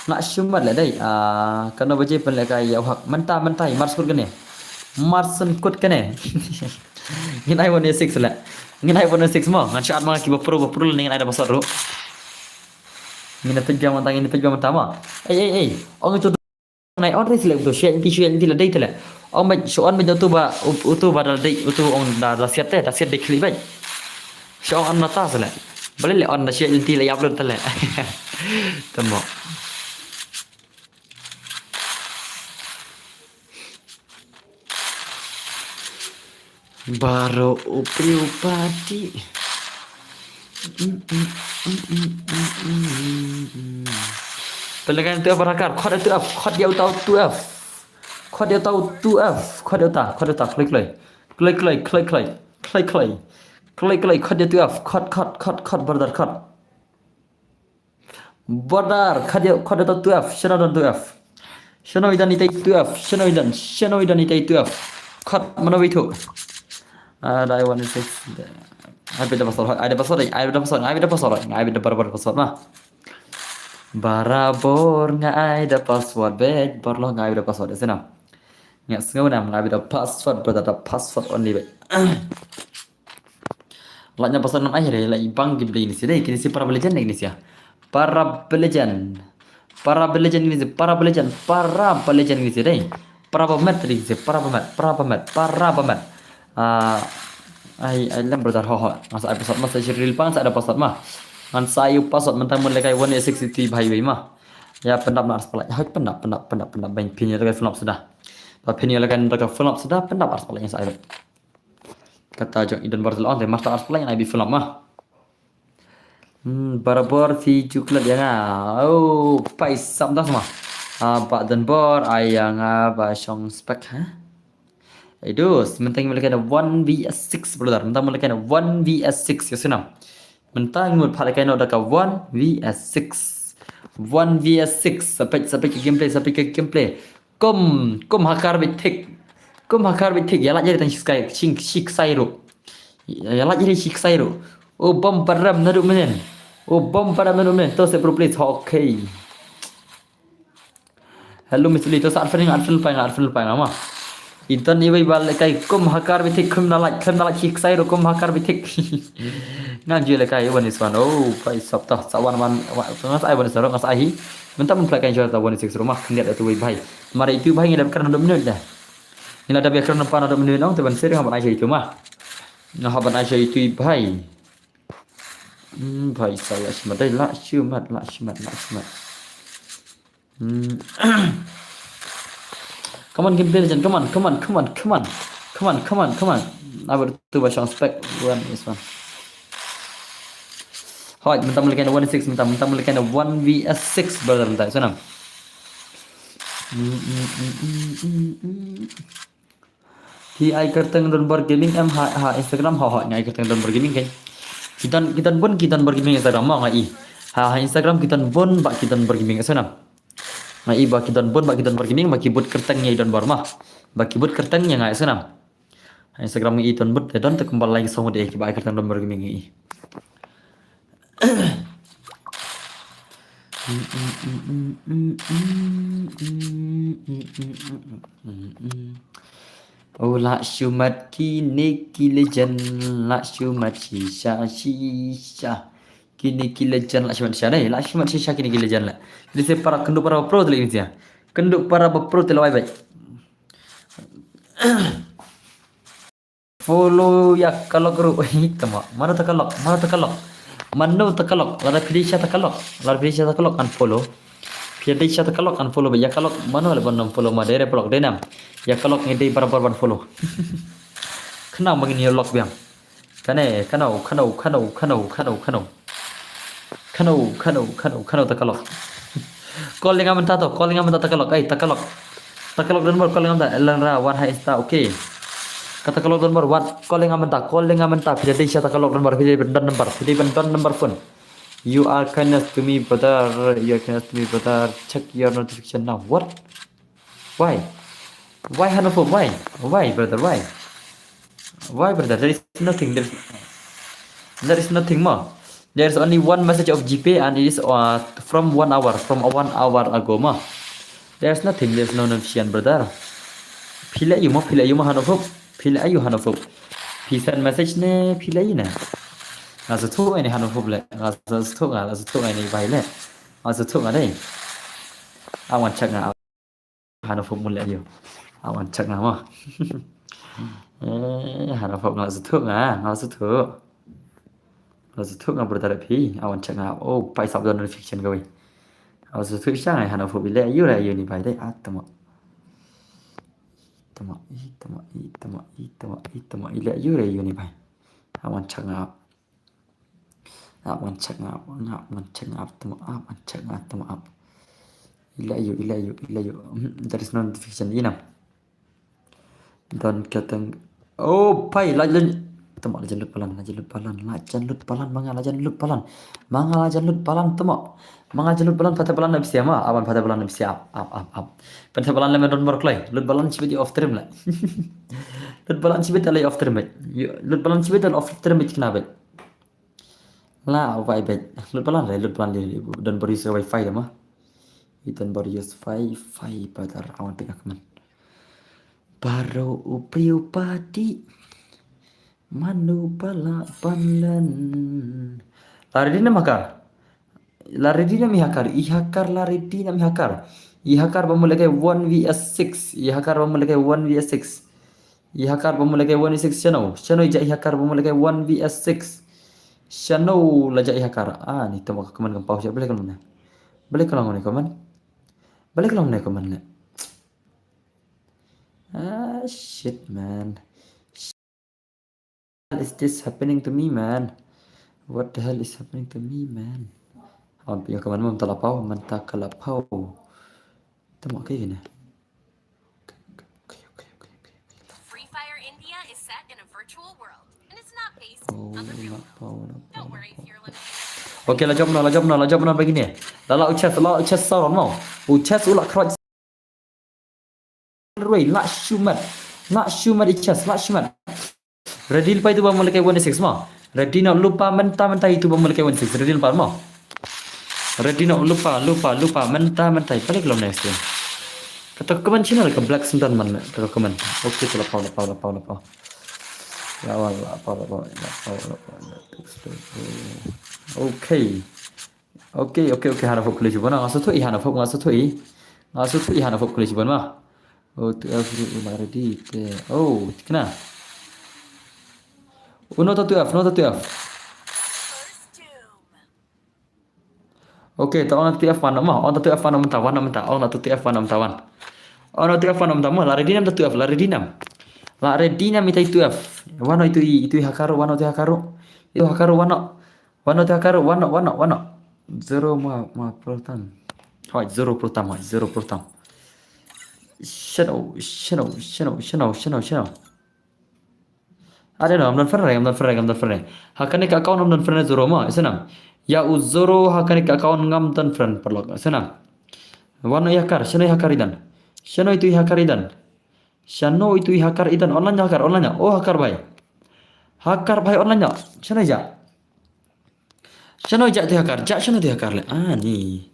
La shumat le dei. Ah, kano baje pynlehkai ïa u hack. Mynta, mynta, mar sukut kane. Mar sukut kane. Ngin ai one six le. Ngin ai one six mo. Ngan shat ma ki ba pro, ba pro le ngin ai da password ruh. Ngin peit biang mynta, ngin peit biang mynta mo. Ei, ei, ei. Ong itu nai on ri select utu, shuwa lynti, shuwa lynti la dei te le. Ong bad shu on bad utu ba, utu ba da dei, utu ong da, da siat te, da siat dei khlieh bad. Shu ong on nata se le. Balei le on da shuwa lynti la ïap lut te le. Te mo. Baroh u briew pat dih. Pynlehkai tu F hacker, khot ïa tu F, khot ïa uta tu F. Khot ïa uta tu F, khot ïa uta, khot ïa uta, kloi kloi. Kloi kloi, kloi kloi, kloi kloi. Kloi kloi, khot ïa tu F, khot, khot, khot, khot, brother, khot. Brother, khot ïa, khot ïa tu F, shano don tu F. Shano i don itai tu F, shano i don, shano i don itai tu F. Khot mano wei tu. Ah, dai one six. Ai bad da password, ai da password, ai bad da password, ai bad da password, ai bad da barabor password ma. Barabor nga ai da password, bad barabor nga ai da password, ïa sngewbha. Nga sngew nam nga ai da password, brother, da password only bad. Lait na password nam ai re, lait bang ki blei ni si dei, kini si Parabellejant dei kini si. Parabellejant. Parabellejant kini si, Parabellejant, Parabellejant kini si dei. Parabamet kini si, Parabamet, Parabamet, Parabamet. Ah, ai, ai lem brother ho ho. Ngan sa ai password ma, sa shiril pang sa ai da password ma. Ngan sa ai u password mynta mun lehkai one eight six eight three bhai wei ma. Ïa pyndap na ar spalak. Hoi pyndap, pyndap, pyndap, pyndap. Ban phin ïa lehkai film suda. Ba phin ïa lehkai nda ka film suda, pyndap ar spalak ngan sa ai. Kata jong i Don Bor te la ong te, mar ta ar spalak ngan ai bad film ma. Hmm, barabor phi ju klet ïa nga. Oh, paisap das ma. Ah, Bah Don Bor, ai ïa nga ba shong spek, ha? Ai dus, mynta ngi mut lehkai na one V S six, brother. Mynta mut lehkai na one V S six, ïa sngewbha. Mynta ngi mut pat lehkai na da ka one V S six. One V S six, sa peit, sa peit ka gameplay, sa peit ka gameplay. Kum, kum hacker bad thik. Kum hacker bad thik. Ïa lait ïa ri tang shi ksai, shi, shi ksai ruh. Ïa lait ïa ri shi ksai ruh. O bom param naduh mynnin. O bom param naduh mynnin. To se pro please. Okay. Hello Mister Lee. To sa at friend, at friend pa nga, at friend pa nga ma. Iton iwei ba lehkai kum hacker bad thik, kum da lait, kum da lait shi ksai ruh kum hacker bad thik. Ngan ju lehkai one is one. Oh, paisap ta. Sa wan wan, wan, ngan sa ai one is one, ngan sa ai hi. Mynta mun plak kan jor ta one is six ruh ma. Khyndiat atu wei bhai. Mar itu bhai ngi dap kren naduh minit dah. Ngi la dap ïa kren naduh minit nong, te ban seri nga ban ai sha itu ma. Nga hap ban ai sha itu bhai. Hmm, bhai sa la shimat dei, la shimat, la shimat, la shimat. Hmm. Come on, Gameplay Legend, come on, come on, come on, come on. Come on, come on, come on. Abar tu ba shong spek, one is one. Hoi, mynta mut lehkai na one six, mynta, mynta mut lehkai na one V S six, brother, mynta, ïa sngewbha. Hmm, hmm, hmm, hmm, hmm, hmm. Phi ai kyrteng Don Bor Gaming em ha, ha Instagram, ha, ha, nga ai kyrteng Don Bor Gaming keiñ. Ki don, ki don bun ki Don Bor Gaming Instagram mo nga i. Ha, ha Instagram ki don bun ba ki Don Bor Gaming, ïa sngewbha. Nga i ba ki don bun ba ki Don Bor Gaming, ba ki bud kyrteng ïa i Don Bor ma. Ba ki bud kyrteng ïa nga, ïa sngewbha. Ha Instagram nga i don bun, te don te kumba lai song de ki ba ai kyrteng Don Bor Gaming nga i. Oh, la shimat kine ki legend, la shimat shisha, shisha. Kine ki legend, la shimat shisha dei, la shimat shisha kine ki legend la. Kine se para kynduh para pro te la kine se. Kynduh para pro te la wai bai. Follow ïa ka lok ruh. Hi, tama. Mano ta ka lok? Mano ta ka lok? Mano ta ka lok? Lada phi dei sha ta ka lok. Lada phi dei sha ta ka lok, unfollow. Phi dei sha ta ka lok, unfollow ba ïa ka lok. Mano le ban unfollow ma, dei re block dei nam. Ïa ka lok ngi dei barabor ban follow. Khnang ba ngin ïa lok biang. Kane, kano, kano, kano, kano, kano, kano. Khano, khano, khano, khano takalok. Call ïa nga mynta to, call ïa nga mynta takalok. Ai, takalok. Takalok don bor, call ïa nga mynta. Elan ra, wan hai insta, okay. Ka takalok don bor, wan, call ïa nga mynta, call ïa nga mynta. Phi dei sha takalok don bor, phi dei ban don number, phi dei ban don number phone. You are kindness to me, brother. You are kindness to me, brother. Check your notification now. What? Why? Why, Hanofo? Why? Why, brother? Why? Why, brother? There is nothing. There is, there is nothing more. There is only one message of GPay and it is uh, from one hour, from one hour ago ma. There is nothing. There is no notification, brother. Phi leh aïu ma, phi leh aïu ma, Hanofo? Phi leh aïu, Hanofo? Phi send message ne, phi leh aïu ne? Nga sngewthuh ngai ne, Hanofo leh. Nga sngewthuh, nga sngewthuh ngai ne, bhai leh. Nga sngewthuh ngai dei. Awan check nga. Hanofo mut leh aïu. Awan check nga ma. Eh, Hanofo nga sngewthuh nga, nga sngewthuh. Nga sngewthuh nga brother phi. Awan check nga. Oh, paisap don notification kawei. Nga sngewthuh sha nga Hanofo i leh aïu leh aïu ne bhai dei. Ah, tama. Tama, i tama, i tama, i tama, i tama, i leh aïu leh aïu ne bhai. Awan check nga. Awan check nga, awan check nga, tama, awan check nga, tama. I leh aïu, i leh aïu, i leh aïu. Hmm, there is no notification, i nam. Don kateng. Oh, pai, la jan. Tama, la jan lut palan, la jan lut palan, la jan lut palan, ma nga la jan lut palan. Ma nga la jan lut palan, tama. Ma nga la jan lut palan, pat palan na bsia ma. Awan pat palan na bsia, ap, ap, ap, ap. Pat palan leh me don bor kloi. Lut palan shibit ïa off stream leh. Lut palan shibit leh off stream beit. Lut palan shibit leh off stream beit khnang beit. La, wi beit. Lut palan re, lut palan leh. Don bor use wifi da ma. I don bor use wifi, brother, awan pynïakmen. Baroh u briew pat i. Mano ba lah ban len. La ready nam i hakar. La ready nam i hakar. I hakar la ready nam i hakar. I hakar ba mut lehkai one v six. I hakar ba mut lehkai one v six. I hakar ba mut lehkai one v six. Shano, shano i jah i hakar ba mut lehkai one v six. Shano la jah i hakar. Ah, ni tama ka comment kam paw sha. Balei ka long ne. Balei ka long ne comment. Balei ka long ne comment leh. Ah, shit, man. What the hell is this happening to me, man? What the hell is happening to me, man? Awan pynïoh ka man, mynta la paw, mynta ka la paw. Tama kaei kane. Okay, okay, okay, okay, okay. Free Fire India is set in a virtual world, and it's not based Oh, on the real la world. Paw, la paw, Don't la worry paw. If you're limited. Okay, la jop noh, la jop noh, la jop noh begini. La la u chest, la u chest saron mo. U chest u la crotch. Rwai, la shu mat. La shu mat i chest, la shu mat. Ready lypa itu ba mut lehkai one six mo. Ready noh lypa mynta mynta itu ba mut lehkai one six. Ready lypa mo. Ready noh lypa, lypa, lypa mynta mynta. Balik lom next game. Kata comment channel ka black sendan man. Kata comment. Okay, tu la paw, la paw, la paw, la paw. La paw, la paw, la paw, la paw, la paw. Okay. Okay, okay, okay, Hanofo kuli shibun. Nga sngewthuh i Hanofo, nga sngewthuh i. Nga sngewthuh i Hanofo kuli shibun ma. Oh, two F ru u la ready te. Oh, tikna. Oh, not two F, not two F. Okay, ta on two F wan ma, on two F wan mynta, wan mynta, on two F wan mynta wan. On two F wan mynta ma, la ready nam two F, la ready nam. La ready nam ita two F. Wan itu i, itu i hakar, wan itu hakar. Itu hakar wan. Wano te hakar, wano, wano, wano. Zero ma, ma protam. Hoi, zero protam, hoi, zero protam. Shano, shano, shano, shano, shano, shano. I don't know, ngam don friend re, ngam don friend re, ngam don friend re. Ha kane ka account ngam don friend re zero ma, isa nam. Ïa u zero ha kane ka account ngam don friend paralok, isa nam. Wano i hakar, shano i hakar i don. Shano itu i hakar i don. Shano itu i hakar i don, online hakar, online. Oh, hakar bhai. Hakar bhai online. Shano i jah. Shano i jah tu hakar, jah shano tu hakar le. Ah, ni.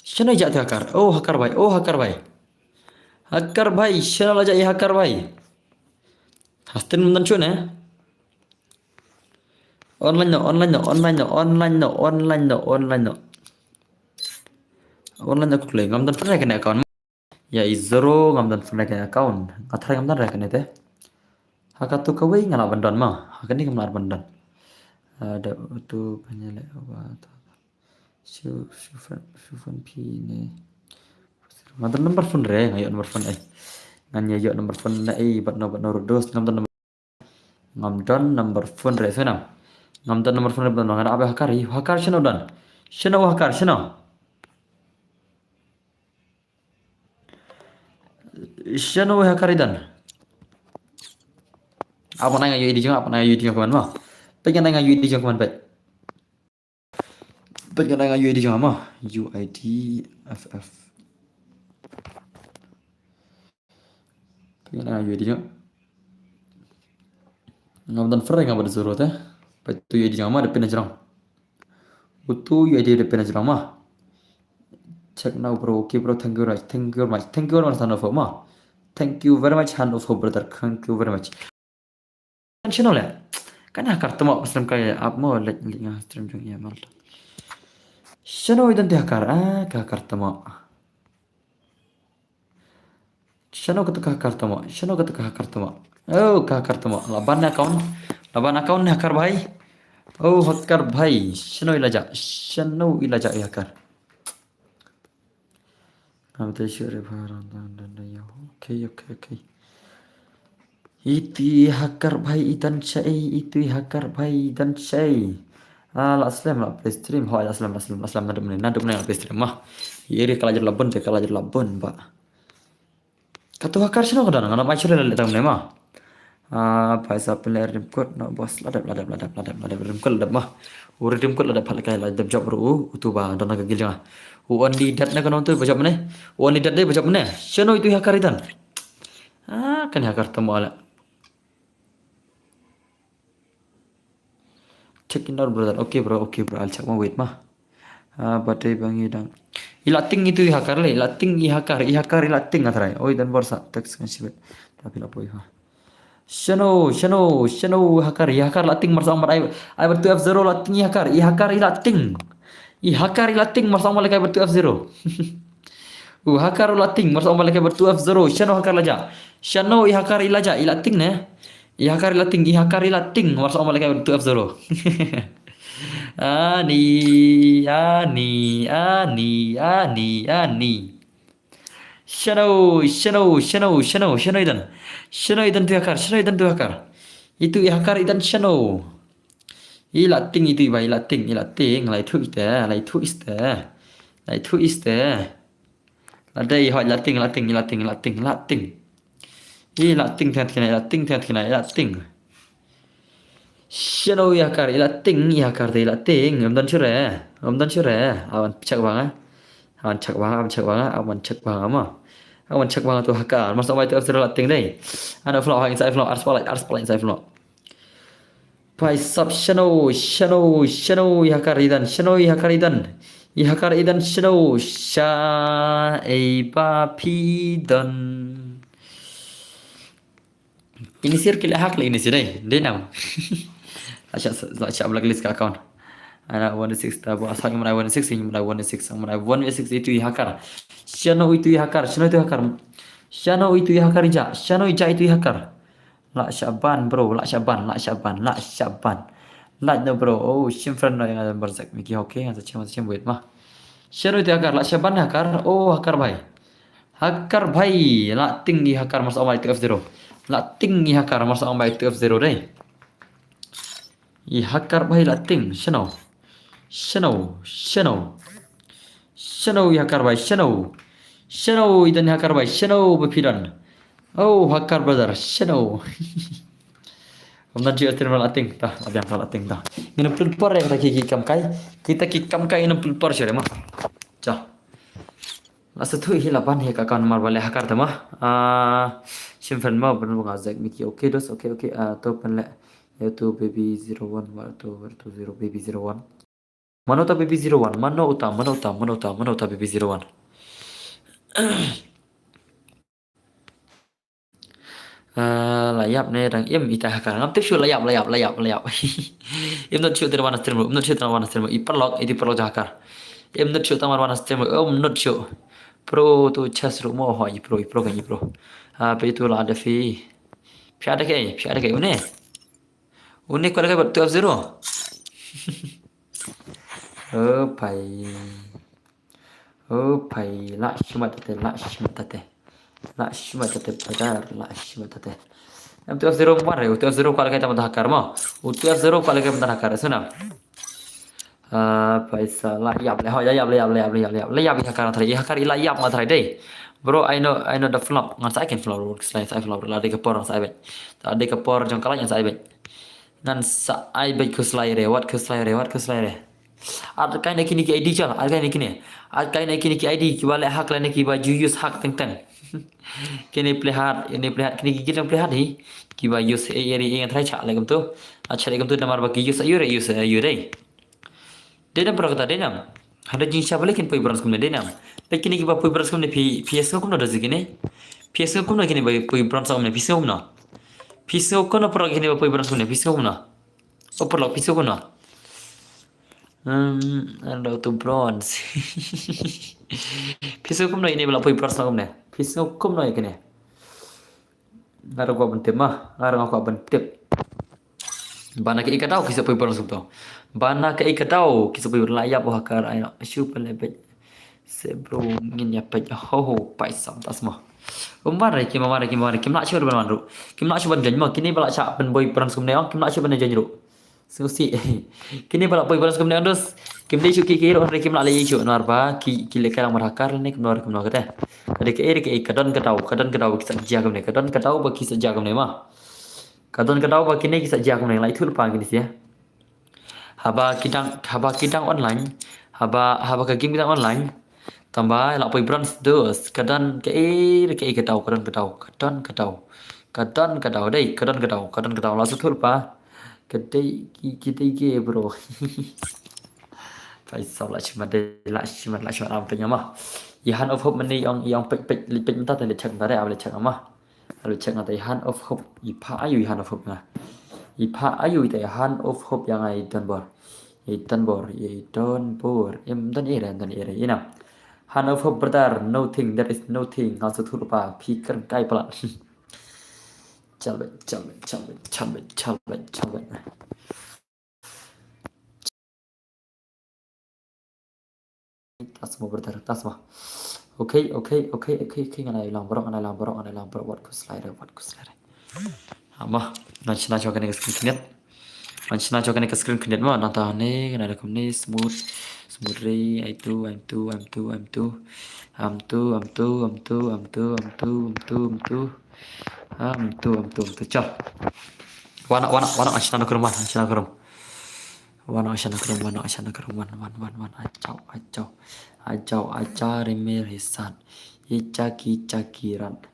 Shano i jah tu hakar. Oh, hakar bhai, oh, hakar bhai. Hakar bhai, shano la jah i hakar bhai. Hastin mynta shano ne. Online no, online no, online no, online no, online no, online no. Online no kuk le, ngam don friend re kane account. Ïa i zero ngam don friend re kane account. Nga tharai ngam don re kane te. Ha katu kawei nga lah ban don ma. Ha kane ngam lah ban don. Ada tu panya le wa ta. Shu, shu friend, shu friend phi ne. Nga don number phone re, nga ïoh number phone ai. Ngan ïa ïoh number phone na ai, bad no, bad no rudos, ngam don number. Ngam don number phone re, shu nam. Ngam don number phone re, bad no, nga da abe hakar, i hakar shano don. Shano hakar, shano? Shano hakar idan? Ap ngan ai nga U I D jong, ap ngan ai nga U I D jong kumno ma. Peit ngan ai nga U I D jong kumno, peit. Peit ngan ai nga U I D jong kumno ma. U I D F F. Peit ngan ai nga U I D jong. Ngam don free, ngam don zero te. Peit utu U I D jong kumno, da pin na jrong. Utu U I D da pin na jrong ma. Check now, bro. Okay, bro. Thank you very much. Thank you very much. Thank you very much, hand over ma. Thank you very much, hand over, brother. Thank you very much. Shano le? Kan hakar tamo, pasal kai ap mo, lek, lek nga stream jong ïa mal. Shano idan te hakar, ah, ka hakar tamo. Shano kata ka hakar tamo, shano kata ka hakar tamo. Oh, ka hakar tamo. La ban account, la ban account ne hakar bhai. Oh, hakar bhai. Shano i la jah, shano i la jah i hakar. Ngam te sure bha ran dan dan dan yo. Okay, okay, okay. Itu i hakar bhai idan shai, itu i hakar bhai idan shai. Ah, la slem la play stream, hoi la slem, la slem, la slem, naduh mynne, naduh mynne la play stream ma. Iri ka la jot la bun, te ka la jot la bun ba. Katu hakar shano ka don, ngam ai sure la leh tang mynne ma. Ah, paisa pynleh rim kut, no boss, la dep, la dep, la dep, la dep, la dep, rim kut la dep ma. U rim kut la dep, pha la kai la dep jop ruh, utu ba don na ka gil jong nga. U only dat na ka nong tu ba jop mynne. U only dat dei ba jop mynne. Shano itu i hakar idan. Ah, kan hakar tamo la. Check in out, brother. Okay, bro. Okay, bro. I'll check ma, wait ma. Ah, ba dei ba ngi dang. I la ting itu i hakar le, i la ting i hakar, i hakar i la ting nga trai. Oi, dan bor sa text ngan shibit. Tapi la poi ha. Shano, shano, shano hakar, i hakar la ting marsa ong bad ai, ai bad two F zero la ting i hakar, i hakar i la ting. I hakar i la ting marsa ong bad ai bad two F zero. U hakar u la ting marsa ong bad ai bad two F zero. Shano hakar la jah. Shano i hakar i la jah, i la ting ne. I hakar i la ting, i hakar i la ting marsa ong bad ai bad two F zero. Ani, ani, ani, ani, ani. Shano, shano, shano, shano, shano idan. Shano idan tu hakar, shano idan tu hakar. Itu i hakar idan shano. I la ting itu i ba, i la ting, i la ting, la itu iste, la itu iste. La itu iste. La dei hoi la ting, la ting, la ting, la ting, la ting. I la ting tang tang, i la ting tang tang, i la ting. Shano i hakar, i la ting, i hakar te i la ting, em don shure, em don shure, awan check bang, awan check bang, awan check bang, awan check bang ma. Awan check bang tu hakar, marsa ong bad two F zero la ting dei. Ano flow hang inside flow, ars palai, ars palai inside flow. Paisap shano, shano, shano i hakar idan, shano i hakar idan. I hakar idan shano, sha ei ba phi don. Ini sir ki lehak le ini sir dei, dei nam. Asha, asha blacklist ka account. Ana one six ta bo asal mana one six, mana one six, mana one six itu i hakar. Shano itu i hakar, shano itu hakar. Shano itu i hakar ija, shano ija itu i hakar. La shaban bro, la shaban, la shaban, la shaban. La no bro, oh shim friend no yang ada barzak miki okay, ada chem, ada chem wait ma. Shano itu hakar, la shaban hakar, oh hakar bhai. Hakar bhai, la ting i hakar marsa ong bad two F zero. La ting i hakar marsa ong bad two F zero dei. I hakar bhai la ting, shano. Shano, shano. Shano i hakar bhai, shano. Shano idan i hakar bhai, shano ba phi don. Oh, hakar brother, shano. Ym don shuh stream la ting, ta, la biang ta la ting ta. Ngin ym pynpor ïa kita ki kam kai, kita ki kam kai ngin ym pynpor shuh re ma. Cha. La sa tu hi la ban hi ka account namar ba leh hakar ta ma. Ah, shim friend ma ban nga zek miki. Okay dos, okay, okay. Ah, to pynleh. Ïa tu baby zero one, wa tu, wa tu zero baby zero one. Mano uta baby zero one, mano uta, mano uta, mano uta, mano uta baby zero one. Ah, la ïap ne dang im ita hakar. Ngam tip shuh la ïap, la ïap, la ïap, la ïap. Im not shuh tira wan stream, im not shuh tira wan stream. I paralok, i paralok ja hakar. Im not shuh tira wan stream, im not shuh. Pro tu chas ruh mo ho i pro, i pro kan i pro. Ah, pe tu la ada fi. Phi ada ke, phi ada ke une. Une ko ada ke bad two F zero. Oh pai. Oh pai, la shimat tate, la shimat tate. La shimat tate brother, la shimat tate. Em two F zero one re, two F zero kwah lagi teman hakar mo. U two F zero kwah lagi teman hakar, sana. Ah, paisa la ïap le, ho, la ïap, la ïap, la ïap, la ïap, la ïap, la ïap, i hacker nga trai, i hacker i la ïap nga trai dei. Bro, ai no, ai no da flop, ngan sa ai ken flop, bro, sa ai, sa ai flop, la dei ka por ngan sa ai beit. La dei ka por jong ka la ngan sa ai beit. Ngan sa ai beit khuslai re, wat khuslai re, wat khuslai re. Ar kai na kine ki I D jal, ar kai na kine. Ar kai na kine ki I D, kiba leh hack lane kiba ju use hack teng teng. Kine pyrkhat, kine pyrkhat, kine ki kit pyrkhat hi. Kiba use ei ei ei ngan trai chak leh kumto. Chak leh kumto namar ba ki use aiu re, use aiu dei. Dei nam para kata, dei nam. Hynrei jingshah ba leh kin poi bronze kumne, dei nam. Peit kine kiba poi bronze kumne phi, phi sngew kumno da kine. Phi sngew kumno kine ba poi bronze kumne, phi sngew kumno. Phi sngew kumno para kine ba poi bronze kumne, phi sngew kumno. O paralok, phi sngew kumno. Hmm, ando tu bronze. Phi sngew kumno ine ba la poi bronze kumne. Phi sngew kumno ïa kine. Nga ruh kwah ban tip ma, nga ruh nga kwah ban tip. Ba na kaei ka daw ki sa poi bronze kumto. Ba na kaei ka daw ki sa poi bronze, la ïap u hacker, ai no. Shu pynleh peit. Se bro ngin ïa peit ho ho paisa tas mo. Umbar re kim, umbar re kim, umbar re kim, lah shu ban wan ruh. Kim lah shu ban join mo, kine ba la shah pynpoi bronze kumne ong, kim lah shu ban join ruh. Sngewsih. Kine ba la poi bronze kumne ong dus. Kim dei shu ki ki ruh, hynrei kim lah leh shu namar ba ki, ki lehkai lang mar hacker ne kumno kumno kata. Ka dei kaei re kaei, ka don ka daw, ka don ka daw ba ki sa jia kumne, ka don ka daw ba ki sa jia kumne ma. Ka don ka daw ba kine ki sa jia kumne, la ithuh lypa kine sha. Haba ki dang, haba ki dang online, haba, haba ka game ki dang online. Tangba la poi bronze dus, ka don kaei re kaei ka daw, ka don ka daw, ka don ka daw. Ka don ka daw dei, ka don ka daw, ka don ka daw, la shu ithuh lypa. Ka dei ki, ki dei ki bro. Paisa la shimat dei, la shimat, la shimat am tanya ma. I hand of hope mane ong, ong peit peit, peit mynta te leit check mynta re, am leit check ma. Leit check nga te i hand of hope, i pha aiu i hand of hope nga. I pha aiu te i hand of hope ïa nga i donbor. I donbor, i donbor. Im don ere, don ere, ina. Hand of hope brother, nothing, there is nothing. Nga sa thur pa, phi kren kai palat. Chalbet, chalbet, chalbet, chalbet, chalbet, chalbet. Tas mo brother, tas mo. Okay, okay, okay, okay, okay, ngan ai lang baroh, ngan ai lang baroh, ngan ai lang baroh, wat khuslai re, wat khuslai re. Ama, ngan shna shuwa kane ka screen khyndiat. Ngan shna shuwa kane ka screen khyndiat ma, nangta ne, ngan ai kumne, smooth, smooth re, ai tu, ai tu, ai tu, ai tu. Am tu, am tu, am tu, am tu, am tu, am tu, am tu, am tu. Am tu, am tu, am tu, chal. Wan, wan, wan, ngan shna noh ka room, wan, ngan shna noh ka room. Wan, ngan shna noh ka room, wan, ngan shna noh ka room, wan, wan, wan, wan, achau, achau. Achau, achau, re mere sat. Ye chaki, chaki rat.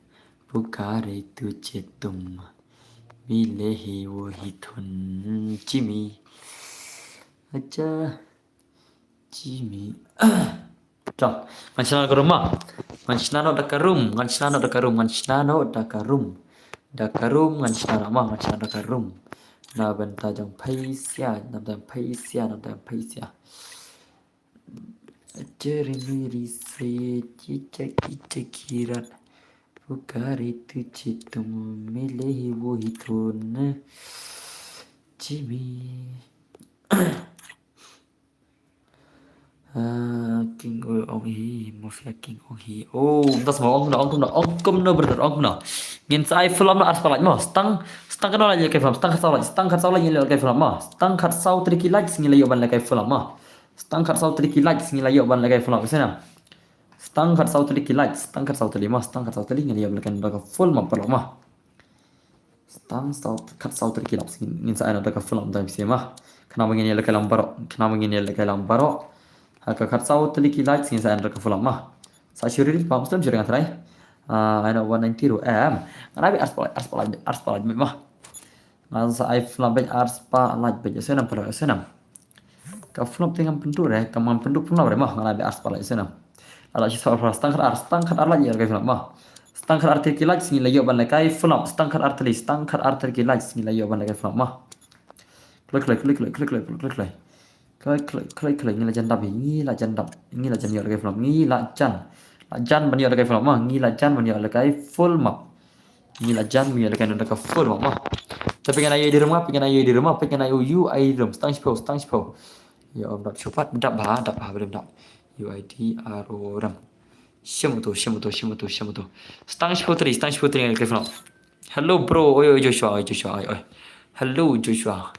Pukare tujhe tum. Mile hi wo hi thun. Jimmy. Acha. Jimmy. Chal. Ngan shna noh ka room ma. Ngan shna noh da ka room. Ngan shna noh da ka room. Ngan shna noh da ka room. Da ka room ngan shna noh ma. Ngan shna noh da ka room. Na bynta jong phaisia. Na bynta jong phaisia. Na bynta jong phaisia. Jeremy Rise. Chicha kicha kirat. Pukare tujhe tum. Mile hi wo hi thun. Jimmy. Ah, King Ong hi, Mafia King Ong hi. Oh, mynta sma ong kumno, ong kumno, ong kumno brother, ong kumno. Ngin sa ai full up na ar spah like mo. Stang, stang katno like lehkai full up, stang khatsaw like, stang khatsaw like ngin lehkai full up mo. Stang khatsaw tylli ki likes ngin la ïoh ban lehkai full up mo. Stang khatsaw tylli ki likes ngin la ïoh ban lehkai full up, ïa sngewbha. Stang khatsaw tylli ki likes, stang khatsaw tylli mo, stang khatsaw tylli ngin la ïoh ban lehkai full up mo. Stang saw, khatsaw tylli ki likes ngin, ngin sa ai noh da ka full up da phi sngewbha. Khnang ba ngin ïa lehkai lang baroh, khnang ba ngin ïa lehkai lang baroh. Ha ka khatsaw tylli ki likes ngin sa ai noh da ka full up mo. Sa shu ri pa Muslim shu ri nga trai. Ah, ai noh one ninety ruh em. Ngan ai beit ar spah, ar spah, ar spah like beit mo. Ngan sa ai full up beit ar spah like beit, ïa sngewbha, ïa sngewbha. Ka full up te ngam pynduh re, ka ngam pynduh full up re mo, ngan ai beit ar spah like, ïa sngewbha. Ar spah, stang khat ar, stang khat ar like ïa lehkai full up mo. Stang khat ar tylli ki likes ngin la ïoh ban lehkai full up, stang khat ar tylli, stang khat ar tylli ki likes ngin la ïoh ban lehkai full up mo. Kloi, kloi, kloi, kloi. Kloi, kloi, kloi, kloi, ngi la jan dap hi, ngi la jan dap, ngi la jan ïoh lehkai full up, ngi la jan. La jan ban ïoh lehkai full up mo, ngi la jan ban ïoh lehkai full up. Ngi la jan, ngi la jan da ka full up mo. Te phi ngan ai U I D room nga, phi ngan ai U I D room nga, phi ngan ai U I D room, stang shiphew, stang shiphew. Ïa, um, dap shuh pat, dap bha, dap bha, bym dap. U I D R O room. Shim uto, shim uto, shim uto, shim uto. Stang shiphew tylli, stang shiphew tylli ngan lehkai full up. Hello bro, oi, oi, Joshua, oi, Joshua, oi, oi. Hello Joshua.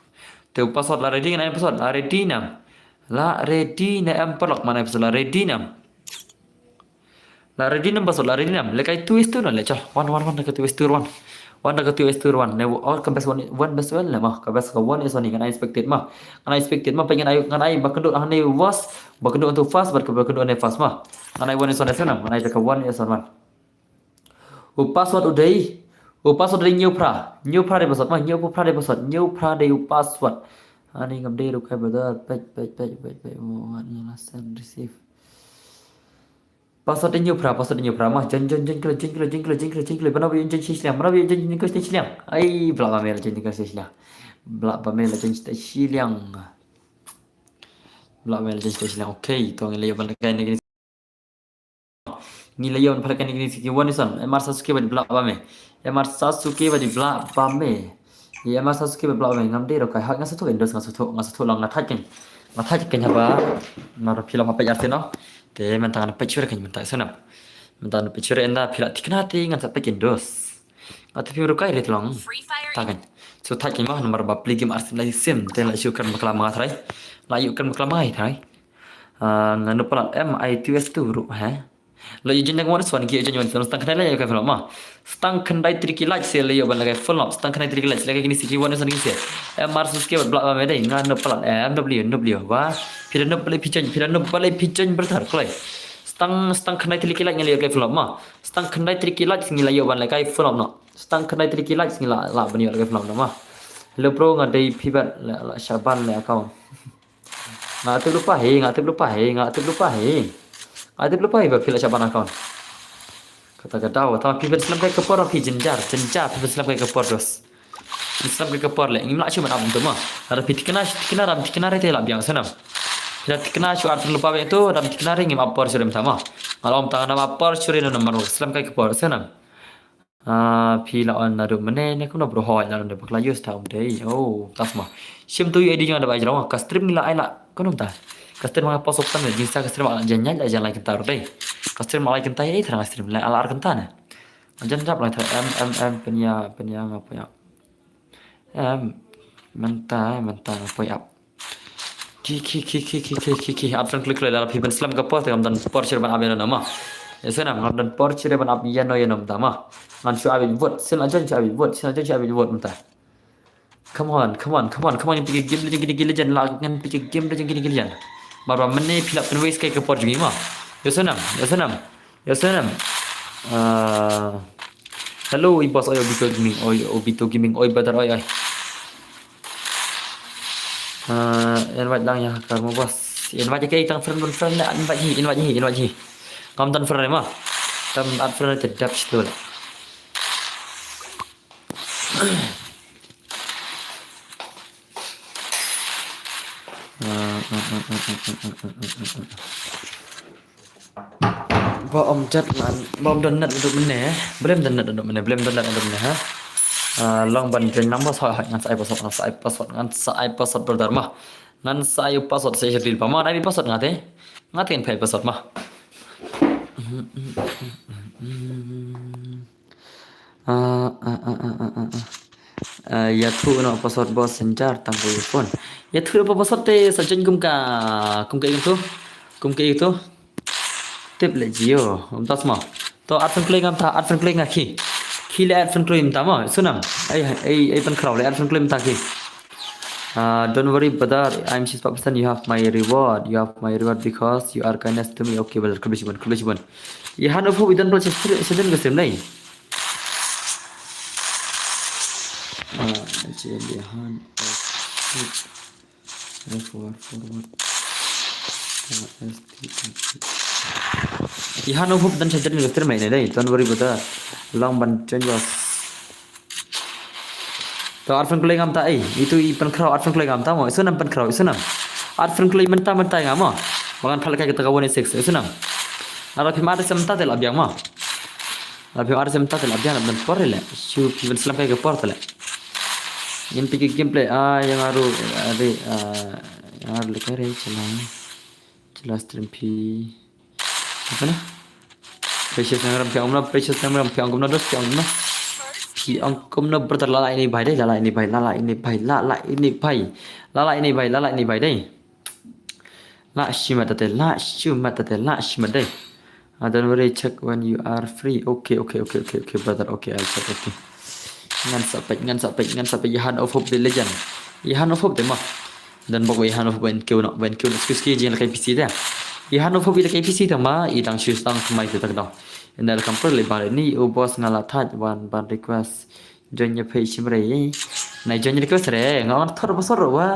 Te u password la ready, ngan ai password la ready nam. La ready ne em paralok, mano i ba sot, la ready ne em? La ready ne em ba sot, la ready ne em? Lehkai two is two na leh, chal. Wan, wan, wan da ka two is two, wan. Wan da ka two is two, wan. Ne, oh, ka best one, one best one leh ma. Ka best ka one is one, ngan ai expected ma. Ngan ai expected ma, peit ngan ai, ngan ai ba kynduh hangne was, ba kynduh hangto fast, bad ka ba kynduh hangne fast ma. Ngan ai one is one, is one, ngan ai da ka one is one, wan. U password u dei, u password u dei hynñiew phra. Hynñiew phra dei password ma, hynñiew phra dei password, hynñiew phra dei u password. Ani ngam dei ruh kai brother, peit, peit, peit, peit, peit, mo, ani la send receive. Password dei hynñiew phra, password dei hynñiew phra ma, join, join, join, klik, join, klik, join, klik, join, klik, join, klik, bana join, join, shiliang, bana join, join, join, shiliang. Ai, bla ba me la join, join, shiliang. Bla ba me la join, shiliang. Bla ba me la join, shiliang. Okay, to ngi la ïoh ban kai ne. Ngi la ïoh ban pynlehkai ne kine ki one is one. Em ar Sasuke ba dei blah ba me. Em ar Sasuke ba dei blah ba me. Em ar Sasuke ba dei blah ba me. Ngam dei ruh kai. Hooid nga sngewthuh Indos, nga sngewthuh, nga sngewthuh lang, nga thait kein. Nga thait kein haba. Namar phi la ym peit artist noh. Te mynta ngan peit shuwa kein mynta, snap. Mynta ngan peit shuwa, ynda phi la thikna te ngan sa peit Indos. Nga te phim ruh kai, rit long. Ta kein. So thait kein mo, namar ba plie game artist la sim. Te la ïoh kren bakla ma nga trai. La ïoh kren bakla ma nga trai. Ah, nga nop palat em, ai two S two ruh, he. La ïoh join da ka one is one, ki ïoh join one is one, stang khyndai like, ïoh kai full nop ma. Stang khyndai tylli ki like, se la ïoh ban lehkai full nop. Stang khyndai tylli ki like, se lehkai kine ki one is one ki se. Em ar Sasuke ba dei blah ba me dei, nga nop palat em, W, W, ba. Phi da nop balei phi join, phi da nop balei phi join brother, kloi. Stang, stang khyndai tylli ki like ngi la ïoh kai full nop ma. Stang khyndai tylli ki like ngi la ïoh ban lehkai full nop noh. Stang khyndai tylli ki like ngi la, la ban ïoh lehkai full nop noh ma. Hello bro, nga dei phi bad la, la shah ban leh account. Nga tip lypa hi, nga tip lypa hi, nga tip lypa hi. Nga tip lypa hi ba phi la shah ban account. Kata ka daw, tang phi ban slem kai ka por, phi jynjar, jynjar, phi ban slem kai ka por dos. Phi slem kai ka por leh, ngim lah shuh ban ap mynta ma. Lada phi thikna, thikna ram, thikna re te lah biang snam. Phi la thikna shuh ar phi lypa bad to, ram thikna re ngim ap por shuh re mynta ma. Nga la ong tang ngam ap por shuh re namar slem kai ka por snam. Ah, phi la ong naduh mynne ne kumno bro, hooid la ong dei bakla use ta um dei. Oh, tas ma. Shim tu ïa di jong da bai jrong ka stream ngi la ai la kumno ta. Ka stream nga post option ne jingsa ka stream la jan nyai la jan lai kynta ruh dei. Ka stream la lai kynta ei thrang stream la ar kynta ne. Jan jap lai thrang em em em pynïa pynïa nga pynïa. Em mynta mynta nga pynïa. Ki, ki, ki. Ap san klik klik la phi ban slem ka por te ngam don por shuh ban ap ïano ïano ma. Ïa snam ngam don por shuh ban ap ïano ïano mynta ma. Ngan shu ap vote, sien la join shu ap vote, sien la join shu ap vote mynta. Come on, come on, come on, come on, ngan pynïa game Legend, game Legend, la ngan pynïa game Legend, game Legend. Mar ba mynne phi la pynwaste kai ka por jong ngi ma. Ïa snam, ïa snam. Ïa snam. Ah, hello, i boss, oi, Obito Gaming, oi, Obito Gaming, oi, brother, oi, oi. Ah, invite lang ïa Karma boss. Invite ïa ki tang friend, friend, invite hi, invite hi, invite hi. Ngam don friend ma. Tam add friend te dap situ la. Ba ym jat nan, ba ym don net naduh mynne, blem don net naduh mynne, blem don net naduh mynne, ha. Ah, long ban join lang ba soi, ngan sa ai password, ngan sa ai password, ngan sa ai password brother ma. Ngan sa ai password sa ai password ma, nai password nga te. Nga te ngan phai password ma. Ah, ah, ah, ah, ah, ah. Ah, ïathuh noh password boss, synjar tang ka phone. Ïathuh noh password te sa join kum ka, kum ka ïa tu. Kum ka ïa tu. Tip leh Jio, um tas ma. To add friend kloi ngam ta, add friend kloi nga ki. Ki leh add friend kloi mynta ma, snam. Ai, ai, ai pynkhraw leh add friend kloi mynta ki. Ah, don't worry brother, I'm six percent, you have my reward, you have my reward because you are kindness to me. Okay brother, khublei shibun, khublei shibun. Ïa han of hope i don bro, session ka stream nei. Ah, ïa han of hope. Forward, forward. Ah, S T. Ïa han of hope don session ka stream nei nei, don't worry brother. Long ban join was. To add friend kloi ngam ta ei, itu i pynkhraw add friend kloi ngam ta mo, i snam pynkhraw, i snam. Add friend kloi mynta mynta ngam mo. Ba ngan phah kai kata ka one six, i snam. Ara phim add mynta te la biang mo. Ara phim add mynta te la biang, la don por leh. Shu phi ban slem kai ka por te leh. Ngin phi ki gameplay, ah, ïa nga ruh, ah, ïa nga ruh leh kai re, chala. Chala stream phi. Apa na? Precious Nangram, phi ong kumno, Precious Nangram, phi ong kumno dos, phi ong kumno. Phi ong kumno brother, la la ini bai dei, la la ini bai, la la ini bai, la la ini bai. La la ini bai, la la ini bai dei. La shimet tate, la shimet tate, la shimet dei. Uh, don't worry, check when you are free. Okay, okay, okay, okay, okay, brother. Okay, I'll check. Okay. Ngan sa peit, ngan sa peit, ngan sa peit. Ihan of Hope the legend. Ihan of Hope te ma. Dan bok ihan of Hope ban kiew no, ban kiew no. Excuse ki jing la kai P C te. Ihan of Hope la kai P C te ma. I dang shu stang mai te tak dau. Inda la kam per le bar ni u boss nga la thaj wan ban request. Join ïa phi shim re. Nai join request re. Nga wan thor password wa.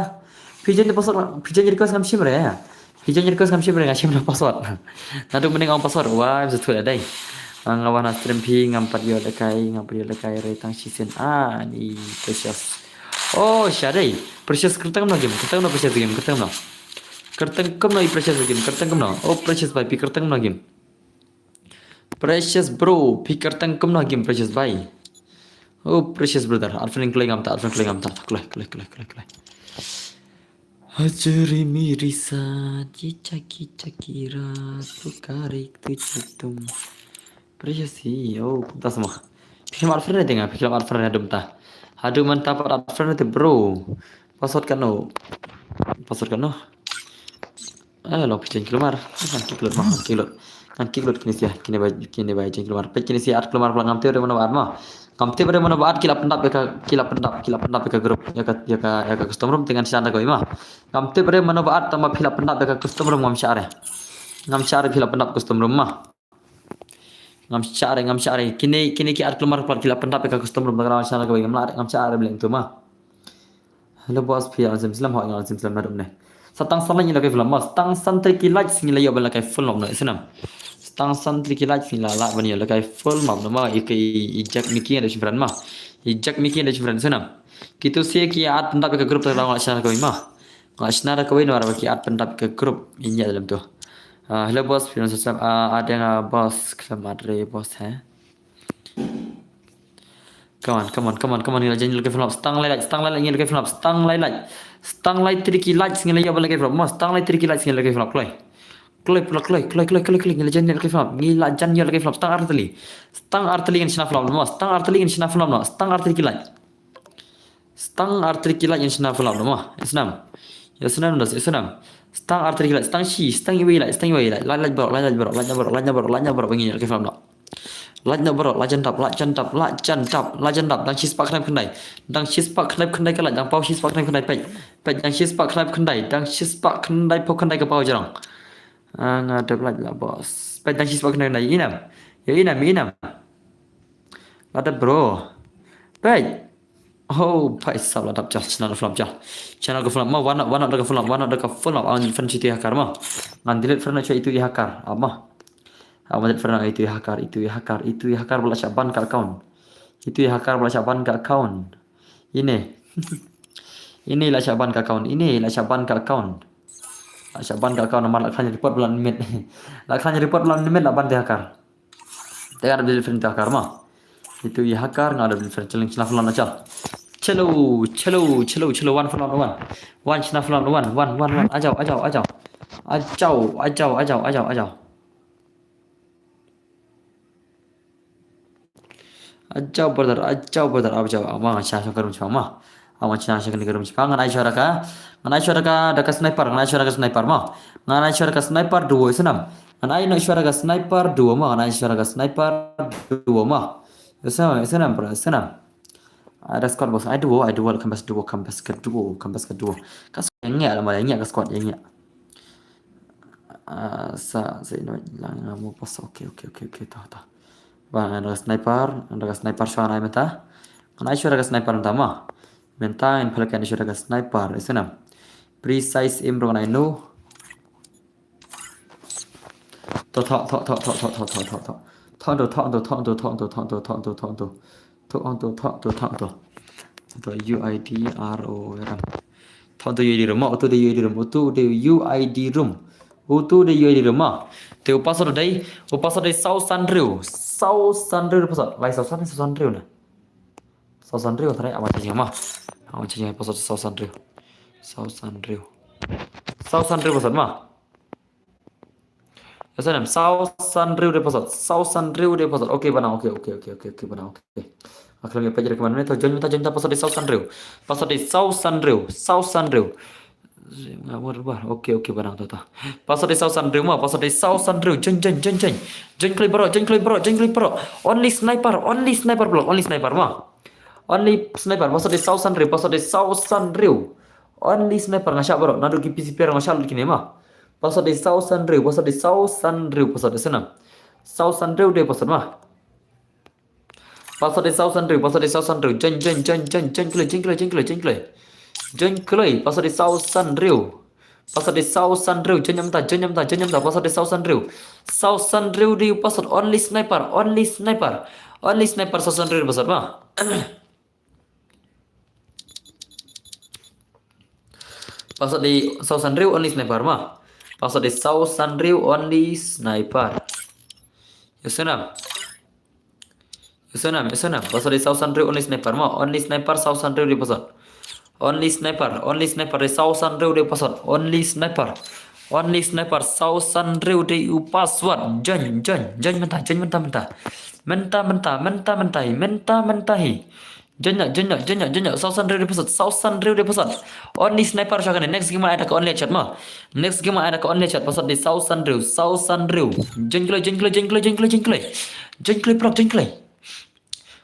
Phi join password, phi join request ngam shim re. Phi join request ngam shim re, nga shim na password. Naduh mynne nga ong password wa, em sa thut dei. Nga wan ha stream phi ngam pat ïoh lehkai, ngam pat ïoh lehkai re tang shisien. Ah, ni Precious. Oh, sha dei. Precious kyrteng kumno game, kyrteng kumno Precious game, kyrteng kumno. Kyrteng kumno i Precious game, kyrteng kumno. Oh, Precious bai phi kyrteng kumno game. Precious bro, phi kyrteng kumno game Precious bai. Oh, Precious brother, arfin kloi ngam ta, arfin kloi ngam ta, kloi, kloi, kloi, kloi, kloi. Hajri miri sa, chicha kicha kira, tu karik tu chitum. Precious hi, oh, kumta sama. Phi khlem arfin re tinga, phi khlem arfin re dum ta. Hadu man ta pat arfin te bro. Password kano. Password kano. Eh, long phi jeng keluar. Ngan kick load mah, ngan kick load. Ngan kick load kine sia, kine bai, kine bai jeng keluar. Peit kine sia at keluar pula ngam tip re mano ba at mah. Ngam tip re mano ba at ki la pyndap ïa ka, ki la pyndap, ki la pyndap ïa ka group, ïa ka, ïa ka, ïa ka custom room te ngan shna da kawei mah. Ngam tip re mano ba at tang ba phi la pyndap ïa ka custom room ngam shah re. Ngam shah re phi la pyndap custom room mah. Ngam shah re, ngam shah re. Kine, kine ki at keluar pula ki la pyndap ïa ka custom room da ka shna da kawei ngam lah re, ngam shah re bleng tu mah. Hello boss, phi ong sim slem, hoi nga ong sim slem na dum ne. Sa tang san ngi la kai full map, tang san tylli ki likes ngi la ïoh ban la kai full map no, isnam. Tang san tylli ki likes ngi la lah ban ïoh la kai full map no ma, i ka i, i Jack Mickey da shim friend ma. I Jack Mickey da shim friend isnam. Kitu sia ki at pyndap ka group ta la shna kawei ma. Nga shna da kawei no ara ki at pyndap ka group i nya dalam tu. Ah, hello boss, phi ong sim slem, ah, ada nga boss, selamat re boss he. Come on, come on, come on, come on, ngi la jin ngi la kai full map. Stang lai lai, stang lai lai, ngi la kai full map. Stang lai lai. Stang lai tylli ki likes ngi la ïoh ban la kai full map. Stang lai tylli ki likes ngi la kai full map. Kloi. Kloi, kloi, kloi, ngi la jin ngi la kai full map. Ngi la jin ngi la kai full map. Stang ar tylli. Stang ar tylli ngin shna full map. Stang ar tylli ngin shna full map. Stang ar tylli ki like. Stang ar tylli ki like ngin shna full map. Isnam. Isnam das, isnam. Stang ar tylli ki like. Stang shi, stang iwei like, stang iwei like. Like, like bro, like, like bro, like, like bro, like, like bro, like, like bro, ngi la kai full map. Lait noh bro, lait jan dap, lait jan dap, lait jan dap, lait jan dap. Dang shispah khyndai phew khyndai ka lait, dang paw shispah khyndai phew khyndai, peit. Peit, dang shispah khyndai phew khyndai, dang shispah khyndai phew khyndai ka paw jrong. Ah, nga dep lait la boss. Peit, dang shispah khyndai phew khyndai, ïa inam. Ïa inam, ïa inam. La dep bro. Peit. Oh, peit sap la dap jal, channel ka full map jal. Channel ka full map, ma, wan noh, wan noh da ka full map, wan noh da ka full map. Awan delete friend sha itu i hacker ma. Ngan delete friend sha itu i hacker, ah, ma. Awan delete friend itu i hacker, itu i hacker, itu i hacker ba la shah ban ka account. Itu i hacker ba la shah ban ka account. Ine. Ine la shah ban ka account, ine la shah ban ka account. La shah ban ka account namar la khlaiñ report ba la ym miet. La khlaiñ report ba la ym miet la ban te hacker. Te nga dep delete friend te hacker ma. Itu i hacker nga dep delete friend, challenge shna full map na chal. Chalo, chalo, chalo, chalo, wan full map wan. Wan shna full map wan, wan, wan, wan. Ajaw, ajaw, ajaw. Ajaw, ajaw, ajaw, ajaw, ajaw. Ajaw brother, ajaw brother, ajaw. Awa ngan shna shong ka room shaphang ma. Awa ngan shna shong ka room shaphang. Ngan ai shuwa da ka, ngan ai shuwa da ka, da ka sniper, ngan ai shuwa da ka sniper ma. Ngan ai shuwa da ka sniper duo isnam. Ngan ai noh shuwa da ka sniper duo ma, ngan ai shuwa da ka sniper duo ma. Isnam, isnam bro, isnam. Ada squad boss, ai duo, ai duo, kan best duo, kan best ka duo, kan best ka duo. Ka squad ïa ngi, ala ma ïa ngi ka squad ïa ngi. Ah, sa, sa ino lang nga mo boss. Okay, okay, okay, okay, ta, ta. Ba, ngan da ka sniper, ngan da ka sniper shuwa ngan ai mynta. Ngan ai shuwa da ka sniper mynta ma. Mynta ngan pynlong shuwa da ka sniper, isnam. Precise aim bro ngan ai no. To, to, to, to. Thong to, thong to, thong to, thong to, thong to, thong to, thong to. Thong to, thong to, thong to. To U I D R O M. Thong to U I D room, utu de U I D room, utu de U I D room. Utu de U I D room ma. Te u password dei, u password dei saw san hynriew. Saw san hynriew u password. Lai saw san, saw san hynriew na. Saw san hynriew, tharai awan change ma. Awan change password saw san hynriew. Saw san hynriew. Saw san hynriew password ma. Isnam, saw san hynriew de password, saw san hynriew de password. Okay, ba nang, okay, okay, okay, okay, okay, ba nang, okay. Nga khlem ïa peit recommend ne, to join mynta, join mynta, password de saw san hynriew. Password de saw san hynriew, saw san hynriew. Nga mut ba. Okay, okay, ba nang to to. Password dei saw san hynriew mo, password dei saw san hynriew. Join, join, join, join. Join kloi baroh, join kloi baroh, join kloi baroh. Only sniper, only sniper block, only sniper mo. Only sniper, password dei saw san hynriew, password dei saw san hynriew. Only sniper nga shah baroh, naduh ki P C player nga shah lut kine mo. Password dei saw san hynriew, password dei saw san hynriew, password dei sa nang. Saw san hynriew dei password mo. Password dei saw san hynriew, password dei saw san hynriew. Join, join, join, join, join kloi, join kloi, join kloi, join kloi. Join kloi, password dei saw san hynriew. Password dei saw san hynriew, join mynta, join mynta, join mynta, password dei saw san hynriew. Saw san hynriew dei u password, only sniper, only sniper. Only sniper saw san hynriew dei password mo. Password dei saw san hynriew only sniper mo. Password dei saw san hynriew only sniper. Ïa u snem. Ïa u snem, ïa u snem. Password dei saw san hynriew only sniper mo. Only sniper saw san hynriew dei password. Only sniper, only sniper dei saw san hynriew dei password. Only sniper. Only sniper saw san hynriew dei u password. Join, join, join mynta, join mynta, mynta. Mynta, mynta, mynta, mynta hi, mynta, mynta hi. Join noh, join noh, join noh, join noh. Saw san hynriew dei password, saw san hynriew dei password. Only sniper shah kane. Next game ai da ka only headshot mo. Next game ai da ka only headshot. Password dei saw san hynriew, saw san hynriew. Join kloi, join kloi, join kloi, join kloi, join kloi. Join kloi, paralok, join kloi.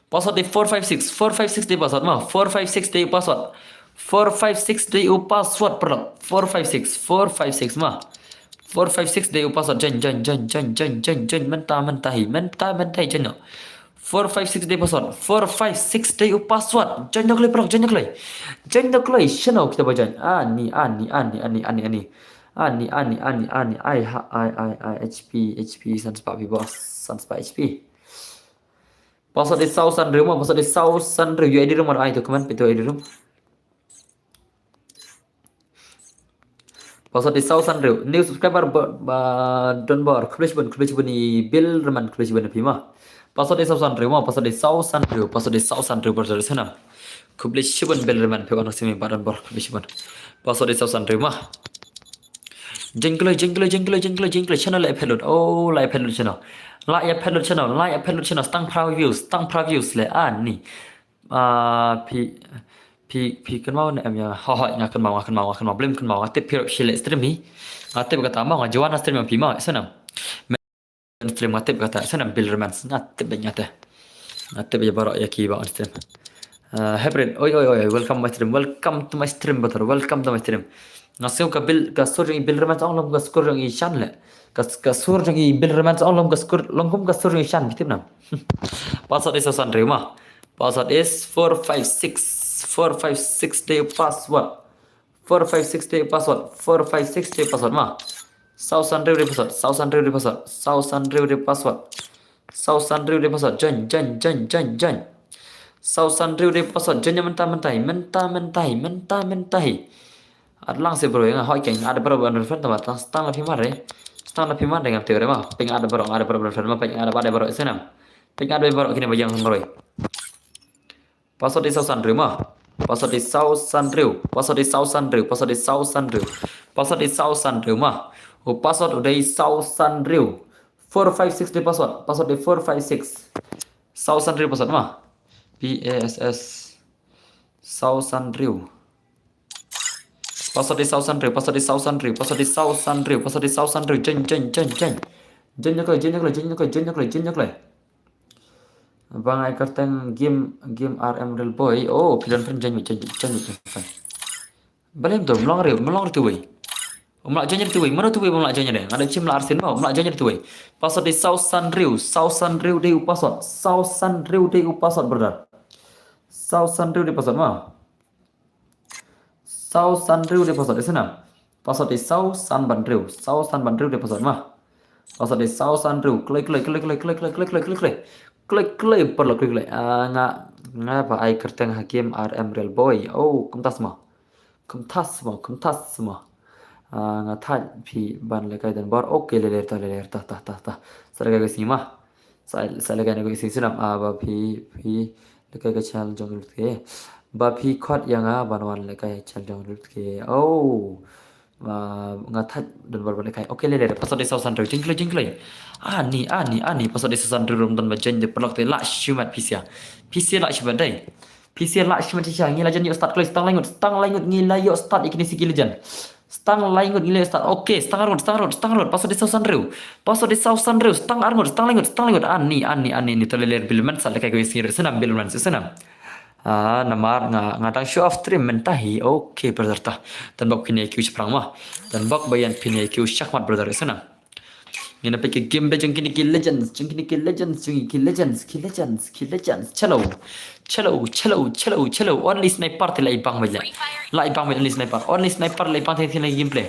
Password dei four five six, four five six dei password mo. Four five six dei password. Four five six dei u password, paralok. Four five six, four five six mo. Four five six dei u password. Join, join, join, join, join, join, join. Mynta, mynta hi, mynta, mynta hi, join noh. Four five six dei password. Four five six dei u password. Join noh kloi, paralok, join noh kloi. Join noh kloi. Shano kita ba join? Ani, ani, ani, ani, ani, ani. Ani, ani, ani, ani. Ai ha, ai, ai, ai. H P, H P, san spah phi boss. San spah H P. Password dei saw san hynriew mo, password dei saw san hynriew. Ïa u I D room, ai to, kmen phi to I D room. Password dei saw san hynriew. New subscriber ba, ba, Don Bor. Khublei shibun, khublei shibun i Bill Reman, khublei shibun ïa phi mo. Password dei saw san hynriew mo, password dei saw san hynriew, password dei saw san hynriew, brother, sa nang. Khublei shibun Bill Reman, phi wan simi ba Don Bor, khublei shibun. Password dei saw san hynriew mo. Join kloi, join kloi, join kloi, join kloi, join kloi. Channel la ïa phet lut. Oh, la ïa phet lut channel. La ïa phet lut channel, la ïa phet lut channel. Tang phra views, tang phra views le ani. Ah, phi, phi, phi kynmaw ne em ïa. Hooid, hooid, nga kynmaw, nga kynmaw, nga kynmaw. Balei ym kynmaw, nga tip phi ruh phi leh stream hi. Nga tip kata mo, nga join na stream ïa phi mo, sa nang. Stream nga tip kata, sa nang Bill Romance, nga tip bad nga te. Nga tip ïa baroh ïa ki ba on stream. Ah, Hebron, oi, oi, oi, welcome my stream, welcome to my stream, brother, welcome to my stream. Nga sngew ka Bill, ka sur jong i Bill Romance ong lum ka sur jong i Shan le. Ka, ka sur jong i Bill Romance ong lum ka sur, long kum ka sur jong i Shan, phi tip nang. Password is saw san hynriew mo. Password is four five six. Four five six dei u password. Four five six dei u password. Four five six dei u password mo. Saw san hynriew dei password. Saw san hynriew dei password. Saw san hynriew dei password. Saw san hynriew dei password. Join, join, join, join, join. Saw san hynriew dei password. Join mynta, mynta hi, mynta, mynta hi, mynta, mynta hi. Add lang seh bro, ïa nga hooid kein, add baroh ban friend tang ba tang, tang la phi mar re. Tang la phi mar re ngam tip re mo. Phi add baroh, add baroh ban friend mo, phi add, add baroh, sa nang. Phi add baroh kine ba ïeng baroh. Password dei saw san hynriew mo. Password dei saw san hynriew. Password dei saw san hynriew. Password dei saw san hynriew. Password dei saw san hynriew mo. U password u dei saw san hynriew. Four five six dei password. Password dei four five six. Saw san hynriew password mo. P A S S. Saw san hynriew. Password dei saw san hynriew, password dei saw san hynriew, password dei saw san hynriew, password dei saw san hynriew. Join, join, join, join. Join ïa kloi, join ïa kloi, join ïa kloi, join ïa kloi, join ïa kloi. Ba nga ai kyrteng game, game R M Real Boy. Oh, phi don friend, join, join, join, join, join. Balei ym don, ym long re, ym long re tu wei. Ym lah join re tu wei, mano tu wei ym lah join re. Nga da chim lah arsien mo, ym lah join re tu wei. Password dei saw san hynriew, saw san hynriew dei u password, saw san hynriew dei u password, brother. Saw san hynriew dei password mo. Saw san hynriew dei password, sa nang. Password dei saw san bad hynriew. Saw san bad hynriew dei password mo. Password dei saw san hynriew. Kloi, kloi, kloi. Kloi, kloi, paralok, kloi, kloi. Ah, nga, nga ba ai kyrteng ha game R M Real Boy. Oh, kumtas mo. Kumtas mo, kumtas mo. Ah, nga thait phi ban lehkai Don Bor. Okay, le le ta, le le ta, ta, ta, ta. Sa lehkai ka sngi mo. Sa, sa lehkai na ka sngi, sa nang, ah, ba phi, phi lehkai ka channel jong Lut K. Ba phi khot ïa nga ban wan lehkai channel jong Lut K. Oh. Ah, nga thait Don Bor ban lehkai. Okay, le le, password dei saw san hynriew. Join kloi, join kloi. Ani, ani, ani. Password dei saw san hynriew ruh ym don ba join de, paralok te lah shimet phi sha. Phi sha lah shimet dei. Phi sha lah shimet shisha. Ngi la jan ïoh start kloi, stang lai ngut, stang lai ngut ngi la ïoh start ïa kine ki legend. Stang lai ngut ngi leh start. Okay, stang arngut, stang arngut, stang arngut. Paso di saw san riew. Paso di saw san riew. Stang arngut, stang lai ngut, stang lai ngut. Ani, ani, ani, ani. To leh leh Bilman sa leh kai ko isi snam Bilman snam. Ah, namar nga, nga dang show off stream mynta hi. Okay, brother ta. Tan bok phin ïa kiew shaphrang ma. Tan bok ba ïan phin ïa kiew shakmat brother snam. Ngin ïa peit ki game ba jong kine ki legends, jong kine ki legends, jong ki legends, ki legends, ki legends. Chalo. Chalo, chalo, chalo, chalo. Only sniper te la i bang ba la. La i bang ba only sniper. Only sniper la i bang te kine gameplay.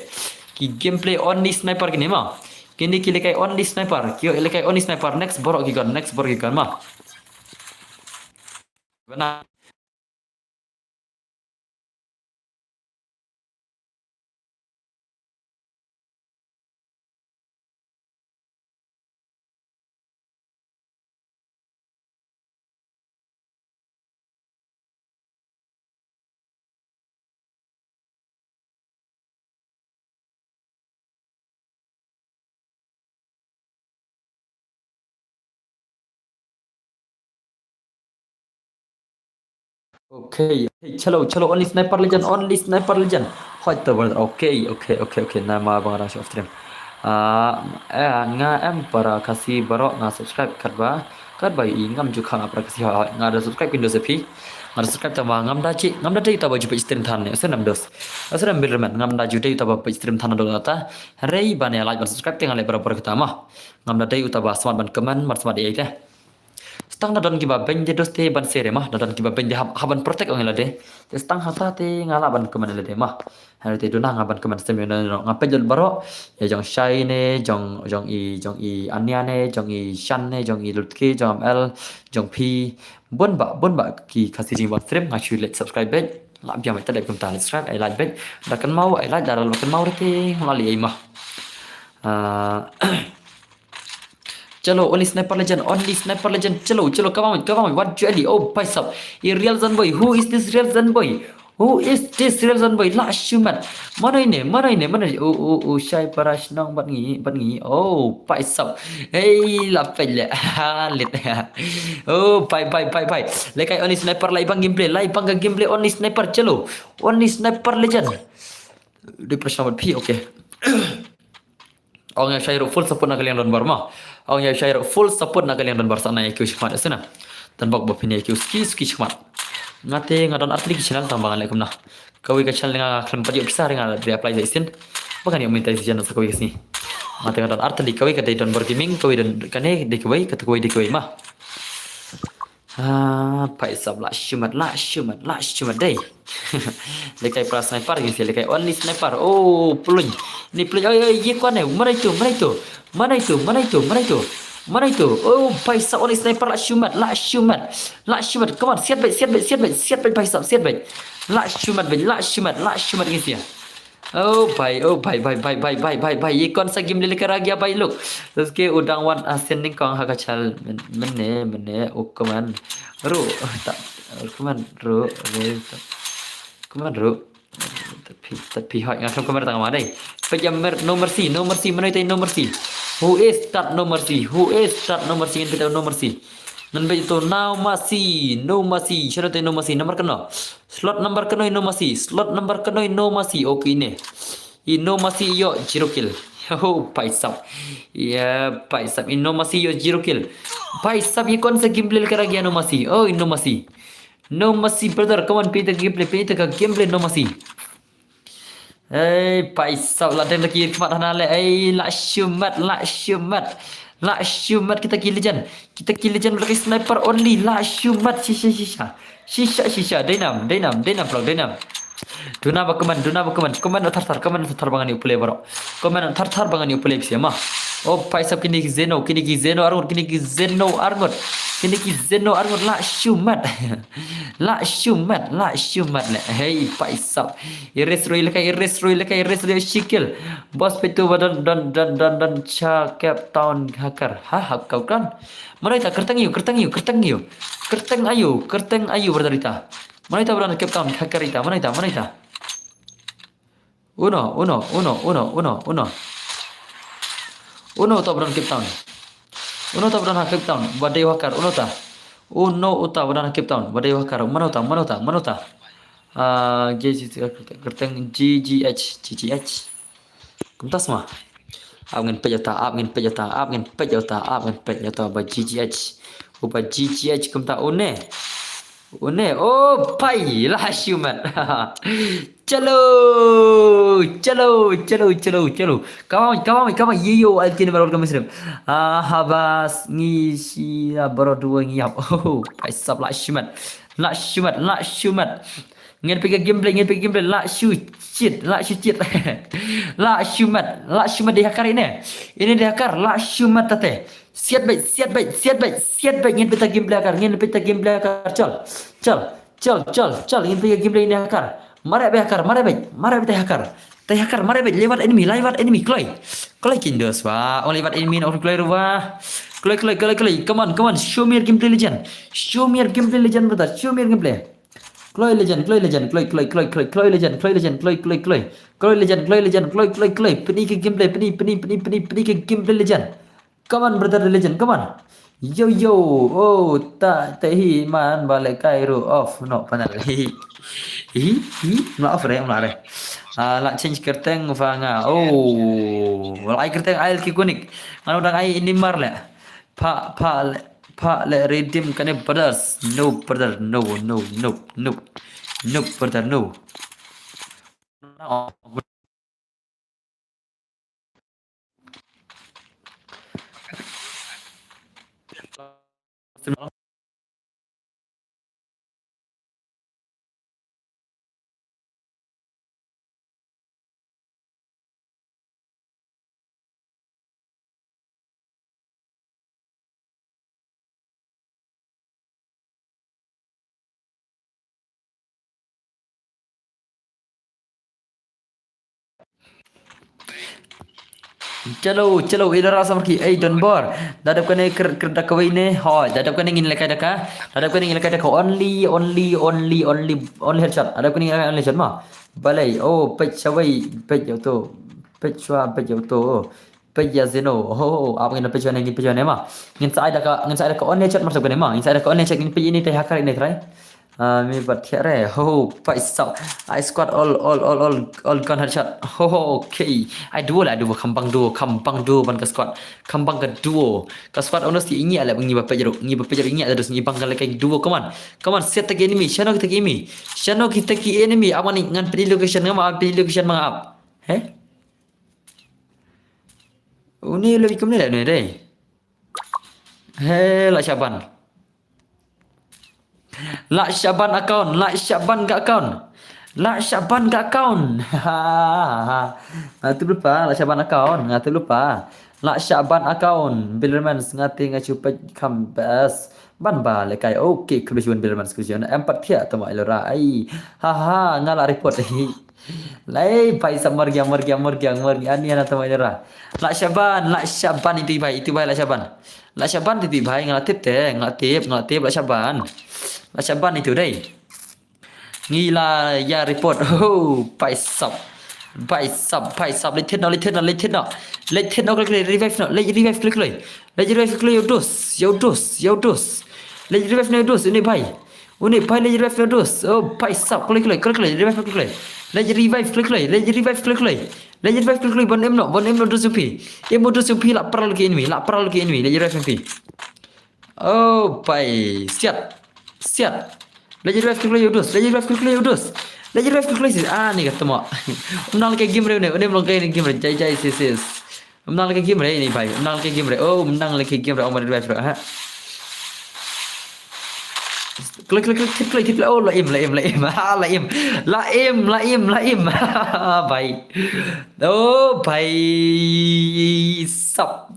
Ki gameplay only sniper kine ma. Kine ki lehkai only sniper. Ki lehkai only sniper. Next baroh ki gun, next baroh ki gun ma. Bana. Okay, okay, chalo, chalo, only sniper legend, only sniper legend. Hoi to brother. Okay, okay, okay, okay. Namar ba nga dang show off stream. Ah, eh, nga em para Khasi baroh nga subscribe katba, katba i ngam ju khang para Khasi hoi, hoi. Nga da subscribe kin dos phi. Nga da subscribe tama ngam da chi, ngam da dei taba ju peit stream than ne. Snam dos. Snam Bilman ngam da ju dei taba peit stream than do ta. Rei ban ïa like ban subscribe te nga leh barabor kita ma. Ngam da dei uta ba smat ban comment, mar smat ïa te. Stang na don kiba beiñ de dos te ban sere ma, na don kiba beiñ de hap, hap ban protect ong ïa lade. Te stang hata te nga lah ban comment ïa lade ma. Hynrei te duna nga ban comment stem ïa no, no, nga peit lut baroh. Ïa jong Shai ne, jong, jong i, jong i Ania ne, jong i Shan ne, jong i Lutke, jong M L, jong phi. Bun ba, bun ba ki Khasi jingbam stream nga shu leh subscribe beit. Lah biang beit ta dei kumta leh subscribe, ai like beit. Da kynmaw ai like, da la kynmaw rete, nga lah leh ai ma. Ah, Chalo, only sniper legend, only sniper legend. Chalo, chalo, come on, come on, one twenty. Oh, bhai sab. I real Zan boy. Who is this real Zan boy? Who is this real Zan boy? Lah shu mat. Mano ine, mano ine, mano ine? Oh, oh, oh, Shai para shnong bad ngi, bad ngi. Oh, bhai sab. Hey, la pele. Lit. Oh, bhai, bhai, bhai, bhai. Lehkai only sniper, la i bang gameplay, la i bang ka gameplay only sniper. Chalo. Only sniper legend. Depression bad phi, okay. Ong ïa Shai ruh full support na ka liang donbor ma. Ong ïa Shai ruh full support na ka liang donbor sa na ïa kiew shikmat sna. Tan bok ba phin ïa kiew ski ski shikmat. Nga te nga don artylli ki channel tang ba ngan leh kumno. Kawei ka channel nga khlem pat ïoh pisa re nga dei apply sa shisien. Ba ngan ïoh monetization sa kawei ka sngi. Nga te nga don artylli, kawei ka dei Donbor Gaming, kawei don kane dei kawei, kata kawei dei kawei ma. Ah, bhai sab, lah shu mat, lah shu mat, lah shu mat dei. Lehkai para sniper ngi shu lehkai only sniper. Oh, pluñ. Ni pluñ. Oi, oi, ye kwan ne. Mana itu, mana itu? Mana itu, mana itu, mana itu? Mana itu? Oh, bhai sab, only sniper, lah shu mat, lah shu mat. Lah shu mat. Come on, siat beit, siat beit, siat beit, siat beit, bhai sab, siat beit. Lah shu mat beit, lah shu mat, lah shu mat ngi shu. Oh bhai, oh bhai, bhai, bhai, bhai, bhai, bhai, bhai. Ye kon sa game lele kara gya bhai look. Terus ke u dang wan, ah, sending kong ha ka chal men-, mene, mene, u kuman. Ru, ta, kuman, ru, ru, ta, kuman, ru. Tat phi, tat phi hoi, nga khlem kuman tang ma dei. Peit ïa mer-, No Mercy, No Mercy, mano ita i No Mercy? Who is that No Mercy? Who is that No Mercy? Ngan peit ïa u No Mercy. Ngan peit ïa u No Mercy, No Mercy. Shano ita i No Mercy? Namar kano? Slot number kano i No Mercy? Slot number kano i No Mercy? Okay, ine. I No Mercy ïoh zero kill. Oh, bhai sab. Ïa, bhai sab. I No Mercy ïoh zero kill. Bhai sab, ye kon sa game lele kara gya No Mercy. Oh, i No Mercy. No Mercy, brother. Come on, peit ïa ka gameplay, peit ïa ka gameplay No Mercy. Ei, bhai sab, la dang da ki khmat hana le. Ei, lah shu mat, lah shu mat. Lah shu mat kita ki legend. Kita ki legend lehkai sniper only. Lah shu mat, shisha, shisha. Shisha, shisha. Dei nam, dei nam, dei nam, vlog, dei nam. Duna ba kuman, duna ba kuman. Kuman thar thar, kuman thar thar ba ngan ïa u play baroh. Kuman thar thar ba ngan ïa u play bisi ma. Oh, bhai sab, kine ki Zeno, kine ki Zeno arngut, kine ki Zeno arngut. Kine ki Zeno arngut, lah shu mat. Lah shu mat, lah shu mat le. Hei, bhai sab. Erase ruh lehkai, erase ruh lehkai, erase ruh shi kill. Boss, peit tu ba don, don, don, don, don cha Cape Town hacker. Ha, ha, kau kan. Mano ita, kyrteng aïu, kyrteng aïu, kyrteng aïu. Kyrteng aïu, kyrteng aïu, brother ita. Mano ita ba don Cape Town hacker ita, mano ita, mano ita. Uno, uno, uno, uno, uno, uno. Uno uta ba don Cape Town. Uno uta ba don ha Cape Town, ba dei u hacker, uno uta. Uno uta ba don ha Cape Town, ba dei u hacker, mano uta, mano uta, mano uta. Ah, G G, kyrteng G G H, G G H. Kumta sma. Ap ngin peit ïa uta, ap ngin peit ïa uta, ap ngin peit ïa uta, ap ngin peit ïa uta ba G G H. Uba G G H kumta une. Une, oh, pai, la shu mat. Chalo, chalo, chalo, chalo, chalo. Come on, come on, come on. Ye yo, I'll kill him, welcome, Muslim. Ah, habas, ngi shi, ah, bro, dua ngi ap. Oh, pai sap la shu mat. La shu mat, la shu mat. Ngin peit ka gameplay, ngin peit ka gameplay, la shu cheat, la shu cheat. La shu mat, la shu mat dei hacker ine. Ine dei hacker, la shu mat tate. Siat beit, siat beit, siat beit, siat beit, ngin peit ka gameplay hacker, ngin peit ka gameplay hacker. Chal, chal, chal, chal, chal, ngin peit ka gameplay ine hacker. Mare beit hacker, mare beit, mare beit hacker. Te hacker, mare beit, lewat enemy, lewat enemy, kloi. Kloi kindos ba, ong lewat enemy, ong kloi ruh ba. Kloi, kloi, kloi, kloi, come on, come on, show me your gameplay legend. Show me your gameplay legend, brother, show me your gameplay. Kloi legend, kloi legend, kloi, kloi, kloi, kloi, kloi legend, kloi legend, kloi, kloi, kloi. Kloi legend, kloi legend, kloi, kloi, kloi. Pyni ka gameplay, pyni, pyni, pyni, pyni, pyni ka gameplay legend. Come on, brother legend, come on. Yo, yo, oh, ta, te hi, man, ba lehkai ruh off, no, panel. Hi, hi, hi, mla off re, mla re. Ah, la change kyrteng, va nga, oh, wal ai kyrteng, ai ki kunik. Ngano dang ai ini mar le. Pha, pha le, pha le redeem kane brothers. No, brother, no, no, no, no. No, brother, no. Chalo, chalo, ila ra samar ki, ei, don bor. Da dep kane kir, kir da kawei ne, hoi, da dep kane ngin lehkai da ka. Da dep kane ngin lehkai da ka, only, only, only, only, only headshot. Da dep kane ngin lehkai only headshot ma. Balei, oh, peit shawei, peit ïa uto. Peit shwa, peit ïa uto. Peit ïa Zeno. Oh, ap ngin peit shwa ne, ngin peit shwa ne ma. Ngin sa ai da ka, ngin sa ai da ka only headshot mar sa kane ma. Ngin sa ai da ka only headshot, ngin peit ine te hacker ine trai. Ah, mi bat thiah re. Ho, paisap. I squad all, all, all, all, all gun headshot. Ho, ho, okay. Ai duo la, duo, kham bang duo, kham bang duo ban ka squad. Kham bang ka duo. Ka squad honestly ngi ale ngi ba pejro, ngi ba pejro ngi ada dus ngi bang ka lehkai duo, come on. Come on, set ki enemy. Shano kita ki enemy? Shano kita ki enemy? Aman ngan pedi location, ngam pedi location ma nga ap. He? Uni lebih kum ni le uni dei. He, la Shaban. La Shaban account, la Shaban ka account. La Shaban ka account. Nga tip lypa, la Shaban account, nga tip lypa. La Shaban account, Bildermans, nga te nga shu peit kham best. Ban ba lehkai, okay, khublei shibun Bildermans, khublei shibun. Em pat thiah tama ilo ra, ai. Ha ha, nga la report. Lai, paisap, mor gia, mor gia, mor gia, mor gia, ani ana tama ilo ra. La Shaban, la Shaban itu i bhai, itu i bhai la Shaban. La Shaban itu i bhai, nga la tip te, nga la tip, nga la tip la Shaban. La Shaban itu dei. Ngi la ïa report. Oh, paisap. Paisap, paisap. Leit thied noh, leit thied noh, leit thied noh. Leit thied noh, kloi kloi, revive noh. Leit revive, kloi kloi. Leit revive, kloi kloi, ïa u dus, ïa u dus, ïa u dus. Leit revive noh ïa u dus, uni bhai. Uni bhai leit revive noh ïa u dus. Oh, paisap, kloi kloi, kloi kloi, revive noh kloi kloi. Leit revive, kloi kloi, leit revive, kloi kloi. Leit revive, kloi kloi, ban im noh, ban im noh u dus jong phi. Im noh u dus jong phi, la pral ki enemy, la pral ki enemy. Leit revive jong phi. Oh, pai, siat. Siat. Leit revive, kloi kloi, ïa u dus. Leit revive, kloi kloi, ïa u dus. Leit revive, kloi kloi, sis. Ah, ni ka tama. Um nang lehkai game re une, une um nang lehkai game re. Jai, jai, sis, sis. Um nang lehkai game re ini bhai. Um nang lehkai game re. Oh, um nang lehkai game re. Oh, ma revive re, ha. Kloi, kloi, kloi, thied kloi, thied kloi. Oh, la im, la im, la im. Ha, la im. La im, la im, la im. Bhai. Oh, bhai. Sap.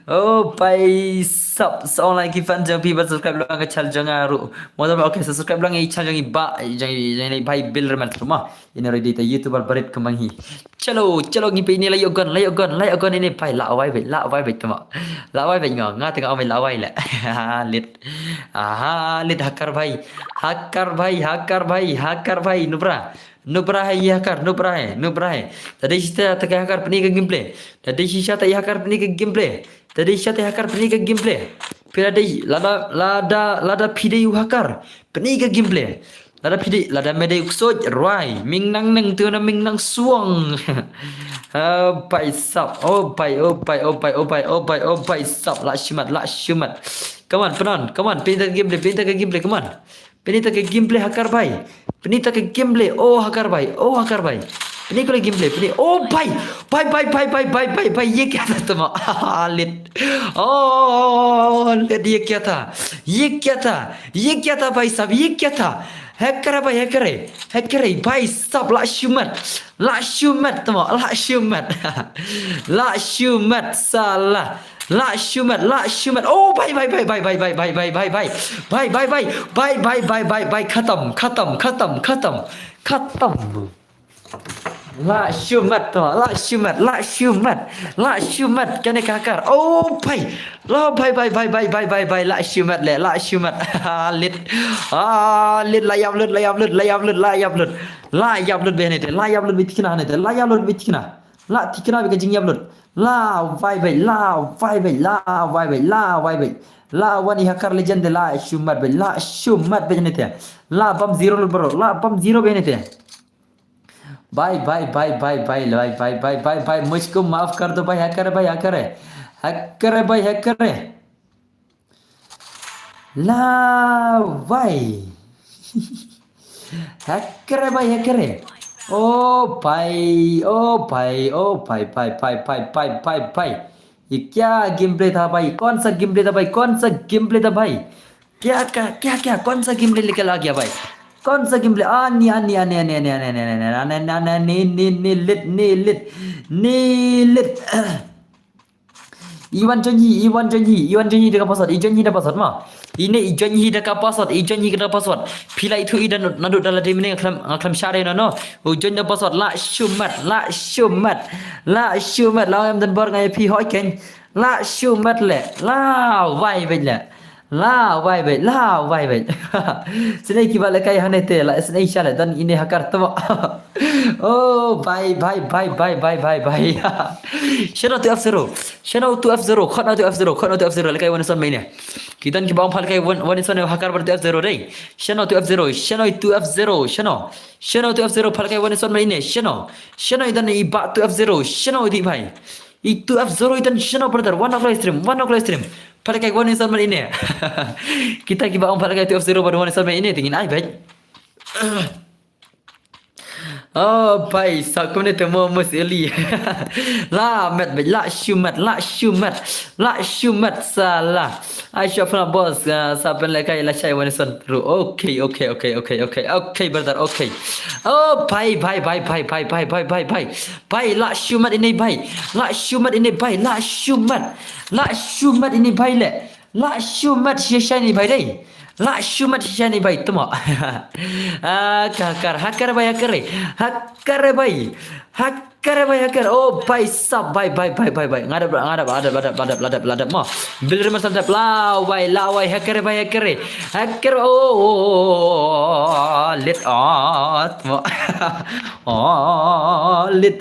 Oh, paisap. Sa ong lehkai ki fan jong phi ban subscribe lang ka channel jong nga ruh. Mo da, okay, subscribe lang i channel jong i ba, jong i, jong i bhai Bildermans ruh ma. Ine ready te YouTuber barit kumang hi. Chalo, chalo ngi peit ine la ïoh gun, la ïoh gun, la ïoh gun ine bhai, la wai beit, la wai beit tama. La wai beit nga, nga te nga ong beit la wai le. Lit. Aha, lit hacker bhai. Hacker bhai, hacker bhai, hacker bhai, nubra. Nubra hai ye hacker, nubra hai, nubra hai. Da dei shisha te ki hacker pyni ka gameplay. Da dei shisha te ki hacker pyni ka gameplay. Da dei shisha te ki hacker pyni ka gameplay. Phi la dei, lada, lada, lada phi dei u hacker. Pyni ka gameplay. Lada phi dei, lada me dei u ksuid rwai, ming nang neng tu na ming nang suang. Ah, bai sap, oh bai, oh bai, oh bai, oh bai, oh bai, oh bai sap, lah shimet, lah shimet. Come on, pynban, come on, pynta ka gameplay, pynta ka gameplay, come on. Pynta ka gameplay Hacker bai. Pynta ka gameplay, oh Hacker bai, oh Hacker bai. Pynta ka gameplay, pynta, oh bai. Bai, bai, bai, bai, bai, bai, bai, ye kya tha tuma? Ah, lit. Oh, lit, ye kya tha? Ye kya tha? Ye kya tha, bai sap, ye kya tha? Hacker bai, hacker. Hacker, bai sap, lah shimet. Lah shimet tuma, lah shimet. Lah shimet, salah. Lah shimet, lah shimet. Oh, bai, bai, bai, bai, bai, bai, bai, bai, bai, bai, bai, bai, bai, bai, bai, bai, bai, bai, bai, khatam, khatam, khatam, khatam, khatam. Lah shimet tuma, lah shimet, lah shimet, lah shimet, kane ka Hacker. Oh, bai. Lah, bai, bai, bai, bai, bai, bai, bai, lah shimet le, lah shimet. Ah, lit. Ah, lit, lah ïap lut, lah ïap lut, lah ïap lut, lah ïap lut. Lah ïap lut beit hangne te, lah ïap lut beit tikna hangne te, lah ïap lut beit tikna. Lah tikna beit ka jingïap lut. Lah wai beit, lah wai beit, lah wai beit, lah wai beit. Lah wan i Hacker Legend te, lah shimet beit, lah shimet beit hangne te. Lah bam zero lut bro, lah bam zero beit hangne te. Bai, bai, bai, bai, bai, bai, bai, bai, bai, mujhko maaf kar do bhai, Hacker bhai, Hacker hai. Hacker hai bhai, Hacker hai. Lah bhai. Hacker hai bhai, Hacker hai. Oh bhai, oh bhai, oh bhai, bhai, bhai, bhai, bhai, bhai, bhai. ये क्या गेमप्ले था भाई? कौन सा गेमप्ले था भाई? कौन सा गेमप्ले था भाई? क्या क्या क्या क्या कौन सा गेमप्ले लेकर आ गया भाई? कौन सा गेमप्ले? आ नी आ नी आ नी आ नी आ नी आ नी आ नी आ नी आ नी आ नी आ नी आ नी आ नी lit, नी lit, नी lit. Iwan Jonhi, Iwan Jonhi, Iwan Jonhi da ka password, i Jonhi da password ma. Ine i Jonhi da ka password, i Jonhi da ka password. Phi la ithuh i da naduh da la dei mynne nga khlem, nga khlem share no no. U Jonhi da password, lah shimet, lah shimet, lah shimet, lah em dan bor nga ïa phi hoi ken. Lah shimet le, lah wai beit le. Lah wai beit, lah wai beit. Sini kiba lehkai hangne te, lah sini sha le don ine Hacker tuma. Oh bhai, bhai, bhai, bhai, bhai, bhai, bhai. Shano two F zero, shano two F zero, khot na two F zero, khot na two F zero, lehkai wan son mai ne. Ki don kiba ong pha lehkai wan, wan son Hacker bar two F zero dei. Shano two F zero, shano two F zero, shano. Shano two F zero, pha lehkai wan son mai ne, shano. Shano i don i ba two F zero, shano i di bhai. I two F zero i don shano brother, wan na live stream, wan na live stream. Pha lehkai wan son mai ne. Kita kiba ong pha lehkai two F zero bar wan son mai ne, tingin ai bhai. Oh bhai, sa kumne te mo mus eli. Lah met beit, lah shimet, lah shimet, lah shimet salah. Ai shop na boss, ah, sa pynlehkai lashai wan son ru. Okay, okay, okay, okay, okay, okay, brother, okay. Oh bhai, bhai, bhai. Bhai, lah shimet ine bhai. Lah shimet ine bhai, lah shimet. Lah shimet ine bhai le. Lah shimet shisha ine bhai dei. Lah shimet shisha ine bhai tuma. Ah, ka Hacker, Hacker bhai, Hacker. Hacker bhai. Hacker bhai, Hacker. Oh bhai sab bhai, bhai, bhai, bhai, bhai. Ngadap, ngadap, adap, adap, adap, adap, adap ma. Bil rimar sadap, lah wai, lah wai, Hacker bhai, Hacker. Hacker, oh, oh, oh, oh, oh, lit, oh, tuma. Oh, lit.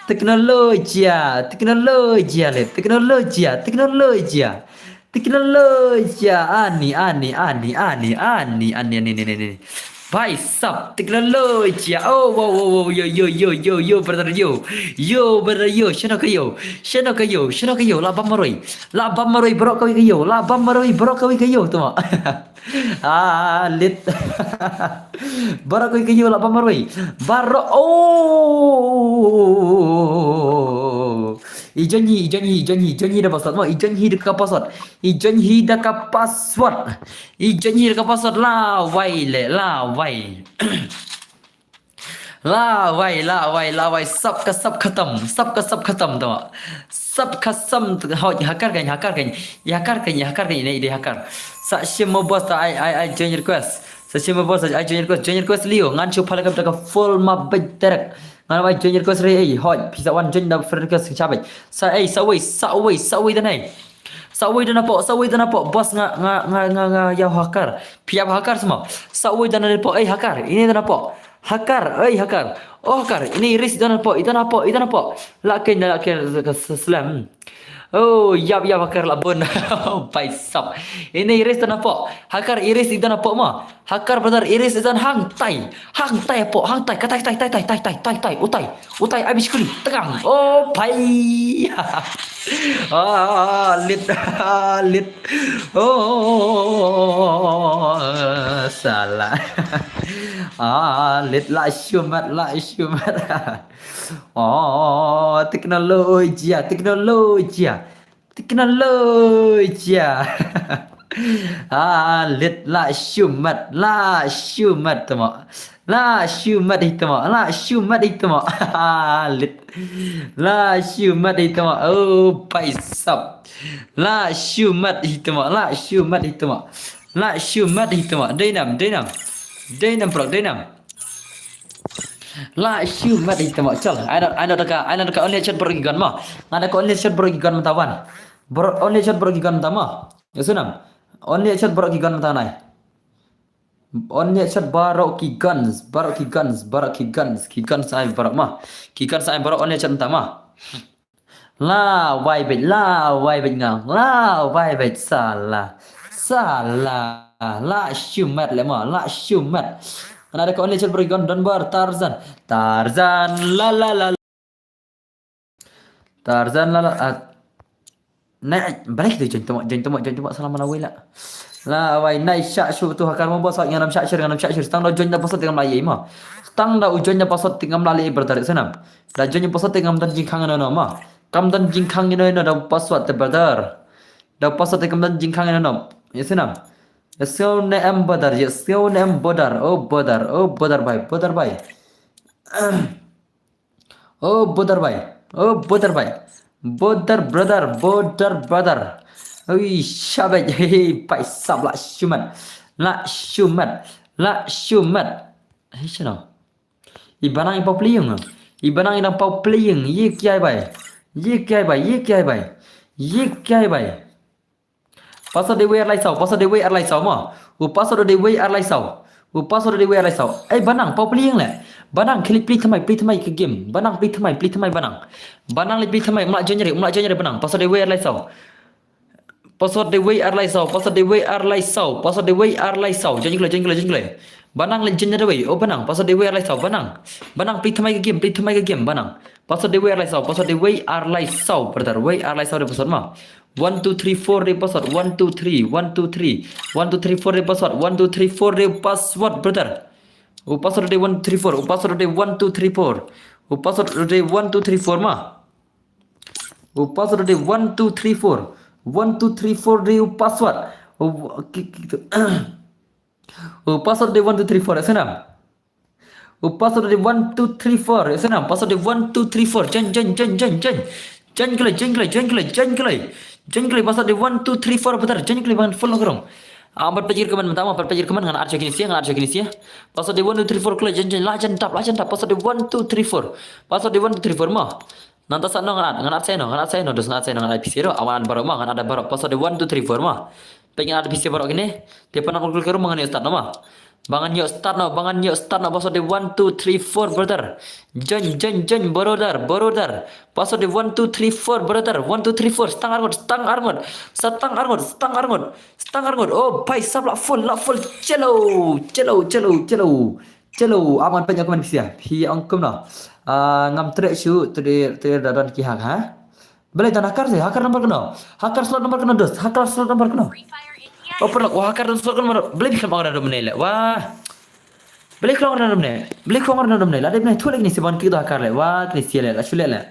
Teknolojia, teknolojia, lit. Teknolojia, teknolojia. Teknolojia, ani, ani, ani, ani, ani, ani, ani, ani, ani. Bhai sab, teknolojia. Oh, wow, wow, wow, yo, yo, yo, yo, yo, brother, yo. Yo, brother, yo, shano ka yo. Shano ka yo, shano ka yo, lah bam marwei. Lah bam marwei, baroh kawei ka yo. Lah bam marwei, baroh kawei ka yo, tuma. Ah, lit. Baroh kawei ka yo, lah bam marwei. Baroh, oh. I Jonhi, i Jonhi, i Jonhi, i Jonhi da password mo, i Jonhi da ka password. I Jonhi da ka password. I Jonhi da ka password, lah wai le, lah wai. Lah wai, lah wai, lah wai, sab ka sab khatam, sab ka sab khatam tuma. Sab ka sab, hoi, Hacker kan, Hacker kan. I Hacker kan, i Hacker kan, ine i dei Hacker. Sa shim mo boss ta ai, ai, ai join request. Sa shim mo boss ta ai join request, join request leo. Ngan shu pha lehkai da ka full map beit direct. Ngan ai join request re ei, hoi, phi sa wan join da friend request sha beit. Sa ei, sa wei, sa wei, sa wei da nei. Sa wei da na po, sa wei da na po, boss nga, nga, nga, nga, nga ïa Hacker. Phi ïa Hacker sma. Sa wei da na po, ei Hacker, ine da na po. Hacker, ei Hacker. Oh Hacker, ine ris da na po, i da na po, i da na po. La ken, la ken, slam. Oh, ïap ïap, Hacker la bun. Bhai sab. Ine Iris don hapoh. Hacker, Iris i don hapoh mo. Hacker brother, Iris i don hangtai. Hangtai hapoh, hangtai. Katai, tai, tai, tai, tai, tai, tai, tai. Utai, utai, ai bishkuli. Tengang. Oh, bhai. Ah, lit, ah, lit. Oh, salah. Ah, lit, la shumat, la shumat. Oh, teknolojia, teknolojia. Teknolojia. Ah, lit, la shumat, la shumat tamo. La shumat hi tamo, la shumat hi tamo. Ah, lit. La shumat hi tamo. Oh, bhai sab. La shumat hi tamo, la shumat hi tamo. La shumat hi tamo. Dei nam, dei nam. Dei nam, bro, dei nam. La shumat hi tamo. Chal, ai na, ai na da ka, ai na da ka only shot bro ki gun mo. Nga da ka only shot bro ki gun mynta wan. Bro, only shot bro ki gun mynta mo. Ïa snam. Only shot bro ki gun mynta nai. Only shot bro ki guns, bro ki guns, bro ki guns, ki guns ai bro mo. Ki guns ai bro, only shot mynta mo. La wai beit, la wai beit nga, la wai beit, salah. Salah, la shumat leh mo, la shumat. Nga da ka only shot bro ki gun, don bar, Tarzan. Tarzan, la la la. Tarzan la la, ah. Nai, balik tu join tamo, join tamo, join tamo, salam ala wei la. La wai nai shah shu tu Hacker mo bos, nga nam shah shir, nga nam shah shir. Tang da u join da password te ngam lah ïa mo. Tang da u join da password te ngam lah ïa brother, ïa snam. Da join da password te ngam don jingkhang ïano mo. Kam don jingkhang ïano da password te brother. Da password te kam don jingkhang ïano. Ïa snam. Ïa snam ne em brother, ïa snam ne em brother. Oh brother, oh brother bhai, brother bhai. Oh, brother bhai. Oh, brother bhai. Brother, brother, brother, brother. Ui, shabai. Hey, bhai sab, la shumat. La shumat. La shumat. Hey, shano. I banang i pau playing. I banang i nang pau playing. Ye kiai bhai. Ye kiai bhai. Ye kiai bhai. Ye kiai bhai. Password dei wei ar lai saw, password dei wei ar lai saw mo. U password dei wei ar lai saw. U password dei wei ar lai saw. Ei, banang, pau playing leh. Banang, khie leit plie thymmai, plie thymmai ka game. Banang, plie thymmai, plie thymmai banang. Banang leit plie thymmai, ym lah join re, ym lah join re banang. Password dei wei ar lai saw. Password dei wei ar lai saw, password dei wei ar lai saw, password dei wei ar lai saw. Join khlei, join khlei, join khlei. Banang leit join re wei, oh banang, password dei wei ar lai saw, banang. Banang, plie thymmai ka game, plie thymmai ka game, banang. Password dei wei ar lai saw, password dei wei ar lai saw, brother, wei ar lai saw dei password mo. One two three four dei password, one two three, one two three, one two three four dei password, one two three four dei password, brother. U password dei one two three four, u password dei one two three four, u password dei one two three four mo. U password dei one two three four, one two three four dei u password. U, ki, ki, u password dei one two three four, ïa snam. U password dei one two three four, ïa snam, password dei one two three four, join, join, join, join, join. Join khlei, join khlei, join khlei, join khlei. Join khlei, password dei one two three four, brother, join khlei, ban full nongkrong. Am pat pajir kaman mynta mo, pat pajir kaman, ngan ar sha kine sia, ngan ar sha kine sia. Password dei one two three four khlei, join, join, la jan dap, la jan dap, password dei one two three four. Password dei one two three four mo. Nangta sa no ngan ar, ngan ar sa no, ngan ar sa no, dos ngan ar sa no, ngan ar pisa ro, awan ar baroh mo, ngan ar baroh, password dei one two three four mo. Peit ngan ar pisa baroh kine, te pan ngan kol kol ka room ngan ïoh start no mo. Ba ngan ïoh start no, ba ngan ïoh start no, password dei one two three four, brother. Join, join, join, brother, brother. Password dei one two three four, brother. One two three four, stang arngut, stang arngut. Stang arngut, stang arngut. Stang arngut. Oh, bhai sab, la full, la full. Chalo, chalo, chalo, chalo. Chalo, aman pynjah kumne pisa. Phi ong kumno. Ah, ngam treh shuh, tu dei, tu dei da don ki hack, ha? Balei don Hacker seh, Hacker number kano? Hacker slot number kano dos, Hacker slot number kano? Oh, paralok, wah, Hacker don slot kano? Balei phi khlem ong random ne leh, wah. Balei khlem ong random ne? Balei khlem ong random ne? Lada balei thu leh kine sia ban ki do Hacker leh, wah, kine sia leh, la shu leh leh.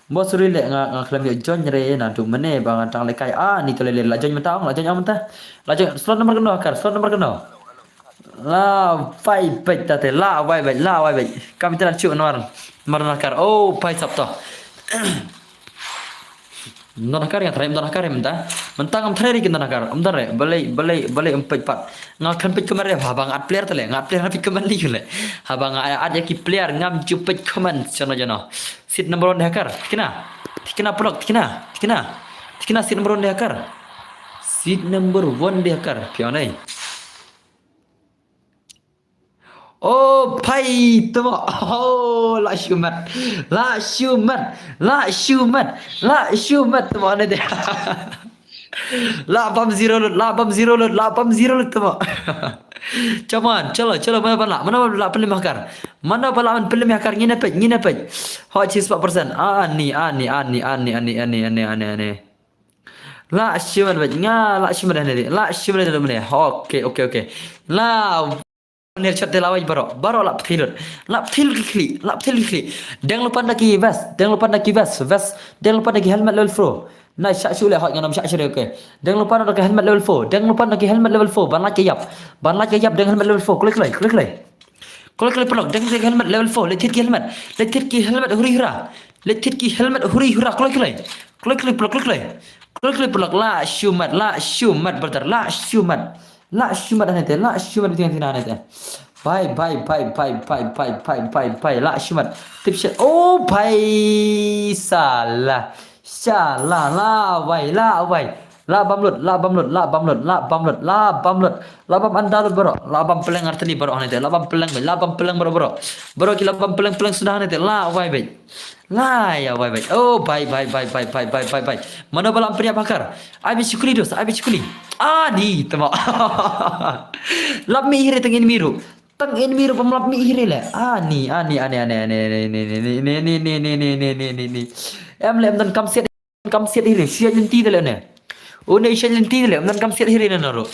Bos ri leh nga, nga khlem ïoh join re, naduh mynne ba nga dang leh kai, ah, ni to leh leh, la join mynta ong, la join ong mynta. La join, slot number kano Hacker, slot number kano? La wai beit ta te, la wai beit, la wai beit. Kam internet shuh namar, namar don Hacker. Oh, bhai sab to. Don Hacker, nga tharai ym don Hacker mynta. Mynta ngam tharai re ki don Hacker. Ym don re, balei, balei, balei ym peit pat. Nga khlem peit comment re, haba nga add player te leh, nga add player nga peit comment lei leh. Haba nga add ïa ki player ngam ju peit comment, jano jano. Seat number one dei Hacker. Thikna. Thikna paralok, thikna. Thikna. Thikna seat number one dei Hacker. Seat number one dei Hacker. Phi ong ne. Oh, phai tamo. Oh, la shu mat. La shu mat. La shu mat. La shu mat tamo ne de. La bam zero lut, la bam zero lut, la bam zero lut tamo. Come on, chalo, chalo, mano ba lah, mano ba lah pynlem hakar. Mano ba lah pynlem hakar, ngin ïa peit, ngin ïa peit. Hot cheese pa percent. Ani, ani, ani, ani, ani, ani, ani, ani, ani. La shu mat beit, nga la shu mat ne de. La shu mat ne de. Okay, okay, okay. La ne shot de la wai baroh. Baroh la pthi lut. La pthi lut ki khlieh. La pthi lut ki khlieh. Deng lypa na ki vest. Deng lypa na ki vest. Vest. Deng lypa na ki helmet level four. Nai shah shuh leh hot ngan ym shah shuh leh, okay. Deng lypa na ki helmet level four. Deng lypa na ki helmet level four. Ban lait ka ïap. Ban lait ka ïap deng helmet level four. Kloi kloi, kloi kloi. Kloi kloi paralok. Deng deng helmet level four. Leit thied ki helmet. Leit thied ki helmet huri hura. Leit thied ki helmet huri hura. Kloi kloi. Kloi kloi paralok, kloi kloi. Kloi kloi paralok. La shu mat, la shu mat brother. La shu mat. La shu mat hangne te, la shu mat biting hangne te. Bye, bye, bye, bye, bye, bye, bye, bye, bye. La shu mat. Tip shet. Oh, bye. Salah. Salah. La wai, la wai. La bam lut, la bam lut, la bam lut, la bam lut, la bam lut. La bam anda lut baroh. La bam peleng arteli baroh hangne te. La bam peleng, la bam peleng baroh baroh. Baroh ki la bam peleng peleng suda hangne te. La wai beit. La ïa wai beit. Oh, bye, bye, bye. Mano ba lah pynïap hakar. Ai beit shukli dos, ai beit shukli. Ani tamo. Lap mih hi re tang enemy ruh. Tang enemy ruh bym lap mih hi re leh. Ani, ani, ani, ani, ani, ani, ani, ani, ani, ani, ani, ani, ani, ani. Em leh, ym don kam siat, kam siat hi re. Shu ïaid lynti te leh ne. Une shu ïaid lynti te leh, ym don kam siat hi re ne ruh.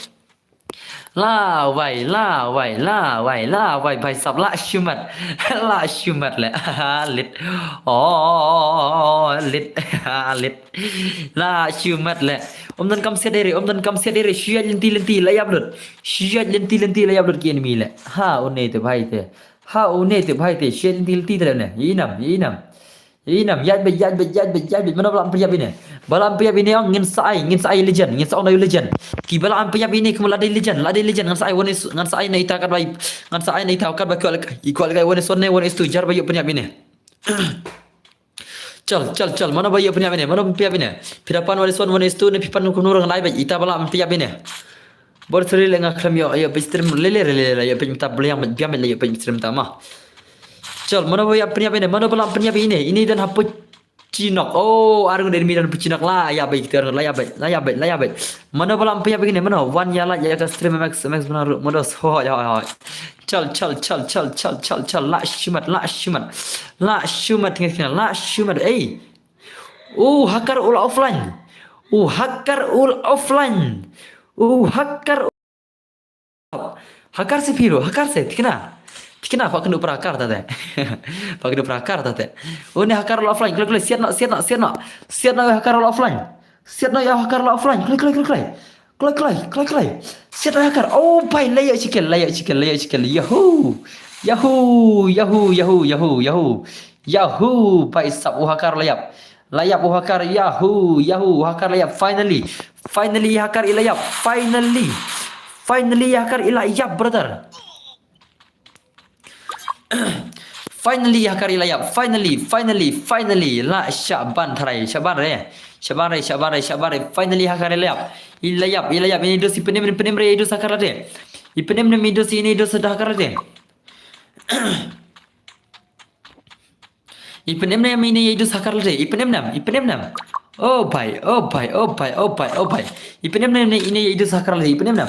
La wai, la wai, la wai, la wai, bhai sab, la shu mat. La shu mat leh. Lit. Oh, lit. Lit. La shu mat leh. Ym don kam siat hi re, ym don kam siat hi re. Shu ïaid lynti lynti, la ïap lut. Shu ïaid lynti lynti, la ïap lut ki enemy leh. Ha, une te bhai te. Ha, une te bhai te. Shu ïaid lynti lynti te leh ne. Ïa i nam, ïa i nam. Ïa i nam, ïaid beit, ïaid beit, ïaid beit, ïaid beit. Mano ba lah pynïap ine. Ba lah pynïap ine, ngin sa ai, ngin sa ai legend, ngin sa ong ïa u legend. Ki ba lah pynïap ine, kumno la dei legend, la dei legend, ngan sa ai one is, ngan sa ai na ita katba, ngan sa ai na ita katba kwah leh, i kwah leh one is one ne, one is two, jar ba ïoh pynïap ine. Chal, chal, chal, mano ba ïoh pynïap ine, mano ba pynïap ine. Phi da pan one is one, one is two ne, phi pan kumno ruh ngan ai beit, ita ba lah pynïap ine. Bor seri leh nga khlem ïoh, ïoh peit stream lele lele, ïoh peit mynta bliang, biang, ïoh peit stream mynta ma. Chal, mano ba ïa pynïap ine, mano ba lah pynïap ine, ine don hapoh chinok. Oh, arngut enemy don hapoh chinok, la ïa beit, la ïa beit, la ïa beit, la ïa beit. Mano ba lah pynïap ine, mano, wan ïa la ïa ka stream max, max bana ru, mano, hoi, hoi, hoi. Chal, chal, chal, chal, chal, chal, chal, la shu mat, la shu mat. La shu mat, tengah, tengah, la shu mat, ei. Oh, hakar ul offline. Oh, hakar ul offline. Oh, hakar Hakar se phi ruh, hakar se, tikna. Tikna, phah kynduh para hakar ta te. Phah kynduh para hakar ta te. Une hakar la offline, kloi, kloi, siat noh, siat noh, siat noh. Siat noh hakar la offline. Siat noh ïa hakar la offline, kloi, kloi, kloi, kloi. Kloi, kloi, kloi, kloi. Siat noh hakar. Oh, bhai, la ïoh shi kill, la ïoh shi kill, la ïoh shi kill. Yahoo. Yahoo, yahoo, yahoo, yahoo, yahoo. Yahoo, bhai sab, u hakar la ïap. La ïap u hakar, yahoo, yahoo, u hakar la ïap, finally. Finally, hakar i la ïap, finally. Finally, hakar i la ïap, brother. Finally, hakar i la ïap, finally, finally, finally. La shah ban tharai, shah ban re. Shah ban re, shah ban re, shah ban re. Finally, hakar i la ïap. I la ïap, i la ïap. Ine i dos, i pynim, pynim re, i dos hakar lade. I pynim, i dos, ine i dos hakar lade. I pynim ne ine i dos hakar lade, i pynim ne, i pynim ne. Oh bhai, oh bhai, oh bhai, oh bhai, oh bhai. I pynim ne ine i dos hakar lade, i pynim ne.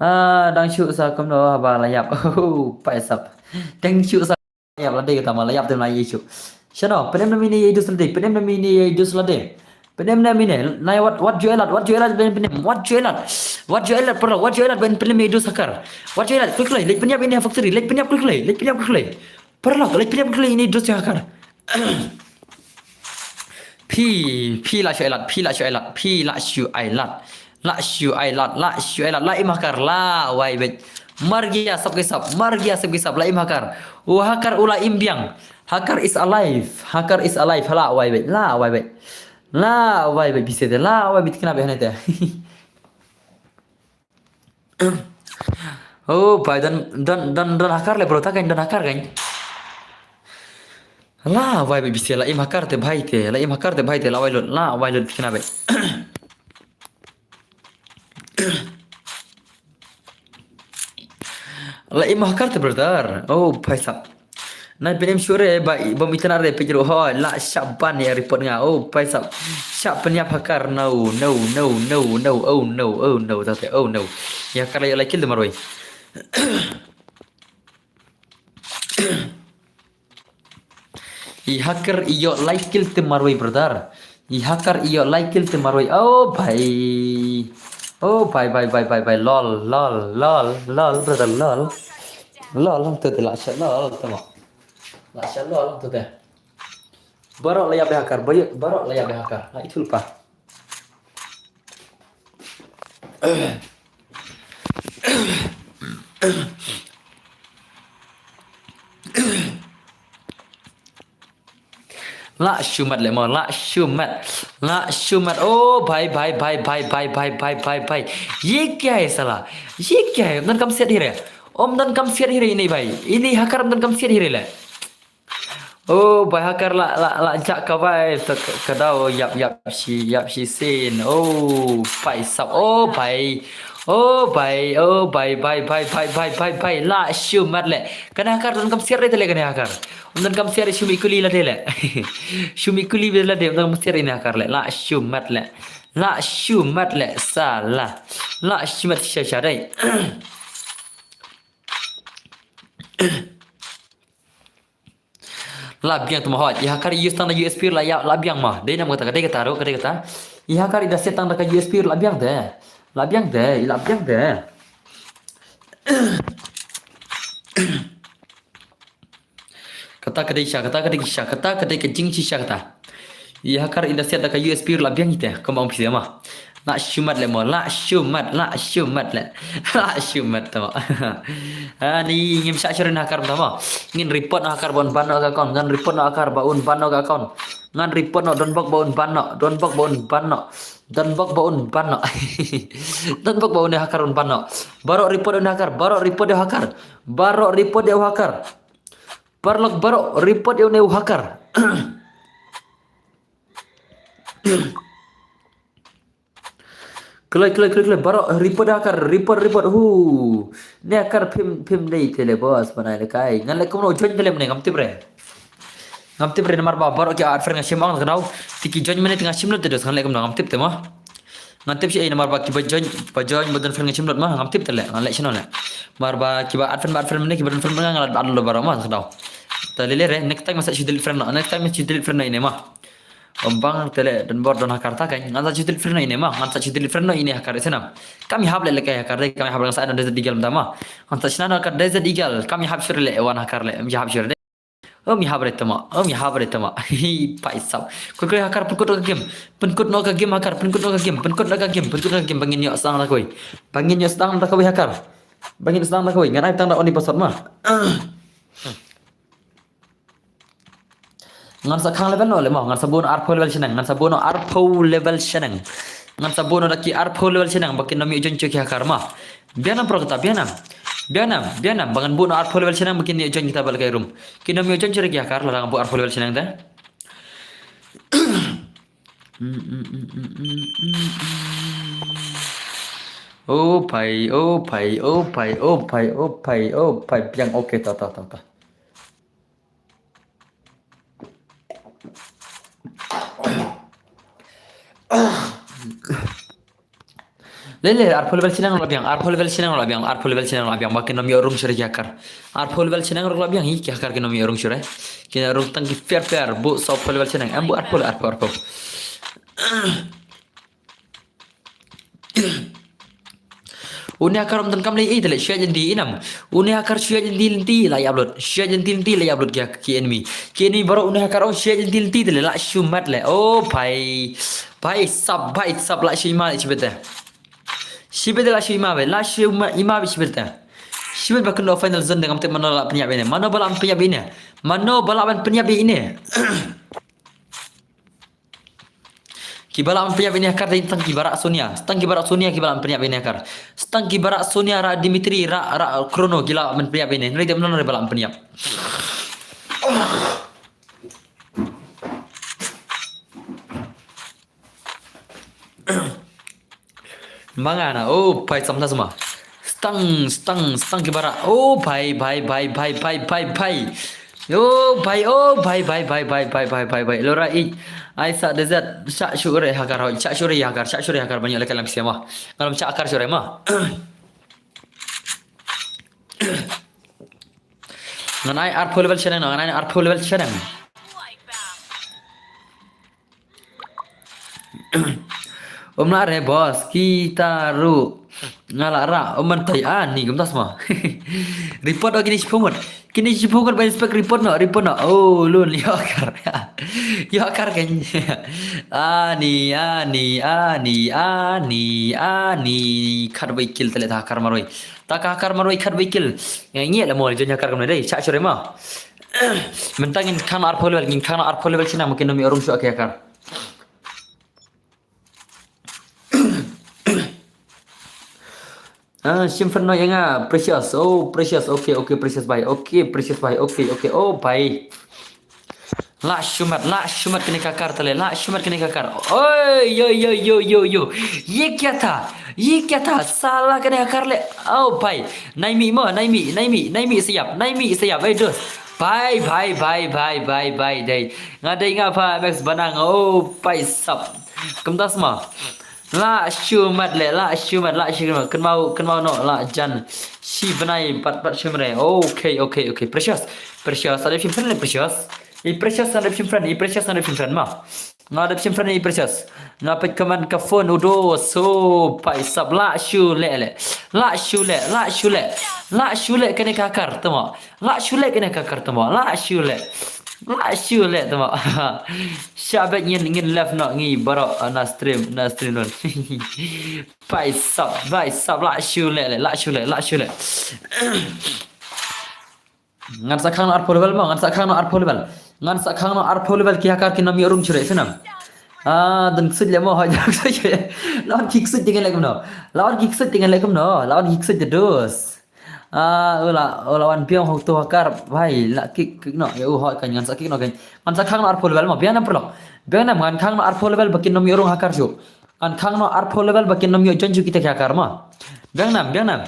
Ah, dang shu sa kumno haba la ïap. Oh, bhai sab. Dang shu sa ïap lade kata ma la ïap te la ïa shu. Shano, pynim ne ine i dos lade, pynim ne ine i dos lade. Pynim ne ine, nai wat, wat ju elat, wat ju elat ben pynim, wat ju elat. Wat ju elat, paralok, wat ju elat ben pynim i dos hakar. Wat ju elat, kloi kloi, leit pynïap ine ha factory, leit pynïap kloi kloi, leit pynïap kloi kloi. Paralok, leit pynïap kloi kloi ine i dos hakar. Phi, phi la shu elat, phi la shu elat, phi la shu elat. La shu elat, la shu elat, la im hakar, la wai beit. Mar gia sab ki sab, mar gia sab ki sab, la im hakar. U hakar u la im biang. Hakar is alive, hakar is alive, la wai beit, la wai beit. La wai beit bise te, la wai beit kena beit hane te. Oh, bhai, don, don, don, don hakar le bro, ta kan don hakar kan. La wai beit bise, la im hakar te bhai te, la im hakar te bhai te, la wai lut, la wai lut kena beit. La im hacker te brother. Oh, phaisap. Nai pyn im shuh re ba bym itynnad re peit ruh hoi. La shah ban ïa report nga. Oh, phaisap. Shah pynïap hacker. No, no, no, no, no. Oh no, oh no. Tate, oh no. Ïa hacker la ïoh lai kill te marwei. I hacker i ïoh lai kill te marwei brother. I hacker i ïoh lai kill te marwei. Oh bhai. Oh bhai, bhai, bhai, bhai, bhai. Lol, lol, lol, lol brother, lol. Lol, lol, tu te la shah lol, tu mo. La shah lol, tu te. Baroh la ïap ïa hacker, baroh, baroh la ïap ïa hacker. La ithuh pa. La shu mat le mo, la shu mat. La shu mat. Oh bhai, bhai, bhai. ये क्या है साला? ये क्या है? Ym don kam siat hi re. Ym don kam siat hi re ine bhai. Ine hacker ym don kam siat hi re le. Oh bhai, hacker la, la, la jah ka bhai. Sa ka, ka daw ïap, ïap shi, ïap shisien. Oh bhai sab. Oh bhai. Oh bhai, oh bhai, bhai, bhai. La shu mat le. Kane hacker don kam siat re te le kane hacker. Ym don kam siat re, shu mih kuli lade le. Shu mih kuli lade, ym don kam siat re ine hacker le. La shu mat le. La shu mat le, salah. La shu mat sha sha dei. La biang te mo hoi. I hacker i use tang da U S P la ïa, la biang mo. Dei nam kata, ka dei kata ruh, ka dei kata. I hacker i da set tang da ka U S P la biang te. La biang te, la biang te. Kata ka dei sha, kata ka dei sha, kata ka dei ka jingshisha kata. I hacker i da set da ka U S P la biang ite, kumba ong phi te mo. La shu mat le mo, la shu mat, la shu mat le. La shu mat te mo. Ani ngim shah shuh ïa hacker te mo. Ngin report noh hacker ba un ban noh ka account, ngan report noh hacker ba un ban noh ka account. Ngan report noh, don bok ba un ban noh, don bok ba un ban noh. Don bok ba un ban noh. Don bok ba un hacker un ban noh. Baroh report un hacker, baroh report ïa hacker. Baroh report ïa hacker. Paralok baroh report ïa une u hacker. Kloi, kloi, kloi, kloi. Baroh report ïa hacker, report, report. Hu. Ne hacker phim, phim dei te le boss, bnai le kai. Ngan leh kumno join te le mynne, ngam tip re. Ngam tip re namar ba baroh ki add friend nga shim ong ka daw. Te ki join mynne te nga shim lut te dos, ngan leh kumno, ngam tip te mo. Ngan tip shi ei namar ba kiba join, ba join ba don friend nga shim lut mo, ngam tip te leh, ngan leh shano leh. Namar ba kiba add friend, ba add friend mynne, kiba don friend mynne nga la add lut baroh mo, ka daw. Te lei lei re, next time ngan sa shu delete friend noh, next time ngan shu delete friend noh ine mo. Ym bang te leh, don bor don hacker ta kan, ngan sa shu delete friend noh ine mo, ngan sa shu delete friend noh ine hacker ise nam. Kam ïahap leh leh ka hacker dei, kam ïahap leh, ngan sa don Desert Eagle mynta mo. Ngan sa shna noh ka Desert Eagle, kam ïahap shuh re leh, wan hacker leh, ym ïahap shuh re dei. Ym ïahap re te mo, ym ïahap re te mo. Hi, paisap. Kut kut hacker, pynkut noh ka game. Pynkut noh ka game hacker, pynkut noh ka game, pynkut noh ka game, pynkut noh ka game, ba ngin ïoh sdang da kawei. Ba ngin ïoh sdang da kawei hacker. Ba ngin sdang da kawei, ngan ai tang da only password mo. Ngan sa khang level noh le mo, ngan sa bun arphew level shaneng, ngan sa bun arphew level shaneng. Ngan sa bun da ki arphew level shaneng, ba kin ym ïoh join shuh ki hacker mo. Biang nam bro kata, biang nam. Biang nam, biang nam, ba ngan bun arphew level shaneng, ba kin ïoh join kita ba la kai room. Kin ym ïoh join shuh ki hacker, lada ngan bun arphew level shaneng te. Oh phai, oh phai, oh phai, oh phai, oh phai, oh phai, biang, okay, ta, ta, ta, ta. Lei lei, arphew level shaneng la biang, arphew level shaneng la biang, arphew level shaneng la biang, ba kin ym ïoh rung shuh re ki hacker. Arphew level shaneng la biang, hi ki hacker kin ym ïoh rung shuh re. Kin ïoh rung tang ki fair fair, buh sawphew level shaneng, em buh arphew, arphew, arphew. Une hacker ym donkam lei ei te leh, shu ïaid lynti i nam. Une hacker shu ïaid lynti lynti la ïa upload. Shu ïaid lynti lynti la ïa upload ki, ki enemy. Ki enemy baroh une hacker ong shu ïaid lynti lynti te leh, la shu mat leh. Oh phai. Phai sap, phai sap, la shu ima leh shibit te. Shibit te la shu ima beit, la shu ima, ima beit shibit te. Shibit ba kynduh final zone te ngam tip mano la pynïap ine. Mano ba la pynïap ine. Mano ba la pynïap ine. Kiba lah ban pynïap ïa ine hacker dei tang kiba rah Sonia. Tang kiba rah Sonia kiba lah ban pynïap ïa ine hacker. Tang kiba rah Sonia, rah Dimitri, rah, rah Chrono ki lah ban pynïap ïa ine. Hynrei dei mano re ba lah ban pynïap. Manga na, oh, phai samla sma. Stang, stang, stang ki ba rah. Oh, bhai, bhai, bhai. Yo, bhai, oh, bhai, bhai, bhai. Lora i. Ai sa desert, sha shu re hakar hoi, sha shu re hakar, sha shu re hakar ban ïoh lehkai lang siama. Ngalum sha hakar shu re ma. Ngan ai arphew level shaneng, ngan ai arphew level shaneng. Um lah re boss, kita ruh. Nga lah rah, um man tai ani, kumtas ma. Report oh kini shiphew ngut. Kini shiphew ngut ba inspect report noh, report noh. Oh, lun, ïoh kar. Ïoh kar kan. Ani, ani, ani, ani, ani. Khatwei kill tele ta hakar marwei. Ta ka hakar marwei khatwei kill. Ngi ngi la mo jon hakar kumne dei. Sha shu re ma. Mynta ngin khang noh arphew level, ngin khang noh arphew level shaneng ma kin ym ïoh rung shuh ki hakar. Ah, shim friend noh ïa nga, Precious. Oh, Precious. Okay, okay, Precious bhai. Okay, Precious bhai. Okay, okay. Oh, bhai. Lah shu mat, lah shu mat kane ka hakar tale, lah shu mat kane ka hakar. Oi, yo, yo, yo, yo, yo. Ye kya tha? Ye kya tha? Sala kane ka hakar le. Oh, bhai. Nai mih mo, nai mih, nai mih, nai mih siap, nai mih siap. Ei, dos. Bhai, bhai, bhai, bhai, bhai, bhai, dei. Nga dei nga pha Max Banang. Oh, bhai sap. Kumtas ma. Lah shu mat le, lah shu mat, lah shu mat. Kynmaw, kynmaw noh lah jan. Shi bnai pat pat shim re. Okay, okay, okay. Precious. Precious. Ada shim friend le Precious. I Precious ada shim friend, i Precious ada shim friend ma. Nga ada shim friend i Precious. Nga peit command ka phone u do so pai sap lah shu le le. Lah shu le, lah shu le. Lah shu le kane ka hakar tamo. Lah shu le kane ka hakar tamo. Lah shu le. Lah shu le tamo. Sha bad ngin ngin live noh ngi baroh, ah, na stream, na stream nun. Pai sap, pai sap lah shu le le, lah shu le, lah shu le. Ngan sa khang noh arphew level mo, ngan sa khang noh arphew level. Ngan sa khang noh arphew level ki hakar kin ym ïoh rung shuh re snem. Ah, dang ksuid le mo, hoi dang ksuid. Lawan ki ksuid te ngan leh kumno. Lawan ki ksuid te ngan leh kumno. Lawan ki ksuid te dos. Ah, ula, ula wan biang hok tu hakar, bhai, la kick, kick noh, ya u hoi kan, ngan sa kick noh kan. Ngan sa khang noh arphew level mo, biang nam paralok. Biang nam, ngan khang noh arphew level ba kin ym ïoh rung hakar shuh. Ngan khang noh arphew level ba kin ym ïoh join shuh kita ki hakar mo. Biang nam, biang nam.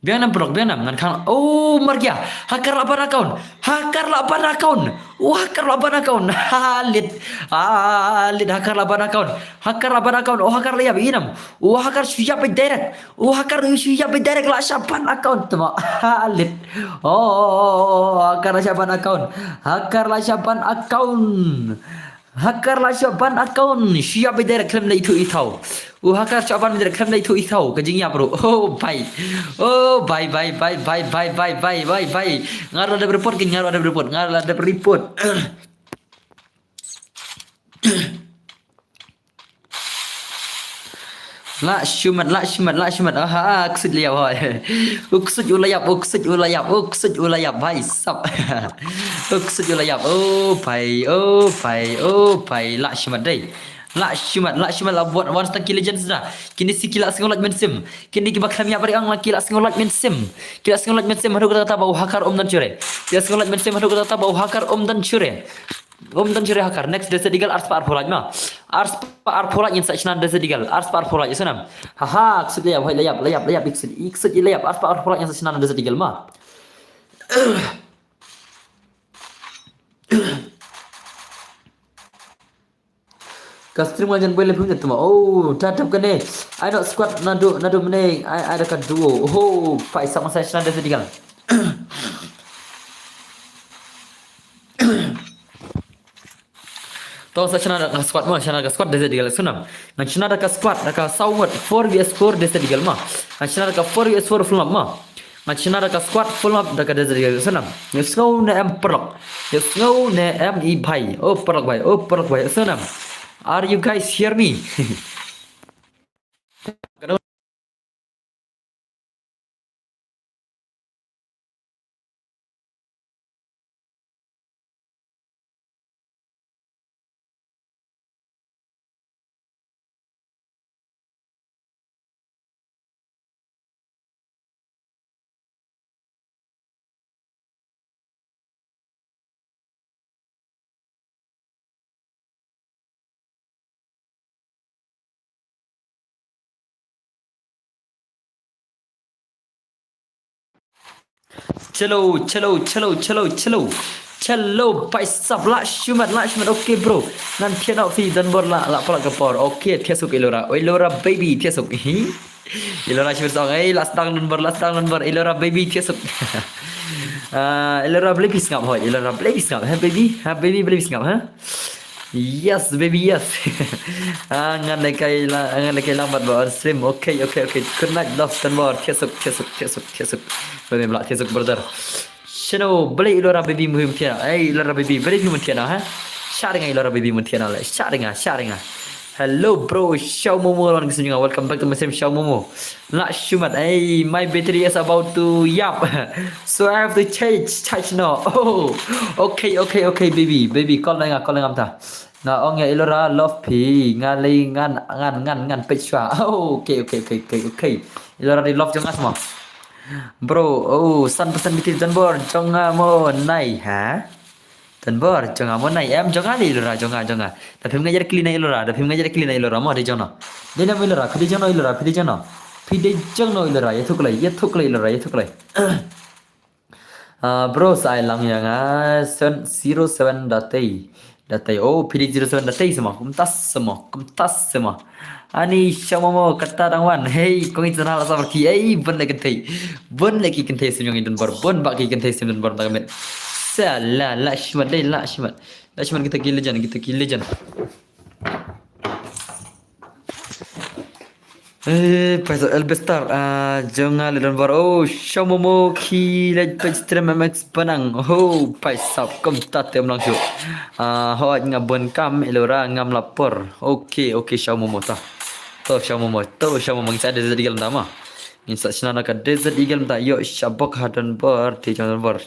Biang nam paralok, biang nam, ngan khang. Oh, markia. Hakar lah ban account. Hakar lah ban account. Oh, hakar lah ban account. Halit. Halit hakar lah ban account. Hakar lah ban account. Oh, hakar lah ïap i nam. Oh, hakar shu ïap direct. Oh, hakar shu ïap direct lah shah ban account tamo. Halit. Oh, hakar lah shah ban account. Hakar lah shah ban account. Hakar lah shah ban account, shu ïap direct khlem da ithuh ithaw. U hakar shah ban direct khlem da ithuh ithaw, ka jingïap ruh. Oh, bhai. Oh, bhai, bhai, bhai. Nga ruh la dep report kin, nga ruh la dep report, nga ruh la dep report. Lah shu mat, lah shu mat, lah shu mat. Aha, u ksuid la ïap hoi. U ksuid u la ïap, u ksuid u la ïap, u ksuid u la ïap, bhai sap. U ksuid u la ïap. Oh bhai, oh bhai, oh bhai, lah shu mat dei. Lah shu mat, lah shu mat la buat wan stang ki legends da. Kine si ki la sngew lait mynsiem. Kine kiba khlem ïap bad ong la ki la sngew lait mynsiem. Ki la sngew lait mynsiem haduh katta katta ba u hakar um don shuh re. Ki la sngew lait mynsiem haduh katta katta ba u hakar um don shuh re. Um don shuh re hakar. Next Desert Eagle arspah arphew lait ma. Arspah arphew lait ngin sa shna Desert Eagle. Arspah arphew lait, ïa sngewbha. Haha, ksuid la ïap, hoi la ïap, la ïap, la ïap, ksuid, ksuid la ïap, arspah arphew lait ngin sa shna Desert Eagle ma. Ka stream nga jan boi le phim tuma. Oh, ta tap kane. Ai no squad naduh, naduh mane. Ai, ai da ka duo. Oh, pai sa ma sa shna Desert Eagle. To sa shna da ka squad mo, shna da ka squad Desert Eagle sngewbha. Ngan shna da ka squad, da ka saw ngut, four V S four Desert Eagle ma. Ngan shna da ka four V S four full map ma. Ngan shna da ka squad full map da ka Desert Eagle sngewbha. Ïa sngew ne em paralok. Ïa sngew ne em i bhai. Oh paralok bhai, oh paralok bhai sngewbha. Are you guys hear me? Chalo, chalo, chalo, chalo, chalo. Chalo, paisap, lah shimet, lah shimet. Okay, bro. Ngan thied noh phi, don bor lah, lah palat ka por. Okay, thied suk Ilora. Ilora baby, thied suk. Hi. Ilora shimet song. Hey, lah sdang don bor, lah sdang don bor. Ilora baby, thied suk. Ah, Ilora baby sngap hoi. Ilora baby sngap. Ha, baby? Ha, baby, baby sngap, ha? Yes, baby, yes. Ah, ngan lehkai la, ngan lehkai lang bad ba on stream. Okay, okay, okay. Good night, love, don bor. Thied suk, thied suk, thied suk, thied suk. Baby bla, thied suk, brother. Shano, balei Ilora baby mui mun thied noh. Hey, Ilora baby, balei mui mun thied noh, ha? Shah ring nga Ilora baby mun thied noh le. Shah ring nga, shah ring nga. Hello, bro. Shaw Momo, wan ka snyunga. Welcome back to my stream, Shaw Momo. Lah shimet. Hey, my battery is about to yap. So I have to charge, charge now. Oh, okay, okay, okay, baby, baby, call nga, call nga mynta. Nga ong ïa Ilora love phi, nga lei ngan, ngan, ngan, ngan peit shuwa. Oh, okay, okay, okay, okay, okay. Ilora dei love jong nga sma. Bro, oh, san percent battery, don bor jong nga mo nai, ha? Don bor jong nga mo nai, em jong nga dei Ilora, jong nga, jong nga. Da phim ngeit ïa kli na Ilora, da phim ngeit ïa kli na Ilora mo, dei jong no. Dei nam Ilora, phi dei jong no Ilora, phi dei jong no. Phi dei jong no Ilora, ïathuh kloi, ïathuh kloi Ilora, ïathuh kloi. Ah, bro, sa ai lang ïa nga, seven, zero seven da tei. Da tei, oh, phi dei zero seven da tei sma, kumta sma, kumta sma. Ani Shaw Momo kata dang wan. Hey, kong i tana la sabar ki. Hey, bun leh kynthei. Bun leh ki kynthei snyong i don bor. Bun ba ki kynthei snyong don bor ta ka met. Sa la, lah shimet dei, lah shimet. Lah shimet kita ki legend, kita ki legend. Eh, paisap Elbestar, ah, jong nga le don bor. Oh, Shaw Momo ki leh peit stream M X Penang. Oh, paisap kumta te mlang shu. Ah, hoi nga bun kam Ilora ngam lapor. Okay, okay, Shaw Momo ta. To Shaw Momo, to Shaw Momo, ngin sa Desert Eagle mynta ma. Ngin sa shna na ka Desert Eagle mynta, ïoh shabok ha don bor, te jong don bor.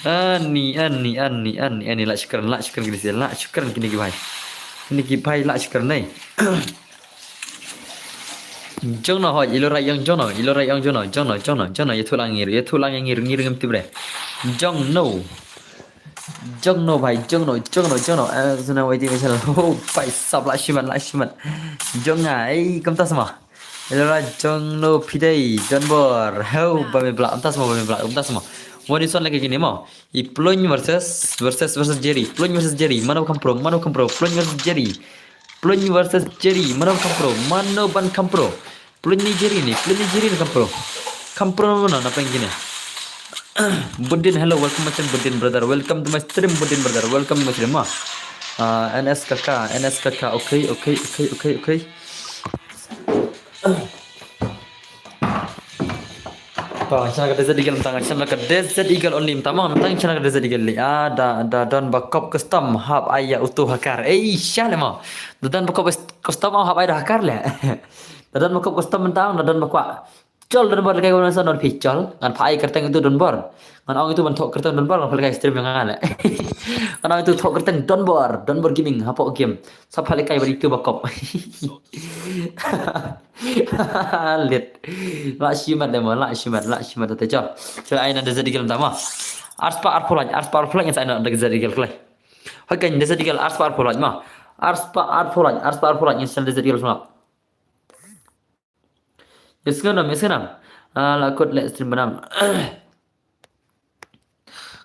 Ani, ani, ani, ani, ani, lah shukran, lah shukran kine ki, lah shukran kine ki bhai. Kine ki bhai, lah shukran nei. Jong no hoi, Ilora ïong jong no, Ilora ïong jong no, jong no, jong no, jong no, ïathuh lang ngir, ïathuh lang ngir, ngir ngam tip re. Jong no. Jong no bhai, jong no, jong no, jong no. Eh, suna waiting channel. Oh, paisap lah shimet, lah shimet. Jong nga, eh, kumta sma. Ilora jong no phi dei, don bor. Ho, ba me bla, kumta sma, ba me bla, kumta sma. Wani son lagi kini mo. I Plunj versus, versus, versus Jerry. Plunj versus Jerry. Mano kham pro, mano kham pro. Plunj versus Jerry. Plunj versus Jerry. Mano kham pro, mano ban kham pro. Plunj ni Jerry ni, Plunj ni Jerry ni kham pro. Kham pro mano na peng kini. Budin, hello, welcome my stream, Budin brother. Welcome to my stream, Budin brother. Welcome to my stream, ma. Ah, N S K K, N S K K. Okay, okay, okay, okay, okay. To, ngan shna ka Desert Eagle mynta, ngan shna ka Desert Eagle only mynta, ma, mynta ngan shna ka Desert Eagle li. Ah, da, da don ba kop custom hap ai ïa uto ha kar. Ei, sha le ma. Da don ba kop custom hap ai da ha kar le. Da don ba kop custom mynta, da don ba kwah. Chol don bor lehkai wan sa non phi chol. Ngan phah ai kyrteng itu don bor. Ngan ong itu ban thoh kyrteng don bor, ngan phah lehkai stream ïa nga le. Ngan ong itu thoh kyrteng don bor, don bor gaming, hapoh game. Sa phah lehkai bad itu ba kop. Lit. Lah shimet dei mo, lah shimet, lah shimet te chol. Chol ai na Desert Eagle mynta ma. Arspah arphew lait, arspah arphew lait ngin sa ai na Desert Eagle kloi. Hoi kan Desert Eagle arspah arphew lait ma. Arspah arphew lait, arspah arphew lait ngin sa Desert Eagle sngap. Yes, ngan nam, yes, ngan nam. Ah, la kut le stream benam.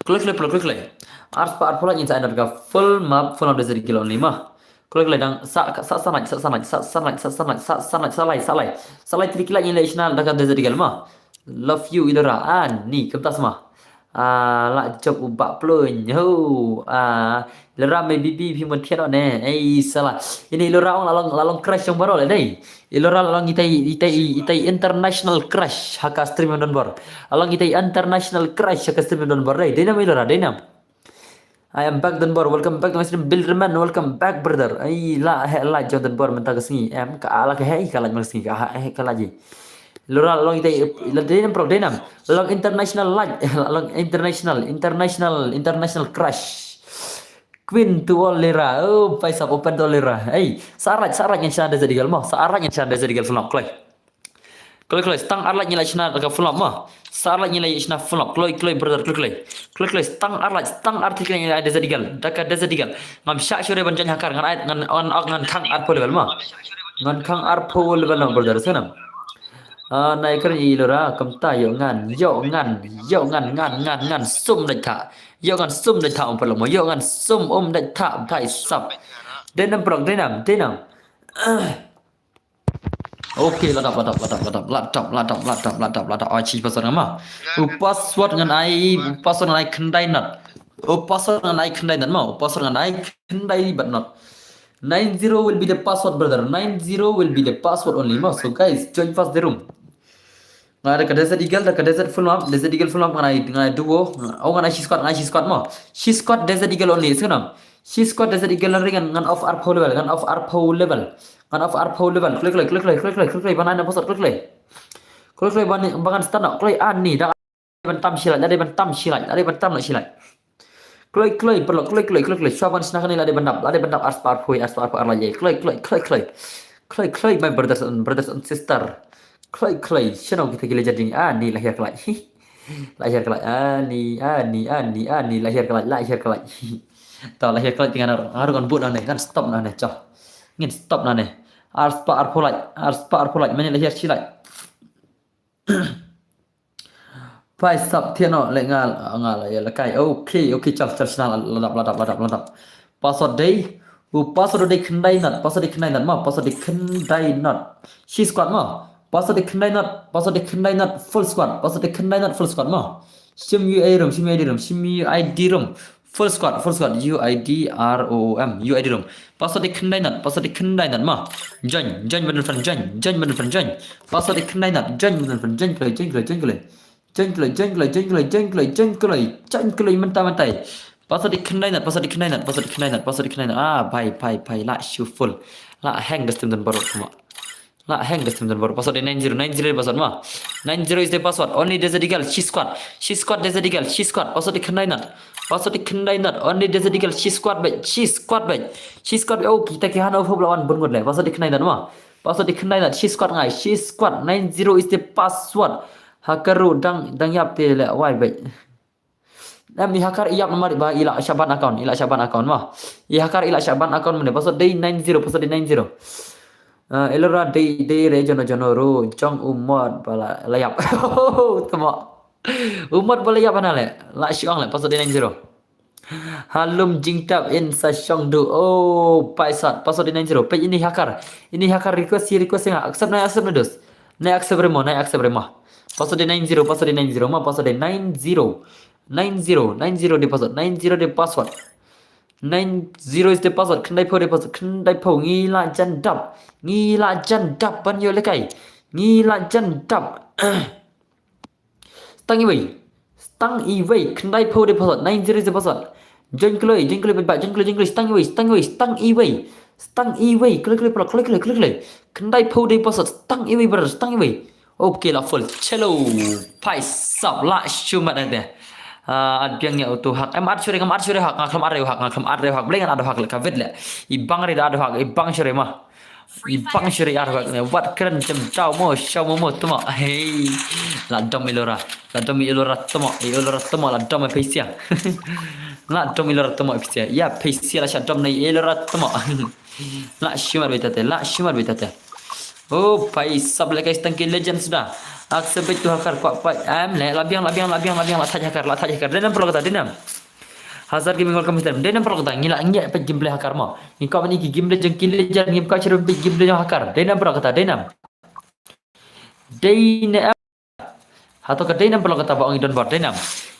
Kloi, kloi, kloi, kloi, kloi. Arspah arphew lait ngin sa ai na ka full map, full map Desert Eagle only ma. Kloi, kloi dang sa, sa, sa lait, sa, sa lait, sa, sa lait, sa, sa lait, sa, sa lait, sa lai, sa lai. Sa lai three ki lait ngin leh shna da ka Desert Eagle ma. Love you, Ilora. Ah, ni, kumta sma. Ah, la jop u bah Plunj. Ho, ah, Ilora me baby phi mun thied ne. Ei, sala. Ini Ilora ong la long, la long crush jong baroh le dei. Ilora la long itai, itai, itai international crush ha ka stream don bor. La long itai international crush ha ka stream don bor dei. Dei nam Ilora, dei nam. I am back don bor. Welcome back to my stream. Bilderman, welcome back brother. Ei, la he la jong don bor mynta ka sngi. Em, ka la ka he ka la mynta ka sngi ka he ka la ji. Ilora la long itai, la dei nam pro, dei nam. La long international light, la long international, international, international crush. Queen to all Ilora. Oh, paisap open to all Ilora. Hey, sa lait, sa lait ngin shna Desert Eagle mo. Sa lait ngin shna Desert Eagle full map kloi. Kloi, kloi, stang ar lait ngin la shna da ka full map mo. Sa lait ngin la shna full map. Kloi, kloi brother, kloi, kloi. Kloi, kloi, stang ar lait, stang ar tik ngin la Desert Eagle. Da ka Desert Eagle. Ngam shah shuh re ban join ha kar, ngan ai, ngan, ngan, ngan khang arphew level mo. Ngan khang arphew level mo brother, sa nam. Ah, nai kren i lura, kumta ïoh ngan, ïoh ngan, ïoh ngan, ngan, ngan, ngan, sum dait tha. Ïoh ngan sum dait tha um paralok mo, ïoh ngan sum um dait tha, bhai sap. Dei nam paralok, dei nam, dei nam. Okay, la dap, la dap, la dap, la dap, la dap, la dap, la dap, la dap, la dap. Oh, shi password ngan ma. U password ngan ai, u password ngan ai khyndai not. U password ngan ai khyndai not ma. U password ngan ai khyndai bad not. Nine zero will be the password, brother. Nine zero will be the password only ma. So guys, join fast the room. Nga da ka Desert Eagle, da ka Desert Full Map, Desert Eagle Full Map ngan ai, ngan ai duo. Oh, ngan ai shi squad, ngan ai shi squad ma. Shi squad Desert Eagle only, sngewbha. Shi squad Desert Eagle ngan, ngan off arphew level, ngan off arphew level. Ngan off arphew level. Kloi, kloi, kloi, kloi, kloi, kloi, kloi, kloi, ban ai na password, kloi, kloi. Kloi, kloi, ban, ban ngan start na, kloi, ani, da ban tam shi lait, da ban tam shi lait, da ban tam na shi lait. Kloi, kloi, paralok, kloi, kloi, kloi, kloi. Shuwa ban shna kane lade ban dap, lade ban dap, arspah arphew, arspah arphew ar lait. Kloi, kloi, kloi, kloi. Kloi, kloi, my brothers and, brothers and sister. Kloi, kloi. Shano kita ki legend jong ngi. Ani, la hiar ka lait. La hiar ka lait. Ani, ani, ani, ani, la hiar ka lait, la hiar ka lait. To, la hiar ka lait, te ngan, ngan ruh ngan bud nangne, ngan stop nangne, cho. Ngin stop nangne. Arspah arphew lait, arspah arphew lait, mane la hiar shi lait. Bhai sap, thiah noh, leh nga, nga la ïa lehkai. Okay, okay, chal, chal, shna, la dap, la dap, la dap, la dap. Password dei, u password dei khyndai not, password dei khyndai not ma, password dei khyndai not. Shi squad ma, password dei khyndai not, password dei khyndai not, full squad, password dei khyndai not, full squad ma. Shim U I D room, shim U I D room, shim U I D room. Full squad, full squad, U I D R O O M, U I D room. Password dei khyndai not, password dei khyndai not ma. Join, join button friend, join, join button friend, join. Password dei khyndai not, join button friend, join kloi, join kloi, join kloi. Join kloi, join kloi, join kloi, join kloi, join kloi. Join kloi mynta mynta. Password dei khyndai not, password dei khyndai not, password dei khyndai not, password dei khyndai not. Ah, bhai, bhai, bhai, la shu full. La hang ka stream don baroh kumba. La hang ka stream don baroh. Password dei nine zero, nine zero password ma. Nine zero is the password. Only Desert Eagle, shi squad. Shi squad Desert Eagle, shi squad. Password dei khyndai not. Password dei khyndai not. Only Desert Eagle, shi squad beit, shi squad beit. Shi squad beit. Oh, kita ki hano phuh la wan bun ngut leh. Password dei khyndai not ma. Password dei khyndai not. Shi squad ngai, shi squad. Nine zero is the password. Hacker ruh dang, dang ïap te leh wai beit. Em, i hacker i ïap namar ba i la shah ban account, i la shah ban account ma. I hacker i la shah ban account mynne, password dei nine zero, password dei nine zero. Ah, Elora dei, dei re jono jono ruh, jong u Mot ba la, la ïap. Tamo. U Mot ba la ïap hana leh, la shu ong leh, password dei nine zero. Ha lum jingtap in sa shong duh. Oh, paisat, password dei nine zero. Peit ini hacker. Ini hacker request, hi request nga. Accept na, accept na dus. Na accept re mo, na accept re mo. Password dei nine zero, password dei nine zero ma, password dei nine zero. Nine zero, nine zero dei password, nine zero dei password. Nine zero is the password, khyndai phew dei password, khyndai phew, ngi la jan dap, ngi la jan dap ban ïoh lehkai, ngi la jan dap. Stang iwei, stang iwei, khyndai phew dei password, nine zero is the password. Join kloi, join kloi, join kloi, join kloi, stang iwei, stang iwei, stang iwei, stang iwei, kloi, kloi, kloi, kloi, kloi, kloi. Khyndai phew dei password, stang iwei brother, stang iwei. Okay, la full. Chalo, paisap, la shu mat nangta. Ah, at biang ïa utu hack. Em at shuh re, ngam at shuh re hack, nga khlem at re hack, nga khlem at re hack. Balei ngan at hack leh ka vid leh. I bang re da at hack, i bang shuh re ma. I bang shuh re at hack. Wat kren jem daw mo, shaw mo mo tamo. Hey. La dom Elora. La dom Elora tamo. Elora tamo la dom phesia. La dom Elora tamo phesia. Ïa phesia la sha dom na Elora tamo. La shu mat beit te, la shu mat beit te. Oh, paisap lehkai, stang ki legend suda. Accept beit tu hacker, kwah, kwah. Em leh, la biang, la biang, la biang, la biang, la thait hacker, la thait hacker. Dei nam paralok kata, dei nam. Hazard Gaming, welcome to stream. Dei nam paralok kata, ngi la ngi peit gameplay hacker mo. Ngi kwah ban i ki gameplay jong ki legend, ngim kwah shuh ban peit gameplay jong hacker. Dei nam paralok kata, dei nam. Dei nam. Hato ka dei nam paralok kata ba ong i don bot, dei nam.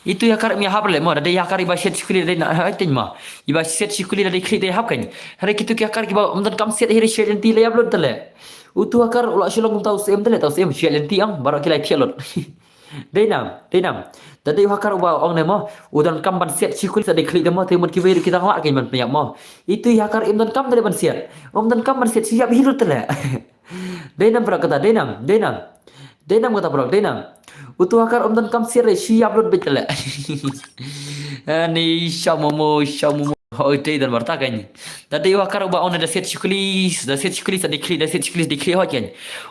Itu i hacker im ïahap leh mo, da dei i hacker iba shet shi kuli da dei na, ha, teng mo. Iba shet shi kuli da dei khlieh dei hap kan. Hynrei kitu ki hacker kiba ym donkam shet hi re shet lynti la ïap lut te leh. Utu hacker u la shu long kumta u syiem te leh, ta u syiem shet lynti ong, baroh ki la thiah lut. Dei nam, dei nam. Da dei u hacker uba ong ne mo, u donkam ban shet shi kuli sa dei khlieh te mo, te mut kiwei ruh ki dang lah kan ban pynïap mo. Itu i hacker im donkam te leh ban shet. Ym donkam ban shet, shu ïap hi lut te leh. Dei nam paralok kata, dei nam, dei nam. Dei nam kata paralok, dei nam. Utu hacker ym donkam shet re, shu ïap lut beit te leh. Ani shaw mo mo, shaw mo mo. Oi, te don barta kan. Da dei u hacker uba ong da siat shikuli, da siat shikuli sa dei khlieh, da siat shikuli dei khlieh hoi kan.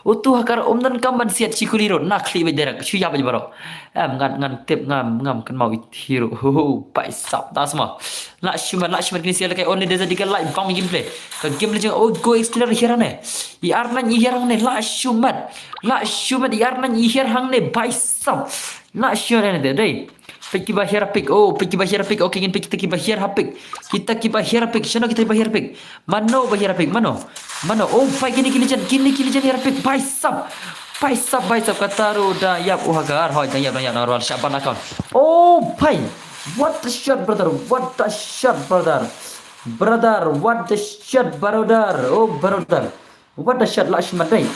Utu hacker um donkam ban siat shikuli ruh, na khlieh beit direct, shu ïap beit baroh. Em, ngan, ngan tip, ngam, ngam kynmaw ïa i ruh. Ho, ho, paisap, ta sma. Lah shimet, lah shimet kine siat lehkai only Desert Eagle light bam gameplay. Ka game leh jong, oh, Go X Killer hiar hangne. I R nine i hiar hangne, lah shimet. Lah shimet i R nine i hiar hangne, paisap. Lah shimet hangne dei. Peit kiba hiar ha pick. Oh, peit kiba hiar ha pick. Okay, ngin peit kita kiba hiar ha pick. Kita kiba hiar ha pick. Shano kita kiba hiar ha pick? Mano ba hiar ha pick? Mano? Mano? Oh, pai kine ki legend. Kine ki legend hiar ha pick. Paisap. Paisap, paisap. Kata ruh da ïap u hacker. Hoi, da ïap, da ïap. Na rual shaban account. Oh, pai. What the shot, brother? What the shot, brother? Brother, what the shot, brother? Oh, brother. What the shot, lah shimet dei.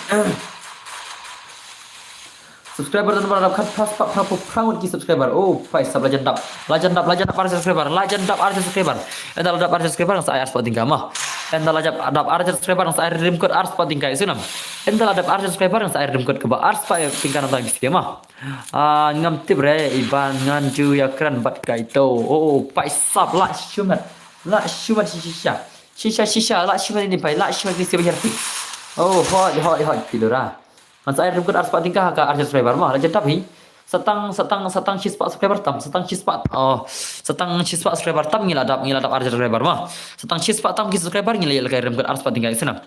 Subscriber don baroh khat phra spah phra phew phra ngut ki subscriber. Oh, paisap la jan dap. La jan dap, la jan dap ar subscriber. La jan dap ar subscriber. Ynda la dap ar subscriber ngan sa ai ar spah tyngka ma. Ynda la dap, dap ar subscriber ngan sa ai rim kot ar spah tyngka ïa u Snam. Ynda la dap ar subscriber ngan sa ai rim kot kaba ar spah tyngka na tang bisi ma. Ah, ngam tip re, iban ngan ju ïa kren bad kaito. Oh, paisap lah shimet. Lah shimet shisha. Shisha, shisha, lah shimet ine pai, lah shimet kine siat ba hiar ha pick. Oh, hoi, hoi, hoi, phi Elora. Ngan sa ai rim kot ar spah tyngka ha ka ar subscriber ma, la jan dap hi. Sa tang, sa tang, sa tang shispah subscriber tam, sa tang shispah. Oh, sa tang shispah subscriber tam ngi la dap, ngi la dap ar subscriber ma. Sa tang shispah tam ki subscriber ngi la ïa lehkai rim kot ar spah tyngka ïa u Snam.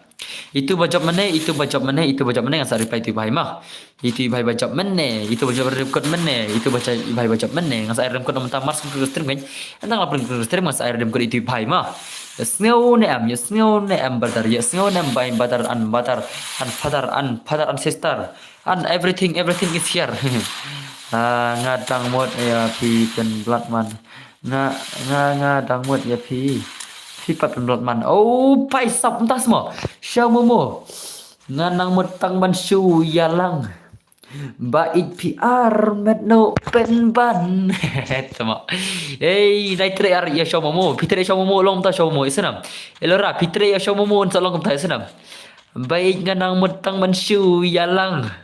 Itu ba jop mynne, itu ba jop mynne, itu ba jop mynne ngan sa reply itu ba hai ma. Itu i bhai ba jop mynne, itu ba jop rim kot mynne, itu ba jop i bhai ba jop mynne. Ngan sa ai rim kot mynta mar sngewthuh stream kan. Ynda nga pynlong stream ngan sa ai rim kot itu i bhai ma. Ïa sngew ne em, ïa sngew ne em brother, ïa sngew ne em bai brother and brother and father and father and sister and everything, everything is here. Ah, nga dang mut ïa phi pynblat man. Nga, nga, nga dang mut ïa phi. Phi pat pynblat man. Oh, paisap mynta sma. Shaw Momo. Nga nang mut tang ban shu ïalang. Ba ïeit phi ar met no pynban. Tama. Ei, dei trei ar ïa Shaw Momo. Phi trei Shaw Momo long ta Shaw Momo ïa u Snam. Elora, phi trei ïa Shaw Momo sa long ta ïa u Snam. Ba ïeit nga nang mut tang ban shu ïalang.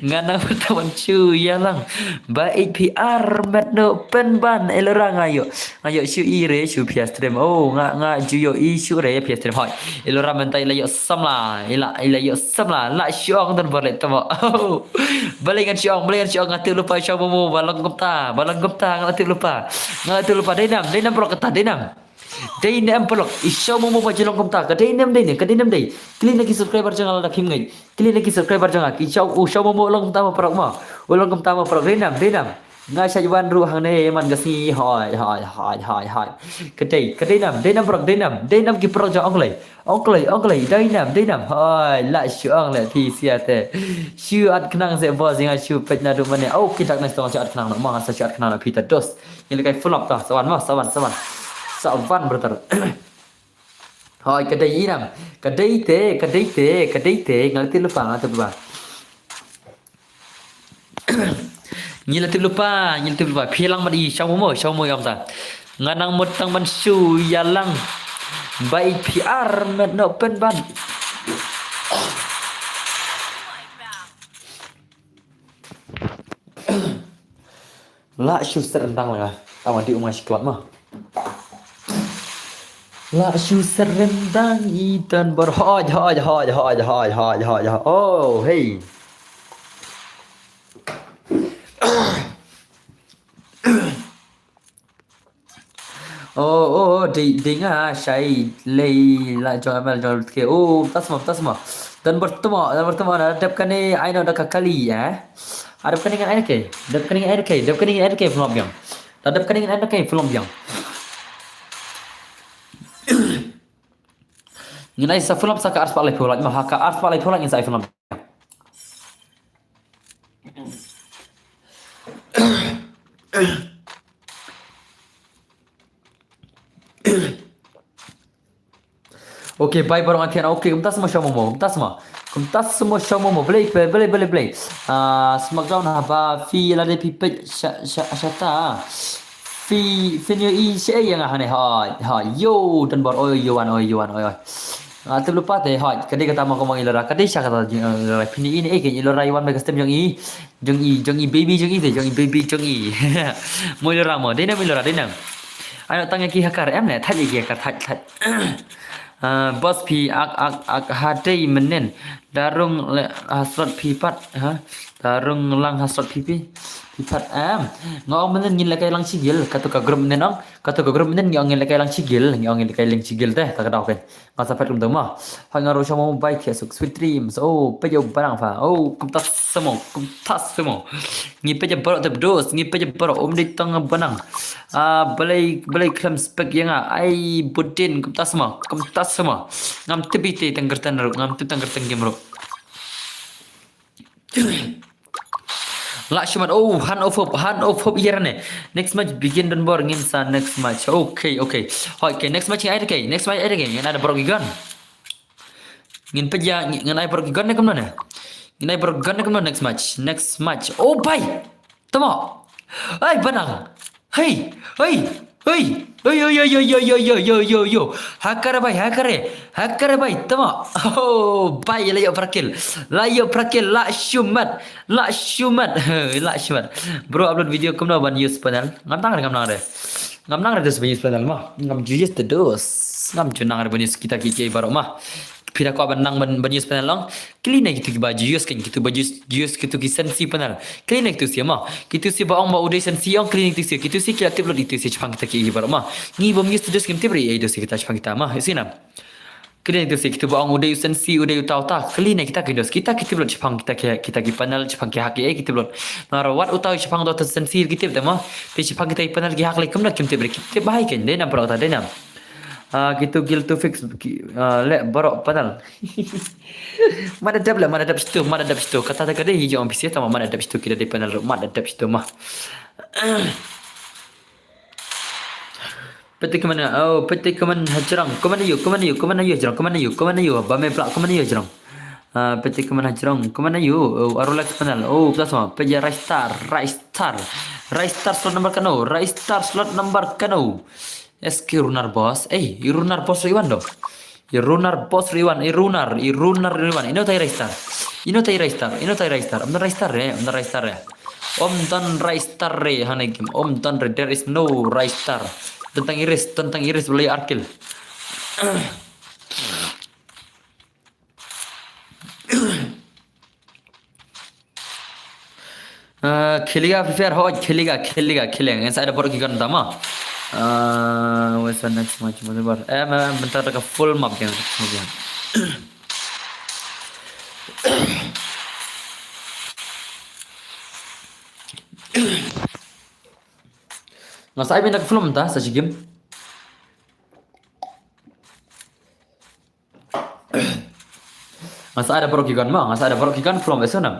Nga nang mut tang ban shu ïalang. Ba ïeit phi ar met no pynban. Elora nga ïoh. Nga ïoh shu i re shu phi ïa stream. Oh, nga, nga ju ïoh i shu re phi ïa stream. Hoi. Elora mynta i la ïoh samla. I la, i la ïoh samla. Lah shu ong don bor leh tama. Oh. Balei ngan shu ong, balei ngan shu ong, nga tip lypa Shaw Momo ba long kumta, ba long kumta, nga la tip lypa. Nga la tip lypa. Dei nam, dei nam paralok kata, dei nam. Dei nam paralok, i Shaw Momo ba ju long kumta. Ka dei nam, dei nam, ka dei nam dei. Kylli na ki subscriber jong nga lada phim ngeit. Kylli na ki subscriber jong nga. Ki Shaw, u Shaw Momo long kumta ma paralok ma. U long kumta ma paralok. Dei nam, dei nam. Nga shait wan ruh hangne man ka sngi, hoi, hoi, hoi, hoi, hoi. Ka dei, ka dei nam, dei nam paralok, dei nam, dei nam ki paralok jong, ong kloi. Ong kloi, ong kloi, dei nam, dei nam. Hoi, lah shu ong leh phi sia te. Shu at khnang seh boss, nga shu peit naduh mynne. Oh, ki Darkness tong shu at khnang noh, ma sa shu at khnang noh phi ta dos. Ngi lehkai full up ta, sa wan ma, sa wan, sa wan. Sa wan brother. Hoi, ka dei i nam. Ka dei te, ka dei te, ka dei te, nga la tip lypa, nga la tip lypa. Ngi la tip lypa, ngi la tip lypa. Phi lang mat i, Shaw Momo, Shaw Momo i ong ta. Nga nang mut tang ban shu ïalang. Ba ïeit phi ar met no pynban. Lah shu set ryndang la nga. Tang wan dih u ma shi klot ma. Lah shu set ryndang i don bor hoj, hoj, hoj. Oh, hey. Oh, oh, oh, dei, dei nga shai lei la jong M L jong L T K. Oh, ta sma, ta sma. Don bor tma, don bor tma na dep kane ai no da ka kali, eh. Ah, dep kane ngan ai ke, dep kane ngan ai ke, dep kane ngan ai ke flop biang. Ta dep kane ngan ai ke flop biang. Ngin ai sa flop sa ka ar spah lai phew lai ma, ha ka ar spah lai phew lai ngin sa ai flop. Okay, bye baroh nga thiang. Okay, kumta sma Shaw Momo, kumta sma. Kumta sma Shaw Momo, blei, blei, blei, blei, blei. Ah, smackdown haba phi lada phi peit sha, sha, shata. Phi, phin ïohi shaei ïa nga hangne, hoi, hoi, yo, don bor, oi, yo wan, oi, yo wan, oi, oi. Ah, tip lypa te, hoi, ka dei kata ma kumba i Elora, ka dei sha kata, eh, phin ïohi ne, eh, ka Elora i wan ba ka stem jong i. Jong i, jong i baby jong i te, jong i baby jong i. Mo Elora mo, dei nam Elora, dei nam. Ai, tang ïa ki hacker em ne, thait ïa ki hacker, thait, thait. Ah, boss phi ak, ak, ak, ha dei mynnin. Da rung le, ha slot phi pat, ha? Da rung lang ha slot phi phi. Phi pat em. Nga ong mynnin ngin lehkai lang shi gil, kato ka group mynnin ong. Kato ka group mynnin ngi ong ngin lehkai lang shi gil, ngi ong ngin lehkai lang shi gil te, ta ka daw phin. Nga sa phet kumta ma. Hoi nga ruh sha mo bai thiah suk sweet dreams. Oh, peit ïa u Banang pha. Oh, kumta samo, kumta samo. Ngi peit ïa baroh te bdos, ngi peit ïa baroh, um dei tang Banang. Ah, balei, balei khlem spek ïa nga. Ai, budin, kumta samo, kumta samo. Ngam tip ite tang kyrteng ruh, ngam tip tang kyrteng game ruh. Lah shu mat, oh, Hand of Hope, Hand of Hope ïa ne. Next match begin, don bor ngin sa next match. Okay, okay. Hoi, okay, next match ai, okay. Next match ai, okay. Ngin ai da baroh ki gun. Ngin peit ïa, ngin ai baroh ki gun ne kumno ne. Ngin ai baroh ki gun ne kumno next match. Next match. Oh, bai. Tamo. Ai, Banang. Hei, hei, hei. Oi, oi, oi, oi, oi, oi, oi, oi, oi, oi. Hacker bai, hacker. Hacker bai, tamo. Oh, bai, la ïoh pra kill. La ïoh pra kill, lah shu mat. Lah shu mat. Lah shu mat. Bro, upload video kumno ban use panel. Ngam nang re, ngam nang re. Ngam nang re dus ban use panel ma. Ngam ju use te dus. Ngam ju nang re ban use kita ki ki baroh ma. Phi da kwah ban nang ban, ban use panel ong. Kylli na kitu kiba ju use kan, kitu ba ju use, ju use kitu ki sensi panel. Kylli na kitu sha ma. Kitu sha ba ong ba u dei sensi ong, kylli na kitu sha. Kitu sha ki la tip lut kitu sha shaphang kita ki baroh ma. Ngi bym use te dus ngim tip re ïa kitu sha kita shaphang kita ma. Isi na. Kylli na kitu sha, kitu ba ong u dei u sensi, u dei uta uta. Kylli na kita ki dus. Kita ki tip lut shaphang kita ki, kita ki panel, shaphang ki hack ïa ki tip lut. Nara wat uta shaphang uta sensi ki tip te ma. Te shaphang kita ki panel ki hack lei kumno kim tip re, ki tip bahai kan. Dei nam baroh uta, dei nam. Ah, kitu guild to fix ki, ah, leh baroh panel. Mad da dep leh, mad da dep shitu, mad da dep shitu. Kata te ka dei hi jong P C tama mad da dep shitu, ki da dei panel ruh mad da dep shitu ma. Peit te kumne, oh, peit te kumne hajrong. Kumne ïa u, kumne ïa u, kumne ïa u hajrong, kumne ïa u, kumne ïa u. Ba me blah, kumne ïa u hajrong. Ah, peit te kumne hajrong, kumne ïa u, oh, Arolex panel. Oh, plus ma, peit ïa Ristar, Ristar. Ristar slot number kano, Ristar slot number kano. S K Runar Boss. Ei, i Runar Boss ruh i wan dong. I Runar Boss ruh i wan, i Runar, i Runar ruh i wan. Ino tai Ristar. Ino tai Ristar, ino tai Ristar. Ym don Ristar re, ym don Ristar re. Ym don Ristar re, hangne game. Ym don re, there is no Ristar. Don tang Iris, don tang Iris, balei ar kill. Ah, kheliga Free Fire, hoi, kheliga, kheliga, kheliga. Ngan sa ai da baroh ki gun tama. Ah, wes sa next match, mother bar. Eh, ma, mynta da ka full map yang, full map yang. Ngan sa ai mynta ka full map ta, sa shi game. Ngan sa ai da baroh ki gun ma, ngan sa ai da baroh ki gun from S N M.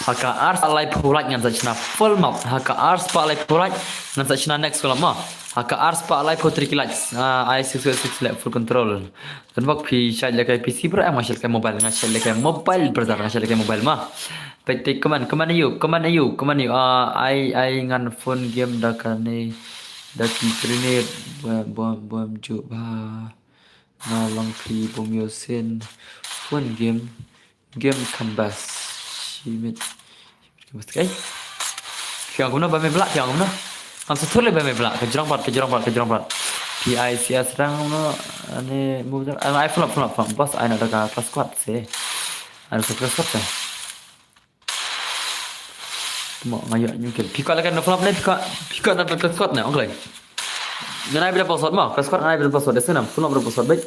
Ha ka ar spah laiphew like ngan sa shna full map. Ha ka ar spah laiphew like ngan sa shna next full map ma. Ha ka ar spah laiphew three ki likes. Ah, ai six six six leh full control. Kan bok phi shait lehkai P C bro, eh, nga shait lehkai mobile, nga shait lehkai mobile brother, nga shait lehkai mobile ma. Peit te kumne, kumne ïa u, kumne ïa u, kumne ïa u. Ah, ai, ai ngan phone game da kane, da ki grenade, bom, bom, bom ju ba. Nga long phi bom ïoh sien. Phone game, game kambas. Shimit. Kambas kai. Phi ong kumno ba me blah, phi ong kumno. Ngam sa thur leh ba me blah, ka jrong pat, ka jrong pat, ka jrong pat. P I C S rang no, ane move, ah, ai flop, flop, flop. Boss, ai na da ka class squad se. Ai na da ka class squad se. Mo nga ïoh nyngkil. Phi kwah lehkai na flop ne, phi kwah, phi kwah na class squad ne, ong klei. Ngan ai bit da class squad mo, class squad ngan ai bit da class squad, da snam, flop da class squad bit.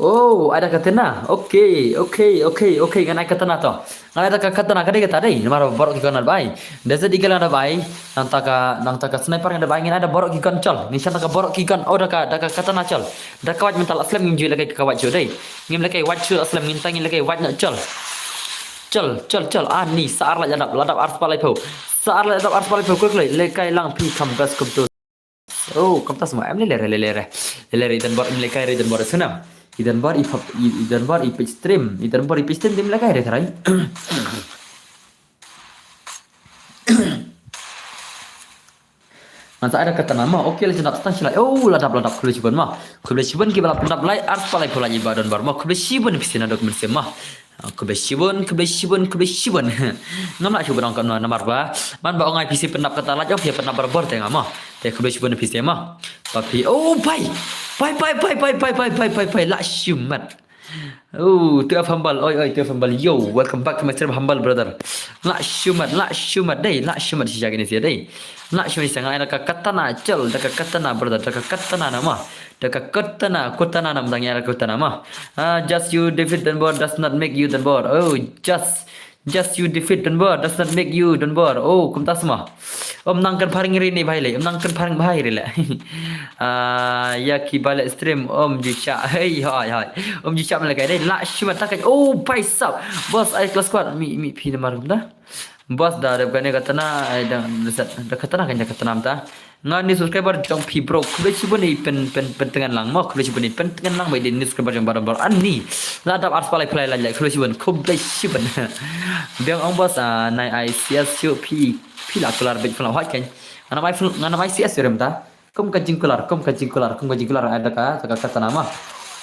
Oh, ai da katana. Okay, okay, okay, okay. Ngan ai katana to. Ngan ai da ka katana ka dei kata dei. Namar baroh ki gun na dep ai. Desert Eagle na dep ai. Nangta ka, nangta ka sniper na dep ai. Ngin ai da baroh ki gun chol. Ngin shah da ka baroh ki gun. Oh, da ka, da ka katana chol. Da ka kawait mynta la slem ngim ju lehkai ka kawait shuh dei. Ngim lehkai kawait shuh la slem, ngin ta ngin lehkai kawait noh chol. Chol, chol, chol. Ah, ni sa ar la dap, la dap ar spah laiphew. Sa ar la dap ar spah laiphew, koi kloi. Lehkai lang phi kambas kumto. Oh, kumta sma, em lele re, lele re. Lele re, i Don Bor, em lehkai re, i Don Bor, snam. I Don Bor, i pop, i, i Don Bor, i page stream. I Don Bor, i page stream, em lehkai re, tharai. Ngan sa ai da ka katana ma. Okay, la jan dap tang shi lai. Oh, la dap, la dap. Khublei shibun ma. Khublei shibun kiba la pyndap lai arspah laiphew lai i Bah Donbor ma. Khublei shibun phi sngewbha na dok mynsiem ma. Ah, khublei shibun, khublei shibun, khublei shibun. Ngam lah shuh ban ong kumno namar ba man ba ong ai phi shu pyndap kata la jong phi pyndap barabor te nga ma. Te khublei shibun phi sngewbha ma. Ba phi, oh, bai. Bai, bai, bai, bai, bai, bai, bai, bai, bai, lah shimet. Oh, tu F Humble, oi, oi, tu F Humble. Yo, welcome back to my stream, Humble brother. Lah shimet, lah shimet dei, lah shimet shisha kine sia dei. Lah shimet shisha, ngan ai da ka katana, chal, da ka katana, brother, da ka katana na ma. Da ka katana, katana na ma, tang ïa da ka katana ma. Ah, just you defeat Donbor does not make you Donbor. Oh, just, just you defeat Donbor does not make you Donbor. Oh, kumta sma. Ym nang kynphar ïa ri ne bhai le, ym nang kynphar ïa ri le. Ah, ïa ki ba leh stream, ym ju shah. Hei, hoi, hoi. Ym ju shah ma leh kai dei, lah shimet ta kai. Oh, bhai sab. Boss, ai class squad, mi, mi phi namar kumta. Boss da rep kane katana, ai da, da, da katana kan da katana mynta. Nga new subscriber jong phi bro, khublei shibun i pyn, pyn, pyntngen lang mo, khublei shibun i pyntngen lang ba i dei new subscriber jong Bah Donbor ani. La dap arspah laiphew lai lai, khublei shibun, khublei shibun. Biang ong boss, ah, nai ai C S shuh phi, phi la kular beit phi la hoi kan. Ngan ai phi, ngan ai C S shuh rem ta. Kum ka jingkular, kum ka jingkular, kum ka jingkular ai da ka, da ka katana ma.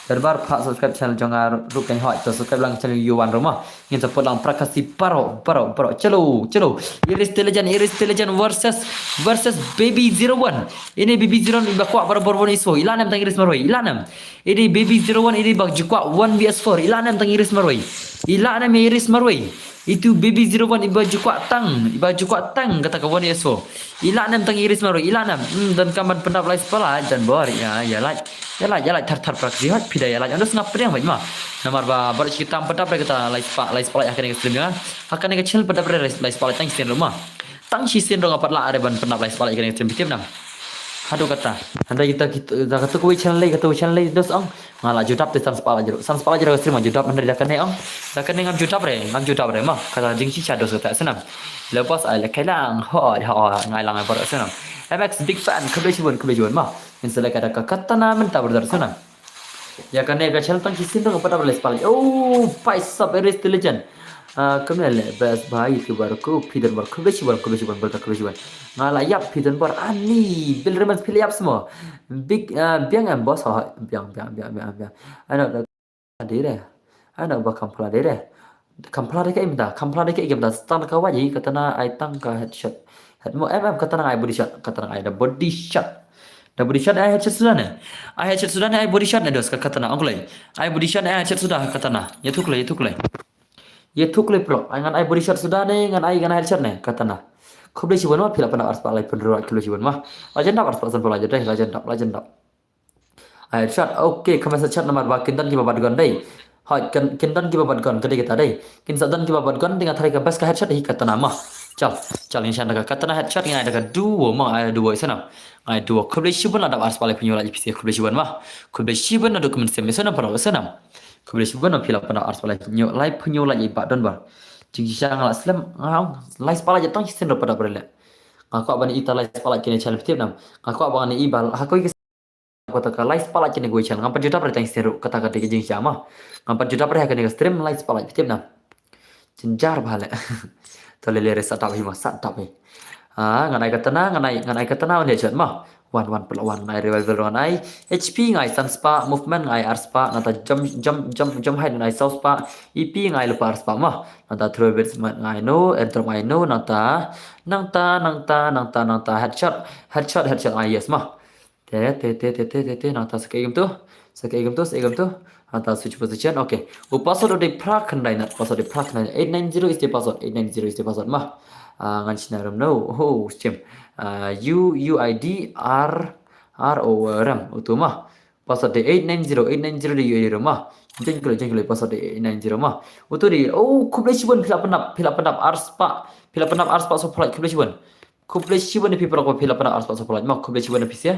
Donbor pha subscribe channel jong nga ruh kan hoi, to subscribe lang channel Yuan ruh ma. Ngin support lang Prakasi baroh, baroh, baroh. Chalo, chalo. Iris the Legend, Iris the Legend versus, versus Baby zero one. Ine Baby zero one iba kwah barabor one versus four. I la nem tang Iris marwei, i la nem. Ine Baby zero one ine ba ju kwah one versus four. I la nem tang Iris marwei. I la nem Iris marwei. Itu Baby zero one iba ju kwah tang, iba ju kwah tang kata ka one versus four. I la nem tang Iris marwei, i la nem. Hmm, donkam ban pyndap lai spah lai Donbor. Ïa, ïa lai. Ïa lai, ïa lai thar thar Prakasi hot phi da ïa lai. Ando sngap pdiang bad ma. Namar ba baroh shi katta pyndap re kata lai spah, lai spah lai ha kane ka stream jong nga. Ha kane ka channel pyndap re lai spah lai tang shisien ruh ma. Tang shisien ruh nga pat lah re ban pyndap lai spah lai ha kane ka stream phi tip nam. Haduh kata. Hynrei kita, kita, kita katu kawei channel lei, katu kawei channel lei dos ong. Nga lah ju dap te san spah lai jong ruh. San spah lai jong ruh ka stream nga ju dap hynrei da kane ong. Da kane ngam ju dap re, ngam ju dap re ma. Kata jingshisha dos kata snam. Lepas ai le kai lang, hoi, hoi, ngai lang ai baroh snam. M X big fan, khublei shibun, khublei shibun ma. Ngin sa leh ka da ka katana mynta brother snam. Ïa kane ka channel tang shisien dang pat da lai spah lai. Oh, bhai sab Iris the Legend. Ah, kumne le best bhai YouTuber ko phi Donbor khublei shibun, khublei shibun, brother khublei shibun. Nga la ïap phi Donbor ani Bill Raymond phi la ïap sma. Big, ah, biang em boss ha, biang, biang, biang, biang, biang. Ano da dei re. Ano ba kam pla dei re. Kam pla dei ka im da, kam pla dei ka im da. Tang ka waji katana ai tang ka headshot. Head mo em em katana ai body shot, katana ai da body shot. Da body shot ai headshot suda ne. Ai headshot suda ne ai body shot ne dos ka katana ong klei. Ai body shot ne ai headshot suda katana. Ïathuh klei, ïathuh klei. Ïathuh klei prok. Ai ngan ai body shot suda ne ngan ai ngan ai headshot ne katana. Khublei shibun ma phi la pyndap arspah lai pynroi khublei shibun ma. La jan dap arspah san pynroi dei la jan dap la jan dap. Ai headshot. Okay, khamasa shot namar ba kin don kiba bat gun dei. Hoi, kin, kin don kiba bat gun ka dei kata dei. Kin sa don kiba bat gun dei nga tharai ka best ka headshot hi katana ma. Chal, chal ngin shan da ka katana headshot ngin ai da ka duo ma ai duo i snam. Ai duo khublei shibun la dap arspah lai pynroi la phi sngewbha khublei shibun ma. Khublei shibun na dok mynsiem i snam para i snam. Khublei shibun na phi la pyndap arspah lai pynroi lai pynroi la i Bah Donbor. Jingshisha nga la slem nga ong lai spah lai jatang shisien ruh pat da brele. Nga kwah ban i ta lai spah lai kine channel phi tip nam. Nga kwah ban i ba ha kawei ka kata ka lai spah lai kine kawei channel ngam pat ju dap re tang shisien ruh kata ka dei ka jingshisha ma. Ngam pat ju dap re ha kane ka stream lai spah lai phi tip nam. Jynjar bha le. To le le re sa dap hi ma sa dap hi. Ah, ngan ai katana, ngan ai, ngan ai katana wan headshot ma. Wan, wan, pula wan, ngan ai revival ngan ai. H P ngan ai san spah, movement ngan ai ar spah, nangta jump, jump, jump, jump height ngan ai saw spah, E P ngan ai lypa ar spah ma. Nangta throw bit ngan ai no, air drop ngan ai no, nangta, nangta, nangta, nangta, nangta, headshot, headshot, headshot ngan ai yes ma. Te, te, te, te, te, te, te, nangta sa kaei kumtu, sa kaei kumtu, sa kaei kumtu. Nangta switch position, okay. U password u dei phra khyndai nat, password u dei phra khyndai nat. Eight nine zero is the password, eight nine zero is the password ma. Ah, ngan shna rem no, oh, shim. Ah, U, U I D, R, R O, rem, utu ma. Password dei eight nine zero, eight nine zero dei U I D rem ma. Jeng kilo, jeng kilo, password dei eight nine zero ma. Utu dei, oh, khublei shibun phi la pyndap, phi la pyndap ar spah, phi la pyndap ar spah sawphew lai, khublei shibun. Khublei shibun ïa phi para ko phi la pyndap ar spah sawphew lai ma, khublei shibun ïa phi sia.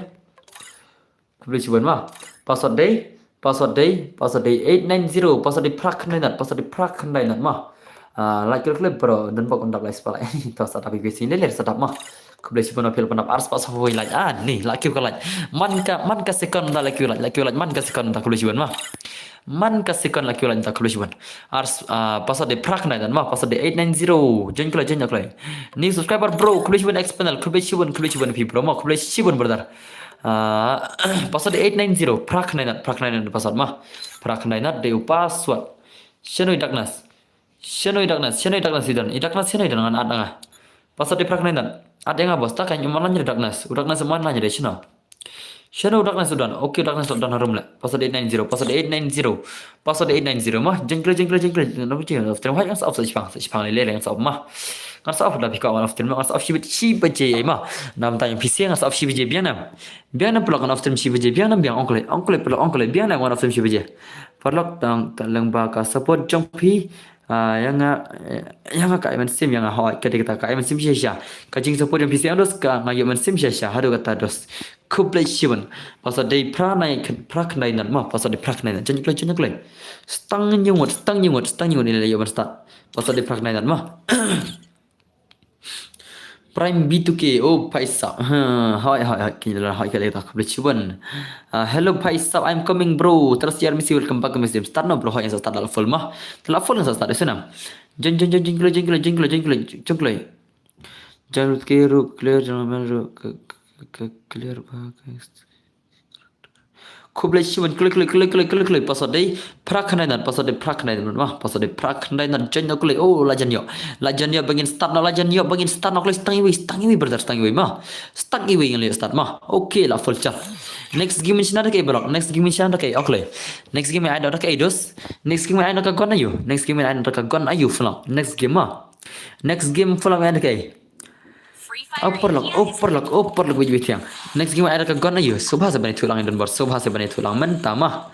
Khublei shibun ma. Password dei, password dei, password dei eight nine zero, password dei phra khyndai nat, password dei phra khyndai nat ma. Ah, like klik klik bro, don bok undap lai spah lai. To sa dap ïa phi sien le sa dap ma. Khublei shibun, phi la pyndap ar spah saw phew wei like. Ah, ni la kiew ka like. Man ka, man ka second da la kiew like, la kiew like man ka second da, khublei shibun ma. Man ka second la kiew like da, khublei shibun. Ar s-, ah, password de phra khyndai nat ma, password de eight nine zero. Join kloi, join kloi. New subscriber bro, khublei shibun X panel, khublei shibun, khublei shibun phi bro ma, khublei shibun brother. Ah, password de eight nine zero, phra khyndai nat, phra khyndai nat password ma. Phra khyndai nat de u password. Shano i Darkness. Shano i Darkness, shano i Darkness i don. I Darkness shano i don, ngan add nga. Password de phra khyndai nat. Add nga boss, ta kan ym wan lane i Darkness. U Darkness ym wan lane de shano. Shano u Darkness u don. Okay, u Darkness u don harum le. Password eight nine zero, password eight nine zero. Password eight nine zero ma. Join kloi, join kloi, join kloi. Ngan sa off, sa off, sa off, sa off, sa off, ngan sa off, ngan sa off, ngan sa off shi baje, shi baje ma. Namar tang phi sngewthuh ngan sa off shi baje, biang nam. Biang nam paralok, ngan off stream shi baje, biang nam, biang, ong kloi, ong kloi paralok, ong kloi, biang nam, ngan off stream shi baje. Paralok tang, tang lyngba ka support jong phi, ah, ïa nga, ïa nga ka ai mynsiem ïa nga, hooid, ka dei kata ka ai mynsiem shisha. Ka jingsupport jong phi sngewthuh dos, ka nga ïoh mynsiem shisha haduh katta dos. Khublei shibun. Password de phra nai, phra khyndai nat ma, password de phra khyndai nat. Join kloi, join kloi. Stang hynñiew ngut, stang hynñiew ngut, stang hynñiew ngut ïa la ïoh ban start. Password de phra khyndai nat ma. Prime B two K, oh, bhai sahab. Ha, hooid, hooid, hooid, ki la hooid ka lei ta, khublei shibun. Ah, hello, bhai sahab, I'm coming, bro. Trust you, M C, welcome back, M C. Start no, bro, hooid, ngan sa start la full ma. La full ngan sa start, ïa sngewthuh nam. Join, join, join, join kloi, join kloi, join kloi, join kloi, join kloi. Join with K, Rook, clear, join, Rook, k-, k-, k-, clear, ba, k-, Khublei shibun, kloi, kloi, kloi, kloi, kloi, kloi. Password de phra khyndai nat, password de phra khyndai nat ma, password de phra khyndai nat, join no kloi. Oh, la jan ïoh. La jan ïoh ba ngin start no, la jan ïoh ba ngin start no kloi, stang iwei, stang iwei brother, stang iwei ma. Stang iwei ngan leit start ma. Okay, la full char. Next game ngin shna da kaei paralok, next game ngin shna da kaei, oh kloi. Next game ai da kaei dos. Next game ai da ka gun aiu. Next game ai da ka gun aiu paralok. Next game ma. Next game paralok ai da kaei. Oh paralok, oh paralok, oh paralok, wait, wait, thiang. Next game ai da ka gun aiu. Sngewbha sa ban ïathuh lang ïa don bor, sngewbha sa ban ïathuh lang mynta ma.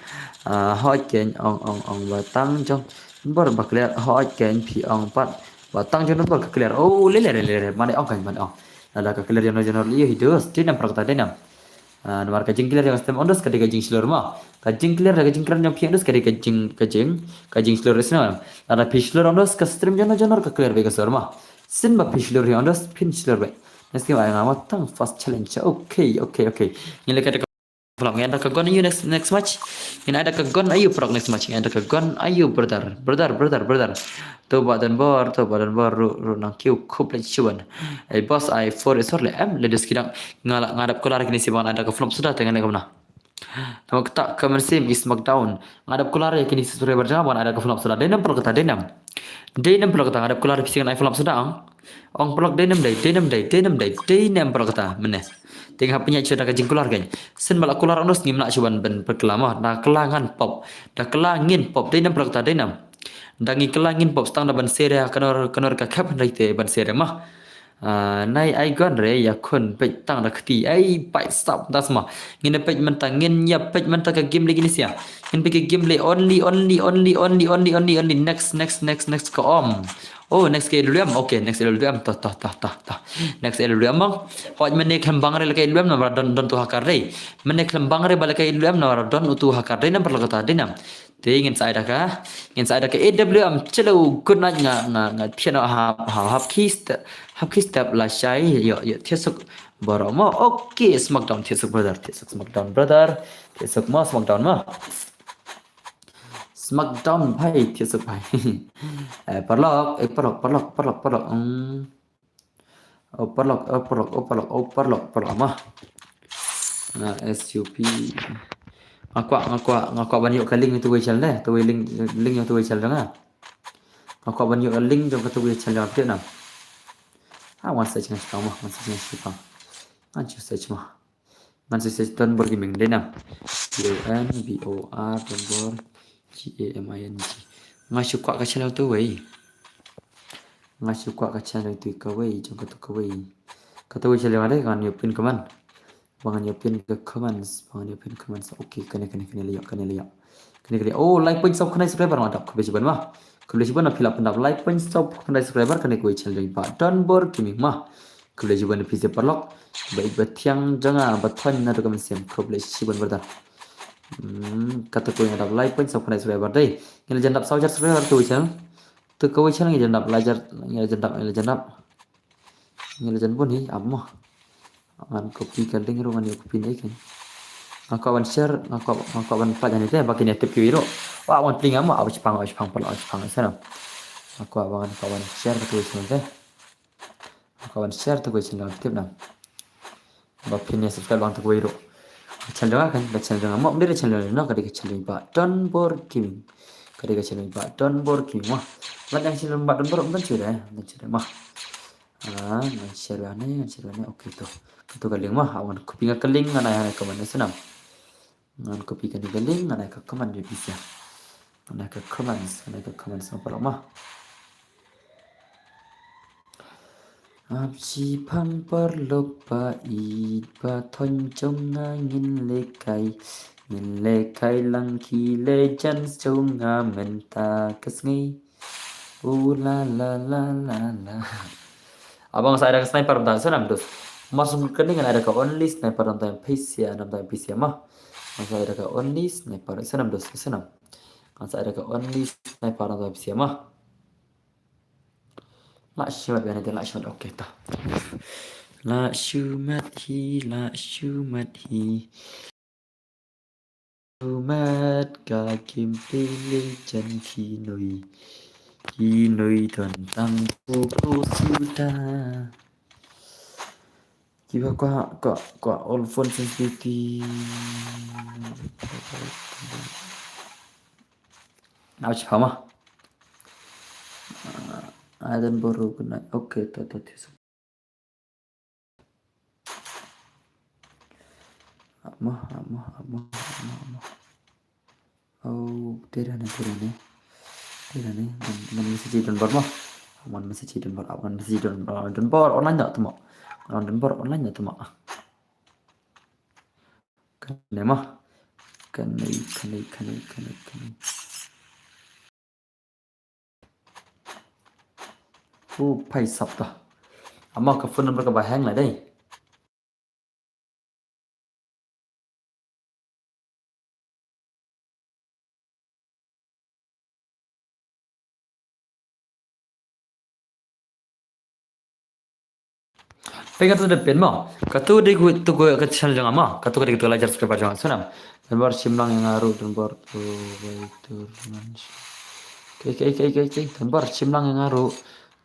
Ah, hooid kein, ong, ong, ong, ba tang jong don bor ba clear, hooid kein phi ong pat ba tang jong don bor ka clear. Oh, lei lei lei lei, mane ong kein, mane ong. Lada ka clear jong don, jong don ïa hi dos, dei nam paralok ta, dei nam. Ah, namar ka jingclear jong ka stem, ong dos ka dei ka jingshlur ma. Ka jingclear, ka jingclear jong phi, ong dos ka dei ka jing, ka jing, ka jingshlur, ïa sngewthuh nam. Lada phi shlur, ong dos ka stream jong don, jong don ka clear beit ka sor ma. Shen ba phi shlur hi, ong dos phin shlur beit. Next game ai nga ma tang first challenge. Okay, okay, okay. Ngin leit ka paralok, ngin ai da ka gun aiu next, next match. Ngin ai da ka gun aiu paralok next match. Ngin ai da ka gun aiu brother, brother, brother, brother. To ba don bor, to ba don bor, ruh, ruh nang kiew, khublei shibun. Ei boss, ai four is le em, le dos ki dang. Nga la, nga dap kular kine shi ba ngan ai da ka flop suda te ngan leit kumno. Tang kata ka mynsiem i Smackdown. Nga dap kular ïa kine subscriber jong nga ba ngan ai da ka flop suda. Dei nam paralok kata, dei nam. Dei nam paralok kata, nga dap kular phi sngewthuh ai flop suda ong. Ong paralok, dei nam dei, dei nam dei, dei nam dei, dei nam paralok kata, mynne. Te nga hap pynïaid shuh da ka jingkular kein. Shen ba la kular ong dos ngim lah shuh ban, ban pynkylla ma. Da kylla ngan pop. Da kylla ngin pop, dei nam paralok kata, dei nam. Da ngi kylla ngin pop, tang da ban share ïa ka nor, ka nor ka khep hynrei te ban share ma. Ah, nai ai gun re, ïa khun peit tang da kti. Ai, bhai sahab, da sma. Ngin ïa peit mynta, ngin ïa peit mynta ka game lei kine sha. Ngin peit ka game lei only, only, only, only, only, only, only. Next, next, next, next ka om. Oh, next ka A W M. Okay, next A W M. Toh, toh, toh, toh, toh. Next A W M bang. Hooid, mynne khlem bang re la ka A W M namar don, don utu hacker re. Mynne khlem bang re ba la ka A W M namar don utu hacker re, nam paralok kata, dei nam. Te ngin sa ai da ka, ngin sa ai da ka A W M, chalo, good night, nga, nga, nga thied noh hap, hap, hap ki step, hap ki step lashai, ïoh, ïoh, thied suk baroh mo. Okay, Smackdown, thied suk brother, thied suk Smackdown brother, thied suk mo, Smackdown mo. Smackdown bhai, thied suk bhai. Eh, paralok, eh, paralok, paralok, paralok, paralok. Hmm. Oh, paralok, oh, paralok, oh, paralok, oh, paralok, paralok, ma. Nga S U P. Nga kwah, nga kwah, nga kwah ban ïoh ka link ïa utu uwei channel de, utu uwei link, link ïa utu uwei channel de nga. Nga kwah ban ïoh ka link jong katu uwei channel jong nga, phi tip nam. Ha, wan search nga shipang ma, wan search nga shipang. Ngan shu search ma. Ngan sa search Donbor Gaming, dei nam. D O N B O R, Donbor, G A M I N G. Nga shu kwah ka channel utu uwei. Nga shu kwah ka channel utu kawei, jong katu kawei. Katu kawei channel nga dei, ngan ïoh pin comment. Ba ngan ïoh pin ka comments, ba ngan ïoh pin comments. Okay, kane, kane, kane la ïoh, kane la ïoh. Kane, kane. Oh, lai point saw khyndai subscriber nga dap, khublei shibun ma. Khublei shibun na phi la pyndap lai point saw khyndai subscriber, kane kawei channel jong i Bah Donbor Gaming ma. Khublei shibun na phi sa paralok. Ba ïeit ba thiang jong nga, ba thoiñ naduh ka mynsiem. Khublei shibun brother. Hmm, katu kawei nga dap lai point saw khyndai subscriber dei. Ngi la jan dap saw hajar subscriber katu kawei channel. Katu kawei channel ngi la jan dap lai hajar, ngi la jan dap, ngi la jan dap. Ngi la jan bun hi, ap mo. Ngan copy ka link ruh, ngan ïa copy ne kan. Nga kwah ban share, nga kwah, nga kwah ban pynpaw hangne te ba kin ïa tip kiwei ruh. Wa wan pynlong mo, aw shipang, aw shipang, pynlong, aw shipang, sa nam. Nga kwah ban, kwah ban share te kiwei te. Nga kwah ban share te kiwei te, tip nam. Ba phin ïa subscribe lang te kiwei ruh. Channel jong nga kan, ba channel jong nga mo, ym dei channel jong nga, ka dei ka channel ba Donbor Gaming. Ka dei ka channel ba Donbor Gaming mo. Lada ka channel ba Donbor, ym don shuh de, ym don shuh de mo. Ah, ngan share hangne, ngan share hangne. Okay to. Kato ka link mo, aw ngan copy nga ka link, ngan ai ha ka comment, sa nam. Ngan copy kane ka link, ngan ai ka comment ïa phi sha. Ngan ai ka comments, ngan ai ka comments, ngan paralok mo. Ap shipang paralok ba ïeit ba thoiñ jong nga, ngin lehkai, ngin lehkai lang ki legends jong nga mynta ka sngi. Ooh la la la la la. Aba nga sa ai da ka sniper mynta, sa nam dos. Mar sum kane ngan ai da ka only sniper, namta ïa phi sha, namta ïa phi sha mo. Nga sa ai da ka only sniper, sa nam dos, sa nam. Nga sa ai da ka only sniper, namta ïa phi sha mo. La shimet biang ne te, la shimet, okay ta. La shimet hi, la shimet hi. Shimet ka kim pili jan ki nui. Ki nui don tang ko ko suda. Kiba kwah, kwah, kwah all phone sensitivity. Ouch, hama. Ah, I don't borrow good night. Okay, ta ta tis. Ama, ama, ama, ama, ama. Oh, tira ne, tira ne. Tira ne, man, man message Donbor mo. Man message Donbor, man message Donbor, Donbor online da tuma. Donbor online da tuma. Kane mo. Kane, kane, kane, kane, kane. U phai sap ta. Ama ka phone number kaba hang la dei. Pei katu da pin mo. Katu dei ku tu ku ka channel jong nga mo. Katu ka dei katu la jar subscriber jong nga. Sunam. Donbor shim lang ïa nga ruh, Donbor tu bai tur man. Ke ke ke ke ke. Donbor shim lang ïa nga ruh.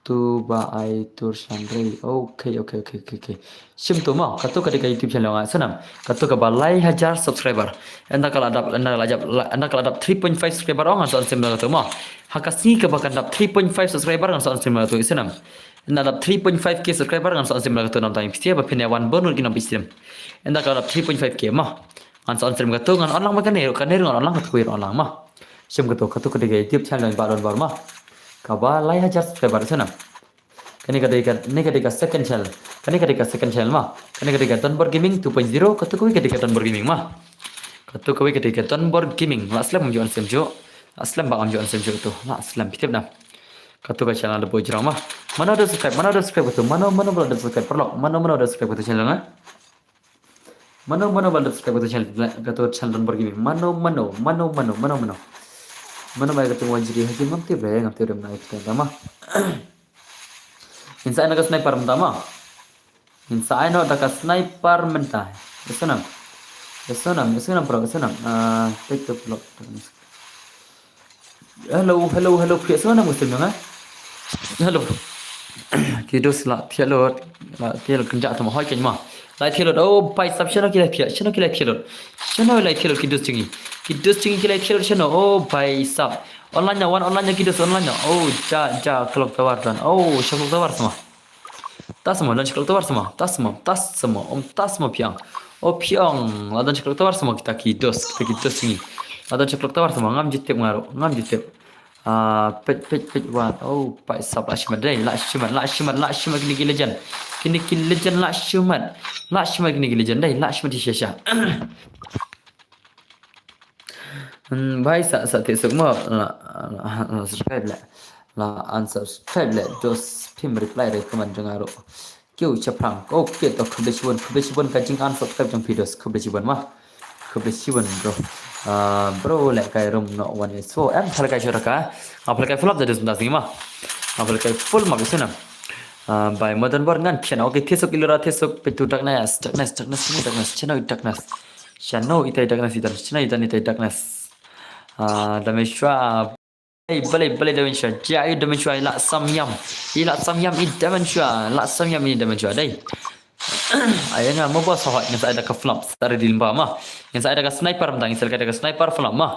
Tu ba ai tur shan rei. Okay, okay, okay, okay, okay. Shim tu mo. Katu ka dei ka YouTube channel jong nga. Sunam. Katu kaba lai hajar subscriber. Ynda ka la dap, ynda ka la dap, ynda ka la dap three point five subscriber ong ngan sa on stream katu mo. Ha ka sngi kaba kan dap three point five subscriber ngan sa on stream katu. Sunam. Ynda dap three point five K subscriber ngan sa on stream la katu namta ïa phi sha ba phin ïa wan bun ruh ki nong phi stream. Ynda ka dap three point five K mo. Ngan sa on stream katu ngan on lang ma kane ruh kane ruh ngan on lang katu ruh ngan on lang mo. Shim katu katu ka dei ka YouTube channel ba Donbor mo. Kaba lai hajar subscriber sa nam. Kane ka dei ka, ne ka dei ka second channel. Kane ka dei ka second channel mo. Kane ka dei ka Donbor Gaming two point zero, katu kawei ka dei ka Donbor Gaming mo. Katu kawei ka dei ka Donbor Gaming. La slem ngam ju on stream ju. La slem ba ngam ju on stream ju tu. La slem phi tip nam. Katu ka channel da boi jrong mo. Mano da subscribe, mano da subscribe katu. Mano, mano ba la da subscribe paralok. Mano, mano da subscribe katu channel nga. Mano, mano ba la da subscribe katu channel, katu channel Donbor Gaming. Mano, mano, mano, mano, mano, mano. Mano ba katu wan jri ha ki ngam tip re, ngam tip re mano katu mo. Ngin sa ai na ka sniper mynta mo. Ngin sa ai noh da ka sniper mynta. Ïa sa nam. Ïa sa nam, ïa sa nam bro, ïa sa nam. Ah, take the block. Hello, hello, hello. Phi ïa sa nam ka sniper mynta. Hello. Ki dos la thiah lut. La thiah lut kynjah tama hoi kynjah ma. La thiah lut. Oh, bai sap shano ki la thiah. Shano ki la thiah lut. Shano la thiah lut ki dos jong ngi. Ki dos jong ngi ki la thiah lut shano. Oh, bai sap. Online na wan online na ki dos online na. Oh, ja ja klok tawar dan. Oh, sha klok tawar sama. Tas mo, don sha klok tawar sama. Tas mo, tas mo, um tas mo phi ong. O phi ong, la don sha klok tawar sama kita ki dos, kita ki dos ngi. La don sha klok tawar sama, ngam ju tip nga ruh, ngam ju tip. Ah, peit, peit, peit, wan. Oh, bai sap la shimet dei, la shimet, la shimet, la shimet kine ki legend. Kine ki legend la shimet. La shimet kine ki legend dei, la shimet shisha. Hmm, bai sa, sa te suk mo, la, la, la subscribe la. La unsubscribe la, dos phim reply re comment jong nga ruh. Kiew Chaphrang. Okay, to khublei shibun, khublei shibun ka jing unsubscribe jong phi dos, khublei shibun ma. Khublei shibun bro. Ah, bro, lehkai rum noh wan so. Em, pha lehkai shuh ra ka. Nga pha lehkai full up da dos mynta sngi ma. Nga pha lehkai full ma ka snam. Ah, bai madan bor ngan thiah noh. Okay, thiah suk Ilora, thiah suk, peit tu darkness, darkness, darkness, sini darkness, shano i darkness. Shano itai darkness, itai, shano itai, itai darkness. Ah, damai shwa. Ei, balei, balei damai shwa. Jia, ayo damai shwa, i la sam ïam. I la sam ïam, i damai shwa. La sam ïam, i damai shwa. Dei. Ai nga mo ba sa hot, ngan sa ai da ka flop, sa ready lyngba ma. Ngan sa ai da ka sniper mynta, ngan sa ai da ka sniper flop ma.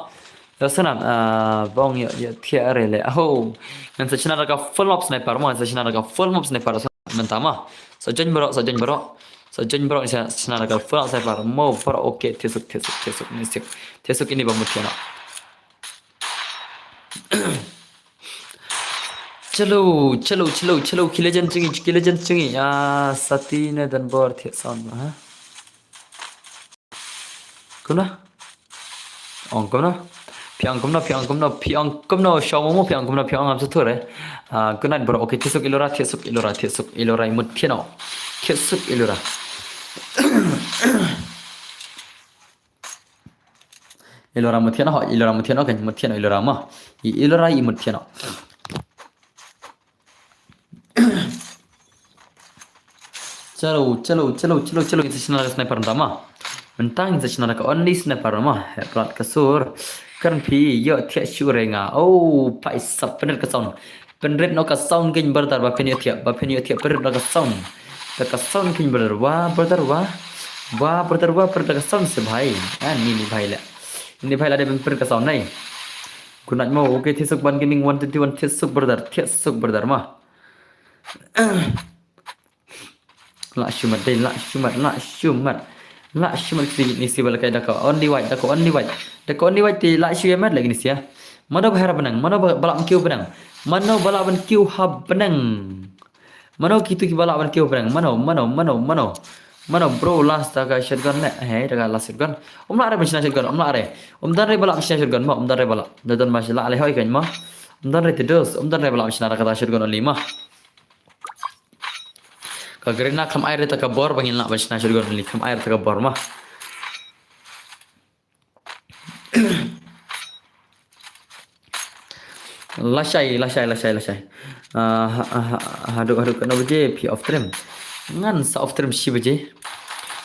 Ïa, sa nang, ah, bong ïa, ïa thiah re le. Aho. Ngan sa shna da ka full mob sniper mo, ngan sa shna da ka full mob sniper sa mynta ma. Sa join bro, sa join bro. Sa join bro, sa shna da ka full mob sniper mo bro. Okay, thiah suk, thiah suk, thiah suk, ni suk. Thiah suk ini ba mut thiah noh. Chalo, chalo, chalo, chalo, ki legend jong ngi, ki legend jong ngi. Ah, sati ne dan bor thiah sound ma, ha? Kumno? Ong kumno? Phi ong kumno, phi ong kumno, phi ong kumno, shaw mo mo, phi ong kumno, phi ong am sa thur, eh. Ah, good night, bro. Okay, thiah suk Ilora, thiah suk Ilora, thiah suk Ilora, i mut thiah noh. Thiah suk Ilora. Ilora mut thiah noh, Ilora mut thiah noh, kan mut thiah noh, Ilora ma. I Ilora i mut thiah noh. Chalo, chalo, chalo, chalo, chalo, ngin sa shna da ka sniper mynta ma. Mynta ngin sa shna da ka only sniper ma. Heh, plat ka sur. Kren phi, ïoh thiah shuh re nga. Oh, paisap, pynrit ka sound. Pynrit noh ka sound kein brother, ba phin ïoh thiah, ba phin ïoh thiah, pynrit noh ka sound. Da ka sound kein brother, wah brother, wah. Wah brother, wah, pynrit noh ka sound se bhai. Ah, ni, ni bhai le. Ni bhai la dei ban pynrit ka sound nai. Good night mo, okay, thiah suk Ban Gaming one twenty one, thiah suk brother, thiah suk brother ma. Lah shu mat dei, lah shu mat, lah shu mat. Lah shu mat kti ni si ba la kai da ka only white, da ka only white. Da ka only white te lah shu ïa mat lagi ni si ïa. Mano ba hera bneng, mano ba, ba lah ban kiew bneng. Mano ba lah ban kiew ha bneng. Mano kitu ki ba lah ban kiew bneng. Mano, mano, mano, mano. Mano bro, last da ka shotgun ne. Hei, da ka last shotgun. Um lah re ban shna shotgun, um lah re. Um don re ba lah ban shna shotgun, ma, um don re ba lah. Da don ma shi lah le hoi kan ma. Um don re te dos, um don re ba lah ban shna da ka shotgun only ma. Ka grenade kam ai re ta ka bor ba ngin lah ban shna shotgun only, kam ai re ta ka bor ma. Lashai, lashai, lashai, lashai. Ah, ha, ha, ha, haduh, haduh katno baje phi off stream? Ngan sa off stream shi baje.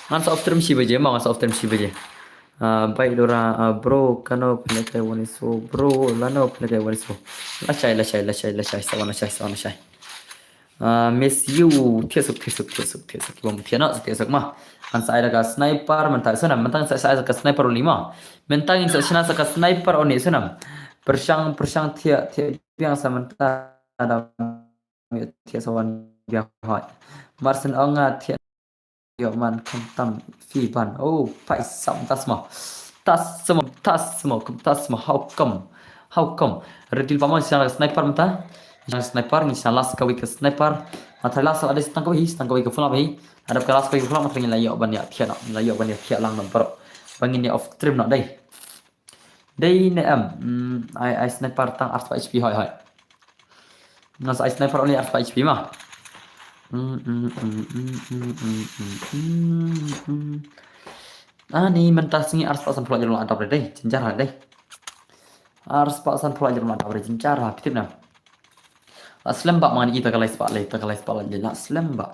Ngan sa off stream shi baje, ma ngan sa off stream shi baje. Ah, bai Ilora, ah, bro, kano pynlehkai wan iso, bro, lano pynlehkai wan iso. Lashai, lashai, lashai, lashai, sa wan lashai, sa wan lashai. Ah, miss you, thiah suk, thiah suk, thiah suk, thiah suk. Bom thiah noh, thiah suk ma. Ngan sa ai da ka sniper mynta, sa nam, mynta sa, sa ai da ka sniper only ma. Mynta ngin sa shna sa ka sniper only, sa nam. Pyrshang, pyrshang thiah, thiah biang sa mynta da thiah sa wan biang hoi. Marsen ong nga thiah Ïoh man khamtam phi ban. Oh, paisap tas mo. Tas mo, tas mo, kum tas mo. How come? How come? Ready pa mo, shna sniper mynta. Shna sniper, ngi shna last kawei ka sniper. Nga try last, ada setang kawei, setang kawei ka full up hi. Ada ka last kawei ka full up, nga try ngi la ïoh ban ïa thiah noh, ngi la ïoh ban ïa thiah lang noh bro. Ba ngin ïa off stream noh dei. Dei ne em, mm, ai, ai sniper tang arspah H P hoi, hoi. Nga sa ai sniper only arspah H P ma. Mm, mm, mm. Ani mynta sngi arspah sanphew lah jrong lah dap re dei, jynjar ha dei. Arspah sanphew lah jrong lah dap re, jynjar ha, phi tip ne em. La slem bha ma ngi ta ka lai spah lai, ta ka lai spah lai, la slem bha.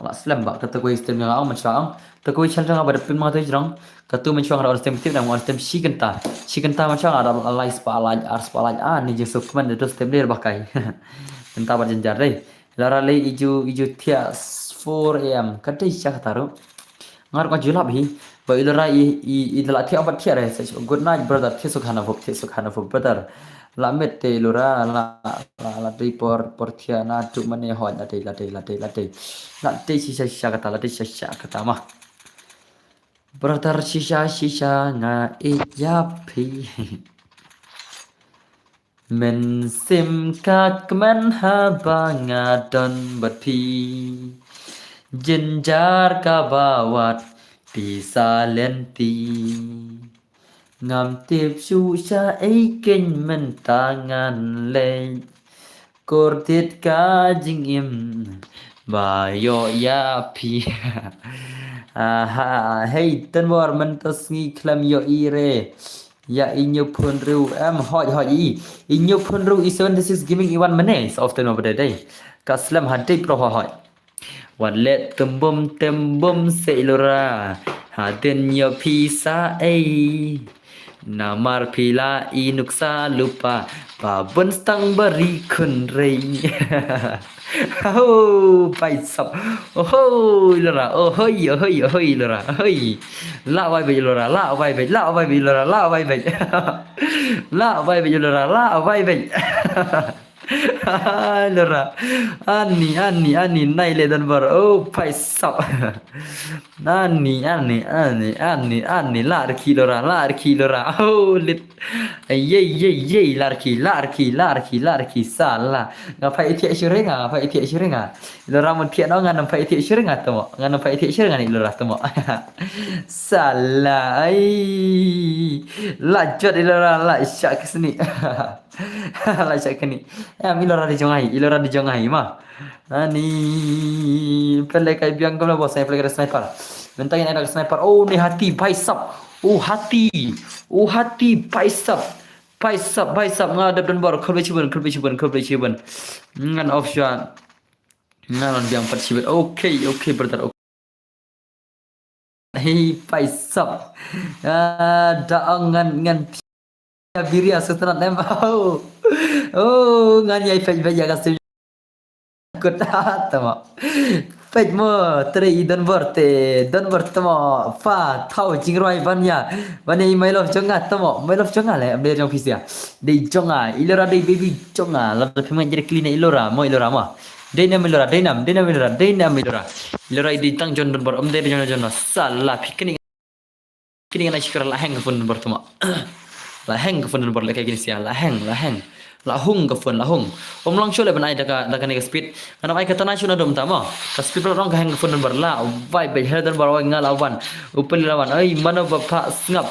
La slem bha, kata kawei stream nga ong, mynshuwa ong. Ta kawei channel nga ba da pyn ma ta jrong. Katu mynshuwa nga da on stream tip na on stream shi kynta. Shi kynta mynshuwa nga da lai spah lai, ar spah lai. Ah, ni jingsuk kmen da tu stream dei ba kai. Kynta ba jynjar dei. Lara lei iju, iju thiah four A M. Ka dei sha kata ruh. Nga ruh nga ju lap hi. Ba i Lara i, i, i la thiah ba thiah re. Good night brother. Thiah suk hana vup, thiah suk hana vup brother. La met te i Lara, la, la, la dei por, por thiah na tu mane hoi, la dei, la dei, la dei, la dei. La dei shisha, shisha kata, la dei shisha, shisha kata ma. Brother shisha, shisha nga ïeit ïa phi. Mynsiem ka kmen haba nga don bad phi. Jynjar kaba wad pisa lynti. Ngam tip shuh shaei kein mynta ngan leit. Kordit ka jingim ba ïoh ïa phi. Aha, hei, Tanwar mynta sngi khlem ïohi re. Ïa i hynñiew phew hynriew, em, hoi, hoi, i. I hynñiew phew hynriew i seventy six gaming i wan mynne, sa of ten ma ba dei dei. Ka slem hadei pro hoi, hoi. Wat leh tembom tembom se i Lora. Hadien ïa phi sa ei. Namar phi la i nuksa lypa. Ba bun stang ba ri khun rei. Oh, paisap. Oh, hoi, Lora. Oh, hoi, oh, hoi, oh, hoi, Lora. Hoi. La wai bej, Lora. La wai bej, la wai bej, Lora. La wai bej. La wai bej, Lora. La wai bej. Lora. Ani, ani, ani. Nai le dan bar. Oh, paisap. Ani, ani, ani, ani, ani. La rki, Lora. La rki, Lora. Oh, lit. Yei, yei, yei, larki, larki, larki, larki, sala. Nga phai thiah shuh re nga, nga phai thiah shuh re nga. Lora mun thiah no ngan phai thiah shuh re nga tamo. Ngan phai thiah shuh re nga ni Lora tamo. Sala, ai. La jot i Lora, la shah ka sni. La shah ka ni. Em, i Lora di jong ai, i Lora di jong ai ma. Ani, pele kai biang kumno bos, ai pele kai sniper. Mentang ina ada sniper. Oh, ni hati, paisap. Oh, hati. Oh, hati, paisap. Paisap, paisap. Nga dep don bor. Khublei shibun, khublei shibun, khublei shibun. Ngan off shwa. Ngan on biang pat shibun. Okay, okay, brother. Okay. Hey, paisap. Ah, da ong ngan, ngan biria setenat nem. Oh. Oh, ngan ïai peit peit ïa ka stream. Kut tama. Peit mo, trei i donbor te, donbor tama. Fa, thau jingrwai ban ïa. Ban ïa i my love jong nga tama. My love jong nga le, em dei jong phi sia. Dei jong nga, i Lora dei baby jong nga. Lada phim ngan jere kli ne i Lora, mo i Lora mo. Dei nam i Lora, dei nam, dei nam i Lora, dei nam i Lora. I Lora i dei tang jong donbor, em dei jong jong. Sala phi kni. Kini ngan ai shikar la heng ka phone number tama. La heng ka phone number leh ka kini sia, la heng, la heng. La hung ka phone, la hung. Ym long shuh leh ban ai da ka, da kane ka speed. Ngan ai ka tana shuh na dum tama. Ka speed ba long ka heng ka phone number la. Wai bai her dan bar wai nga la wan. U peli la wan. Ai mano ba pha sngap.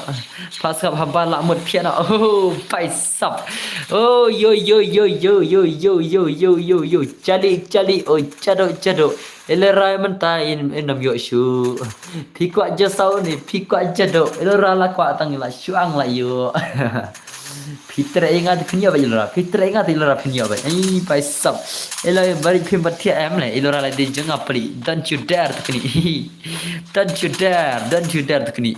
Pha sngap haba la mut phian. Oh, paisap. Oh, yo, yo, yo. Chali, chali. Oh, chado, chado. I Lora mynta in, in ym ïoh shuh. Phi kwah ja saw ne, phi kwah ja doh. I Lora la kwah tang la shuh ang la ïoh. Phi treh ïa nga te phin ïoh bad i Lora. Phi treh ïa nga te i Lora phin ïoh bad. Ai, paisap. I Lora bari phim bat thiah em le. I Lora la dei jong nga peli. Don't you dare to kni. Don't you dare. Don't you dare to kni.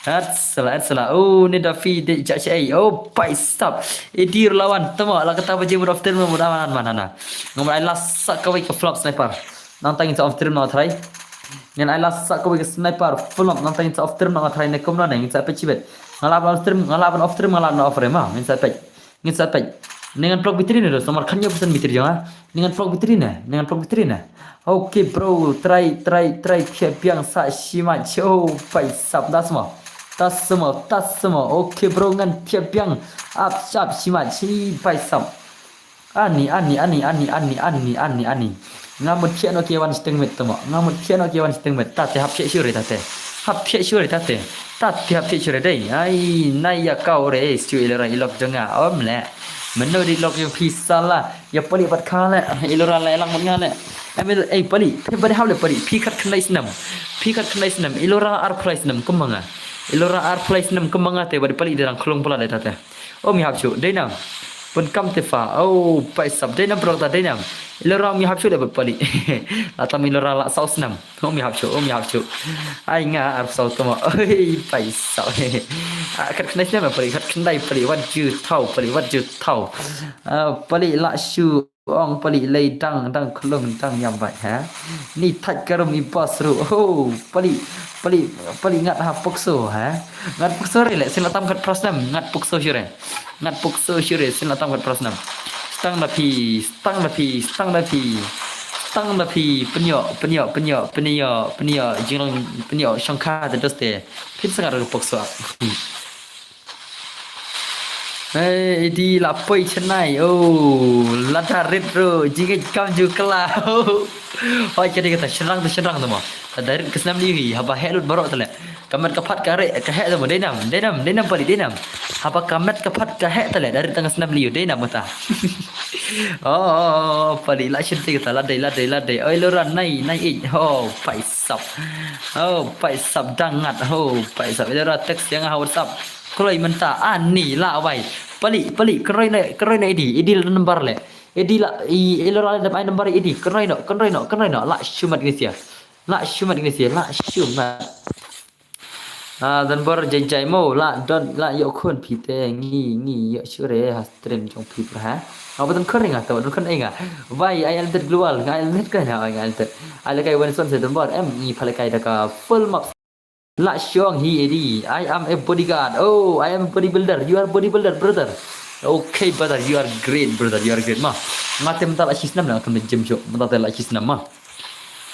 Hat sala, hat sala. Oh, ni da phi dei ja shai. Oh, paisap. Idi la wan tama la kata ba jingmut of term mut aman man ana. Ngam ai la sa kawei ka flop sniper. Nangta ngin sa off stream na nga tharai. Ngin ai la sa kawei ka sniper full up, nangta ngin sa off stream na nga tharai ne kumno ne, ngin sa peit shibit. Nga lah ban off stream, nga lah ban off stream, nga lah ban off stream ma, ngin sa peit. Ngin sa peit. Ne ngan plug battery ne doh, namar khatñiew percent battery jong nga. Ne ngan plug battery ne, ne ngan plug battery ne. Okay bro, try, try, try, thiah biang sa shimat, oh, paisap, da sma. Da sma, da sma. Okay bro, ngan thiah biang. Ap, ap, shimat, shi, paisap. Ani, ani, ani, ani, ani, ani, ani, ani. Nga mut thiah noh ki wan shiteng met tama. Nga mut thiah noh ki wan shiteng met. Ta te hap thiah shuh re ta te. Hap thiah shuh re ta te. Ta te hap thiah shuh re dei. Ai, nai ïa kau re, eh, shu i Lora i lok jong nga. Om le. Mano dei lok jong phi sala. Ïa peli bad ka le. I Lora la ïalang bad nga le. Em, eh, peli. Phi bad hap le peli. Phi khat khyndai snem. Phi khat khyndai snem. I Lora arphew lai snem kumba nga. I Lora arphew lai snem kumba nga te bad peli dei dang khlung palat le ta te. Ym ïahap shuh, dei nam. Bun kam te fa. Oh, paisap, dei nam prok ta, dei nam. I Lora ym ïahap shuh dei bad peli. La tam i Lora la saw snem. Ym ïahap shuh, ym ïahap shuh. Ai nga arphew saw tama. Oi, paisap. Ah, khat khyndai snem peli, khat khyndai peli, wat ju thaw, peli, wat ju thaw. Ah, peli la shu ong peli lei dang, dang khlung, dang ïam bad, ha? Ni thait ka rum i bas ruh. Oh, peli, peli, peli ngat ha pukso, ha? Ngat pukso re le, sien la tam khat phra snem, ngat pukso shuh re. Ngat pukso shuh re, sien la tam khat phra snem. Stang da phi, stang da phi, stang da phi. Stang da phi, pynïoh, pynïoh, pynïoh, pynïoh, pynïoh, jinglong, pynïoh, shongkha te doste. Phin sa ngat ruh pukso. Eh, idi la poi Chennai. Oh, lada rit ruh, jingit kam ju kla. Oh, ka dei kata shynrang tu shynrang tu mo. Lada rit ka snem liu hi, haba heh lut baroh tale. Ka met ka phad ka reh, ka heh tu mo. Dei nam, dei nam, dei nam peli, dei nam. Haba ka met ka phad ka heh tale, da rit tang ka snem liu, dei nam kata. Oh, oh, oh, peli la shin te kata, la dei, la dei, la dei. Oi, Lora nai, nai ij. Oh, paisap. Oh, paisap dangat. Oh, paisap. Lora text ïa nga ha WhatsApp. Kloi mynta, ani la wai. Pali, pali, kynroi noh, kynroi noh edi, edi la number le. Edi la, i, Elora la dep ai number edi, kynroi noh, kynroi noh, kynroi noh, la shu mat Gnesia. La shu mat Gnesia, la shu mat. Ah, Donbor jai jai mo, la don, la ïoh khun phi te, ngi, ngi, ïoh shu re, ha stream jong phi pra ha. Aba don khun ringa, to, don khun ringa. Wai, ai altet global, ngai altet ka na, ai ngai altet. Ai la kai wan son se Donbor, em, ngi pha la kai da ka full map. La shong hi edi. I am a bodyguard. Oh, I am a bodybuilder. You are bodybuilder, brother. Okay, brother, you are great, brother. You are great, ma. Nga te mynta la shisnem la kan gym shuh. Mynta te la shisnem, ma.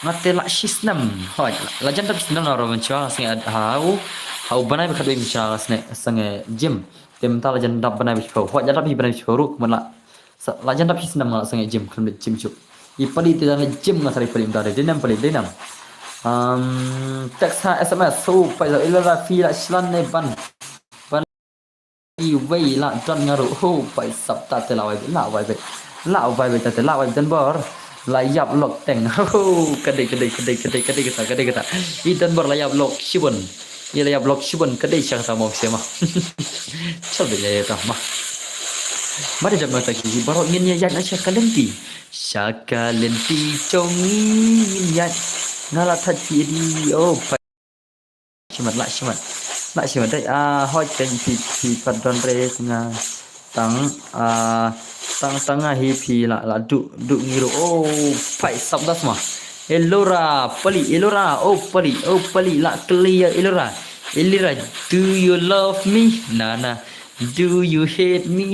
Nga te la shisnem. Hoi, la jan dap shisnem na ro ban chwa snge hau. Hau banai ba khadoi mynta snge snge gym. Te mynta la jan dap banai ba chwa. Hoi, jan dap hi banai ba chwa ru, mynta la Sa, la jan dap shisnem nga la sangeh gym, khlem leit gym shuh. I pali te dang leit gym nga sa ri pali mynta de, dei nam pali, dei nam. Um, text ha S M S, so, pa ila la phi la shlan ne ban. Ban i wei la don nga ruh, ho, pa sap ta te la wai, la wai wei. La wai wei ta te la wai Donbor. La ïap lok teng. Ho, kadei, kadei, kadei, kadei, kadei kata, kadei kata. I Donbor la ïap lok shibun. Ïa la ïa vlog shibun ka dei sha kata mo sha ma. Chal dei ïa ta ma. Ma dei jam ta ki baroh ngin ïa ïaid na sha ka lynti. Sha ka lynti jong ngi ngin ïaid. Nga la thait phi edi oh pa. Shimat la shimat. La shimat dei ah hoi teng phi phi pat don re nga. Tang ah tang tang ah hi phi la la du du ngi ru oh pai sap das ma. Elora pali Elora oh pali oh pali la clear Elora. Elora, do you love me? Na na. Do you hate me?